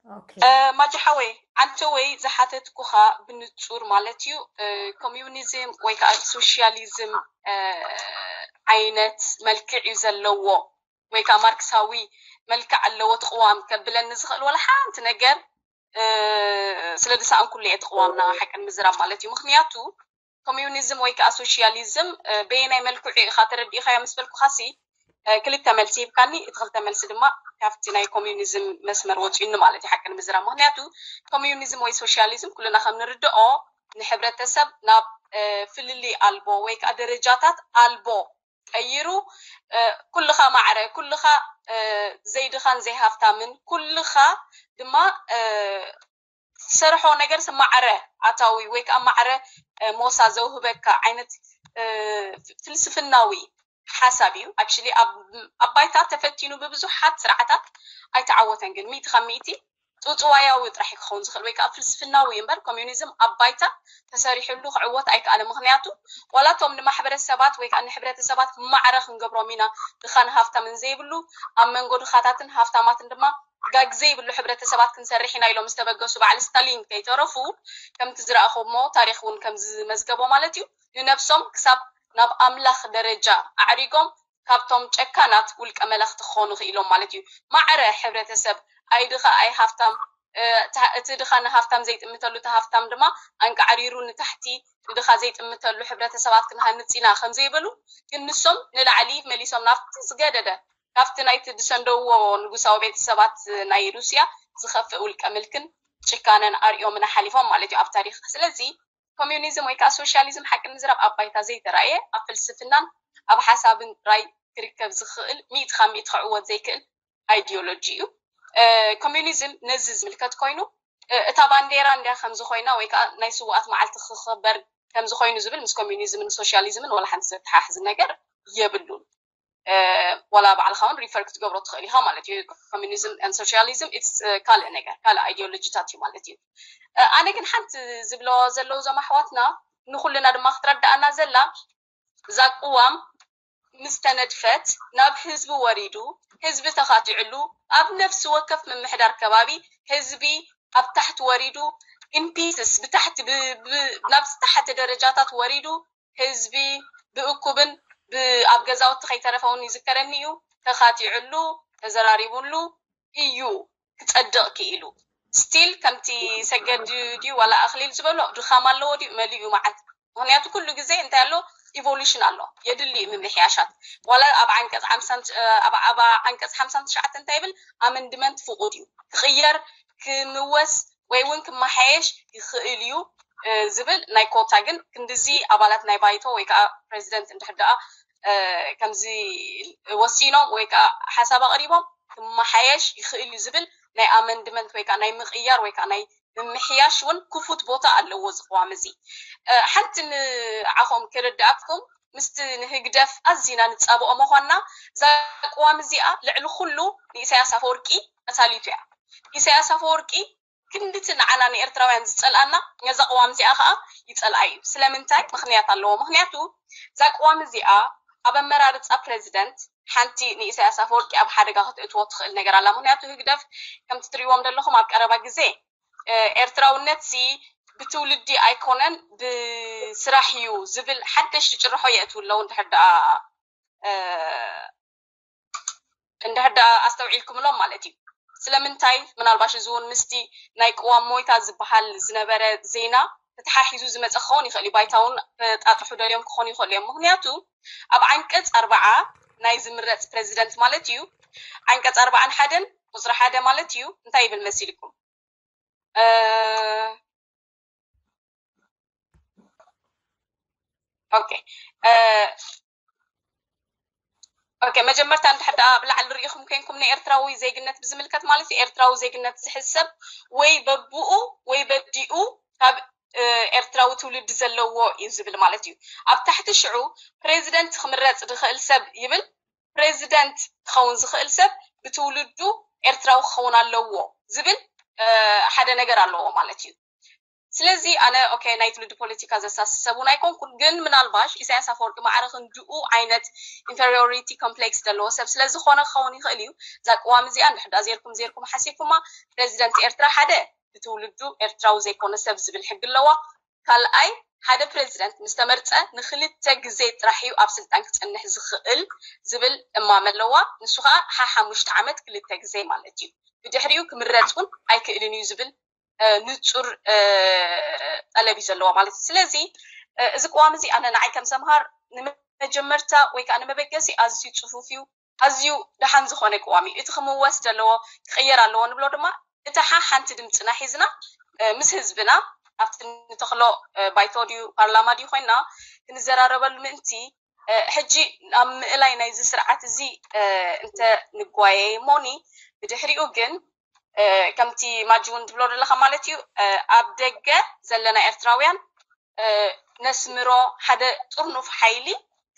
ኦኬ እ፣ ማጂ ሓወይ፣ ዓንተ ወይ ዝሓተትኩኻ ብንጹር ማለት እዩ። እ፣ ኮሚዩኒዝም ወይ ከዓ ሶሻሊዝም እ፣ ዓይነት መልክዕ እዩ ዘለዎ ወይ ከዓ ማርክሳዊ መልክዕ ኣለዎ እቲ ቅዋም ከብለኒ ዝኽእል ወላ ሓንቲ ነገር እ፣ ስለ ዝሰኣንኩሉ እየ እቲ ቅዋምና ሓቂ ንምዝራብ ማለት እዩ። ምክንያቱ ኮሚዩኒዝም ወይ ከዓ ሶሻሊዝም እ፣ በየናይ መልክዑ ኢኻ ተረዲእኻዮ ምስ በልኩኻሲ እ፣ ክልተ መልሲ ሂብካኒ፣ እቲ ክልተ መልሲ ድማ ካብቲ ናይ ኮሚዩኒዝም መስመር ወፂኡኒ ማለት እዩ ሓቂ ንምዝራብ። ምክንያቱ ኮሚዩኒዝም ወይ ሶሻሊዝም ኩልና ከም ንርድኦ ንሕብረተሰብ ናብ እ፣ ፍልልይ ኣልቦ ወይ ከዓ ደረጃታት ኣልቦ ቀይሩ እ፣ ኩልኻ ማዕረ፣ ኩልኻ እ፣ ዘይድኻን ዘይሃፍታምን፣ ኩልኻ ድማ እ፣ ትሰርሖ ነገር ማዕረ ኣታዊ ወይ ከዓ ማዕረ እ፣ ሞሳ ዘውህበካ ዓይነት እ፣ ፍልስፍናዊ ሓሳብ እዩ። ኣክቹሊ ኣብ ኣብ ባይታ ተፈቲኑ ብብዙሓት ስርዓታት ኣይተዓወተን፣ ግን ሚእቲ ካብ ሚእቲ ጽውጽዋያዊ ጥራሕ እዩ ክኸውን ዝኽእል ወይ ከዓ ፍልስፍናዊ እዩ እምበር ኮሚዩኒዝም ኣብ ባይታ ተሰሪሕሉ ክዕወት ኣይከኣለ። ምክንያቱ ዋላ እቶም ንማሕበረሰባት ወይ ከዓ ንሕብረተሰባት ማዕረ ክንገብሮም ኢና ድኻን ሃፍታምን ዘይብሉ ኣብ መንጎ ድኻታትን ሃፍታማትን ድማ ጋግ ዘይብሉ ሕብረተሰባት ክንሰርሕ ኢና ኢሎም ዝተበገሱ በዓል ስታሊን ከይተረፉ ከምቲ ዝረኣኹሞ ታሪክ እውን ከም ዝመዝገቦ ማለት እዩ ንነብሶም ክሳብ ናብ ኣምላኽ ደረጃ ኣዕሪጎም ካብቶም ጨካናት ውልቀ መለኽቲ ክኾኑ ክኢሎም ማለት እዩ። ማዕረ ሕብረተሰብ ኣይ ድኻ ኣይ ሃፍታም እቲ ድኻ ንሃፍታም ዘይጥምተሉ እቲ ሃፍታም ድማ ኣንቃዕሪሩ ንታሕቲ ንድኻ ዘይጥምተሉ ሕብረተሰባት ክንሃንፅ ኢና ከምዘይበሉ ግን ንሶም ንላዕሊ መሊሶም ናብቲ ዝገደደ ካብቲ ናይቲ ዝሰንደውዎ ንጉሳዊ ቤተሰባት ናይ ሩስያ ዝኸፍእ ውልቀ ምልክን ጭካነን ኣርእዮምና ሓሊፎም ማለት እዩ ኣብ ታሪክ። ስለዚ ኮሚዩኒዝም ወይ ከዓ ሶሻሊዝም ሓቂ ንምዝራብ ኣብ ባይታ ዘይተራእየ ኣብ ፍልስፍናን ኣብ ሓሳብን ጥራይ ክርከብ ዝኽእል ሚእቲ ካብ ሚእቲ ክዕወት ዘይክእል ኣይዲዮሎጂ እዩ። ኮሚዩኒዝም ነዚ ዝምልከት ኮይኑ እታ ባንዴራ እንድያ ከምዚ ኮይና ወይ ከዓ ናይ ስውኣት መዓልቲ ክኽበር ከምዚ ኮይኑ ዝብል ምስ ኮሚዩኒዝምን ሶሻሊዝምን ዋላ ሓንቲ ዘተሓሕዝ ነገር የብሉን። ዋላ ባዕልኻ እውን ሪፈር ክትገብሮ ትኽእል ኢኻ ማለት እዩ። ኮሚኒዝም ን ሶሻሊዝም ኢትስ ካልእ ነገር ካልእ ኣይዲዮሎጂታት እዩ ማለት እዩ። ኣነ ግን ሓንቲ ዝብለዋ ዘለዉ እዞም ኣሕዋትና ንኩልና ድማ ክትረዳኣና ዘላ እዛ ቅዋም ምስ ተነድፈት ናብ ህዝቢ ወሪዱ ህዝቢ ተኻቲዕሉ ኣብ ነፍሲ ወከፍ ምምሕዳር ከባቢ ህዝቢ ኣብ ታሕቲ ወሪዱ ኢንፒስስ ብታሕቲ ናብ ዝተሓተ ደረጃታት ወሪዱ ህዝቢ ብእኩብን ኣብ ገዛውቲ ከይተረፈ እውን ይዝከረኒ እዩ ተኻቲዕሉ ተዘራሪቡሉ እዩ ክፀድቕ ክኢሉ ስቲል ከምቲ ሰገድ ድዩ ዋላ ኣክሊል ዝበሎ ድኻም ኣለዎ ድዩ መሊኡ መዓት ምክንያቱ ኩሉ ግዜ እንታይ ኣሎ ኢቮሉሽን ኣሎ የድሊ እዩ ምምሕያሻት ዋላ ኣብ ዓንቀፅ ዓንቀፅ ሓምሳን ትሽዓተ እንታይ ይብል ኣመንድመንት ፍቁድ እዩ ክቅየር ክምወስ ወይ እውን ክመሓየሽ ይኽእል እዩ ዝብል ናይ ኮታ ግን ክንድዚ ኣባላት ናይ ባይቶ ወይ ከዓ ፕሬዚደንት እንድሕር ደኣ ከምዚ ወሲኖም ወይ ከዓ ሓሳብ ኣቅሪቦም ክመሓየሽ ይኽእል እዩ ዝብል ናይ ኣመንድመንት ወይ ከዓ ናይ ምቕያር ወይ ከዓ ናይ ምምሕያሽ እውን ክፉት ቦታ ኣለዎ እዚ ቅዋም እዚ ሓንቲ ንዓኹም ክርድኣኩም ምስቲ ንህግደፍ ኣዚና ንፃብኦ ምኳንና እዛ ቅዋም እዚኣ ልዕሊ ኩሉ ንኢሳያስ ኣፈወርቂ ተሳሊቱ እያ ኢሳያስ ኣፈወርቂ ክንድቲ ንዓና ንኤርትራውያን ዝጸልኣና ነዛ ቅዋም እዚኣ ከኣ ይጸልኣ እዩ። ስለምንታይ? ምኽንያት ኣለዎ። ምኽንያቱ እዛ ቅዋም እዚኣ ኣብ ኣመራርጻ ፕረዚደንት ሓንቲ ንኢሳያስ ኣፈወርቂ ኣብ ሓደጋ ክትእትዎ ትኽእል ነገር ኣላ። ምኽንያቱ ህግደፍ ከምቲ ትሪእዎም ዘለኹም ኣብ ቀረባ ግዜ ኤርትራውነት ሲ ብትውልዲ ኣይኮነን ብስራሕ እዩ ዝብል ሓደሽቲ ጭርሖ የእትው ኣለዉ እንድሕር ደኣ እንድሕር ደኣ ኣስተውዒልኩምሎም ማለት እዩ። ስለምንታይ ምናልባሽ እዚ እውን ምስቲ ናይ ቅዋም ሞይታ ዝበሃል ዝነበረ ዜና ተተሓሒዙ ዝመፀ ክኸውን ይኽእል እዩ። ባይታ እውን ክጣጥሑ ደልዮም ክኾኑ ይኽእሉ እዮም። ምክንያቱ ኣብ ዓንቀፅ ኣርባዓ ናይ ዝምረፅ ፕረዚደንት ማለት እዩ ዓንቀፅ ኣርባዓን ሓደን ቁፅሪ ሓደ ማለት እዩ እንታይ ይብል መሲልኩም? ኦኬ ኦኬ መጀመርታ እንድሕር ደኣ ኣብ ላዕሊ ርኢኹም ኮይንኩም ንኤርትራዊ ዜግነት ብዝምልከት ማለት እዩ ኤርትራዊ ዜግነት ዝሕሰብ ወይ በብኡ ወይ በዲኡ ካብ ኤርትራዊ ትውልዲ ዘለዎ እዩ ዝብል ማለት እዩ። ኣብ ታሕቲ ሽዑ ፕሬዚደንት ክምረፅ ዝኽእል ሰብ ይብል። ፕሬዚደንት ክኸውን ዝኽእል ሰብ ብትውልዱ ኤርትራዊ ክኸውን ኣለዎ ዝብል ሓደ ነገር ኣለዎ ማለት እዩ። ስለዚ ኣነ ኦኬ ናይ ትውልዲ ፖለቲካ ዘሳስሰብ እውን ኣይኮንኩን፣ ግን ምናልባሽ ኢሳያስ ኣፈወርቂ ማዕረ ክንድኡ ዓይነት ኢንፌሪዮሪቲ ኮምፕሌክስ ዘለዎ ሰብ ስለዝኾነ ክኸውን ይኽእል እዩ። እዛ ቅዋም እዚኣ እንድሕዳ ዜርኩም ዜርኩም ሓሲብኩማ ፕሬዚደንት ኤርትራ ሓደ ብትውልዱ ኤርትራዊ ዘይኮነ ሰብ ዝብል ሕጊ ኣለዋ። ካልኣይ ሓደ ፕሬዚደንት ምስ ተመርፀ ንክልተ ግዜ ጥራሕ እዩ ኣብ ስልጣን ክፀንሕ ዝኽእል ዝብል እማመ ኣለዋ። ንሱ ከዓ ሓሓሙሽተ ዓመት ክልተ ግዜ ማለት እዩ። ብድሕሪኡ ክምረፅ እውን ኣይክእልን እዩ ዝብል ንፁር ጠለብ እዩ ዘለዋ ማለት እዩ። ስለዚ እዚ ቅዋም እዚ ኣነ ንዓይ ከም ሰምሃር ንመጀመርታ ወይ ከዓ ንመበገሲ ኣዝዩ ፅፉፍ እዩ። ኣዝዩ ደሓን ዝኾነ ቅዋም እዩ። እቲ ክምወስ ዘለዎ ክቕየር ኣለዎ ንብሎ ድማ እታ ሓንቲ ድምፅና ሒዝና ምስ ህዝብና ኣብቲ ንተኽሎ ባይቶ ድዩ ፓርላማ ድዩ ኮይና ክንዘራረበሉ ምእንቲ ሕጂ ኣብ ምእላይ ናይዚ ስርዓት እዚ እንተ ንጓየ ሞኒ ብድሕሪኡ ግን ከምቲ ማጂ እውን ትብሎ ዘለካ ማለት እዩ ኣብ ደገ ዘለና ኤርትራውያን ነስምሮ ሓደ ጥርኑፍ ሓይሊ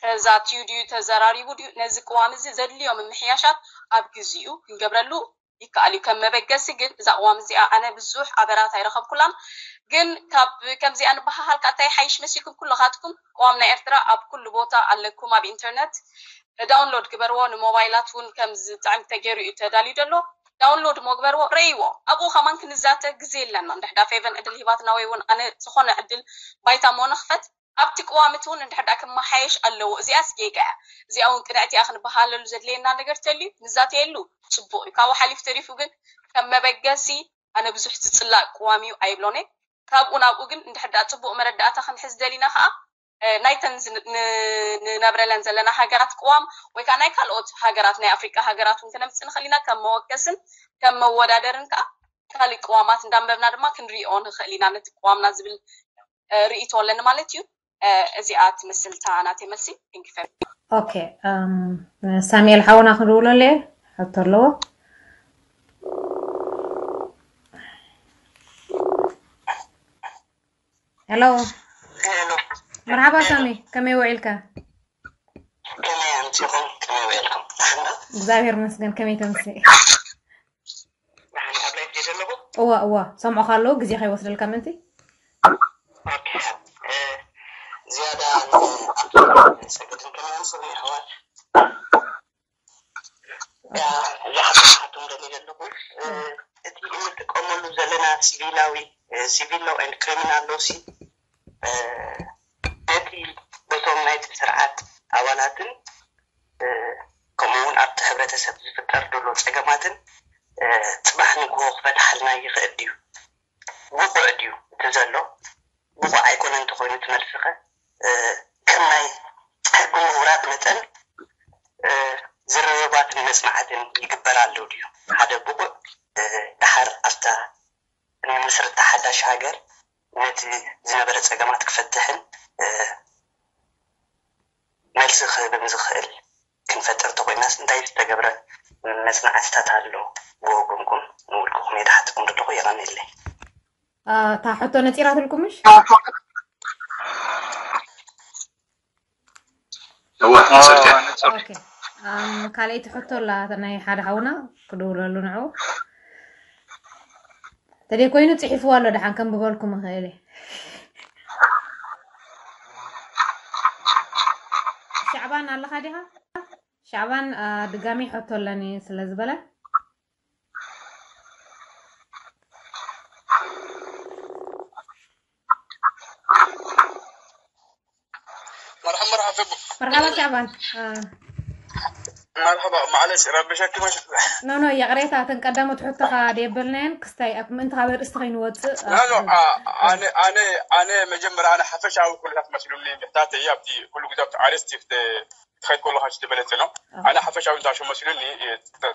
ተዛትዩ ድዩ ተዘራሪቡ ድዩ ነዚ ቅዋም እዚ ዘድልዮ ምምሕያሻት ኣብ ግዜኡ ክንገብረሉ ይከኣል እዩ። ከም መበገሲ ግን እዛ ቅዋም እዚኣ ኣነ ብዙሕ ኣበራት ኣይረኸብኩላን። ግን ካብ ከምዚኣ ንበሃሃል ካኣ እንታይ ሓይሽ መሲልኩም ኩልኻትኩም ቅዋም ናይ ኤርትራ ኣብ ኩሉ ቦታ ኣለኩም ኣብ ኢንተርነት ዳውንሎድ ግበርዎ ንሞባይላት እውን ከም ዝጥዕም ተገይሩ እዩ ተዳልዩ ዘሎ። ዳውንሎድ ሞ ግበርዎ ረእይዎ ኣብኡ ከማን ክንዛተ ግዜ የለና እንድሕዳ ፌቨን ዕድል ሂባትና ወይ እውን ኣነ ዝኾነ ዕድል ባይታ ሞ ንኽፈት ኣብቲ ቅዋም እቲ እውን እንድሕዳ ክመሓየሽ ኣለዎ እዚኣስ ጌጋ እያ እዚኣ እውን ቅንዕቲ እያ ክንበሃለሉ ዘድልየና ነገር ተልዩ ንዛተየሉ ፅቡቅ እዩ ካብኡ ሓሊፍ ተሪፉ ግን ከም መበገሲ ኣነ ብዙሕ ዝፅላእ ቅዋም እዩ ኣይብሎን እየ ካብኡ ናብኡ ግን እንድሕዳ ፅቡቅ መረዳእታ ክንሕዝ ደሊና ከዓ ናይተን ንነብረለን ዘለና ሃገራት ቅዋም ወይ ከዓ ናይ ካልኦት ሃገራት ናይ ኣፍሪቃ ሃገራት እውን ክነምፅእ ንኽእል ኢና ከም መወከስን ከም መወዳደርን ከዓ ካልእ ቅዋማት እንዳንበብና ድማ ክንሪኦ ንኽእል ኢና ነቲ ቅዋምና ዝብል ርእይቶ ኣለኒ ማለት እዩ እዚኣ ትመስል እታ ናተይ መልሲ ኦኬ ሳሙኤል ሓውና ክድውለሉ እየ ሕቶ ኣለዎ ሄሎ መርሓባ ሳሚ ከመይ ውዒልካ ከመይ ኣምፂኹም ከመይ ውዒልኩም ደሓን ዶ እግዚኣብሔር መስገን ከመይ ተምሲ ደሓን ኣብ ላይፍ ድየ ዘለኹ እዋ እዋ ሰምዑካ ኣለዉ ግዜ ከይወስደልካ ምእንቲ ዝያዳ ሰገድን ከመይ ኣምፅኹም ይሕዋት እዛ ሓቶም ደሊ ዘለኹ እቲ እንጥቀመሉ ዘለና ሲቪላዊ ሲቪል ሎ ኤንድ ክሪሚናል ሎ ሲ ነቲ በቶም ናይቲ ስርዓት ኣባላትን ከምኡ እውን ኣብቲ ሕብረተሰብ ዝፍጠር ዘሎ ፀገማትን ፅባሕ ንግሆ ክፈትሓልና ይኽእል ድዩ? ብቑዕ ድዩ እቲ ዘሎ? ብቑዕ ኣይኮነ እንተኾይኑ እቲ መልስኸ ከም ናይ ሕጊ ምሁራት መጠን ዝርርባትን መፅናዕትን ይግበር ኣሎ ድዩ? ሓደ ብቑዕ ደሓር ኣብታ ንምስርታ ሓዳሽ ሃገር ነቲ ዝነበረ ፀገማት ክፈትሕን መልሲ ክህብን ዝኽእል ክንፈጥር ተኾይናስ እንታይ ዝተገብረ መፅናዕትታት ኣሎ ብወገንኩም ንውልቅኹም እየ ዝሓተኩም ዘለኹ የቐንየለይ እታ ሕቶ ነፂራትልኩምሽ ካልኣይቲ ሕቶ ኣላ ናይ ሓደ ሓውና ክድውለሉ ንዑ ተደይ ኮይኑ ፅሒፍዎ ኣሎ ደሓን ከንብበልኩም እኽእል ሻዕባን ኣለኻ ዲኻ ሻዕባን ድጋሚ ሕቶ ኣለኒ ስለ ዝበለ መርሓባ መርሓባ መርሓባ ሻዕባን መርሓባ ማዕለሽ ረብሸኪ መሽ ኖ ኖ ይቕሬታ እተን ቀዳሞት ሕቶኻ ደየበልናየን ክስታይ ኣብ ምእንቲ ካብ ርእስቲ ከይንወፅእ ኖ ኖ ኣነ ኣነ ኣነ መጀመርያ ኣነ ሓፈሻዊ ኩነታት መስሉኒ ምሕታት እየ ኣብቲ ኩሉ ግዜ ኣብቲ ኣርእስቲ ትኸይድ ከለኻ ዝበለተ ነው ኣነ ሓፈሻዊ እንታሾ መስሉኒ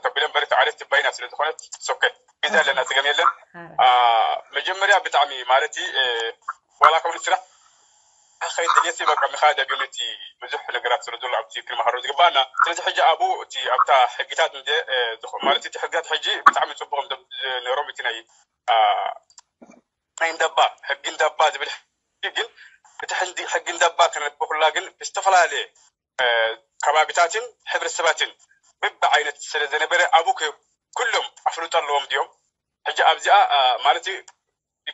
ተቢለ እምበር እቲ ዓሌት ትባይና ስለ ዝኾነት ሶከ ግዜ ኣለና ፀገም የለን መጀመርያ ብጣዕሚ ማለት ዋላ ካብ ስራሕ ከይድ ድልየት በቃ ምኻ ደገመቲ ብዙሕ ነገራት ስለ ዘሎ ኣብቲ ክንመሃሮ ዝግባኣና። ስለዚ ሕጂ ኣብኡ እቲ ኣብታ ሕግታት እንደ ማለት እቲ ሕግታት ሕጂ ብጣዕሚ ጽቡቕ ነሮም እቲ ናይ ናይ እንደባ ሕጊ እንደባ ዝብል ግን እቲ ሕጊ ሕጊ እንደባ ከነብኩላ ግን ብዝተፈላለየ ከባቢታትን ሕብረተሰባትን ብብዓይነት ስለ ዝነበረ ኣብኡ ኩሎም ኣፍልጦ ኣለዎም ድዮም? ሕጂ ኣብዚኣ ማለት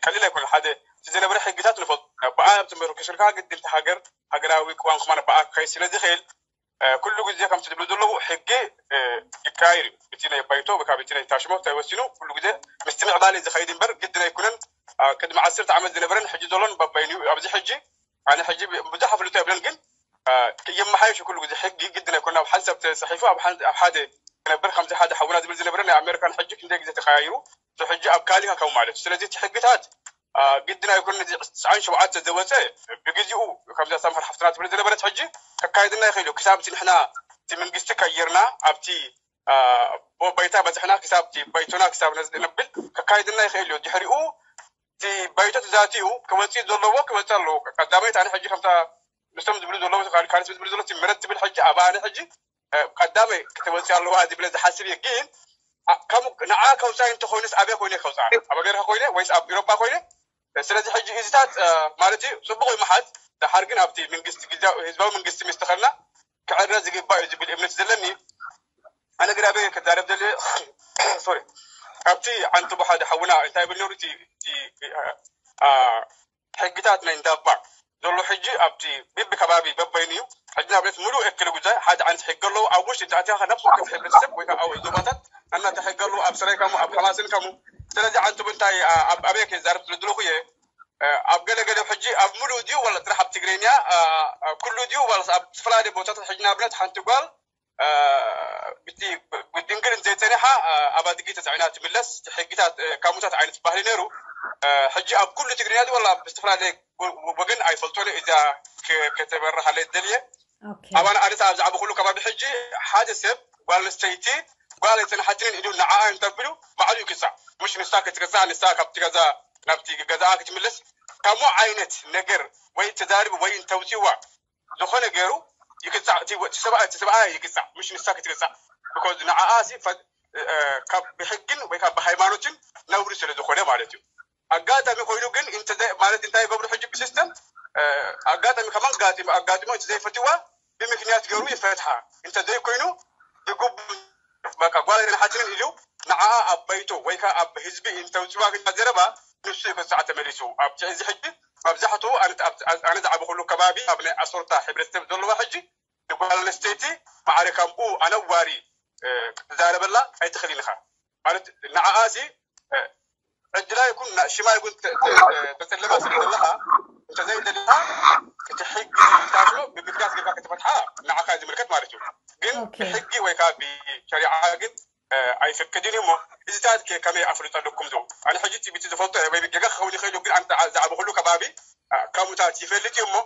ቀሊል ኣይኮነ ሓደ እቲ ዝነበረ ሕግታት ንፈልጦ ብኣ ተመርኩስልካ ግድንቲ ሃገር ሃገራዊ ቅዋም ክማነ ብኣ ክኸይድ ስለ ዝኽእል ኩሉ ግዜ ከምቲ ዝብሉ ዘለዉ ሕጊ ይቀያይር እዩ። እቲ ናይ ባይቶ ካብ እቲ ናይ ታሽሞ ተወሲኑ ኩሉ ግዜ ምስቲ ምዕባለ ዝኸይድ እምበር ግድን ኣይኮነን። ቅድሚ ዓሰርተ ዓመት ዝነበረን ሕጂ ዘሎን በባይኑ እዩ። ኣብዚ ሕጂ ኣነ ሕጂ ብዙሕ ኣፍልጦ የብለን ግን ይመሓየሽ ኩሉ ግዜ ሕጊ ግድን ኣይኮነ ኣብ ሓንሳብ ተፃሒፉ ኣብ ሓደ ክነብር ከምዚ ሓደ ሓውና ዝብል ዝነበረ ናይ ኣሜሪካን ሕጂ ክንደይ ግዜ ተቀያይሩ ሕጂ ኣብ ካሊካ ከም ማለት እዩ። ስለዚ እቲ ሕግታት ግድን ኣይኮነ እዚ ትስዓን ሸውዓተ ዝወፀ ብግዜኡ ከምዛ ሳምሃር ሓፍትና ትብል ዝነበረት ሕጂ ከካየድና ይኽእል እዩ ክሳብ እቲ ንሕና እቲ መንግስቲ ቀይርና ኣብቲ ባይታ በፅሕና ክሳብ እቲ ባይቶና ክሳብ ነብል ከካየድና ይኽእል እዩ። ድሕሪኡ እቲ ባይቶ ተዛትዩ ክወፅእ ዘለዎ ክወፅእ ኣለዎ። ቀዳማይ ኣነ ሕጂ ከምታ ምስቶም ዝብሉ ዘለዉ ካልእ ዝብሉ ዘሎ ምረት ትብል ሕጂ ኣብ ኣነ ሕጂ ቀዳመ ክትወፅእ ኣለዋ ዝብለ ዝሓስብ እየ ግን ከምኡ ንዓ ከውፃእ እንተኮይነስ ኣበይ ኮይነ ከውፃእ ኣብ ኣሜሪካ ኮይነ ወይስ ኣብ ኤሮጳ ኮይነ ስለዚ ሕጂ እዚታት ማለት እዩ ፅቡቅ ይመሓዝ ደሓር ግን ኣብቲ መንግስቲ ግዜያዊ ህዝባዊ መንግስቲ ምስ ተኸልና ክዕረ ዝግባእ እዩ ዝብል እምነት ዘለኒ ኣነ ግን ኣበይ ክዛረብ ዘለ ሶሪ ኣብቲ ዓንትቦ ሓደ ሓውና እንታይ ብል ነሩ እቲ ሕግታት ናይ እንዳባ ዘሎ ሕጂ ኣብቲ ብቢ ከባቢ በበይኑ እዩ። ሕጂ ንኣብነት ሙሉእ ኤክል ጉዛይ ሓደ ዓይነት ሕጊ ኣለዎ። ኣብ ውሽጢ እንተኣትያ ከ ነብሲ ወከፍ ሕብረተሰብ ወይ ከዓ ኣብ ዞባታት እናተ ሕጊ ኣለዎ። ኣብ ሰራይ ከሙ ኣብ ሓማስን ከሙ ስለዚ ዓንቱ እንታይ ኣብ ኣበየ ክዛረብ ስለ ዘለኹ እየ። ኣብ ገለ ገለ ሕጂ ኣብ ሙሉእ ድዩ ዋላ ጥራሕ ኣብ ትግርኛ ኩሉ ድዩ ዋላ ኣብ ዝተፈላለዩ ቦታታት ሕጂ ንኣብነት ሓንቲ ጓል ብድንግል እንዘይፀኒሓ ኣብ ኣድጊ ተፃዒና ትምለስ ሕጊታት ካሙታት ዓይነት ባህሊ ነይሩ። ሕጂ ኣብ ኩሉ ትግርኛ ወላ ብዝተፈላለየ ወገን ኣይፈልጦን እዚኣ ከተበርሃለ ደልየ ኣባና ኣደታ ኣብ ዝዓበ ኩሉ ከባቢ ሕጂ ሓደ ሰብ ጓል ኣንስተይቲ ጓል ኣይፀናሓትንን ኢሉ ንዓኣ እንተቢሉ ባዕሉ ይቅፃዕ። ምሽ ንሳ ክትቅፃዕ ንሳ ካብቲ ገዛ ናብቲ ገዛኣ ክትምለስ ካሞ ዓይነት ነገር ወይ ተዛሪቡ ወይ እንተውፅዋ ዝኾነ ገይሩ ይግዛዕ እቲ ሰብኣይ እቲ ሰብኣይ ይግዛዕ ምሽ ንሳ ክትግዛዕ because ንዓኣ ሲ ካብ ብሕግን ወይ ካብ ብሃይማኖትን ነውሪ ስለ ዝኾነ ማለት እዩ ኣጋጣሚ ኮይኑ ግን ማለት እንታይ ይገብሩ ሕጂ ብሲስተም ኣጋጣሚ ከማን ጋጢሙ ኣጋጢሞ እቲ ዘይፈትዋ ብምክንያት ገይሩ ይፈትሓ እንተ ዘይኮይኑ ብግቡ በቃ ጓል ኣይተነሓትንን ኢሉ ንዓኣ ኣብ ባይቶ ወይ ከዓ ኣብ ህዝቢ እንተውፅዋ ግን ዘረባ ንሱ ይቅፃዕ ተመሊሱ ኣብቲ እዚ ሕጂ መብዛሕትኡ ኣነ ዝዓበኩሉ ከባቢ ኣብ ናይ ኣሶርታ ሕብረተሰብ ዘለዋ ሕጂ ንጓል ኣንስተይቲ ማዕረ ካብ ብኡ ኣነዋሪ ክትዛረበላ ኣይትኽእልን ኢኻ ማለት ንዓኣ ሲ ዕድላ ይኩን ሽማ ይኩን ተፀለማ ስለ ዘለካ እንተዘይደሊካ እቲ ሕጊ ታሽሎ ብምክንያት ጌርካ ከተፈትሓ ንዓካ ዝምልከት ማለት እዩ ግን ብሕጊ ወይ ከዓ ብሸሪዓ ግን ኣይፈቅድን እዩ እሞ እዚታት ከመይ ኣፍልጦ ኣለኩም ዶ ኣነ ሕጂ ቲቪቲ ዝፈልጦ ወይ ጌጋ ክኸውን ይኽእል እዩ ግን ኣንተ ዝዓበ ኩሉ ከባቢ ከምኡታት ይፈልጥ እዩ እሞ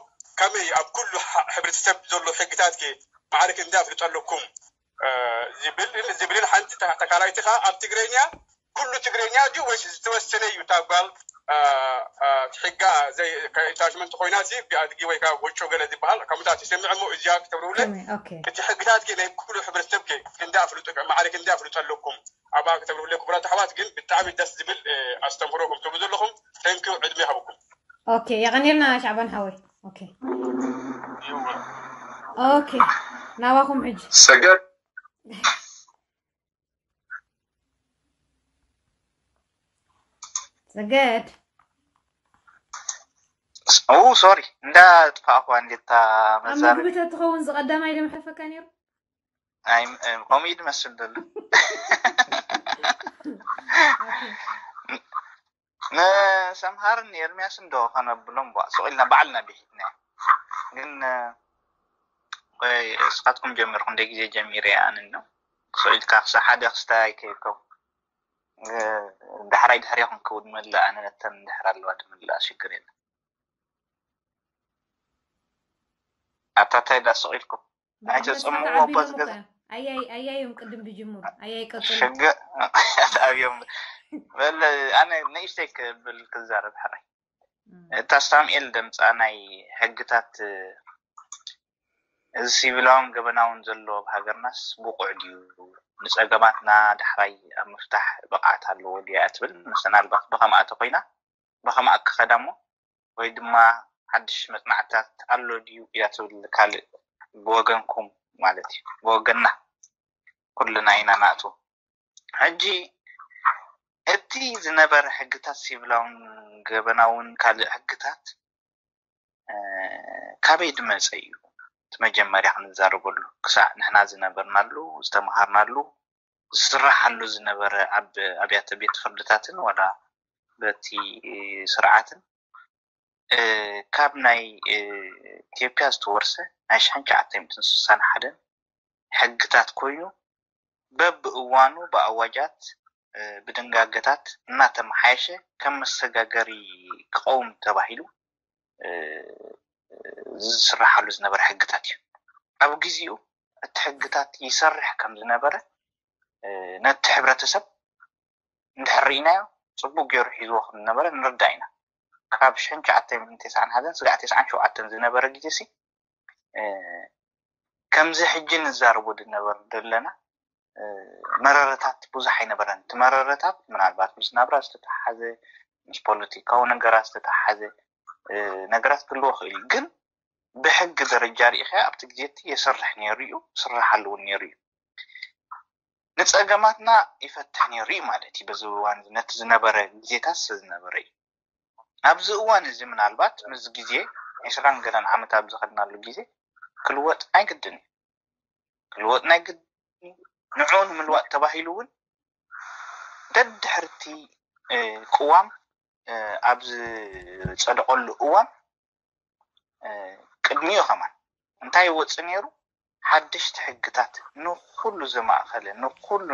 ከመይ ኣብ ኩሉ ሕብረተሰብ ዘሎ ሕግታት ከ ማዕረ ክንዲ ኣፍልጦ ኣለኩም ዝብል ዝብልን ሓንቲ ተካላይቲ ከዓ ኣብ ትግረኛ ኩሉ ትግረኛ ድዩ ወይስ ዝተወሰነ እዩ እታ ጓል ሕጋ ታሽመንት ኮይና ሲ ብኣድጊ ወይ ከዓ ወጮ ገለ ዝበሃል ከምኡታት ይሰምዕ እሞ እዚኣ ክተብርብለ እቲ ሕግታት ከ ናይ ኩሉ ሕብረተሰብ ከ ክንዲ ኣፍልጦ ማዕረ ክንዲ ኣፍልጦ ኣለኩም ኣብኣ ክተብርብለ ክቡራት ኣሕዋት ግን ብጣዕሚ ደስ ዝብል ኣስተምህሮ ከም ትብሉ ዘለኹም ተንኪዩ ዕድመ ይሃብኩም ኦኬ የቐኒልና ሻዕባን ሓወይ ኦኬ ኦኬ ናባኹም ሕጂ ሰገድ ሰገድ ኦ ሶሪ እንዳ ጥፋእኳ እንዴታ ኣብ መዛረቢ ምግቢ ተትኸውን ዝቐዳማይ ዶ ምሕልፈካ ነይሩ ኣይ ከምኡ እዩ ዝመስል ዘሎ ንሰምሃርን ኤርሚያስን ዶ ከነብሎም ቧ ስቕ ኢልና ባዕልና ብሒትና ግን ወይ እስኻትኩም ጀሚርኩም እንደ ግዜ ጀሚረ ኣንን ነው ስቕ ኢልካ ክሳ ሓደ ክስታይ ከይከው ዳሕራይ ድሕሪኹም ክውድ መላእ ኣነ ነተን ድሕር ኣለዋ ድምላእ ሽግር የለን ኣታ እንታይ ዳ ስቕ ኢልኩም ኣይተፀምዎ ኣቦ ዝገዛ ኣያይ ኣያዮም ቅድም ድጅምሩ ኣያይ ቀፅሉ ሽግር ኣብዮም በለ ኣነ ንእሽተይ ክብል ክዛረብ ሕራይ እታ ሳሙኤል ደምፃ ናይ ሕግታት እዚ ሲቪላውን ገበናውን ዘሎ ኣብ ሃገርናስ ብቑዕ ድዩ ንፀገማትና ዳሕራይ ኣብ ምፍታሕ ብቕዓት ኣለዎ ድያ ትብል? ምናልባት ብኸምኣ ተኮይና ብኸምኣ ክኸዳ እሞ ወይ ድማ ሓድሽ መፅናዕትታት ኣሎ ድዩ ኢላ ትብል ካልእ ብወገንኩም ማለት እዩ። ብወገንና ኩልና ኢና ናእቱ። ሕጂ እቲ ዝነበረ ሕግታት ሲቪላውን ገበናውን ካልእ ሕግታት ካበይ ድመፀ እዩ? እቲ መጀመርያ ክንዛረበሉ ክሳዕ ንሕና ዝነበርናሉ ዝተምሃርናሉ ዝስራሓሉ ዝነበረ ኣብ ኣብያተ ቤት ፍርድታትን ዋላ በቲ ስርዓትን ካብ ናይ ኢትዮጵያ ዝተወርሰ ናይ ሽሕን ትሽዓተ ሚእትን ስሳን ሓደን ሕግታት ኮይኑ በብእዋኑ ብኣዋጃት ብድንጋገታት እናተመሓየሸ ከም መሰጋገሪ ክቐውም ተባሂሉ ዝስራሓሉ ዝነበረ ሕግታት እዩ። ኣብ ግዚኡ እቲ ሕግታት ይሰርሕ ከም ዝነበረ ነቲ ሕብረተሰብ እንድሕር ርኢናዮ ፅቡቅ ገይሩ ሒዝዎ ከም ዝነበረ ንርዳእ ኢና። ካብ ሽሕን ትሽዓተ ሚእትን ተስዓን ሓደን ስጋዕ ተስዓን ሸውዓተን ዝነበረ ግዜ ሲ ከምዚ ሕጂ ንዛረቦ ድነበር ዘለና መረረታት ብዙሕ ኣይነበረን። እቲ መረረታት ምናልባት ምስ ናብራ ዝተተሓሓዘ ምስ ፖለቲካዊ ነገራት ዝተተሓሓዘ ነገራት ክህልዎ ክእል እዩ። ግን ብሕጊ ደረጃ ርኢኸ ኣብቲ ግዜ እቲ የሰርሕ ነይሩ እዩ፣ ስራሕ ኣለውን ነይሩ እዩ። ንፀገማትና ይፈትሕ ነይሩ እዩ ማለት እዩ። በዚ እዋን ነቲ ዝነበረ ግዜታት ዝነበረ እዩ። ኣብዚ እዋን እዚ ምናልባት ምስ ግዜ ዕስራን ገለን ዓመት ኣብ ዝኸድናሉ ግዜ ክልወጥ ኣይግድን እዩ። ክልወጥ ናይ ግድን እዩ። ንዕኡ ንምልዋጥ ተባሂሉ እውን ደድሕርቲ ቅዋም ኣብ ዝፀደቐሉ እዋን ቅድሚኡ ከማን እንታይ ይወፅእ ነይሩ? ሓደሽቲ ሕግታት ንኩሉ ዘማእኸለ ንኩሉ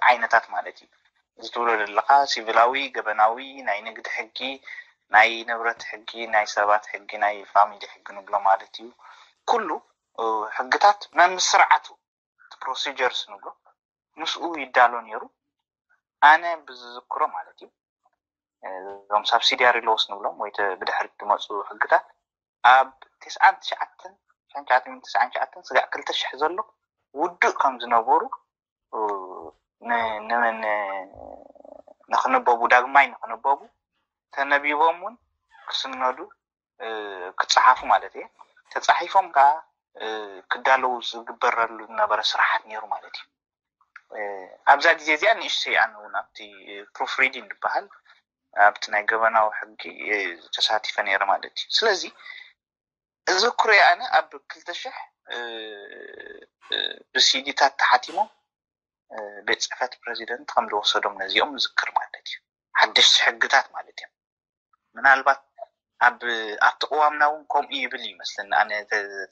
ዓይነታት ማለት እዩ። እዚ ትብሎ ዘለካ ሲቪላዊ፣ ገበናዊ፣ ናይ ንግዲ ሕጊ፣ ናይ ንብረት ሕጊ፣ ናይ ሰባት ሕጊ፣ ናይ ፋሚሊ ሕጊ ንብሎ ማለት እዩ። ኩሉ ሕግታት መምስርዓቱ እቲ ፕሮሲጀርስ ንብሎ ምስኡ ይዳሎ ነይሩ። ኣነ ብዝዝክሮ ማለት እዩ እዞም ሳብሲዲያሪ ሎስ ንብሎም ወይ ብድሕሪት ዝመፁ ሕግታት ኣብ ተስዓን ትሽዓተን ትሽዓን ትሽዓተን ስጋዕ ክልተ ሽሕ ዘሎ ውዱእ ከም ዝነበሩ ንኽንበቡ ዳግማይ ንኽንበቡ ተነቢቦም እውን ክስነዱ ክፀሓፉ ማለት እየ። ተፃሒፎም ከዓ ክዳለዉ ዝግበረሉ ዝነበረ ስራሓት ነይሩ ማለት እዩ። ኣብዛ ግዜ እዚኣ ንእሽተይ ኣነ እውን ኣብቲ ፕሩፍ ሪዲንግ ዝበሃል ኣብቲ ናይ ገበናዊ ሕጊ ተሳቲፈ ነይረ ማለት እዩ። ስለዚ እዚ ኩርያ ኣነ ኣብ ክልተ ሽሕ ብሲዲታት ተሓቲሞም ቤት ፅሕፈት ፕሬዚደንት ከም ዝወሰዶም ነዚኦም ዝክር ማለት እዩ። ሓደሽቲ ሕግታት ማለት እዮም። ምናልባት ኣብ ኣብቲ ቅዋምና እውን ከምኡ ይብል ይመስለኒ ኣነ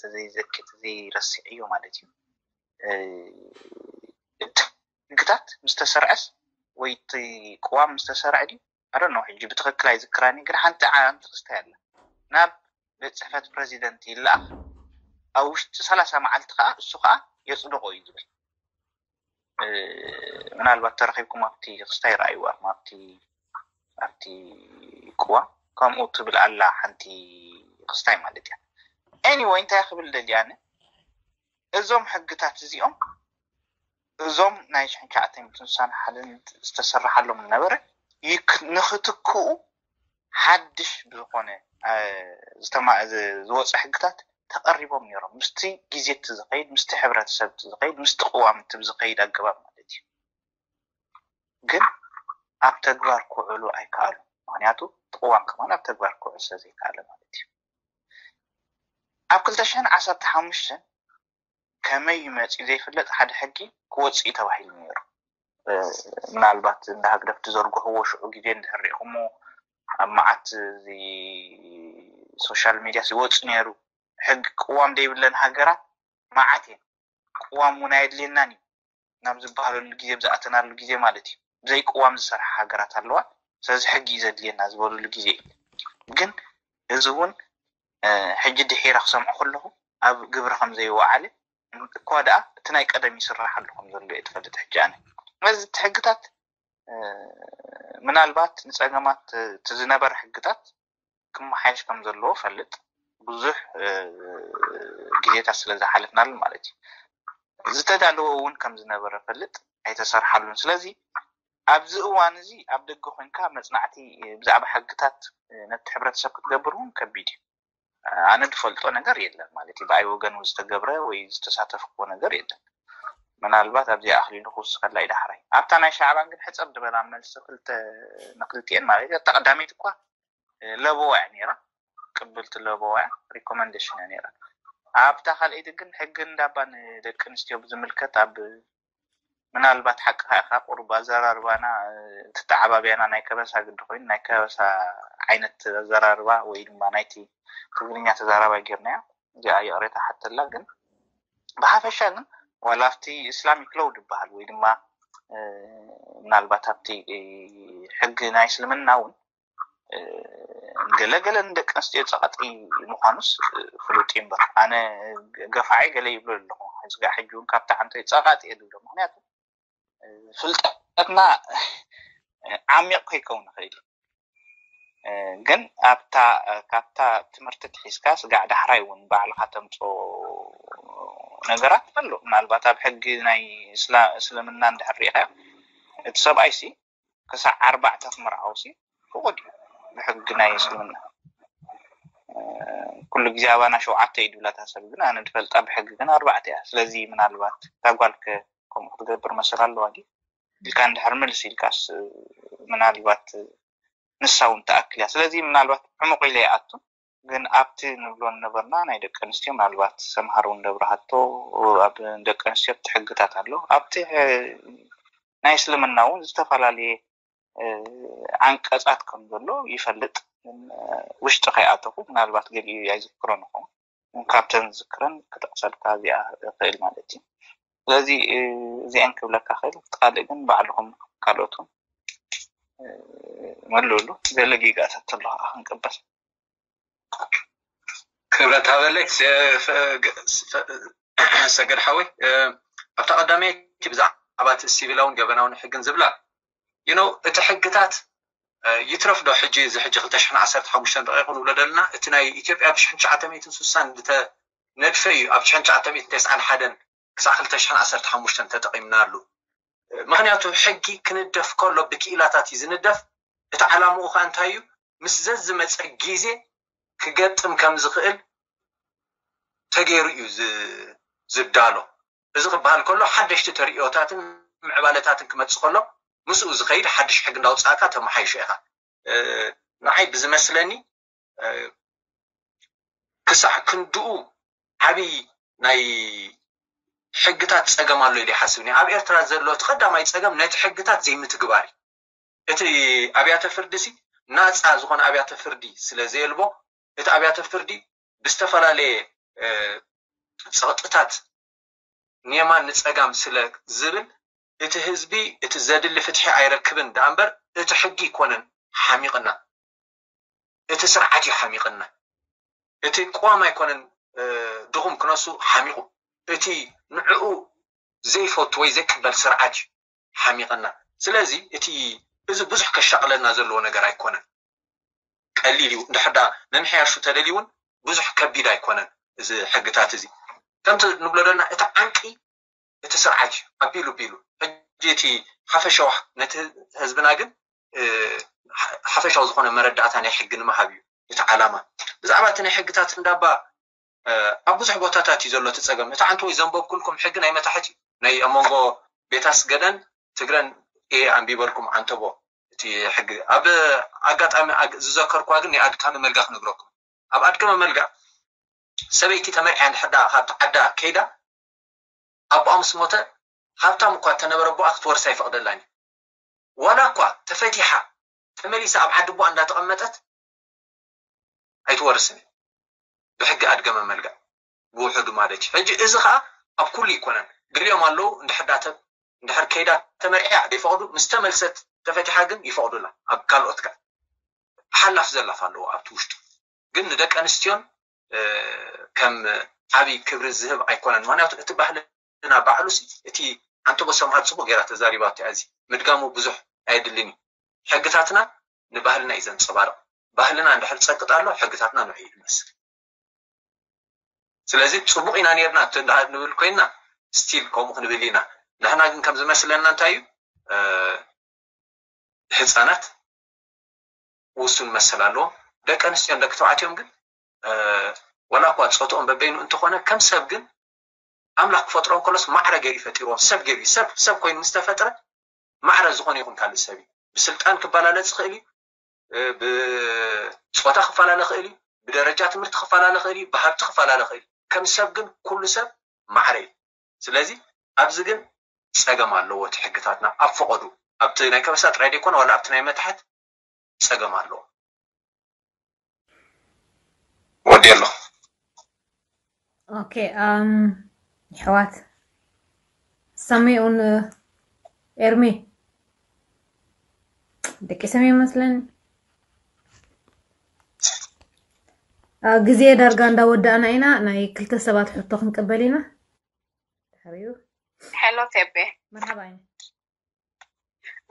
ተዘይዘኪ ተዘይረስዕዮ ማለት እዩ። እቲ ሕግታት ምስ ተሰርዐስ ወይ እቲ ቅዋም ምስ ተሰርዐ ድዩ ኣረ ነው ሕጂ ብትክክል ኣይዝክራኒ ግን ሓንቲ ዓንቲ ክስታይ ኣላ ናብ ቤት ፅሕፈት ፕሬዚደንት ይለኣኽ ኣብ ውሽጢ ሰላሳ መዓልቲ ከዓ እሱ ከዓ የፅድቆ እዩ ዝብል ምናልባት ተረኪብኩም ኣብቲ ክስታይ ረኣይዋ ኣብቲ ኣብቲ ቅዋም ከምኡ ትብል ኣላ ሓንቲ ክስታይ ማለት እያ። ኤኒወይ እንታይ ክብል ደልያነ እዞም ሕግታት እዚኦም እዞም ናይ ሽሕን ትሽዓተ ሚእትን ስሳን ሓደን ዝተሰረሓሎም ነበረ ንክትክኡ ሓድሽ ብዝኾነ ዝወፀ ሕግታት ተቐሪቦም ነይሮም ምስቲ ግዜ እቲ ዝኸይድ ምስቲ ሕብረተሰብ እቲ ዝኸይድ ምስቲ ቅዋም እቲ ዝኸይድ ኣገባብ ማለት እዩ። ግን ኣብ ተግባር ክውዕሉ ኣይከኣሉ። ምክንያቱ እቲ ቅዋም ከማን ኣብ ተግባር ክውዕል ስለዘይከኣለ ማለት እዩ። ኣብ ክልተ ሽሕን ዓሰርተ ሓሙሽተን ከመይ መፂኡ ዘይፍለጥ ሓደ ሕጊ ክወፅእ እዩ ተባሂሉ ነይሩ። ምናልባት እንዳ ህግደፍ ዝዘርግሕዎ ሽዑ ግዜ እንድሕር ሪኢኹሞ ኣብ መዓት እዚ ሶሻል ሚድያ ይወፅእ ነይሩ። ሕጊ ቅዋም ዘይብለን ሃገራት መዓት እየን። ቅዋም እውን ኣየድልየናን እዩ ናብ ዝበሃለሉ ግዜ ብዝኣተናሉ ግዜ ማለት እዩ። ብዘይ ቅዋም ዝሰርሓ ሃገራት ኣለዋ። ስለዚ ሕጊ እዩ ዘድልየና ዝበሉሉ ግዜ እዩ። ግን እዚ እውን ሕጂ ድሒረ ክሰምዖ ከለኹ ኣብ ግብሪ ከም ዘይወዓለ እኳ ደኣ እቲ ናይ ቀደም ይስራሕ ኣሎ ከም ዘሎ እየ ትፈልጥ ሕጂ ኣነ ነዚ እቲ ሕግታት ምናልባት ንፀገማት እቲ ዝነበረ ሕግታት ክመሓየሽ ከም ዘለዎ ፈልጥ። ብዙሕ ግዜታት ስለ ዝሓለፍናሉ ማለት እዩ። ዝተዳለወ እውን ከም ዝነበረ ፈልጥ፣ ኣይተሰርሓሉን። ስለዚ ኣብዚ እዋን እዚ ኣብ ደገ ኮይንካ መፅናዕቲ ብዛዕባ ሕግታት ነቲ ሕብረተሰብ ክትገብር እውን ከቢድ እዩ። ኣነ ዝፈልጦ ነገር የለን ማለት እዩ። ብኣይ ወገን ዝተገብረ ወይ ዝተሳተፍኩዎ ነገር የለን። ምናልባት ኣብዚኣ ኣኽሊሉ ክውስኸላ እዩ ዳሕራይ። ኣብታ ናይ ሻዕባን ግን ሕፀብ ዝበላ መልሲ ክልተ ንክልቲኤን ማለት እዩ። እታ ቀዳመይቲ እኳ ለበዋ እያ ነይራ፣ ቅብልቲ ለበዋ እያ፣ ሪኮመንዴሽን እያ ነይራ። ኣብታ ካልኣይቲ ግን ሕጊ እንዳባ ንደቂ ኣንስትዮ ብዝምልከት ኣብ ምናልባት ሓቅኻ ኢኻ፣ ቁሩብ ኣዘራርባና እቲ ተዓባብያና ናይ ከበሳ ግዲ ኮይኑ ናይ ከበሳ ዓይነት ኣዘራርባ ወይ ድማ ናይቲ ትግርኛ ተዛራባይ ጌርናዮ። እዚኣ ይቕሬታ ሓተላ። ግን ብሓፈሻ ግን ዋላ ኣብቲ እስላሚክ ሎው ዝበሃል ወይ ድማ ምናልባት ኣብቲ ሕጊ ናይ እስልምና እውን ገለገለ ንደቂ ኣንስትዮ ፀቐጢ ምዃኑስ ፍሉጥ እዩ እምበር፣ ኣነ ገፋዒ ገለ ይብሎ ኣለኹ። ስጋዕ ሕጂ እውን ካብቲ ሓንቶ ፀቓጢ እየ ዝብሎ። ምክንያቱ ፍልጠትና ዓሚቕ ከይከውን ይኽእል እዩ። ግን ኣብታ ካብታ ትምህርቲ ትሒዝካ ስጋዕ ዳሕራይ እውን ባዕልኻ ተምፅኦ ነገራት ኣሎ። ምናልባት ኣብ ሕጊ ናይ እስላ- እስልምና እንድሕር ሪኢኻዮ እቲ ሰብኣይ ሲ ክሳዕ ኣርባዕተ ክምርዓው ሲ ፍቑድ እዩ ብሕጊ ናይ እስልምና። ኩሉ ግዜ ኣባና ሸውዓተ እዩ ድብላታ ሰብ ግን ኣነ ድፈልጣ ብሕጊ ግን ኣርባዕተ እያ። ስለዚ ምናልባት እታ ጓልከ ከምኡ ክትገብር መሰል ኣለዋ ድዩ ኢልካ እንድሕር ምልስ ኢልካስ ምናልባት ንሳ እውን ትኣክል እያ። ስለዚ ምናልባት ዕሙቕ ኢለ ይኣቱ። ግን ኣብቲ ንብሎ ነበርና ናይ ደቂ ኣንስትዮ ምናልባት ሰምሃር እውን ደብርሃቶ ኣብ ደቂ ኣንስትዮ እቲ ሕግታት ኣሎ። ኣብቲ ናይ እስልምና እውን ዝተፈላለየ ዓንቀፃት ከም ዘሎ ይፈልጥ። ውሽጢ ከይኣተኹ ምናልባት ገሊኡ ኣይዝክሮን ይኸውን። ካብተን ዝዝክረን ክጠቕሰልካ እዚኣ እኽእል ማለት እዩ። ስለዚ እዚአን ክብለካ ክእል። ካልእ ግን ባዕልኹም ካልኦት እውን መልእሉ። ገለ ጌጋታት ተሎ ከዓ ክንቅበል። ክብረት ሃበለይ ሰገድ ሓወይ። ኣብታ ቀዳመይቲ ብዛዕባ እቲ ሲቪላውን ገበናውን ሕግን ዝብላ you know እቲ ሕግታት ይትረፍ ዶ ሕጂ እዚ ሕጂ ክልተ ሽሕን ዓሰርተ ሓሙሽተን ደቂቕ ንብሎ ዘለና እቲ ናይ ኢትዮጵያ ብሽሕን ትሽዓተ ሚእትን ስሳን ዝተነድፈ እዩ ኣብ ሽሕን ትሽዓተ ሚእትን ተስዓን ሓደን ክሳዕ ክልተ ሽሕን ዓሰርተ ሓሙሽተን ተጠቒምናሉ። ምክንያቱ ሕጊ ክንደፍ ከሎ ብክኢላታት እዩ ዝንደፍ። እቲ ዓላምኡ ከዓ እንታይ እዩ? ምስ ዘዝመፀ ግዜ ክገጥም ከም ዝኽእል ተገይሩ እዩ ዝዳሎ። እዚ ክበሃል ከሎ ሓደሽቲ ተርእዮታትን ምዕባለታትን ክመፅእ ከሎ ምስኡ ዝኸይድ ሓድሽ ሕጊ እንዳውፃእካ ተመሓይሾ ኢኻ። ንዓይ ብዝመስለኒ ክሳዕ ክንድኡ ዓብዪ ናይ ሕግታት ፀገም ኣሎ ኢለ ይሓስብ። ኣብ ኤርትራ ዘሎ እቲ ቀዳማይ ፀገም ነቲ ሕግታት ዘይምትግባር እዩ። እቲ ኣብያተ ፍርዲ ሲ ናፃ ዝኾነ ኣብያተ ፍርዲ ስለ ዘየልቦ እቲ ኣብያተ ፍርዲ ብዝተፈላለየ ፀቕጥታት ንየማን ንፀጋም ስለ ዝብል እቲ ህዝቢ እቲ ዘድሊ ፍትሒ ኣይረክብን ደኣ እምበር እቲ ሕጊ ኣይኮነን ሓሚቕና፣ እቲ ስርዓት እዩ ሓሚቕና። እቲ ቅዋም ኣይኮነን ድኹም ክነሱ ሓሚቑ፣ እቲ ንዕኡ ዘይፈቱ ወይ ዘይቅበል ስርዓት እዩ ሓሚቕና። ስለዚ እቲ እዚ ብዙሕ ከሻቕለና ዘለዎ ነገር ኣይኮነን። ቀሊል እዩ። እንድሕር ዳ ምምሕያሹ ተደልዩ እውን ብዙሕ ከቢድ ኣይኮነን። እዚ ሕግታት እዚ ከምቲ ንብሎ ዘለና እቲ ዓንቂ እቲ ስርዓት እዩ ኣቢሉ ቢሉ። ሕጂ እቲ ሓፈሻዊ ነቲ ህዝብና ግን ሓፈሻዊ ዝኾነ መረዳእታ ናይ ሕጊ ንምሃብ እዩ እቲ ዓላማ። ብዛዕባ እቲ ናይ ሕግታት እንዳባ ኣብ ብዙሕ ቦታታት እዩ ዘሎ እቲ ፀገም። እቲ ዓንተቦ ዘንበብኩልኩም ሕጊ ናይ መታሕት እዩ ናይ ኣብ መንጎ ቤት ኣስገደን ትግረን እየ ኣንቢበልኩም ዓንተቦ እቲ ሕጊ። ኣብ ኣጋጣሚ ዝዘከርኳ ግን ናይ ኣድካሚ መልጋ ክነግረኩም። ኣብ ኣድካሚ መልጋ ሰበይቲ ተመርዕያ እንድሕር ካብቲ ዓዳ ከይዳ ኣቦኣ ምስ ሞተ ሃብታም እኳ እተነበረ ኣቦኣ ክትወርስ ኣይፈቕደላን እዩ። ዋላ እኳ ተፈቲሓ ተመሊሳ ኣብ ዓዲ ኣቦኣ እንዳተቐመጠት ኣይትወርስን እዩ ብሕጊ ኣድገመ መልጋ ብውሕዱ ማለት እዩ። ሕጂ እዚ ከዓ ኣብ ኩሉ ይኮነን። ገሊኦም ኣለዉ እንድሕር ከይዳ ተመርዕያ ዘይፈቕዱ ምስ ተመልሰት ተፈቲሓ ግን ይፈቕዱላ። ኣብ ካልኦት ከዓ ሓላፍ ዘላፍ ኣለዎ ኣብቲ ውሽጡ ግን ንደቂ ኣንስትዮን ከም ዓብይ ክብሪ ዝህብ ኣይኮነን። ምክንያቱ እቲ ባህልና ባዕሉ እቲ ሓንቲ ቦ ሰምሃር ፅቡቅ ገይራ ተዛሪባቶ እያ። እዚ ምድጋሙ ብዙሕ ኣየድልን እዩ። ሕግታትና ንባህልና እዩ ዘንፀባርቕ። ባህልና እንድሕር ጸቅጥ ኣሎ፣ ሕግታትና ንዑ ይመስል። ስለዚ ጽቡቕ ኢና ነርና እንድሕር ንብል ኮይና፣ ስቲል ከምኡ ክንብል ኢና። ንሕና ግን ከም ዝመስለና እንታይ እዩ? ህፃናት ውሱን መሰል ኣለዎም። ደቂ ኣንስትዮን ደቂ ተባዕትዮም ግን፣ ወላ እኳ ፆትኦም በበይኑ እንተኾነ፣ ከም ሰብ ግን ኣምላኽ ክፈጥሮም ከሎስ ማዕረ ገይሩ ፈጢርዎም። ሰብ ገይሩ፣ ሰብ ሰብ ኮይኑ ምስ ተፈጥረ፣ ማዕረ ዝኾነ ይኹን ካልእ ሰብ እዩ። ብስልጣን ክፈላለ ዝኽእል እዩ፣ ብፆታ ክፈላለ ይኽእል እዩ፣ ብደረጃ ትምህርቲ ክፈላለ ይኽእል እዩ፣ ብሃብቲ ክፈላለ ይኽእል እዩ። ከም ሰብ ግን ኩሉ ሰብ ማዕረ እዩ። ስለዚ ኣብዚ ግን ፀገም ኣለዎ እቲ ሕግታትና ኣብ ፈቐዱ፣ ኣብቲ ናይ ከበሳ ጥራይ ደይኮነ ዋላ ኣብቲ ናይ መታሕት ፀገም ኣለዎ። ወዲ ኣሎ። ኦኬ ኣም ይሕዋት ሰሚኡን ኤርሚ ደቂ ሰሚ ይመስለኒ። ግዜ ዳርጋ እንዳወዳእና ኢና። ናይ ክልተ ሰባት ሕቶ ክንቅበል ኢና። ድሕሪኡ ሄሎ ቴቤ። መርሃባ ይነ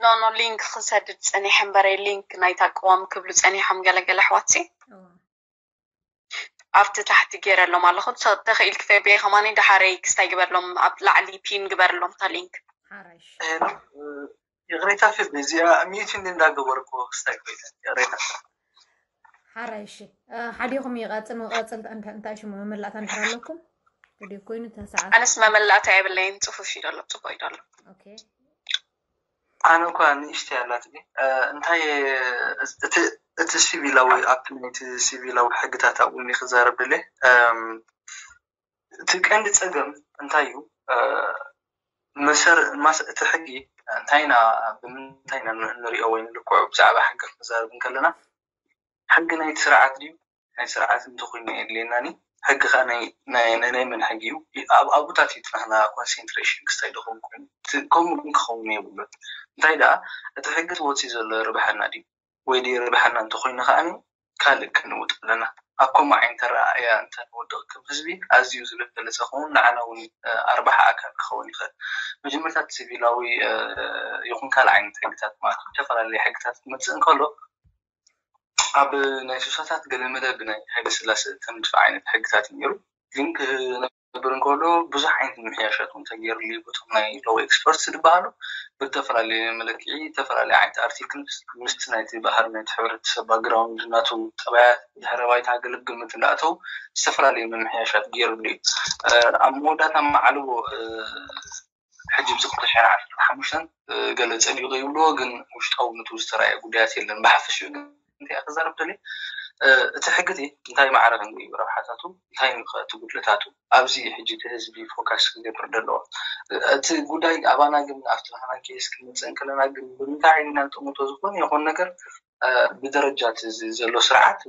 ኖ ኖ ሊንክ ክሰድድ ጸኒሐ እምበረ ሊንክ ናይታ ቅዋም ክብሉ ጸኒሖም ገለገለ ኣሕዋትሲ ኣብቲ ታሕቲ ገይረሎም ኣለኹ። ተኽኢልክ ፌቤ ከማኒ ደሓረይ ክስታይ ግበርሎም ኣብ ላዕሊ ፒን ግበርሎም እታ ሊንክ። ሓራይሽ ሄሎ ይቕሬታ ፌቤ እዚኣ ሚዩት እንዲ እንዳገበርኩ ክስታይ ኮይነ ይቕሬታ። ሓራይሽ ሓዲኹም ይቐጽል መቐጽል እንታይ ሽሙ መመላእታ እንድሕር ኣለኩም ገዲብ ኮይኑ ተሰዓት ኣነስ መመላእታ የብለይን። ጽፉፍ እዩ ደሎ ጽቡቅ እዩ ደሎ። ኦኬ ኣነ እኳ ንእሽተይ ኣላትኒ እንታይ እቲ ሲቪላዊ ኣብቲ ናይቲ ሲቪላዊ ሕግታት ኣብኡ ክዛረብ ደለ እቲ ቀንዲ ፀገም እንታይ እዩ መሰር ማስ እቲ ሕጊ እንታይ ኢና ብምንታይ ኢና ንሪኦ ወይ ንልክዖ ብዛዕባ ሕጊ ክንዛረብ እንከለና ሕጊ ናይቲ ስርዓት ድዩ ናይ ስርዓት እንተኮይኑ የድልየናኒ ሕጊ ከዓ ናይ ናይ ናይ መን ሕጊ እዩ ኣብ ኣቡታት እዩ ትናህና ኮንሰንትሬሽን ክስታይ ዝኸውን ኮይኑ እቲ ከምኡ ግን ክኸውን የብሉን እንታይ ደኣ እቲ ሕጊ እቲ ወፂኡ ዘሎ ይርብሐና ድዩ ወይ ደይርብሐና እንተኮይኑ ከዓ ካልእ ክንውጥ ኣለና ኣብ ከምኡ ዓይነት ኣረኣእያ እንተንወድቕ ከም ህዝቢ ኣዝዩ ዝበለፀ ክኸውን ንዓና እውን ኣርባሓ ኣካል ክኸውን ይኽእል መጀመርታ እቲ ሲቪላዊ ይኹን ካልእ ዓይነት ሕግታት ማለት ዝተፈላለዩ ሕግታት ክመፅእ እንከሎ ኣብ ናይ ሱሳታት ገለ መለ ብናይ ሃይለ ስላሰ ተምድፋ ዓይነት ሕግታት እዩ ነይሩ ግን ክነብር እንከሎ ብዙሕ ዓይነት ምምሕያሻት እውን ተገይርሉ እዩ በቶም ናይ ሎው ኤክስፐርትስ ዝበሃሉ ብተፈላለየ መለክዒ ዝተፈላለየ ዓይነት ኣርቲክል ምስቲ ናይቲ ባህሪ ናይቲ ሕብረተሰብ ባክግራውንድ ናቱ ጠባያት ድሕረ ባይታ ገለ ግምት እንዳእተው ዝተፈላለየ ምምሕያሻት ገይርሉ እዩ ኣብ መወዳእታ ማዕልቦ ሕጂ ኣብዚ ክልተ ሽሕን ዓሰርተ ሓሙሽተን ገለ ፀዲቑ ይብልዎ ግን ውሽጣዊ ነቲ ዝተረኣየ ጉዳያት የለን ብሓፈሽኡ ግን እንታይ ክዛረብ ደልየ እቲ ሕጊ እቲ እንታይ ማዕረ ክንርኢ እዩ ረብሓታቱ እንታይ እዩ ከ እቲ ጉድለታቱ ኣብዚ ሕጂ እቲ ህዝቢ ፎካስ ክገብር ዘለዎ እቲ ጉዳይ ኣባና ግን ኣብቲ ናህና ኬስ ክንመፅእ እንከለና ግን ብምንታይ ዓይኒ ኢና ንጥምቶ ዝኾነ ይኹን ነገር ብደረጃ እቲ ዘሎ ስርዓት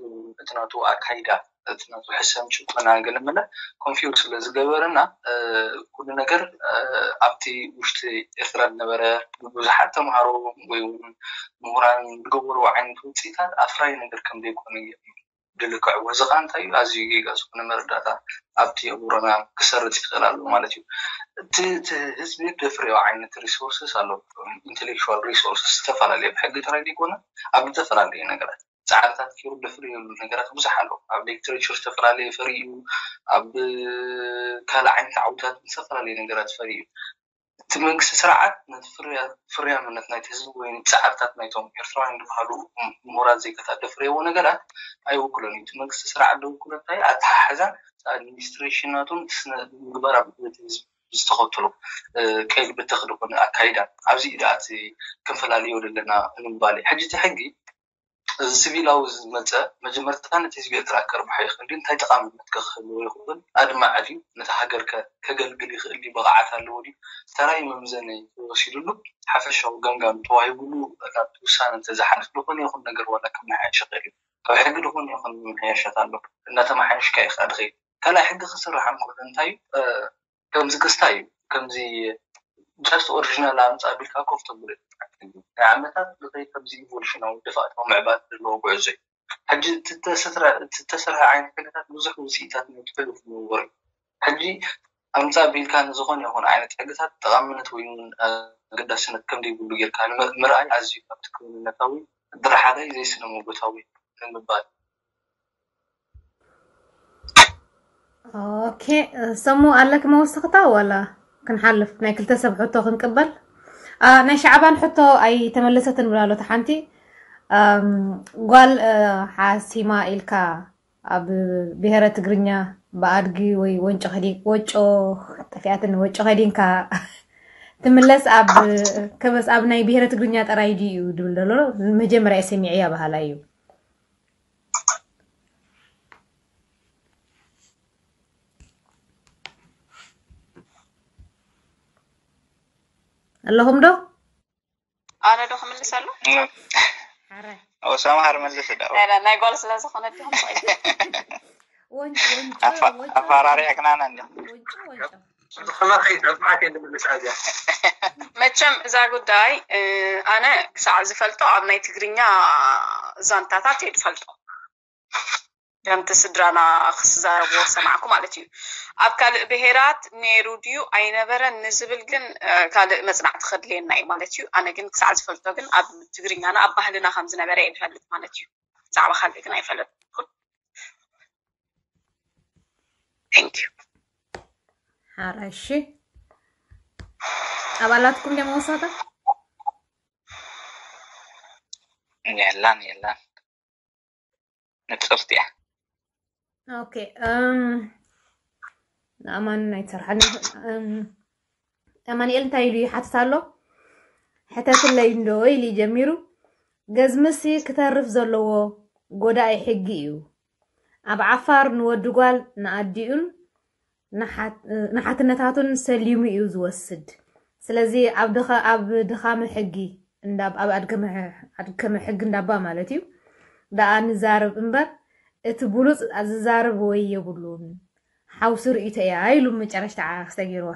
እቲ ናቱ ኣካይዳ እቲ ናቱ ሕሰም ጭቆና ገለመለ ኮንፊውዝ ስለ ዝገበረና ኩሉ ነገር ኣብቲ ውሽጢ ኤርትራ ዝነበረ ብዙሓት ተምሃሮ ወይ እውን ምሁራን ዝገበርዎ ዓይነት ውፅኢታት ኣፍራይ ነገር ከም ዘይኮነ ብልክዕ እዚ ከዓ እንታይ እዩ ኣዝዩ ጌጋ ዝኾነ መረዳእታ ኣብቲ ኣእምሮና ክሰርፅ ይኽእል ኣሎ ማለት እዩ እቲ ህዝቢ ደፍርዮ ዓይነት ሪሶርስስ ኣሎ ኢንቴሌክቹዋል ሪሶርስስ ዝተፈላለየ ብሕጊ ጥራይ ዘይኮነ ኣብ ዝተፈላለየ ነገራት ፃዕርታት ገይሩ ደፍርየሉ ነገራት ብዙሕ ኣሎ ኣብ ሊትሬቸር ዝተፈላለየ ፈሪ እዩ ኣብ ካልእ ዓይነት ዓውታት ዝተፈላለየ ነገራት ፈሪ እዩ እቲ መንግስቲ ስርዓት ነቲ ፍርያምነት ናይቲ ህዝቢ ወይ ፃዕርታት ናይቶም ኤርትራውያን ዝበሃሉ ምሁራት ዜጋታት ደፍርየዎ ነገራት ኣይውክሎን እዩ እቲ መንግስቲ ስርዓት ደውክሎ እንታይ ኣተሓሕዛን ኣድሚኒስትሬሽናቱን ስነ ምግባር ኣብ ህዝቢ ዝተኸተሎ ቀይል ብተኽ ዝኾነ ኣካይዳ ኣብዚ ኢዳ እቲ ክንፈላለዮ ዘለና ንምባል እዩ ሕጂ እቲ ሕጊ እዚ ሲቪላዊ ዝመፀ መጀመርታ ነቲ ህዝቢ ኤርትራ ከርብሖ ይኽእል ድዩ እንታይ ጠቓምነት ከክህልዎ ይኽእል ኣድማዒ ድዩ ነቲ ሃገር ከ ከገልግል ይኽእል ድዩ ብቕዓት ኣለዎ ድዩ ተራይ መምዘኒ ተወሲድሉ ሓፈሻዊ ገምጋም ተዋሂቡሉ ናብቲ ውሳነ እንተዝሓልፍ ዝኾነ ይኹን ነገር ዋላ ከመሓየሽ ይኽእል እዩ ካብ ሕጊ ዝኾነ ይኹን መመሓየሻት ኣሎ እናተመሓየሽካ ኢኻ ድኸይድ ካልኣይ ሕጊ ክስራሕ እንክሎ እንታይ እዩ ከምዚ ክስታይ እዩ ከምዚ just ኦሪጂናል ኣምፃ ቢልካ ኮፍ ተብሎ ናይ ዓመታት ብዘይ ከምዚ ኢቮሉሽናዊ ደፋእታዊ ምዕባለ ዘለዎ ጉዕዞ እዩ ሕጂ እተሰርሐ ዓይነት ሕግታት ብዙሕ ውፅኢታት ናይ ትሕሉፍ ዝነበሩ ሕጂ ኣምፃ ቢልካ ንዝኾነ ይኹን ዓይነት ሕግታት ጠቓምነት ወይ ኣገዳስነት ከም ዘይብሉ ጌርካ ምርኣይ ኣዝዩ ካብቲ ክውንነታዊ ድርሓተይ ዘይስነ መጎታዊ ምባል። ኦኬ፣ ሰሙ ኣለኪ መወሰኽታ ወላ ክንሓልፍ ናይ ክልተ ሰብ ሕቶ ክንቅበል? አ፣ ናይ ሻዕባን ሕቶ ኣይተመለሰትን ብላሎት ሓንቲ። ኣም፣ ጓል፣ እ፣ ሓሲማ ኢልካ ኣብ ብሔረ ትግርኛ ብኣድጊ ወይ ወንጮ ከዲ-፣ ወጮ ጠፊኣትን ወጮ ከዲንካ ትምለስ ኣብ ከበስ ኣብ ናይ ብሔረ ትግርኛ ጥራይ ድዩ ድብል ዘሎ መጀመርያ ሰሚዕያ ባህላ እዩ። ኣለኹም ዶ? ኣነ ዶ ክምልስ ኣሎ? ሓራይ። ሰምሃር መልስ ዳ ናይ ጓል ስለ ዝኾነ ዲኹም ወንጭ ወንጭ ወንጭ ኣፋራሪዕክናና እንዲ ወንጭ ወንጭ ከማኺ ጠፍዓት የለ ምልስ ኣዚያ መቸም እዛ ጉዳይ እ፣ ኣነ ክሳዕ ዝፈልጦ ኣብ ናይ ትግርኛ ዛንታታት እየ ዝፈልጦ ከምቲ ስድራና ክዝዛረብዎ ዝሰማዕኩ ማለት እዩ ኣብ ካልእ ብሄራት ነይሩ ድዩ ኣይነበረን ንዝብል ግን እ፣ ካልእ መፅናዕቲ ከድልየና እዩ ማለት እዩ ኣነ ግን ክሳዕ ዝፈልጦ ግን ኣብ ትግርኛና ኣብ ባህልና ከም ዝነበረ እየ ዝፈልጥ ማለት እዩ ብዛዕባ ካልእ ግን ኣይፈለጥኩን Thank you. ሓራይ እሺ ኣባላትኩም ደሞ ወሳታ የላን የላን ንጽርቲ እያ ኦኬ እም ንኣማን ኣይትሰርሓኒ እም ኣማኑኤል እንታይ ኢሉ ይሓትት ኣሎ ሕተትለይ እንዶ ኢሉ ጀሚሩ ገዝምሲ ክተርፍ ዘለዎ ጎዳኢ ሕጊ እዩ ኣብ ዓፋር ንወዲ ጓል ንኣዲኡን ንሓትነታቱን ሰሊሙ እዩ ዝወስድ። ስለዚ ኣብ ድኻ ኣብ ድኻመ ሕጊ እንዳብ ኣብ ኣድከመ ኣድከመ ሕጊ እንዳባ ማለት እዩ ደኣ ንዛረብ እምበር እቲ ብሉጽ ዝዛረብ ወይ የብሉን ሓውሲ ርእይቶ እያ ኢሉ መጨረሽታ ዓክስ ተገይርዋ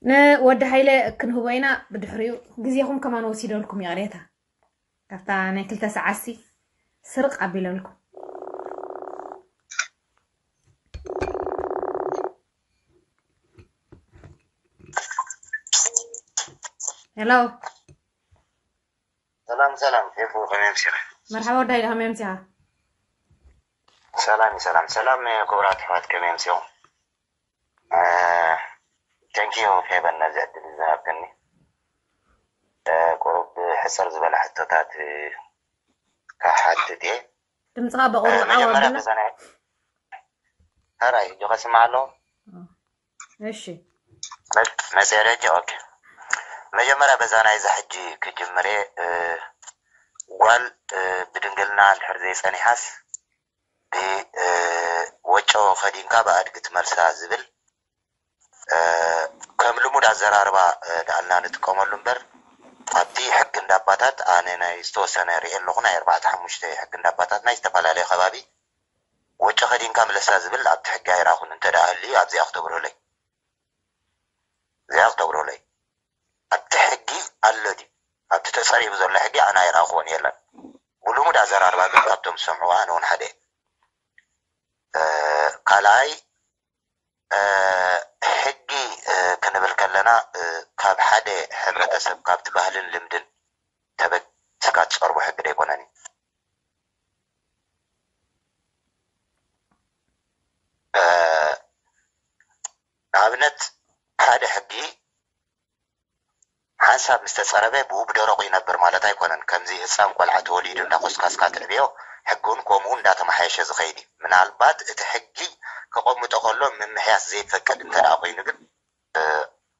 ንወዲ ሃይለ ክንህቦ ኢና ብድሕሪኡ ግዜኹም ከማን ወሲደልኩም ይቕሬታ ካብታ ናይ ክልተ ሰዓሲ ስርቕ ኣቢለልኩም ሄሎ ሰላም ሰላም ፌፉ ከመይ ኣምሲኻ? መርሓባ ወዳይ ከመይ ኣምሲኻ? ሰላም ሰላም ሰላም ክቡራት ኣሕዋት ከመይ ኣምሲኹም? Thank you ፌበን ነዚ ዕድል ዝሃብክኒ። ቁሩብ ሕጽር ዝበለ ሕቶታት ክሓትት እየ። ድምጽኻ በቑሩብ ዓው ኣብል። ሕራይ ሕጂ ከስምዓ ኣለዎ? እሺ መፅያ ደጂ ኦኬ መጀመርያ በዛ ናይዛ ሕጂ ክጅምር እየ እ፣ ጓል እ፣ ብድንግልና እንድሕር ዘይፀኒሓስ ብ- እ፣ ወጮ ከዲንካ ብኣድጊ ትመልሳ ዝብል እ፣ ከም ልሙድ ኣዘራርባ እ፣ ዳኣልና ንጥቀመሉ እምበር ኣብቲ ሕጊ እንዳባታት ኣነ ናይ ዝተወሰነ ርኢ ኣለኹ ናይ ኣርባዕተ ሓሙሽተ ሕጊ እንዳባታት ናይ ዝተፈላለየ ከባቢ ወጨ ከዲንካ ምለሳ ዝብል ኣብቲ ሕጊ ኣይረኣኹን እንተ ደኣ ህልዩ ኣብዚኣ ክተብርሁለይ እዚኣ ክተብርሁለይ ኣብቲ ሕጊ ኣሎ ድዩ ኣብቲ ተፀሪቡ ዘሎ ሕጊ ኣነ ኣይረኣኽዎን የለን ብልሙድ ኣዘራርባ ግን ካብቶም ዝሰምዕዋ ኣነ እውን ሓደ ካልኣይ ሕጊ ክንብል ከለና ካብ ሓደ ሕብረተሰብ ካብቲ ባህልን ልምድን ተበግስካ ትፀርቦ ሕጊ ዶ ኣይኮነን እዩ ንኣብነት ሓደ ሕጊ ሓንሳብ ምስ ተፀረበ ብኡ ብደረቑ ይነብር ማለት ኣይኮነን። ከምዚ ህፃን ቆልዓ ተወሊዱ እንዳኮስካስካ ትዕብዮ ሕጊ እውን ከምኡ እንዳተመሓየሸ ዝኸይድ እዩ። ምናልባት እቲ ሕጊ ከቐምጦ ከሎ ምምሕያሽ ዘይፈቅድ እንተ ደኣ ኮይኑ ግን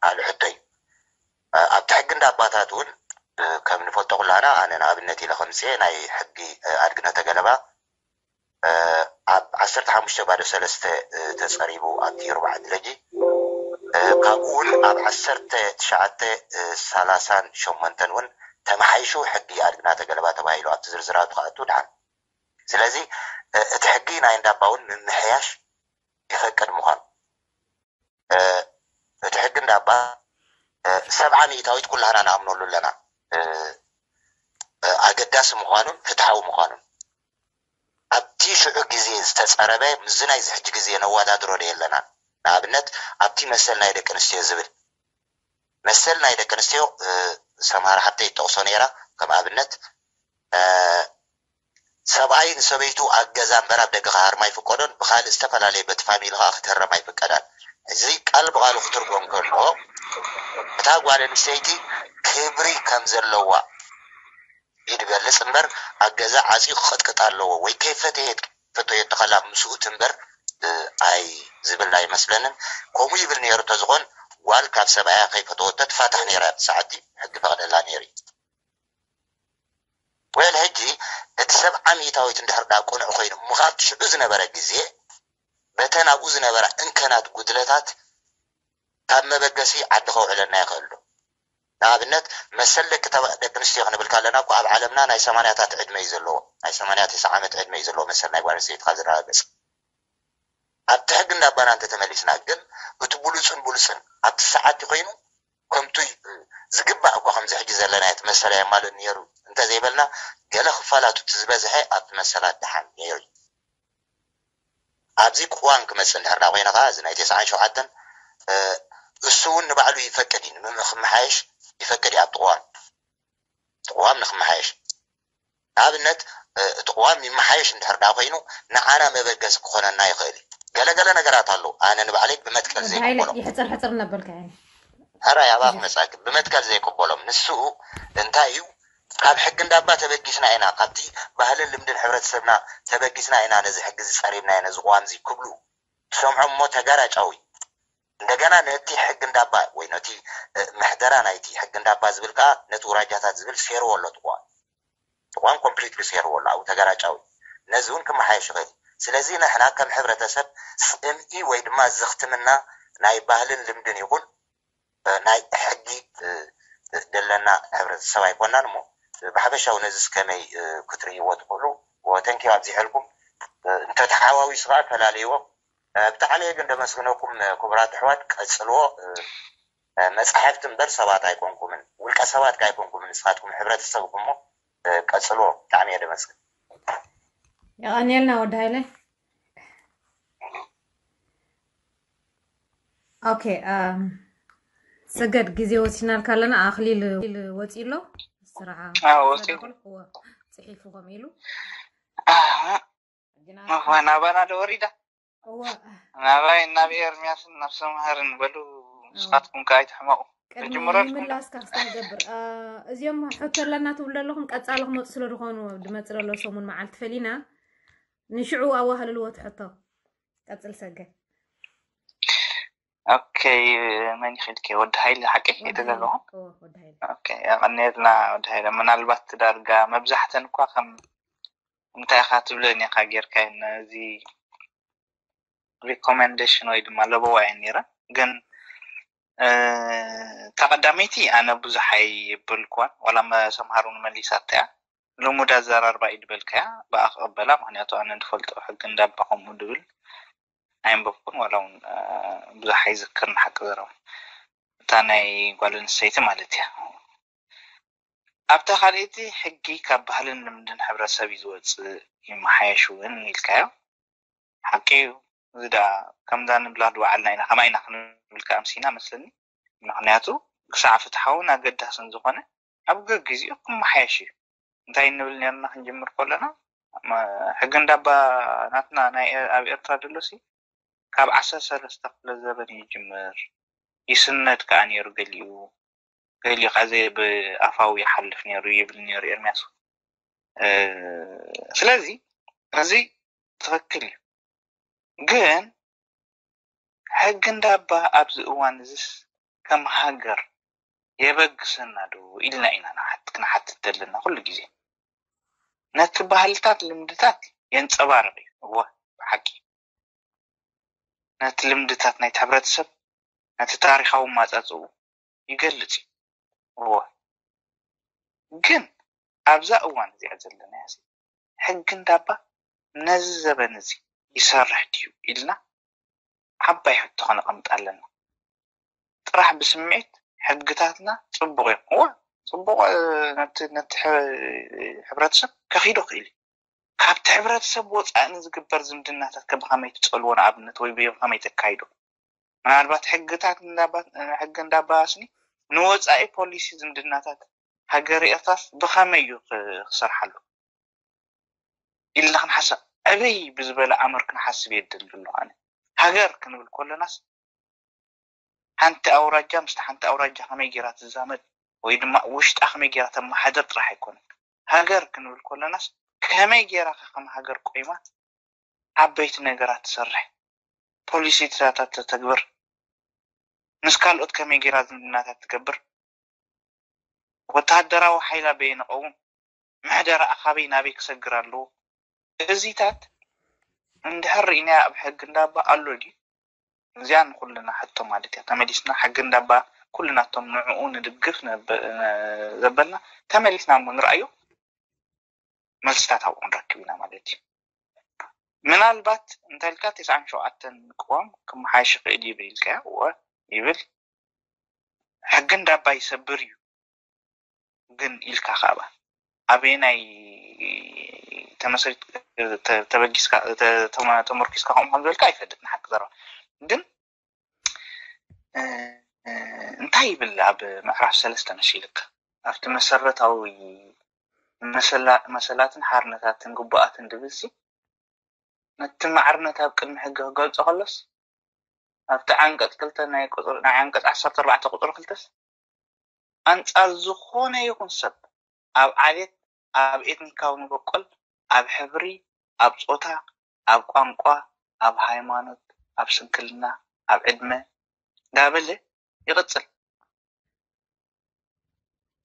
ካልእ ሕቶ እዩ። ኣብቲ ሕጊ እንዳ ኣባታት እውን ከም ንፈልጦ ኩላና ኣነ ንኣብነት ኢለ ከምፅኤ ናይ ሕጊ ኣድግነተ ገለባ ኣብ ዓሰርተ ሓሙሽተ ባዶ ሰለስተ ተፀሪቡ ኣብቲ ርባዕ ድለጂ ካብኡ እውን ኣብ ዓሰርተ ትሽዓተ ሰላሳን ሸሞንተን እውን ተመሓይሹ ሕጊ ኣድግና ተገለባ ተባሂሉ ኣብቲ ዝርዝራቱ ክኣቱ ድሓን ስለዚ እቲ ሕጊ ናይ እንዳባ እውን ምምሕያሽ ይፈቅድ ምዃኑ እቲ ሕጊ እንዳባ ሰብዓ ሚእታዊት ኩላህና ንኣምነሉ ኣለና ኣገዳሲ ምዃኑን ፍትሓዊ ምዃኑን ኣብቲ ሽዑ ግዜ ዝተፀረበ ምስዚ ናይዚ ሕጂ ግዜ ነወዳድሮ ዶ የለናን ንኣብነት ኣብቲ መሰል ናይ ደቂ ኣንስትዮ ዝብል መሰል ናይ ደቂ ኣንስትዮ ሰምሃር ሓብተይ ትጠቕሶ ነይራ ከም ኣብነት ሰብኣይ ንሰበይቱ ኣብ ገዛ እምበር ኣብ ደገ ክሃርም ኣይፍቀዶን፣ ብካልእ ዝተፈላለየ በቲ ፋሚሊ ከዓ ክትህረም ኣይፍቀዳን። እዚ ቃል ብቃሉ ክትርጎም ከሎ እታ ጓል ኣንስተይቲ ክብሪ ከም ዘለዋ ይድገልጽ እምበር ኣብ ገዛ ዓፅዩ ክቕጥቅጥ ኣለዎ ወይ ከይፈተየት ፈተየት ተኸላ ምስኡ ትንበር ኣይ ዝብል ኣይመስለንን። ከምኡ ይብል ነይሩ ተዝኾን ጓል ካብ ሰብኣያ ከይፈተወቶ ትፋታሕ ነይራ ብሰዓቲ ሕጊ ፈቕደላ ነይሩ። ወል ሕጂ እቲ ሰብ ዓሚታዊት እንድሕር ዳ ቁኑዕ ኮይኑ ምኻድ ሽዑ ዝነበረ ግዜ በተን ኣብኡ ዝነበራ እንከናት ጉድለታት ካብ መበገሲ ዓዲ ከውዕለና ይኽእል ዶ? ንኣብነት መሰል ደቂ ተባ- ደቂ ኣንስትዮ ክንብል ካለና እኮ ኣብ ዓለምና ናይ ሰማንያታት ዕድመ እዩ ዘለዎ ናይ ሰማንያ ተስዓ ዓመት ዕድመ እዩ ዘለዎ መሰል ናይ ጓል ኣንስተይቲ ካብ ዝረጋገጽ ኣብቲ ሕጊ እንዳባና እንተተመሊስና ግን እቲ ብሉፅን ብሉፅን ኣብቲ ሰዓት ኮይኑ ከምቱ ዝግባእ እኮ ከምዚ ሕጂ ዘለና እቲ መሰል ኣየማልእን ነይሩ እንተዘይበልና ገለ ክፋላቱ እቲ ዝበዝሐ ኣብቲ መሰላት ደሓን ነይሩ እዩ ኣብዚ ቅዋም ክመፅእ እንድሕር ዳ ኮይነ ከዓ እዚ ናይ ተስዓን ሸውዓተን እሱ እውን ንባዕሉ ይፈቅድ እዩ ንምምእ ክመሓየሽ ይፈቅድ እዩ ኣብቲ ቅዋም እቲ ቅዋም ንክመሓየሽ ንኣብነት እቲ ቅዋም ይመሓየሽ እንድሕር ዳ ኮይኑ ንዓና መበገሲ ክኾነና ይኽእል እዩ ገለገለ ነገራት ኣለዉ ኣነ ንባዕለይ ብመትከል ዘይቅበሎም ይሕፅር ሕፅር እናበልካ ሕራይ ኣባ ክመፃኪ ብመትከል ዘይቅበሎም ንሱ እንታይ እዩ ካብ ሕጊ እንዳባ ተበጊስና ኢና ካብቲ ባህልን ልምድን ሕብረተሰብና ተበጊስና ኢና ነዚ ሕጊ ዝፀሪብናዮ ነዚ ቅዋም እዚ ክብሉ ትሰምዖም እሞ ተጋራጫዊ እንደገና ነቲ ሕጊ እንዳባ ወይ ነቲ ምሕደራ ናይቲ ሕጊ እንዳባ ዝብል ከዓ ነቲ ውራጃታት ዝብል ሴርዎ ኣሎ ትቋም ትቋም ኮምፕሊትሊ ሴርዎ ኣሎ ኣብኡ ተጋራጫዊ ነዚ እውን ክመሓየሽ ይኽእል ስለዚ ንሕና ከም ሕብረተሰብ ፅምኢ ወይ ድማ ዘኽትምና ናይ ባህልን ልምድን ይኹን ናይ ሕጊ ዘለና ሕብረተሰብ ኣይኮናን እሞ ብሓፈሻዊ ነዚ ከመይ ክትርእይዎ ትኽእሉ ተንኪ ኣብዚሐልኩም እንተተሓዋዊሱ ከዓ ተላለይዎ ብጣዕሚ ግን ደመስግነኩም ክቡራት ኣሕዋት ቀፅልዎ መፅሓፍቲ እምበር ሰባት ኣይኮንኩምን ውልቀ ሰባት ኣይኮንኩምን ንስኻትኩም ሕብረተሰብ እሞ ቀፅልዎ ብጣዕሚ እየ ደመስግን የቐንየልና ወዲ ሃይለ ኦኬ ሰገድ ግዜ ወሲናልካ ኣለና ኣክሊል ወፂ ኣሎ ስራዓ ኣዎ፣ ወፂኡ። ጽሒፉ ከም ኢሉ ናባና ዶ ወሪዳ ናባይ ናብ ኤርሚያስን ናብ ሰምሃርን በሉ ንስኻትኩም ከ ኣይትሕመቑ ቅድሚ ጀምረልኩም ምላስካ ክስተንገብር እዚኦም ሕቶ ኣለና ትብሉ ኣለኹም ቀፃሊ ክመፁ ስለ ዝኾኑ ድመፅእ ዘሎ ሰሙን መዓልቲ ፈሊና ንሽዑ ኣዋህልልዎ ትሕቶ ቀፅል ሰገ ኦኬ መን ይኽልከ ወዲ ሃይለ ሓቂ ይተ ዘለኹም ወዲ ሃይለ ኦኬ ኣቐኒትና ወዲ ሃይለ ምናልባት ዳርጋ መብዛሕተን እኳ ከም እንታይ ኢኻ ትብለን ኢኻ ጌርካ ነዚ ሪኮሜንዴሽን ወይ ድማ ለበዋ እየን ነይረን ግን ተቐዳመይቲ ኣነ ብዙሕ ኣይበልኩዋን ዋላ ሰምሃሩ ንመሊሳታ እያ ልሙድ ኣዘራርባ እዩ ዝበልካያ ብኣ ክቕበላ ምክንያቱ ኣነ ዝፈልጦ ሕጊ እንዳባ ከምኡ ድብል ኣይንበብኩን ዋላ እውን ብዙሕ ኣይዝክር ንሓቂ ዘረባ እታ ናይ ጓል ኣንስተይቲ ማለት እያ ኣብታ ካልኣይቲ ሕጊ ካብ ባህልን ልምድን ሕብረተሰብ እዩ ዝወፅእ ይመሓየሽ እውን ኢልካዮ ሓቂ እዩ እዚ ዳ ከምዛ ንብላ ድበዓልና ኢና ከማ ኢና ክንብል ኣምሲና መስለኒ ምክንያቱ ክሳዕ ፍትሓውን ኣገዳስን ዝኾነ ኣብ ገግዜኡ ክመሓየሽ እዩ እንታይ እንብል ነርና ክንጅምር ከለና ሕጊ እንዳባ ናትና ናይ ኣብ ኤርትራ ደሎሲ ካብ ዓሰርተ ሰለስተ ክፍለ ዘበን ይጅምር ይስነድ ከዓ ነይሩ ገሊኡ ገሊኡ ከዓ ብኣፋዊ ይሓልፍ ነይሩ ይብል ነይሩ ኤርሚያስ ስለዚ እዚ ትኽክል እዩ ግን ሕጊ እንዳባ ኣብዚ እዋን እዚስ ከም ሃገር የበግሰና ዶ ኢልና ኢና ክንሓትት ዘለና ኩሉ ግዜ ነቲ ባህልታት ልምድታት የንፀባርቕ እዩ እወ ብሓቂ ነቲ ልምድታት ናይቲ ሕብረተሰብ ነቲ ታሪካዊ ማፃፅኡ ይገልፅ እዩ እወ ግን ኣብዛ እዋን እዚኣ ዘለና ሕጊ እንዳባ ነዚ ዘበን እዚ ይሰርሕ ድዩ ኢልና ዓባይ ሕቶ ከነቐምጥ ኣለና ጥራሕ ብስምዒት ሕግታትና ፅቡቕ እዮም እወ ፅቡቕ ነቲ ሕብረተሰብ ከኺዶ ክእል እዩ ካብቲ ሕብረተሰብ ወፃኢ ንዝግበር ዝምድናታት ከብኸመይ ትፀልዎ ንኣብነት ወይ ብከመይ ተካይዶ ምናልባት ሕግታት ሕጊ እንዳባስኒ ንወፃኢ ፖሊሲ ዝምድናታት ሃገር ኤርትራስ ብኸመይ እዩ ክሰርሓሉ ኢልና ክንሓስብ፣ ዕብይ ብዝበለ ኣምር ክንሓስብ የድል ኣሎ። ኣነ ሃገር ክንብል ከለናስ ሓንቲ ኣውራጃ ምስቲ ሓንቲ ኣውራጃ ከመይ ጌራ ትዛመድ ወይ ድማ ውሽጣ ከመይ ጌራ ተመሓደር ጥራሕ ኣይኮነን። ሃገር ክንብል ከለናስ ከመይ ጌራ ከም ሃገር ቆይማ ዓበይቲ ነገራት ትሰርሕ፣ ፖሊሲታት ተተግብር፣ ምስ ካልኦት ከመይ ጌራ ዝምድናታት ትገብር፣ ወተሃደራዊ ሓይላ በየን ይቐውም፣ ምሕደራ ኣኻበይ ናበይ ክሰግር ኣለዎ። እዚታት እንድሕር ርኢናዮ ኣብ ሕጊ እንዳባ ኣሎ ድዩ? እዚኣ ንኩልና ሕቶ ማለት እያ። ተመሊስና ሕጊ እንዳባ ኩልና እቶም ንዕኡ ንድግፍ ዘበልና ተመሊስና እሞ ንርኣዮ፣ መልስታት ኣብኡ ክንረክብ ኢና ማለት እዩ። ምናልባት እንተልካ ተስዓን ሸውዓተን ቅዋም ክመሓየሽ ይኽእል ይብል ኢልካዮ። እወ ይብል። ሕጊ እንዳባ ይሰብር እዩ ግን ኢልካ ካባ ኣበየናይ ተመስሪት ተበጊስካ ተመርኪስካ ከምኡ ከም ዝበልካ ኣይፈልጥን። ሓቂ ዘረባ ግን እንታይ ይብል ኣብ ምዕራፍ ሰለስተ መሲልካ ኣብቲ መሰረታዊ መሰላትን ሓርነታትን ግቡኣትን ድብልሲ ነቲ ማዕርነት ኣብ ቅድሚ ሕጊ ክገልጾ ከሎስ ኣብቲ ዓንቀጽ ክልተ ናይ ቁጽሪ ናይ ዓንቀጽ ዓሰርተ ኣርባዕተ ቁጽሪ ክልተስ ኣንጻር ዝኾነ ይኹን ሰብ ኣብ ዓሌት፣ ኣብ ኤትኒካዊ መበቆል፣ ኣብ ሕብሪ፣ ኣብ ጾታ፣ ኣብ ቋንቋ፣ ኣብ ሃይማኖት፣ ኣብ ስንክልና፣ ኣብ ዕድመ እንዳበለ ይቕጽል።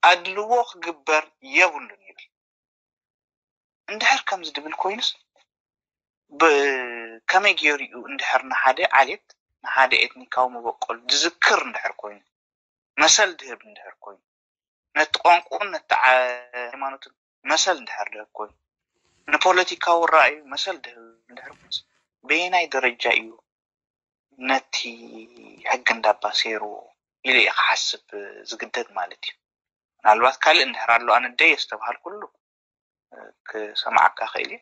ኣድልዎ ክግበር የብሉን ይብል። እንድሕር ከምዚ ድብል ኮይኑስ ከመይ ገይሩ እዩ እንድሕር ንሓደ ዓሌት ንሓደ ኤትኒካዊ መበቆል ዝዝክር እንድሕር ኮይኑ መሰል ድህብ እንድሕር ኮይኑ ነቲ ቋንቋኡን ነቲ ሃይማኖትን መሰል እንድሕር ድህብ ኮይኑ ንፖለቲካዊ ራእዩ መሰል ድህብ እንድሕር ኮይኑስ በየናይ ደረጃ እዩ ነቲ ሕጊ እንዳባ ሰይርዎ ኢለ እየ ክሓስብ ዝግደድ ማለት እዩ። ምናልባት ካልእ እንድሕር ኣሎ ኣነ ደይ ኣስተብሃልኩሉ ክሰምዓካ ክእል እየ።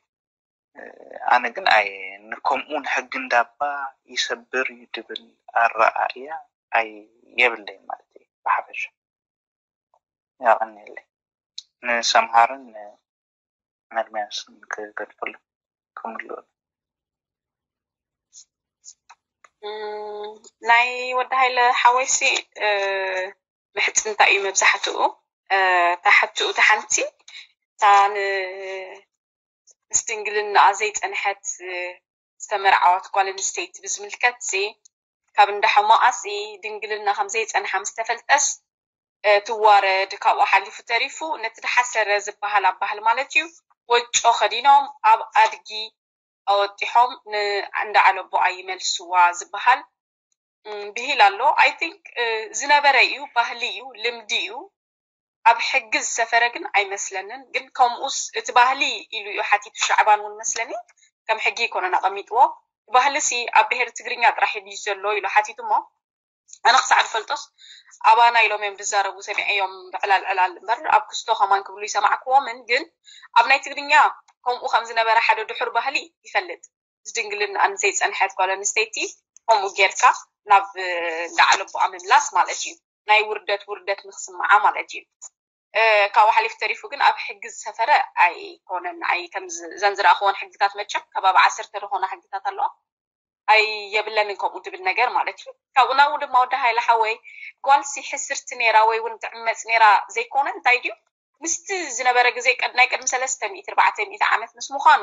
ኣነ ግን ኣየ ንከምኡ ንሕጊ እንዳባ ይሰብር እዩ ድብል ኣረኣእያ ኣይ የብለይ ማለት እዩ። ብሓፈሻ ያቐንየለይ ንሰምሃርን ንመድመያስን ክገድፈሉ ክምልኡ ናይ ወዲ ሃይለ ሓወይሲ ምሕፅንታ እዩ መብዛሕትኡ። እታ ሕትኡ እታ ሓንቲ እታ ምስ ድንግልናኣ ዘይፀንሐት ዝተመርዓወት ጓል ኣንስተይቲ ብዝምልከት ሲ ካብ እንዳ ሕማቓ ሲ ድንግልና ከም ዘይፀንሓ ምስ ተፈልጠስ ትዋረድ፣ ካብኡ ሓሊፉ ተሪፉ ነቲ ድሓሰረ ዝበሃል ኣባህል ማለት እዩ ወጮ ከዲኖም ኣብ ኣድጊ ኣወጢሖም ንእንዳ ዓለቦኣ ይመልስዋ ዝበሃል ብሂል ኣሎ። I think ዝነበረ እዩ፣ ባህሊ እዩ፣ ልምዲ እዩ። ኣብ ሕጊ ዝሰፈረ ግን ኣይመስለንን። ግን ከምኡስ እቲ ባህሊ ኢሉ እዩ ሓቲቱ ሻዕባን እውን መስለኒ ከም ሕጊ ኣይኮነን ኣቐሚጥዎ። እቲ ባህሊ ሲ ኣብ ብሄር ትግርኛ ጥራሕ ድዩ ዘሎ ኢሉ ሓቲቱ እሞ ኣነ ክሳዕ ዝፈልጦስ ኣባና ኢሎም እዮም ዝዛረቡ ሰሚዐዮም ብዕላል ዕላል እምበር ኣብ ክስቶ ከማን ክብሉ ይሰማዕክዎምን ግን ኣብ ናይ ትግርኛ ከምኡ ከም ዝነበረ ሓደ ድሑር ባህሊ ይፈልጥ ዝድንግልናኣን ዘይፀንሐት ጓል ኣንስተይቲ ከምኡ ጌርካ ናብ እንዳ ዓለቦኣ ምምላስ ማለት እዩ ናይ ውርደት ውርደት ንክስምዓ ማለት እዩ ካብኡ ሓሊፍ ተሪፉ ግን ኣብ ሕጊ ዝሰፈረ ኣይኮነን ንዓይ ከም ዘን ዝረእክዎን ሕግታት መቸም ከባቢ ዓሰርተ ዝኾና ሕግታት ኣለዋ ኣይ የብለንን ከምኡ ድብል ነገር ማለት እዩ ካብኡ ናብኡ ድማ ወዲ ሃይለ ሓወይ ጓልሲ ሕስርቲ ነይራ ወይ እውን ትዕመፅ ነይራ ዘይኮነ እንታይ ድዩ ምስቲ ዝነበረ ግዜ ናይ ቅድሚ ሰለስተ ሚእቲ ኣርባዕተ ሚእቲ ዓመት ምስ ምዃኑ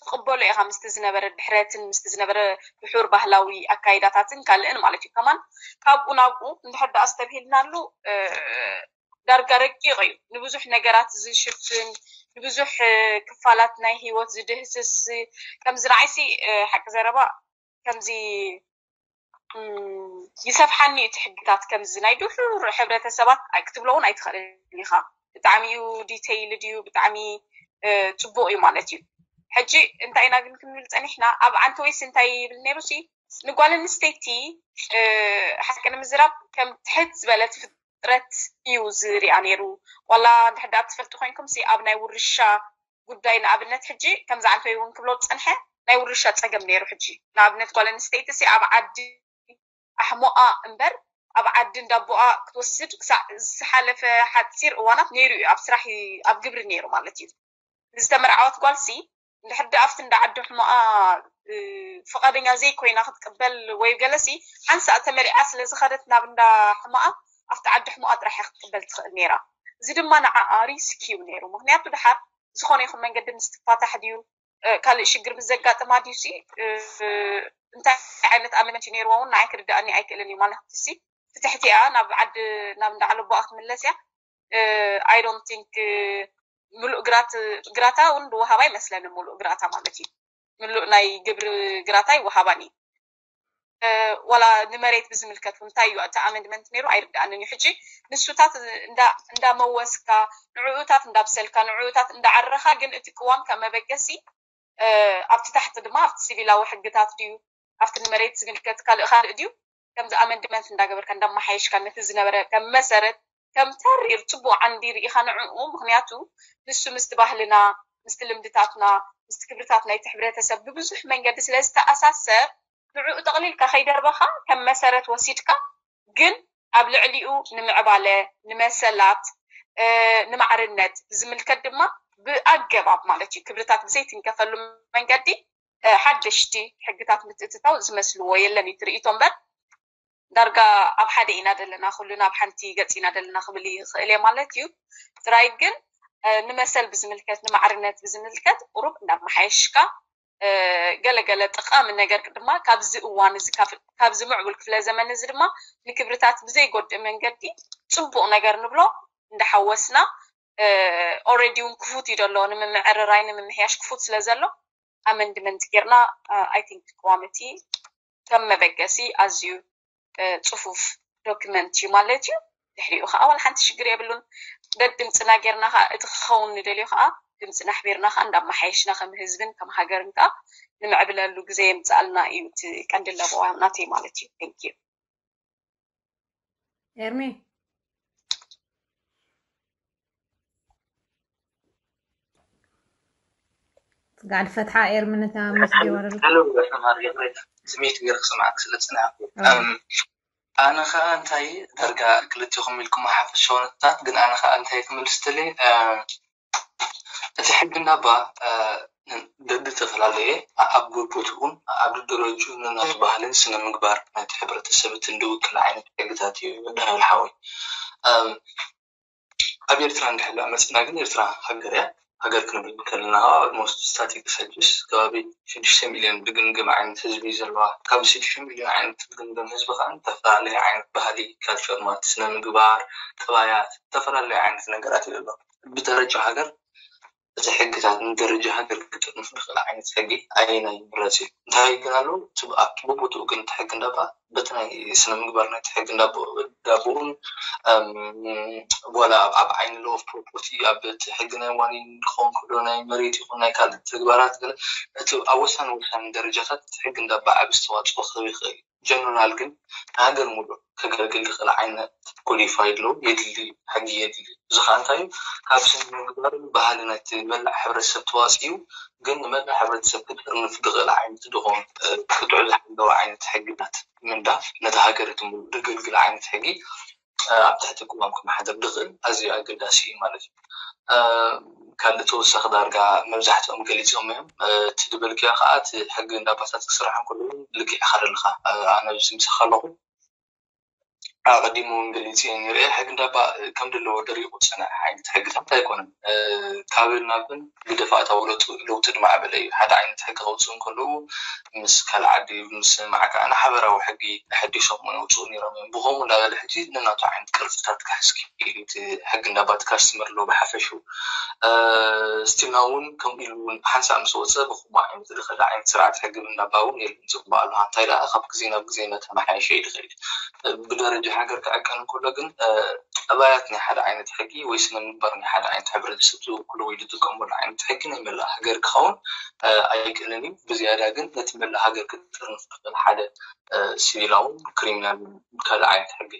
ትቕበሎ ኢኻ ምስቲ ዝነበረ ድሕረትን ምስቲ ዝነበረ ድሑር ባህላዊ ኣካይዳታትን ካልእን ማለት እዩ ከማን ካብኡ ናብኡ እንድሕር ደኣ ዝተብሂልናሉ ዳርጋ ረቂቕ እዩ ንብዙሕ ነገራት ዝሽፍን ንብዙሕ ክፋላት ናይ ህይወት ዝድህስስ ከምዚ ንዓይሲ ሓቂ ዘረባ ከምዚ ይሰፍሓኒ እቲ ሕግታት ከምዚ ናይ ድሑር ሕብረተሰባት ክትብሎ እውን ኣይትኽእልን ኢኻ ብጣዕሚ እዩ detailed እዩ ብጣዕሚ ፅቡቅ እዩ ማለት እዩ ሕጂ እንታይ ኢና ግን ክንብል ፀኒሕና ኣብ ዓንተወይስ እንታይ ይብል ነይሩ ሲ ንጓል ኣንስተይቲ ሓቂ ንምዝራብ ከም ትሕት ዝበለት ፍጥረት እዩ ዝሪኣ ነይሩ ዋላ እንድሕር ደኣ ትፈልጡ ኮይንኩም ሲ ኣብ ናይ ውርሻ ጉዳይ ንኣብነት ሕጂ ከምዚ ዓንተወይ እውን ክብሎ ዝፀንሐ ናይ ውርሻ ፀገም ነይሩ ሕጂ ንኣብነት ጓል ኣንስተይቲ ሲ ኣብ ዓዲ ኣሕሞኣ እምበር ኣብ ዓዲ እንዳቦኣ ክትወስድ ክሳዕ ዝሓለፈ ሓፂር እዋናት ነይሩ እዩ ኣብ ስራሕ ኣብ ግብሪ ነይሩ ማለት እዩ። ዝተመርዓወት ጓልሲ እንድሕር ደኣ ኣብቲ እንዳ ዓዲ ሕሞኣ ፍቓደኛ ዘይኮይና ክትቅበል ወይ ገለሲ ሓንሳእ ተመሪዓ ስለ ዝኸደት ናብ እንዳ ሕሞኣ ኣብቲ ዓዲ ሕሞኣ ጥራሕ ክትቅበል ትኽእል ነይራ። እዚ ድማ ንዓኣ ሪስክ እዩ ነይሩ። ምክንያቱ ድሓር ዝኾነ ይኹን መንገዲ ምስ ትፋታሕ ድዩ ካልእ ሽግር ምስ ዘጋጥማ ድዩ ሲ እንታይ ዓይነት ኣመንት እዩ ነይርዎ እውን ንዓይ ክርዳእኒ ኣይክእልን እዩ ማለት ሲ ፍትሕቲ እያ ናብ ዓዲ ናብ እንዳ ዓለቦኣ ክትምለስ እያ። I don't think ምሉእ ግራት ግራታ እውን ዝወሃባ ይመስለኒ። ምሉእ ግራታ ማለት እዩ ምሉእ ናይ ግብሪ ግራታ ይወሃባን እዩ። ዋላ ንመሬት ብዝምልከት እንታይ እዩ እቲ ኣመንድመንት ነይሩ ኣይርዳእንን እዩ። ሕጂ ንሱታት እንዳመወስካ ንዕኡታት እንዳብሰልካ ንዕኡታት እንዳዓረኻ ግን እቲ ቅዋም ከም መበገሲ ኣብቲ ታሕቲ ድማ ኣብቲ ሲቪላዊ ሕግታት ድዩ ኣብቲ ንመሬት ዝምልከት ካልእ ካልእ ድዩ ከምዚ ኣመንድመንት እንዳገበርካ እንዳመሓየሽካ ነቲ ዝነበረ ከም መሰረት ከም ተሪር ፅቡቅ ዓንዲ ርኢኻ ንዕኡ ምክንያቱ ንሱ ምስቲ ባህልና ምስቲ ልምድታትና ምስቲ ክብርታት ናይቲ ሕብረተሰብ ብብዙሕ መንገዲ ስለ ዝተኣሳሰር ንዕኡ ጠቕሊልካ ከይደርበኻ ከም መሰረት ወሲድካ ግን ኣብ ልዕሊኡ ንምዕባለ ንመሰላት ንማዕርነት ዝምልከት ድማ ብኣገባብ ማለት እዩ ክብርታት ብዘይትንከፈሉ መንገዲ ሓደሽቲ ሕግታት ምትእትታው ዝመስልዎ የለን እዩ ትርኢቶ እምበር ዳርጋ ኣብ ሓደ ኢና ዘለና ኩልና ኣብ ሓንቲ ገፅ ኢና ዘለና ክብል ይኽእል እየ ማለት እዩ። ጥራይ ግን ንመሰል ብዝምልከት ንማዕርነት ብዝምልከት ቁሩብ እንዳመሓየሽካ ገለገለ ጠቃሚ ነገር ድማ ካብዚ እዋን እዚ ካብዚ ምዕቡል ክፍለ ዘመን እዚ ድማ ንክብርታት ብዘይጎድእ መንገዲ ፅቡቅ ነገር ንብሎ እንዳሓወስና already እውን ክፉት እዩ ዘሎ ንምምዕርራይ ንምምሕያሽ ክፉት ስለ ዘሎ ኣመንድመንት ጌርና I think ቅዋም እቲ ከም መበገሲ ኣዝዩ ፅፉፍ ዶክመንት እዩ ማለት እዩ። ድሕሪኡ ከዓ ዋላ ሓንቲ ሽግር የብሉን። ደድምፅና ጌርና ከዓ እቲ ክኸውን ንደልዮ ከዓ ድምፅና ኣሕቢርና ከዓ እንዳመሓየሽና ከም ህዝብን ከም ሃገርን ከዓ ንምዕብለሉ ግዜ የምፅኣልና እዩ እቲ ቀንዲ ለበዋ ናተይ ማለት እዩ። Thank you። ኤርሚ ጋድ ፈትሓ ኤርሚ ነታ ምስ ጀመረሉ ሄሎ በስመ ማር የምሬታ ስሜት ገይረ ክሰማዕክ ስለ ዝጸናሕኩ ኣነ ከዓ እንታይ ዳርጋ ክልቲኹም ኢልኩም ሓፈሻዊ ነጥብታት ግን ኣነ ከዓ እንታይ ክምልስ ደልየ እቲ ሕጊ እንዳባ በቢ ዝተፈላለየ ኣብ ቦትኡን ኣብ ደረጅኡ ነናቱ ባህልን ስነ ምግባር ናይቲ ሕብረተሰብ እቲ እንድውክል ዓይነት ሕግታት እዩ ዳንኤል ሓወይ ኣብ ኤርትራ እንድሕር መፅና ግን ኤርትራ ሃገር እያ። ሃገር ክንብል ከለና ከዓ almost statistics ሕጅስ ከባቢ ሽዱሽተ ሚልዮን ድግምግም ዓይነት ህዝቢ እዩ ዘለዋ። ካብ ሽዱሽተ ሚልዮን ዓይነት ድግምግም ህዝቢ ከዓ ዝተፈላለየ ዓይነት ባህሊ፣ ካልቸር ማለት ስነ ምግባር፣ ጠባያት፣ ዝተፈላለየ ዓይነት ነገራት እዩ ዘሎ። ብደረጃ ሃገር እቲ ሕግታት ንደረጃ ሃገር ክጥርንፍ ዝኽእል ዓይነት ሕጊ ኣየናይ ይምረፅ እዩ? እንታይ ግን ኣሎ ኣብቲ ቦቦትኡ ግን እቲ ሕጊ እንዳባ በቲ ናይ ስነ ምግባር ናይቲ ሕጊ እንዳቦኡን ዋላ ኣብ ዓይኒ ሎ ፕሮፖርቲ ኣብ እቲ ሕጊ ናይ ዋኒን ክኸውን ከሎ ናይ መሬት ይኹን ናይ ካልእ ተግባራት ግን እቲ ኣብ ወሳኒ ወሳኒ ደረጃታት እቲ ሕጊ እንዳባ ዓብ ዝተዋፅኦ ክህብ ይኽእል እዩ። ጀነራል ግን ንሃገር ሙሉእ ከገልግል ዝኽእል ዓይነት qualified law የድሊ፣ ሕጊ የድሊ። እዚ ከዓ እንታይ እዩ? ካብ ስነ ምግባርን ባህልን ናይቲ መላእ ሕብረተሰብ ተዋፂኡ ግን ንመላእ ሕብረተሰብ ክጥርንፍ ዝኽእል ዓይነት ዝኾኑ ክትዑ ዝሓለወ ዓይነት ሕግታት ምንዳፍ ነቲ ሃገር እቲ ሙሉእ ዘገልግል ዓይነት ሕጊ ኣብ ትሕቲ ቅዋም ክመሓደር ዝኽእል ኣዝዩ ኣገዳሲ እዩ ማለት እዩ። ካልእ ተወሳኺ ዳርጋ መብዛሕትኦም ገሊፆም እዮም። እቲ ዝበልክዮ ከዓ እቲ ሕጊ እንዳባታት ክስራሕ እንከሎ እውን ልክዕ ኢኻ ዘለኻ። ኣነ ኣብዚ ምሳኻ ኣለኹ። ኣቐዲሙ እውን ገሊፀ ነይረ። ሕጊ እንዳባ ከም ዘለዎ ደሪቑ ዝፀንሐ ዓይነት ሕግታት ኣይኮነን። ካብን ናብን ብደፋእታ ለውጢ ዝማዕበለ እዩ። ሓደ ዓይነት ሕጊ ከውፅኡ እንከለዉ ምስ ካልእ ዓዲ ምስምማዕ ከዓ ንሓበራዊ ሕጊ ኣሐዲሶም እውን የውፅኡ ነይሮም እዮም። ብኸምኡ እንዳበለ ሕጂ ነናቱ ዓይነት ቅርፅታት ክሕዝ ክኢሉ እዩ እቲ ሕጊ እንዳባ እቲ ካስተመር ሎ ብሓፈሽኡ። ስቲል ናው እውን ከምኡ ኢሉ እውን ሓንሳእ ምስ ወፀ ብኸምኡ ዓይነት ዝኸደ ዓይነት ስርዓት ሕጊ እንዳባ እውን የለን። ይፅበ ኣሎ። እንታይ ደኣ ካብ ግዜ ናብ ግዜ እናተመሓየሸ እዩ ዝኸይድ። ብደረጃ ሃገር ክዕቀን እንከሎ ግን ጠባያት ናይ ሓደ ዓይነት ሕጊ ወይ ስነ ምግባር ናይ ሓደ ዓይነት ሕብረተሰብ ዝውክሎ ወይ ዝጥቀመሉ ዓይነት ሕጊ ናይ መላእ ሃገር ክኸውን ኣይክእልን እዩ። ብዝያዳ ግን ነቲ መላእ ሃገር ክጥርንፍ ዝኽእል ሓደ ሲቪላውን ክሪሚናል ካልእ ዓይነት ሕጊ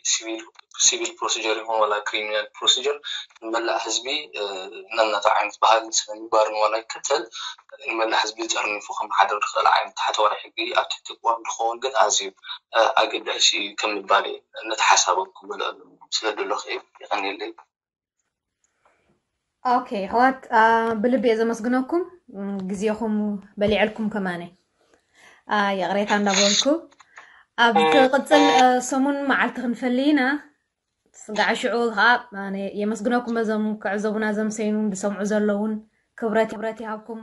ሲቪል ፕሮሲጀር ይኹን ዋላ ክሪሚናል ፕሮሲጀር ንመላእ ህዝቢ ነናቱ ዓይነት ባህልን ስነ ምግባርን ዋላ ይከተል ንመላእ ህዝቢ ጠርኒፉ ከመሓድር ዝኽእል ዓይነት ታሕተዋይ ሕጊ ኣብ ትሕቲ ቅዋም ዝኸውን ግን ኣዝዩ ኣገዳሲ እዩ ከም ምባል እዩ። ነቲ ሓሳቦም ክመልኣሉ ስለ ደለኹ እየ። የቐንየለይ። ኦኬ ኣሕዋት፣ አ፣ ብልቢ እየ ዘመስግነኩም። ም፣ ግዜኹም በሊዐልኩም ከማነ፣ አ፣ ይቕሬታ እንዳበልኩ፣ ኣብ ትቕጽል፣ አ፣ ሰሙን መዓልቲ ክንፈሊ ኢና። ስጋዕ ሽዑ ከዓ ኣነ የመስግነኩም፣ በዞም ክዕዘቡና ዘምሰዩን ዝሰምዑ ዘለውን ክብረት ክብረት ይሃብኩም።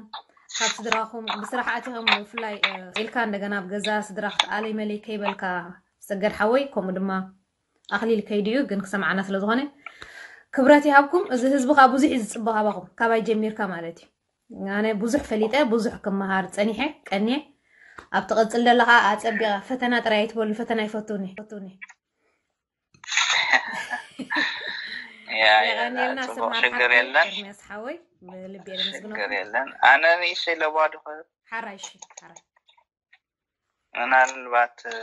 ካብ ስድራኹም ብስራሕ ኣቲኹም ብፍላይ፣ እ፣ ኢልካ እንደገና ኣብ ገዛ ስድራ ክትኣለይ መለይ ከይበልካ ሰገድ ሓወይ፣ ከምኡ ድማ ኣኽሊል ከይድዩ ግን ክሰምዓና ስለ ዝኾነ ክብረት ይሃብኩም። እዚ ህዝቢ ከዓ ብዙሕ እዩ ዝፅበ ካባኹም፣ ካባይ ጀሚርካ ማለት እዩ። ኣነ ብዙሕ ፈሊጠ፣ ብዙሕ ክመሃር ፀኒሐ ቀንየ። ኣብ ትቕፅል ደለኻ ኣፀቢቐ ፈተና ጥራይ ኣይትበሉ፣ ፈተና ይፈትውኒ ፈትውኒ። ያ፣ ያ፣ የቐንየልና ጽቡቕ፣ ስማር ሽግር ሓፍተይ የለን። ኤርሚያስ ሓወይ፣ ብልቢ እየ ዘመስግነኩም። ሽግር የለን። ኣነ ንእሽተይ ለባዶ ኸ- ሓራይ፣ እሺ፣ ሓራይ። ምናልባት፣ እ፣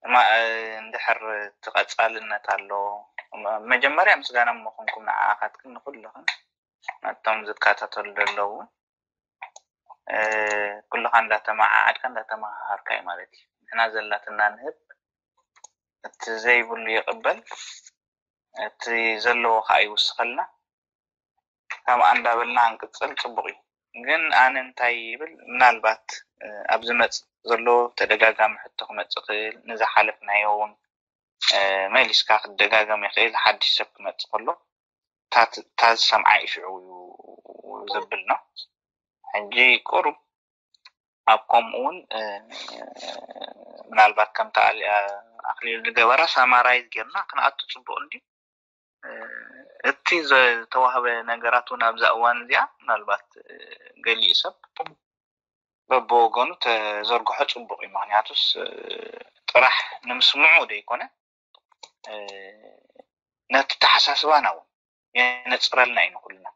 ማ-፣ እ፣ እንድሕር እቲ ቀጻልነት ኣሎ። መ-፣ መጀመርያ ምስጋና መኾንኩም ንዓኻትክን ንኹልኽን ነቶም ዝከታተሉ ዘለዉ። እ፣ ኩልኻ እንዳተመዓዓድካ እንዳተመሃሃርካ እዩ ማለት እዩ። ንሕና ዘላትና ንህብ፣ እቲ ዘይብሉ ይቕበል፣ እቲ ዘለዎ ከዓ ይውስኸልና። ከምኣ እንዳበልና ክንቅፅል ፅቡቕ እዩ። ግን ኣነ እንታይ ይብል፣ ምናልባት፣ እ፣ ኣብ ዝመፅእ ዘሎ ተደጋጋሚ ሕቶ ክመፅእ ክእል፣ ንዝሓለፍናዮ እውን፣ እ፣ መሊስካ ክደጋገም ይኽእል፣ ሓድሽ ሰብ ክመፅእ ከሎ፣ እታ ት-፣ እታ ዝሰምዓ እዩ ሽዑ እዩ ዘብል ነው። ሕጂ ቁሩብ ኣብ ከምኡ እውን፣ እ፣ ምናልባት ከምታ ኣሊ-፣ ኣክሊሉ ዝገበራ ሳማራይዝ ጌርና ክንኣቱ ፅቡቕ እንድዩ። እ፣ እቲ ዝተዋህበ ነገራት እውን ኣብዛ እዋን እዚኣ ምናልባት፣ እ፣ ገሊኡ ሰብ በብወገኑ ተዘርግሖ ፅቡቕ እዩ። ምኽንያቱስ፣ እ፣ ጥራሕ ንምስምዑ ዘይኮነ፣ እ፣ ነቲ ተሓሳስባና እውን የነፅረልና እዩ ንኹልና።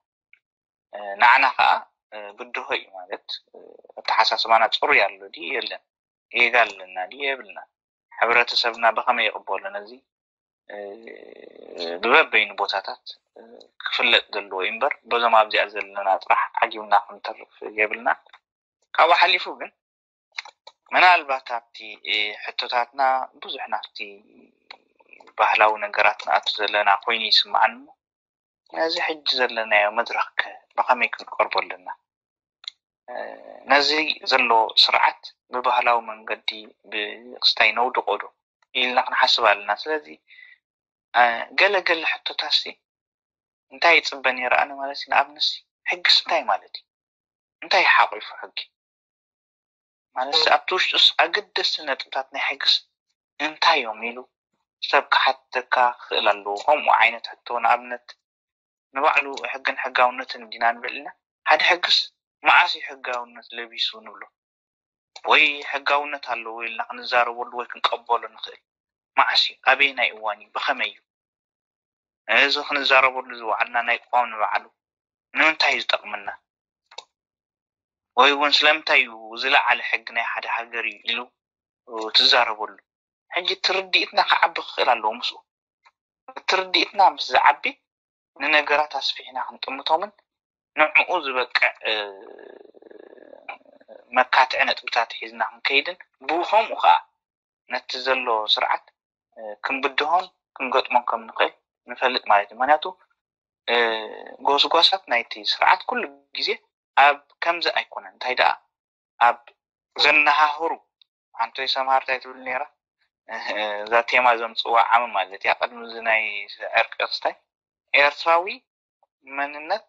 እ፣ ንዓና ከዓ፣ እ፣ ብድሆ እዩ ማለት፣ እ፣ ኣተሓሳስባና ፅሩይ ኣሎ ድዩ የለን፣ ጌጋ ኣለና ድዩ የብልና፣ ሕብረተሰብና ብኸመይ ይቕበሎ ነዚ፣ እ፣ ብበበይኑ ቦታታት፣ እ፣ ክፍለጥ ዘለዎ እዩ እምበር በዞም ኣብዚኣ ዘለና ጥራሕ ዓጊብና ክንተርፍ የብልና። ካብኡ ሓሊፉ ግን ምናልባት ኣብቲ፣ እ፣ ሕቶታትና ብዙሕ ናብቲ ባህላዊ ነገራት ንኣቱ ዘለና ኮይኑ ይስምዓኒ እሞ ነዚ ሕጂ ዘለናዮ መድረኽ ከ ብኸመይ ክንቀርቦ ኣለና? እ፣ ነዚ ዘሎ ስርዓት ብባህላዊ መንገዲ ብክስታይ ነውድቖ ዶ ኢልና ክንሓስብ ኣለና። ስለዚ፣ እ፣ ገለ ገለ ሕቶታትሲ እንታይ ይጽበ ነይረ ኣነ ማለት እዩ። ንኣብነትሲ ሕግስ እንታይ ማለት እዩ? እንታይ ሓቒፉ ሕጊ? ማለት ኣብቲ ውሽጡስ ኣገደስቲ ነጥብታት ናይ ሕግስ እንታይ እዮም ኢሉ ሰብ ክሓተካ ክኽእል ኣለዎ። ከምኡ ዓይነት ሕቶ ንኣብነት ንባዕሉ ሕግን ሕጋውነትን እንዲና ንብል ኢና። ሓደ ሕግስ መዓስ እዩ ሕጋውነት ለቢሱ ንብሎ? ወይ ሕጋውነት ኣለዎ ኢልና ክንዛረበሉ ወይ ክንቀበሎ ንኽእል። መዓስ እዩ? ኣበየናይ እዋን እዩ? ብኸመይ እዩ? እዚ ክንዛረበሉ ዝወዓልና ናይ ቅዋም ንባዕሉ ንምንታይ እዩ ዝጠቕመና? ወይ እውን ስለምንታይ እዩ ዝለዓለ ሕጊ ናይ ሓደ ሃገር እዩ ኢሉ ትዛረበሉ? ሕጂ እቲ ርድኢትና ክዓቢ ክኽእል ኣለዎ ምስኡ። እቲ ርድኢትና ምስ ዝዓቢ ንነገራት ኣስፊሕና ክንጥምቶምን ንዕኡ ዝበቅዕ፣ እ፣ መካትዒ ነጥብታት ሒዝና ክንከይድን ብኸምኡ ከዓ ነቲ ዘሎ ስርዓት፣ እ፣ ክንብድሆን ክንገጥሞን ከም ንኽእል ንፈልጥ ማለት እዩ። ምኽንያቱ፣ እ፣ ጎስጓሳት ናይቲ ስርዓት ኩሉ ግዜ ኣብ ከምዚ ኣይኮነን። እንታይ ደኣ ኣብ ዘነሃህሩ፣ ሓንቶይ ሰምሃር እንታይ ትብል ነይራ? እዛ ቴማ ዘምጽዋ ዓሚ ማለት እያ። ቅድሚ እዚ ናይ ዕርቂ ክስታይ ኤርትራዊ መንነት፣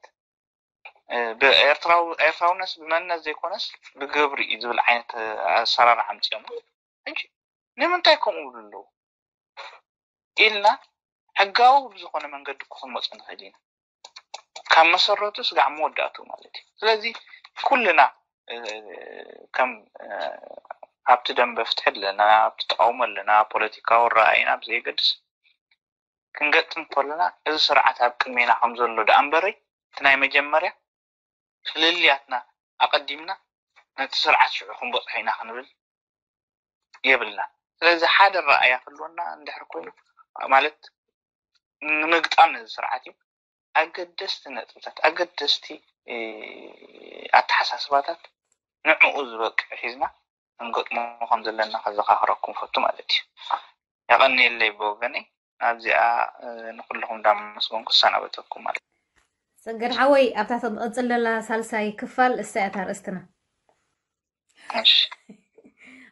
እ፣ ብኤርትራዊ-፣ ኤርትራውነት ብመንነት ዘይኮነስ ብግብሪ እዩ ዝብል ዓይነት ኣሰራርዓ ኣምጺኦም። ሕጂ ንምንታይ ከምኡ ይብሉ ኣለዉ ኢልና ሕጋዊ ብዝኾነ መንገዲ እኮ ክንመጾ ንኽእል ኢና። ካብ መሰረቱ ስጋዕ መወዳእቱ ማለት እዩ። ስለዚ ኩልና፣ እ፣ ከም፣ እ፣ ኣብቲ ደንበ ፍትሒ ኣለና፣ ኣብቲ ተቃውሞ ኣለና፣ ፖለቲካዊ ረኣይና ብዘየገድስ ክንገጥም ከለና እዚ ስርዓት ኣብ ቅድሜና ከም ዘሎ ደኣ እምበረይ እቲ ናይ መጀመርያ ፍልልያትና ኣቐዲምና ነቲ ስርዓት ሽዑ ክንበጽሖ ኢና ክንብል የብልና። ስለዚ ሓደ ረኣያ ክህልወና እንድሕር ኮይኑ ማለት ንምግጣም ነዚ ስርዓት እዩ። ኣገደስቲ ነጥብታት፣ ኣገደስቲ፣ እ፣ ኣተሓሳስባታት ንዕኡ ዝበቅዕ ሒዝና ክንገጥሞ ከም ዘለና ከዘኻኽረኩም ፈቱ ማለት እዩ። የቐንየለይ ብወገነይ። ኣብዚኣ፣ እ፣ ንኹልኹም እንዳመስገንኩ እሰናበተኩም ማለት እዩ። ሰገድ ሓወይ፣ ኣብታ ትቕጽል ዘላ ሳልሳይ ክፋል እሳ እያ እታ ኣርእስትና። እሺ።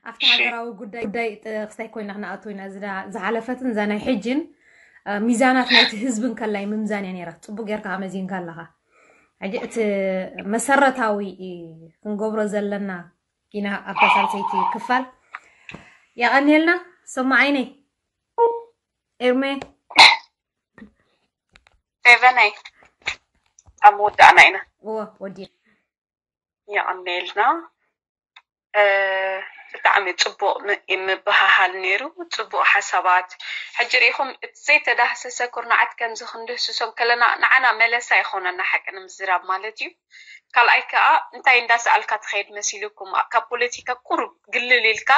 ኣብቲ ሃገራዊ ጉዳይ ጉዳይ ጥ- ክስታይ ኮይና ክንኣቱ ኢና። ዝዳ- ዝሓለፈትን እዛ ናይ ሕጅን፣ እ፣ ሚዛናት ናይቲ ህዝብን ከላይ ምምዛን እያ ነይራ። ጽቡቅ ጌርካ ኣመዚንካ ኣለኻ። ሕጂ እቲ መሰረታዊ ክንገብሮ ዘለና ኢና ኣብታ ሳልሰይቲ ክፋል። የቐንየልና። ሰማ ዓይነይ፣ ኤርሜ። ፌቨነይ፣ ኣብ ምውዳእና ኢና። እወ፣ ወዲእ። የቐንየልና። እ፣ ብጣዕሚ ጽቡቕ ም- ምብሃሃል ነይሩ። ጽቡቕ ሓሳባት። ሕጂ ርኢኹም፣ እቲ ዘይተዳህሰሰ ኩርናዓት ከምዚ ክንድህስሶም ከለና ንዓና መለሳ ይኾነና፣ ሓቂ ንምዝራብ ማለት እዩ። ካልኣይ ከኣ እንታይ እንዳሰኣልካ ትኸይድ መሲልኩም፣ ካብ ፖለቲካ ቁሩብ ግልል ኢልካ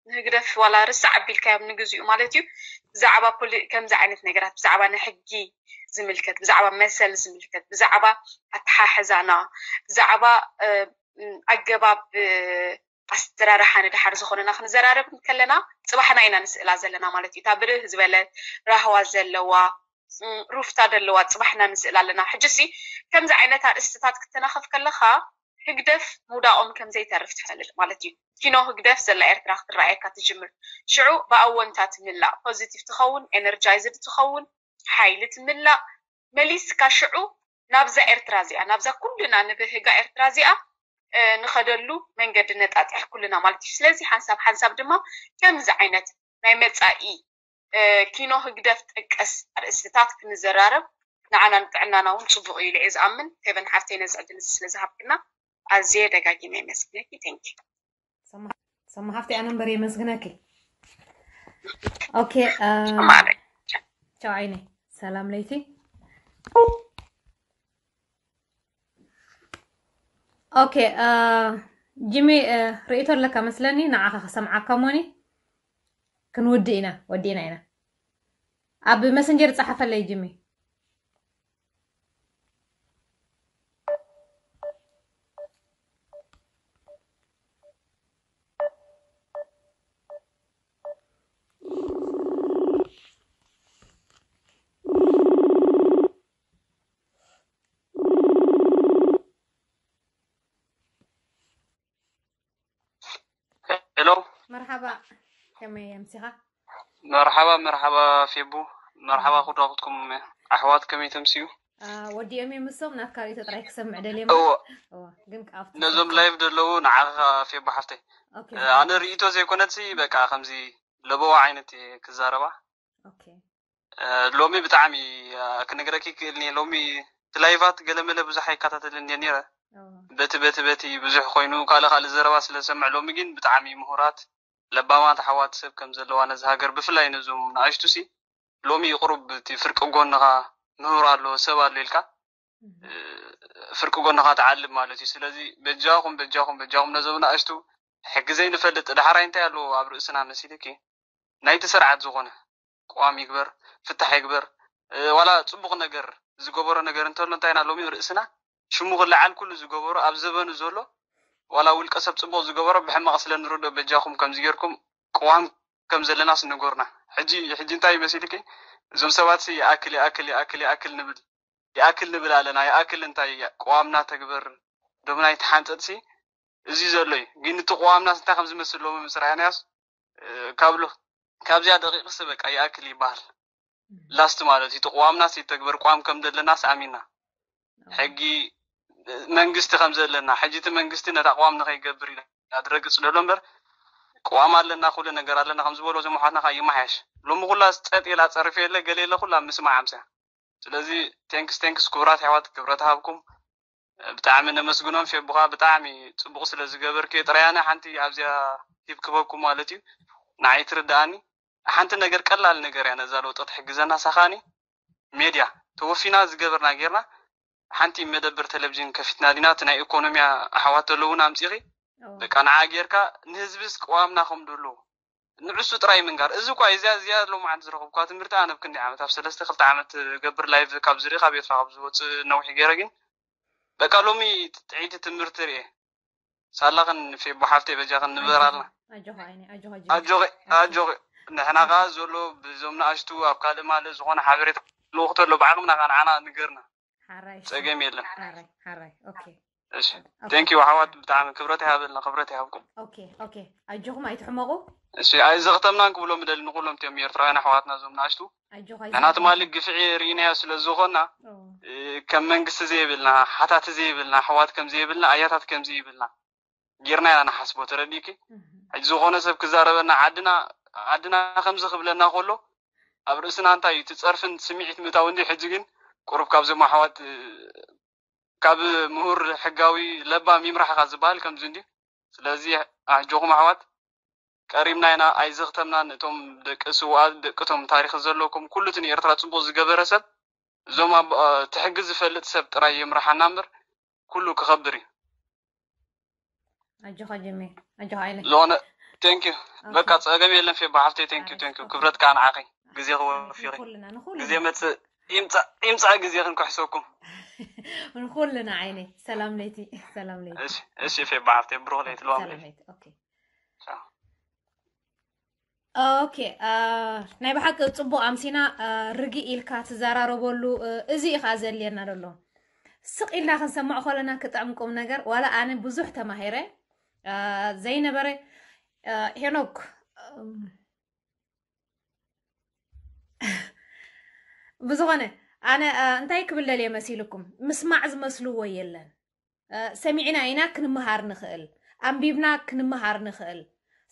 ንህግደፍ ዋላ ርሳዕ ኣቢልካዮም ንግዚኡ ማለት እዩ። ብዛዕባ ፖሊ- ከምዚ ዓይነት ነገራት፣ ብዛዕባ ንሕጊ ዝምልከት፣ ብዛዕባ መሰል ዝምልከት፣ ብዛዕባ ኣተሓሕዛና፣ ብዛዕባ እ፣ ም፣ ኣገባብ እ፣ ኣሰራርሓ ንድሓር ዝኾነና ክንዘራረብ እንከለና ጽባሕና ኢና ንስእላ ዘለና ማለት እዩ። እታ ብርህ ዝበለት ራህዋ ዘለዋ ም፣ ሩፍታ ዘለዋ ጽባሕና ንስእል ኣለና። ሕጂሲ ከምዚ ዓይነት ኣርእስትታት ክትተናኸፍ ከለኻ ህግደፍ ምውዳቖም ከም ዘይተርፍ ትፈልጥ ማለት እዩ። ኪኖ ህግደፍ ዘላ ኤርትራ ክትረኣየካ ትጅምር። ሽዑ ብኣወንታ ትምላእ፣ ፖዚቲቭ ትኸውን፣ ኤነርጃይዝድ ትኸውን፣ ሓይሊ ትምላእ። መሊስካ ሽዑ ናብዛ ኤርትራ እዚኣ፣ ናብዛ ኩልና ንብህጋ ኤርትራ እዚኣ እ፣ ንኸደሉ መንገዲ ነጣጥሕ ኩልና ማለት እዩ። ስለዚ ሓንሳብ ሓንሳብ ድማ ከምዚ ዓይነት ናይ መጻኢ እ፣ ኪኖ ህግደፍ ጠቀስ ኣርእስትታት ክንዘራረብ ንዓናን ጥዕናና እውን ጽቡቕ እዩ ኢለ እየ ዝኣምን። ፌቨን ሓፍተይ ነዚ ዕድል እዚ ስለ ዝሃብክና ኣዝየ ደጋጊመ የመስግነኪ። Thank you። ሰማ ሰማ ሃፍቲ ኣነ እምበር የመስግነኪ። ኦኬ፣ እ፣ ማዕረ ቻው ዓይነይ፣ ሰላም ለይቲ። ኦኬ፣ እ፣ ጂሚ፣ እ፣ ርእይቶ ኣለካ መስለኒ፣ ንዓኻ ክሰምዓካ እሞኒ ክንውድእ ኢና፣ ወዲእና ኢና። ኣብ መሰንጀር ጸሓፈለይ ጂሚ። ሄሎ። መርሓባ፣ ከመይ ኣምሲኻ? መርሓባ መርሓባ ፌቡ። መርሓባ ኩዳኹትኩም ኣሕዋት፣ ከመይ ተምስዩ? ወዲኦም እዮም እሶም። ናትካ ርእይቶ ጥራይ ክሰምዕ ደልየ። እወ፣ እወ፣ ግን ኣብቲ ነዞም ላይቭ ዘለዉ ንዓኻ ፌቡ ሓፍተይ፣ ኦኬ። ኣነ ርእይቶ ዘይኮነትሲ በቃ ከምዚ ለበዋ ዓይነት እየ ክዛረባ። ኦኬ። ሎሚ ብጣዕሚ ክነግረኪ ክእል እየ። ሎሚ እቲ ላይቫት ገለመለ ብዙሕ ኣይከታተልን እየ ነይረ። በቲ በቲ በቲ ብዙሕ ኮይኑ ካልእ ካልእ ዘረባ ስለ ዝሰምዕ፣ ሎሚ ግን ብጣዕሚ ምሁራት ለባማት ኣሕዋት ሰብ ከም ዘለዋ ነዚ ሃገር፣ ብፍላይ ነዞም ንኣሽቱ ሲ ሎሚ ቁሩብ እቲ ፍርቂ ጎንኻ ምህር ኣሎ ሰብ ኣሎ ኢልካ ፍርቂ ጎንኻ ትዓልብ ማለት እዩ። ስለዚ በጃኹም በጃኹም በጃኹም ነዞም ንኣሽቱ ሕጊ ዘይንፈልጥ ዳሕራይ እንታይ ኣለዎ ኣብ ርእስና መሲልኪ ናይቲ ስርዓት ዝኾነ ቅዋም ይግበር ፍታሕ ይግበር ዋላ ፅቡቕ ነገር ዝገበሮ ነገር እንተሎ እንታይ ኢና ሎሚ ርእስና ሽሙ ክለዓል ኩሉ ዝገበሮ ኣብ ዘበኑ ዘሎ ዋላ ውልቀ ሰብ ፅቡቕ ዝገበሮ ብሕማቕ ስለ ንርዶ በጃኹም ከምዚ ጌርኩም ቅዋም ከም ዘለናስ ንገሩና። ሕጂ ሕጂ እንታይ ይመስልኪ እዞም ሰባት ሲ ይኣክል ይኣክል ይኣክል ይኣክል ንብል ይኣክል ንብል ኣለና። ይኣክል እንታይ ቅዋምና ተግበር ዶምና ይተሓንፀፅሲ እዚ ዘሎ እዩ። ግን እቲ ቅዋምናስ እንታይ ከም ዝመስል ሎሚ ምስ ረኣናዮስ ካብ ሎ- ካብዚኣ ደቂቕስ በቃ ይኣክል ይበሃል። ላስት ማለት እዩ። እቲ ቅዋምናስ ይተግበር ቅዋም ከም ዘለናስ ኣሚና ሕጊ መንግስቲ ከም ዘለና ሕጂ እቲ መንግስቲ ነታ ቅዋም ንኸይገብር ኢለ ድረግፅ ደሎ እምበር ቅዋም ኣለና ኩሉ ነገር ኣለና ከም ዝበሎ እዞም ኣሕዋትና ከዓ ይመሓየሽ። ሎሚ ኩላ ፀጥ ኢላ ፀርፊ የለ ገለ የለ ኩላ ምስማዕ ኣምስያ። ስለዚ ቴንክስ ቴንክስ ክቡራት ኣሕዋት ክብረት ሃብኩም ብጣዕሚ ነመስግኖም። ፌቡኻ ብጣዕሚ ፅቡቕ ስለ ዝገበርክዮ ጥራይ ኣነ ሓንቲ ኣብዚኣ ቲፕ ክበኩም ማለት እዩ ንዓይ ትርድኣኒ ሓንቲ ነገር ቀላል ነገር እያ ነዛ ለውጢ ትሕግዘና ሳኻኒ ሜድያ ተወፊና ዝገበርና ጌርና ሓንቲ መደብር ቴሌቪዥን ከፊትና ዲና እቲ ናይ ኢኮኖሚያ ኣሕዋት ዘለውና ኣምፂኺ በቃ ንዓ ጌርካ ንህዝብስ ቅዋምና ከም ደሎ ንዕሱ ጥራይ ምንጋር እዚ እኳ እዚኣ እዚኣ ሎማዓንቲ ዝረኸብኳ ትምህርቲ ኣነ ኣብ ክንደይ ዓመት ኣብ ሰለስተ ክልተ ዓመት ገብር ላይቭ ካብ ዝርኢ ካብ ኤርትራ ካብ ዝወፅእ ነዊሕ ገይረ ግን በቃ ሎሚ ጥዕይቲ ትምህርቲ ርኤ ሳላኽን ፌቦ ሓፍተይ በጃኽን ንበር ኣልና ኣጆኻ ዓይኒ ኣጆኻ ጅግና። ኣጆኺ ኣጆኺ ንሕና ከዓ ዘሎ ብዞም ንኣሽቱ ኣብ ካልእ ማለት ዝኾነ ሓበሬታ ልእኽቶ ኣሎ ብዓቕምና ከዓ ንዓና ንገርና። ሓራይ ጸገም የለን። ሓራይ ሓራይ ኦኬ እሺ፣ ቴንክ ዩ ኣሕዋት፣ ብጣዕሚ ክብረት ይሃበልና፣ ክብረት ይሃብኩም። ኦኬ ኦኬ ኣጆኹም ኣይትሕመቑ። እሺ፣ ኣይዘኽተምናን ክብሎም ምደሊ ንኩሎም እቲኦም ኤርትራውያን ኣሕዋትና እዞም ንኣሽቱ። ኣጆኻ ንሕና ትማሊ ግፍዒ ርኢናዮ ስለ ዝኾና፣ እ፣ ከም መንግስቲ ዘይብልና፣ ሓታት ዘይብልና፣ ኣሕዋት ከም ዘይብልና፣ ኣያታት ከም ዘይብልና ጌርና ኢና ንሓስቦ። ተረዲእኪ? ሕጂ ዝኾነ ሰብ ክዛረበና ዓድና ዓድና ከምዚ ክብለና ከሎ ኣብ ርእስና እንታይ እዩ እቲ ጸርፍን ስምዒት ምእታው እንዲ። ሕጂ ግን ቁሩብ ካብዞም ኣሕዋት፣ እ፣ ካብ ምሁር ሕጋዊ ለባም ይምራሕካ ዝበሃል ከምዚ እንዲ። ስለዚ ኣጆኹም ኣሕዋት ቀሪብና ኢና፣ ኣይዘኽተምናን። እቶም ደቂ ስውኣት ደቅቶም ታሪኽ ዘለኩም ኩሉ እቲ ንኤርትራ ጽቡቕ ዝገበረ ሰብ እዞም ኣብ፣ እ፣ እቲ ሕጊ ዝፈልጥ ሰብ ጥራይ ይምራሓና እምበር ኩሉ ክኸብር እዩ። ኣጆኻ ጀሜ ኣጆኻ ኣይነ ዝኾነ ቴንክ ዩ በቃ ጸገም የለን። ፌባ ሓፍተይ ቴንክ ዩ ቴንክ ዩ ክብረት ከዓ ንዓኺ ግዜ ክወፊኺ ንኩልና ንኩልና ግዜ መጽእ ይምጻእ ይምጻእ ግዜ ክንክሕሰኩም። ንኩልና ዓይነይ ሰላም ለይቲ ሰላም ለይቲ እሺ እሺ ፌባ ሓፍተይ ብሩኽ ለይቲ ልዋም ሰላም ለይቲ ለይቲ ኦኬ ቻው። ኦኬ አ፣ ናይ ብሓቂ ጽቡቕ ኣምሲና አ፣ ርግእ ኢልካ ትዘራረበሉ እ፣ እዚ እዩ ከዓ ዘድልየና ዘሎ። ስቕ ኢልና ክንሰምዖ ከለና ክጥዕም ቁም ነገር ዋላ ኣነ ብዙሕ ተማሂረ አ፣ ዘይነበረ አ፣ ሄኖክ እም፣ ብዝኾነ ኣነ አ፣ እንታይ ክብል ደልየ መሲልኩም ምስማዕ ዝመስልዎ የለን። እ፣ ሰሚዕና ኢና ክንምሃር ንኽእል፣ ኣንቢብና ክንምሃር ንኽእል።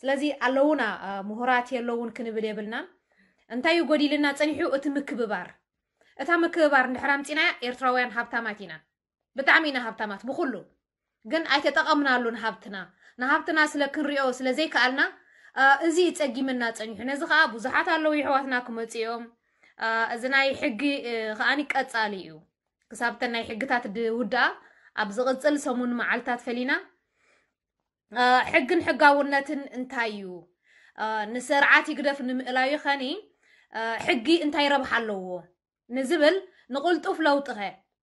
ስለዚ ኣለውና እ፣ ምሁራት የለውን ክንብል የብልናን። እንታይ እዩ ጎዲልና ጸኒሑ? እቲ ምክብባር። እታ ምክብባር እንድሕር ኣምጺናያ ኤርትራውያን ሃብታማት ኢና። ብጣዕሚ ኢና ሃብታማት ብኹሉ። ግን ኣይተጠቐምናሉን ሃብትና። ንሃብትና ስለ ክንሪኦ ስለ ዘይከኣልና እ፣ እዚ እዩ ጸጊምና ጸኒሑ። ነዚ ኸኣ ብዙሓት ኣለዉ የሕዋትና ክመጹ እዮም። እ፣ እዚ ናይ ሕጊ እ፣ ኸኣኒ ቀጻሊ እዩ። ክሳብ እተን ናይ ሕግታት ድውድኣ ኣብ ዝቕጽል ሰሙን መዓልታት ፈሊና እ፣ ሕግን ሕጋውነትን እንታይ እዩ እ፣ ንስርዓት ይግደፍ ንምእላዩ ኸኒ እ፣ ሕጊ እንታይ ረብሓ ኣለዎ ንዝብል ንቕልጡፍ ለውጥኸ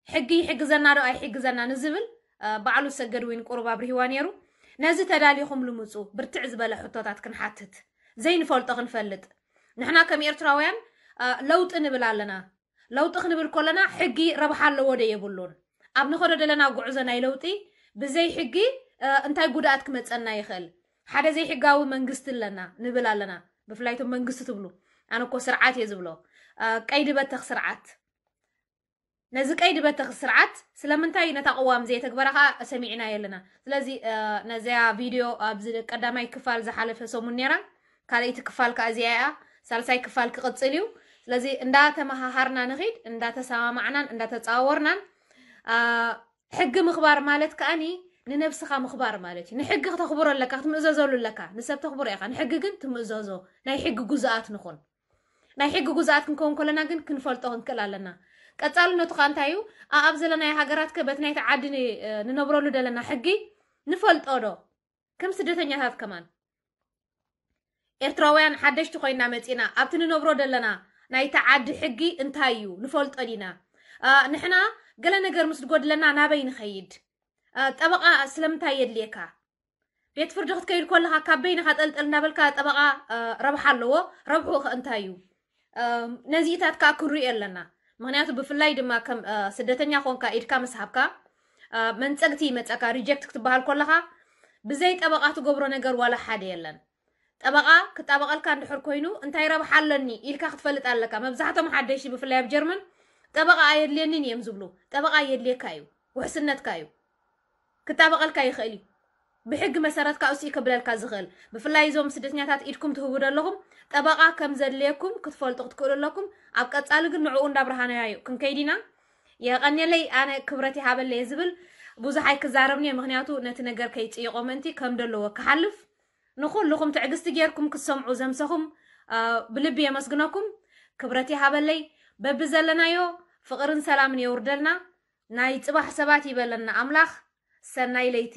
ሕጊ ይሕግዘና ዶ ኣይሕግዘና ንዝብል እ፣ ባዕሉ ሰገድ ዊን ቁሩብ ኣብርሂዋ ነይሩ። ነዚ ተዳሊኹም ልምፁ ብርትዕ ዝበለ ሕቶታት ክንሓትት ዘይንፈልጦ ክንፈልጥ ንሕና ከም ኤርትራውያን እ፣ ለውጢ ንብል ኣለና። ለውጢ ክንብል ከለና ሕጊ ረብሓ ኣለዎ ዶ የብሉን? ኣብ ንኸዶ ዘለና ጉዕዞ ናይ ለውጢ ብዘይ ሕጊ እ፣ እንታይ ጉድኣት ክመፀና ይኽእል? ሓደ ዘይሕጋዊ መንግስቲ ኣለና ንብል ኣለና። ብፍላይ እቶም መንግስቲ ትብሉ ኣነ እኮ ስርዓት እየ ዝብሎ እ፣ ቀይዲ በተኽ ስርዓት ነዚ ቀይዲ በተኽ ስርዓት ስለምንታይ ነታ ቅዋም ዘየተግበራ ከዓ ሰሚዕና የለና። ስለዚ እ፣ ነዚያ ቪድዮ ኣብዚ ቀዳማይ ክፋል ዝሓለፈ ሰሙን ነይራ ካልኣይቲ ክፋል ከዓ እዚኣ እያ። ሳልሳይ ክፋል ክቕጽል እዩ። ስለዚ እንዳተመሃሃርና ንኺድ እንዳተሰማማዕናን እንዳተጻወርናን አ፣ ሕጊ ምኽባር ማለት ከኣኒ ንነብስኻ ምኽባር ማለት እዩ። ንሕጊ ክተኽብሮ ኣለካ ክትምእዘዘሉ ኣለካ። ንሰብ ተኽብሮ ኢኻ ንሕጊ ግን ትምእዘዞ። ናይ ሕጊ ጉዙኣት ንኹን። ናይ ሕጊ ጉዙኣት ክንከውን ከለና ግን ክንፈልጦ ክንክእል ኣለና። ቀጻልነቱ ኸ እንታይ እዩ? ኣብ ዘለናዮ ሃገራት ከ በቲ ናይቲ ዓዲ ንነብረሉ ዘለና ሕጊ ንፈልጦ ዶ? ከም ስደተኛታት ከማን ኤርትራውያን ሓደሽቲ ኮይና መጺና ኣብቲ ንነብሮ ዘለና ናይቲ ዓዲ ሕጊ እንታይ እዩ ንፈልጦ ዲና? ንሕና ገለ ነገር ምስ ዝጎድለና ናበይ ንኸይድ? ጠበቓ ስለምንታይ የድልየካ? ቤት ፍርዲ ክትከይድ ከለኻ ካብ በይንኻ ጠልጠል እናበልካ ጠበቓ ረብሓ ኣለዎ። ረብሕኡ ኸ እንታይ እዩ? ነዚኢታት ከዓ ክንሪኦ ኣለና። ምኽንያቱ ብፍላይ ድማ ከም ስደተኛ ኾንካ ኢድካ ምስ ሃብካ መንፀግቲ ይመፀካ። ሪጀክት ክትበሃል ከለኻ ብዘይ ጠበቓ ትገብሮ ነገር ዋላ ሓደ የለን። ጠበቓ ክጣበቐልካ እንድሕር ኮይኑ እንታይ ረብሓ ኣለኒ ኢልካ ክትፈልጥ ኣለካ። መብዛሕቶም ሓደሽቲ ብፍላይ ኣብ ጀርመን ጠበቓ ኣየድልየንን እዮም ዝብሉ። ጠበቓ የድልየካ እዩ፣ ውሕስነትካ እዩ። ክጣበቐልካ ይኽእል እዩ። ብሕጊ መሰረት ካብኡ ስኢ ከብለልካ ዝኽእል። ብፍላይ እዞም ስደተኛታት ኢድኩም ትህቡ ዘለኹም ጠበቓ ከም ዘድልየኩም ክትፈልጡ ክትክእሉ ኣለኩም። ኣብ ቀጻሊ ግን ንዕኡ እንዳብርሃናዮ ክንከይድ ኢና። የቐንየለይ፣ ኣነ ክብረት ይሃበለይ ዝብል ብዙሕ ኣይክዛረብን እየ፣ ምኽንያቱ ነቲ ነገር ከይጽይቖ ምእንቲ ከም ደለዎ ክሓልፍ። ንኹልኹም ትዕግስቲ ጌርኩም ክትሰምዑ ዘምሰኹም ብልቢ የመስግነኩም። ክብረት ይሃበለይ። በብዘለናዮ ፍቕርን ሰላምን የውርደልና። ናይ ጽባሕ ሰባት ይበለና ኣምላኽ። ሰናይ ለይቲ።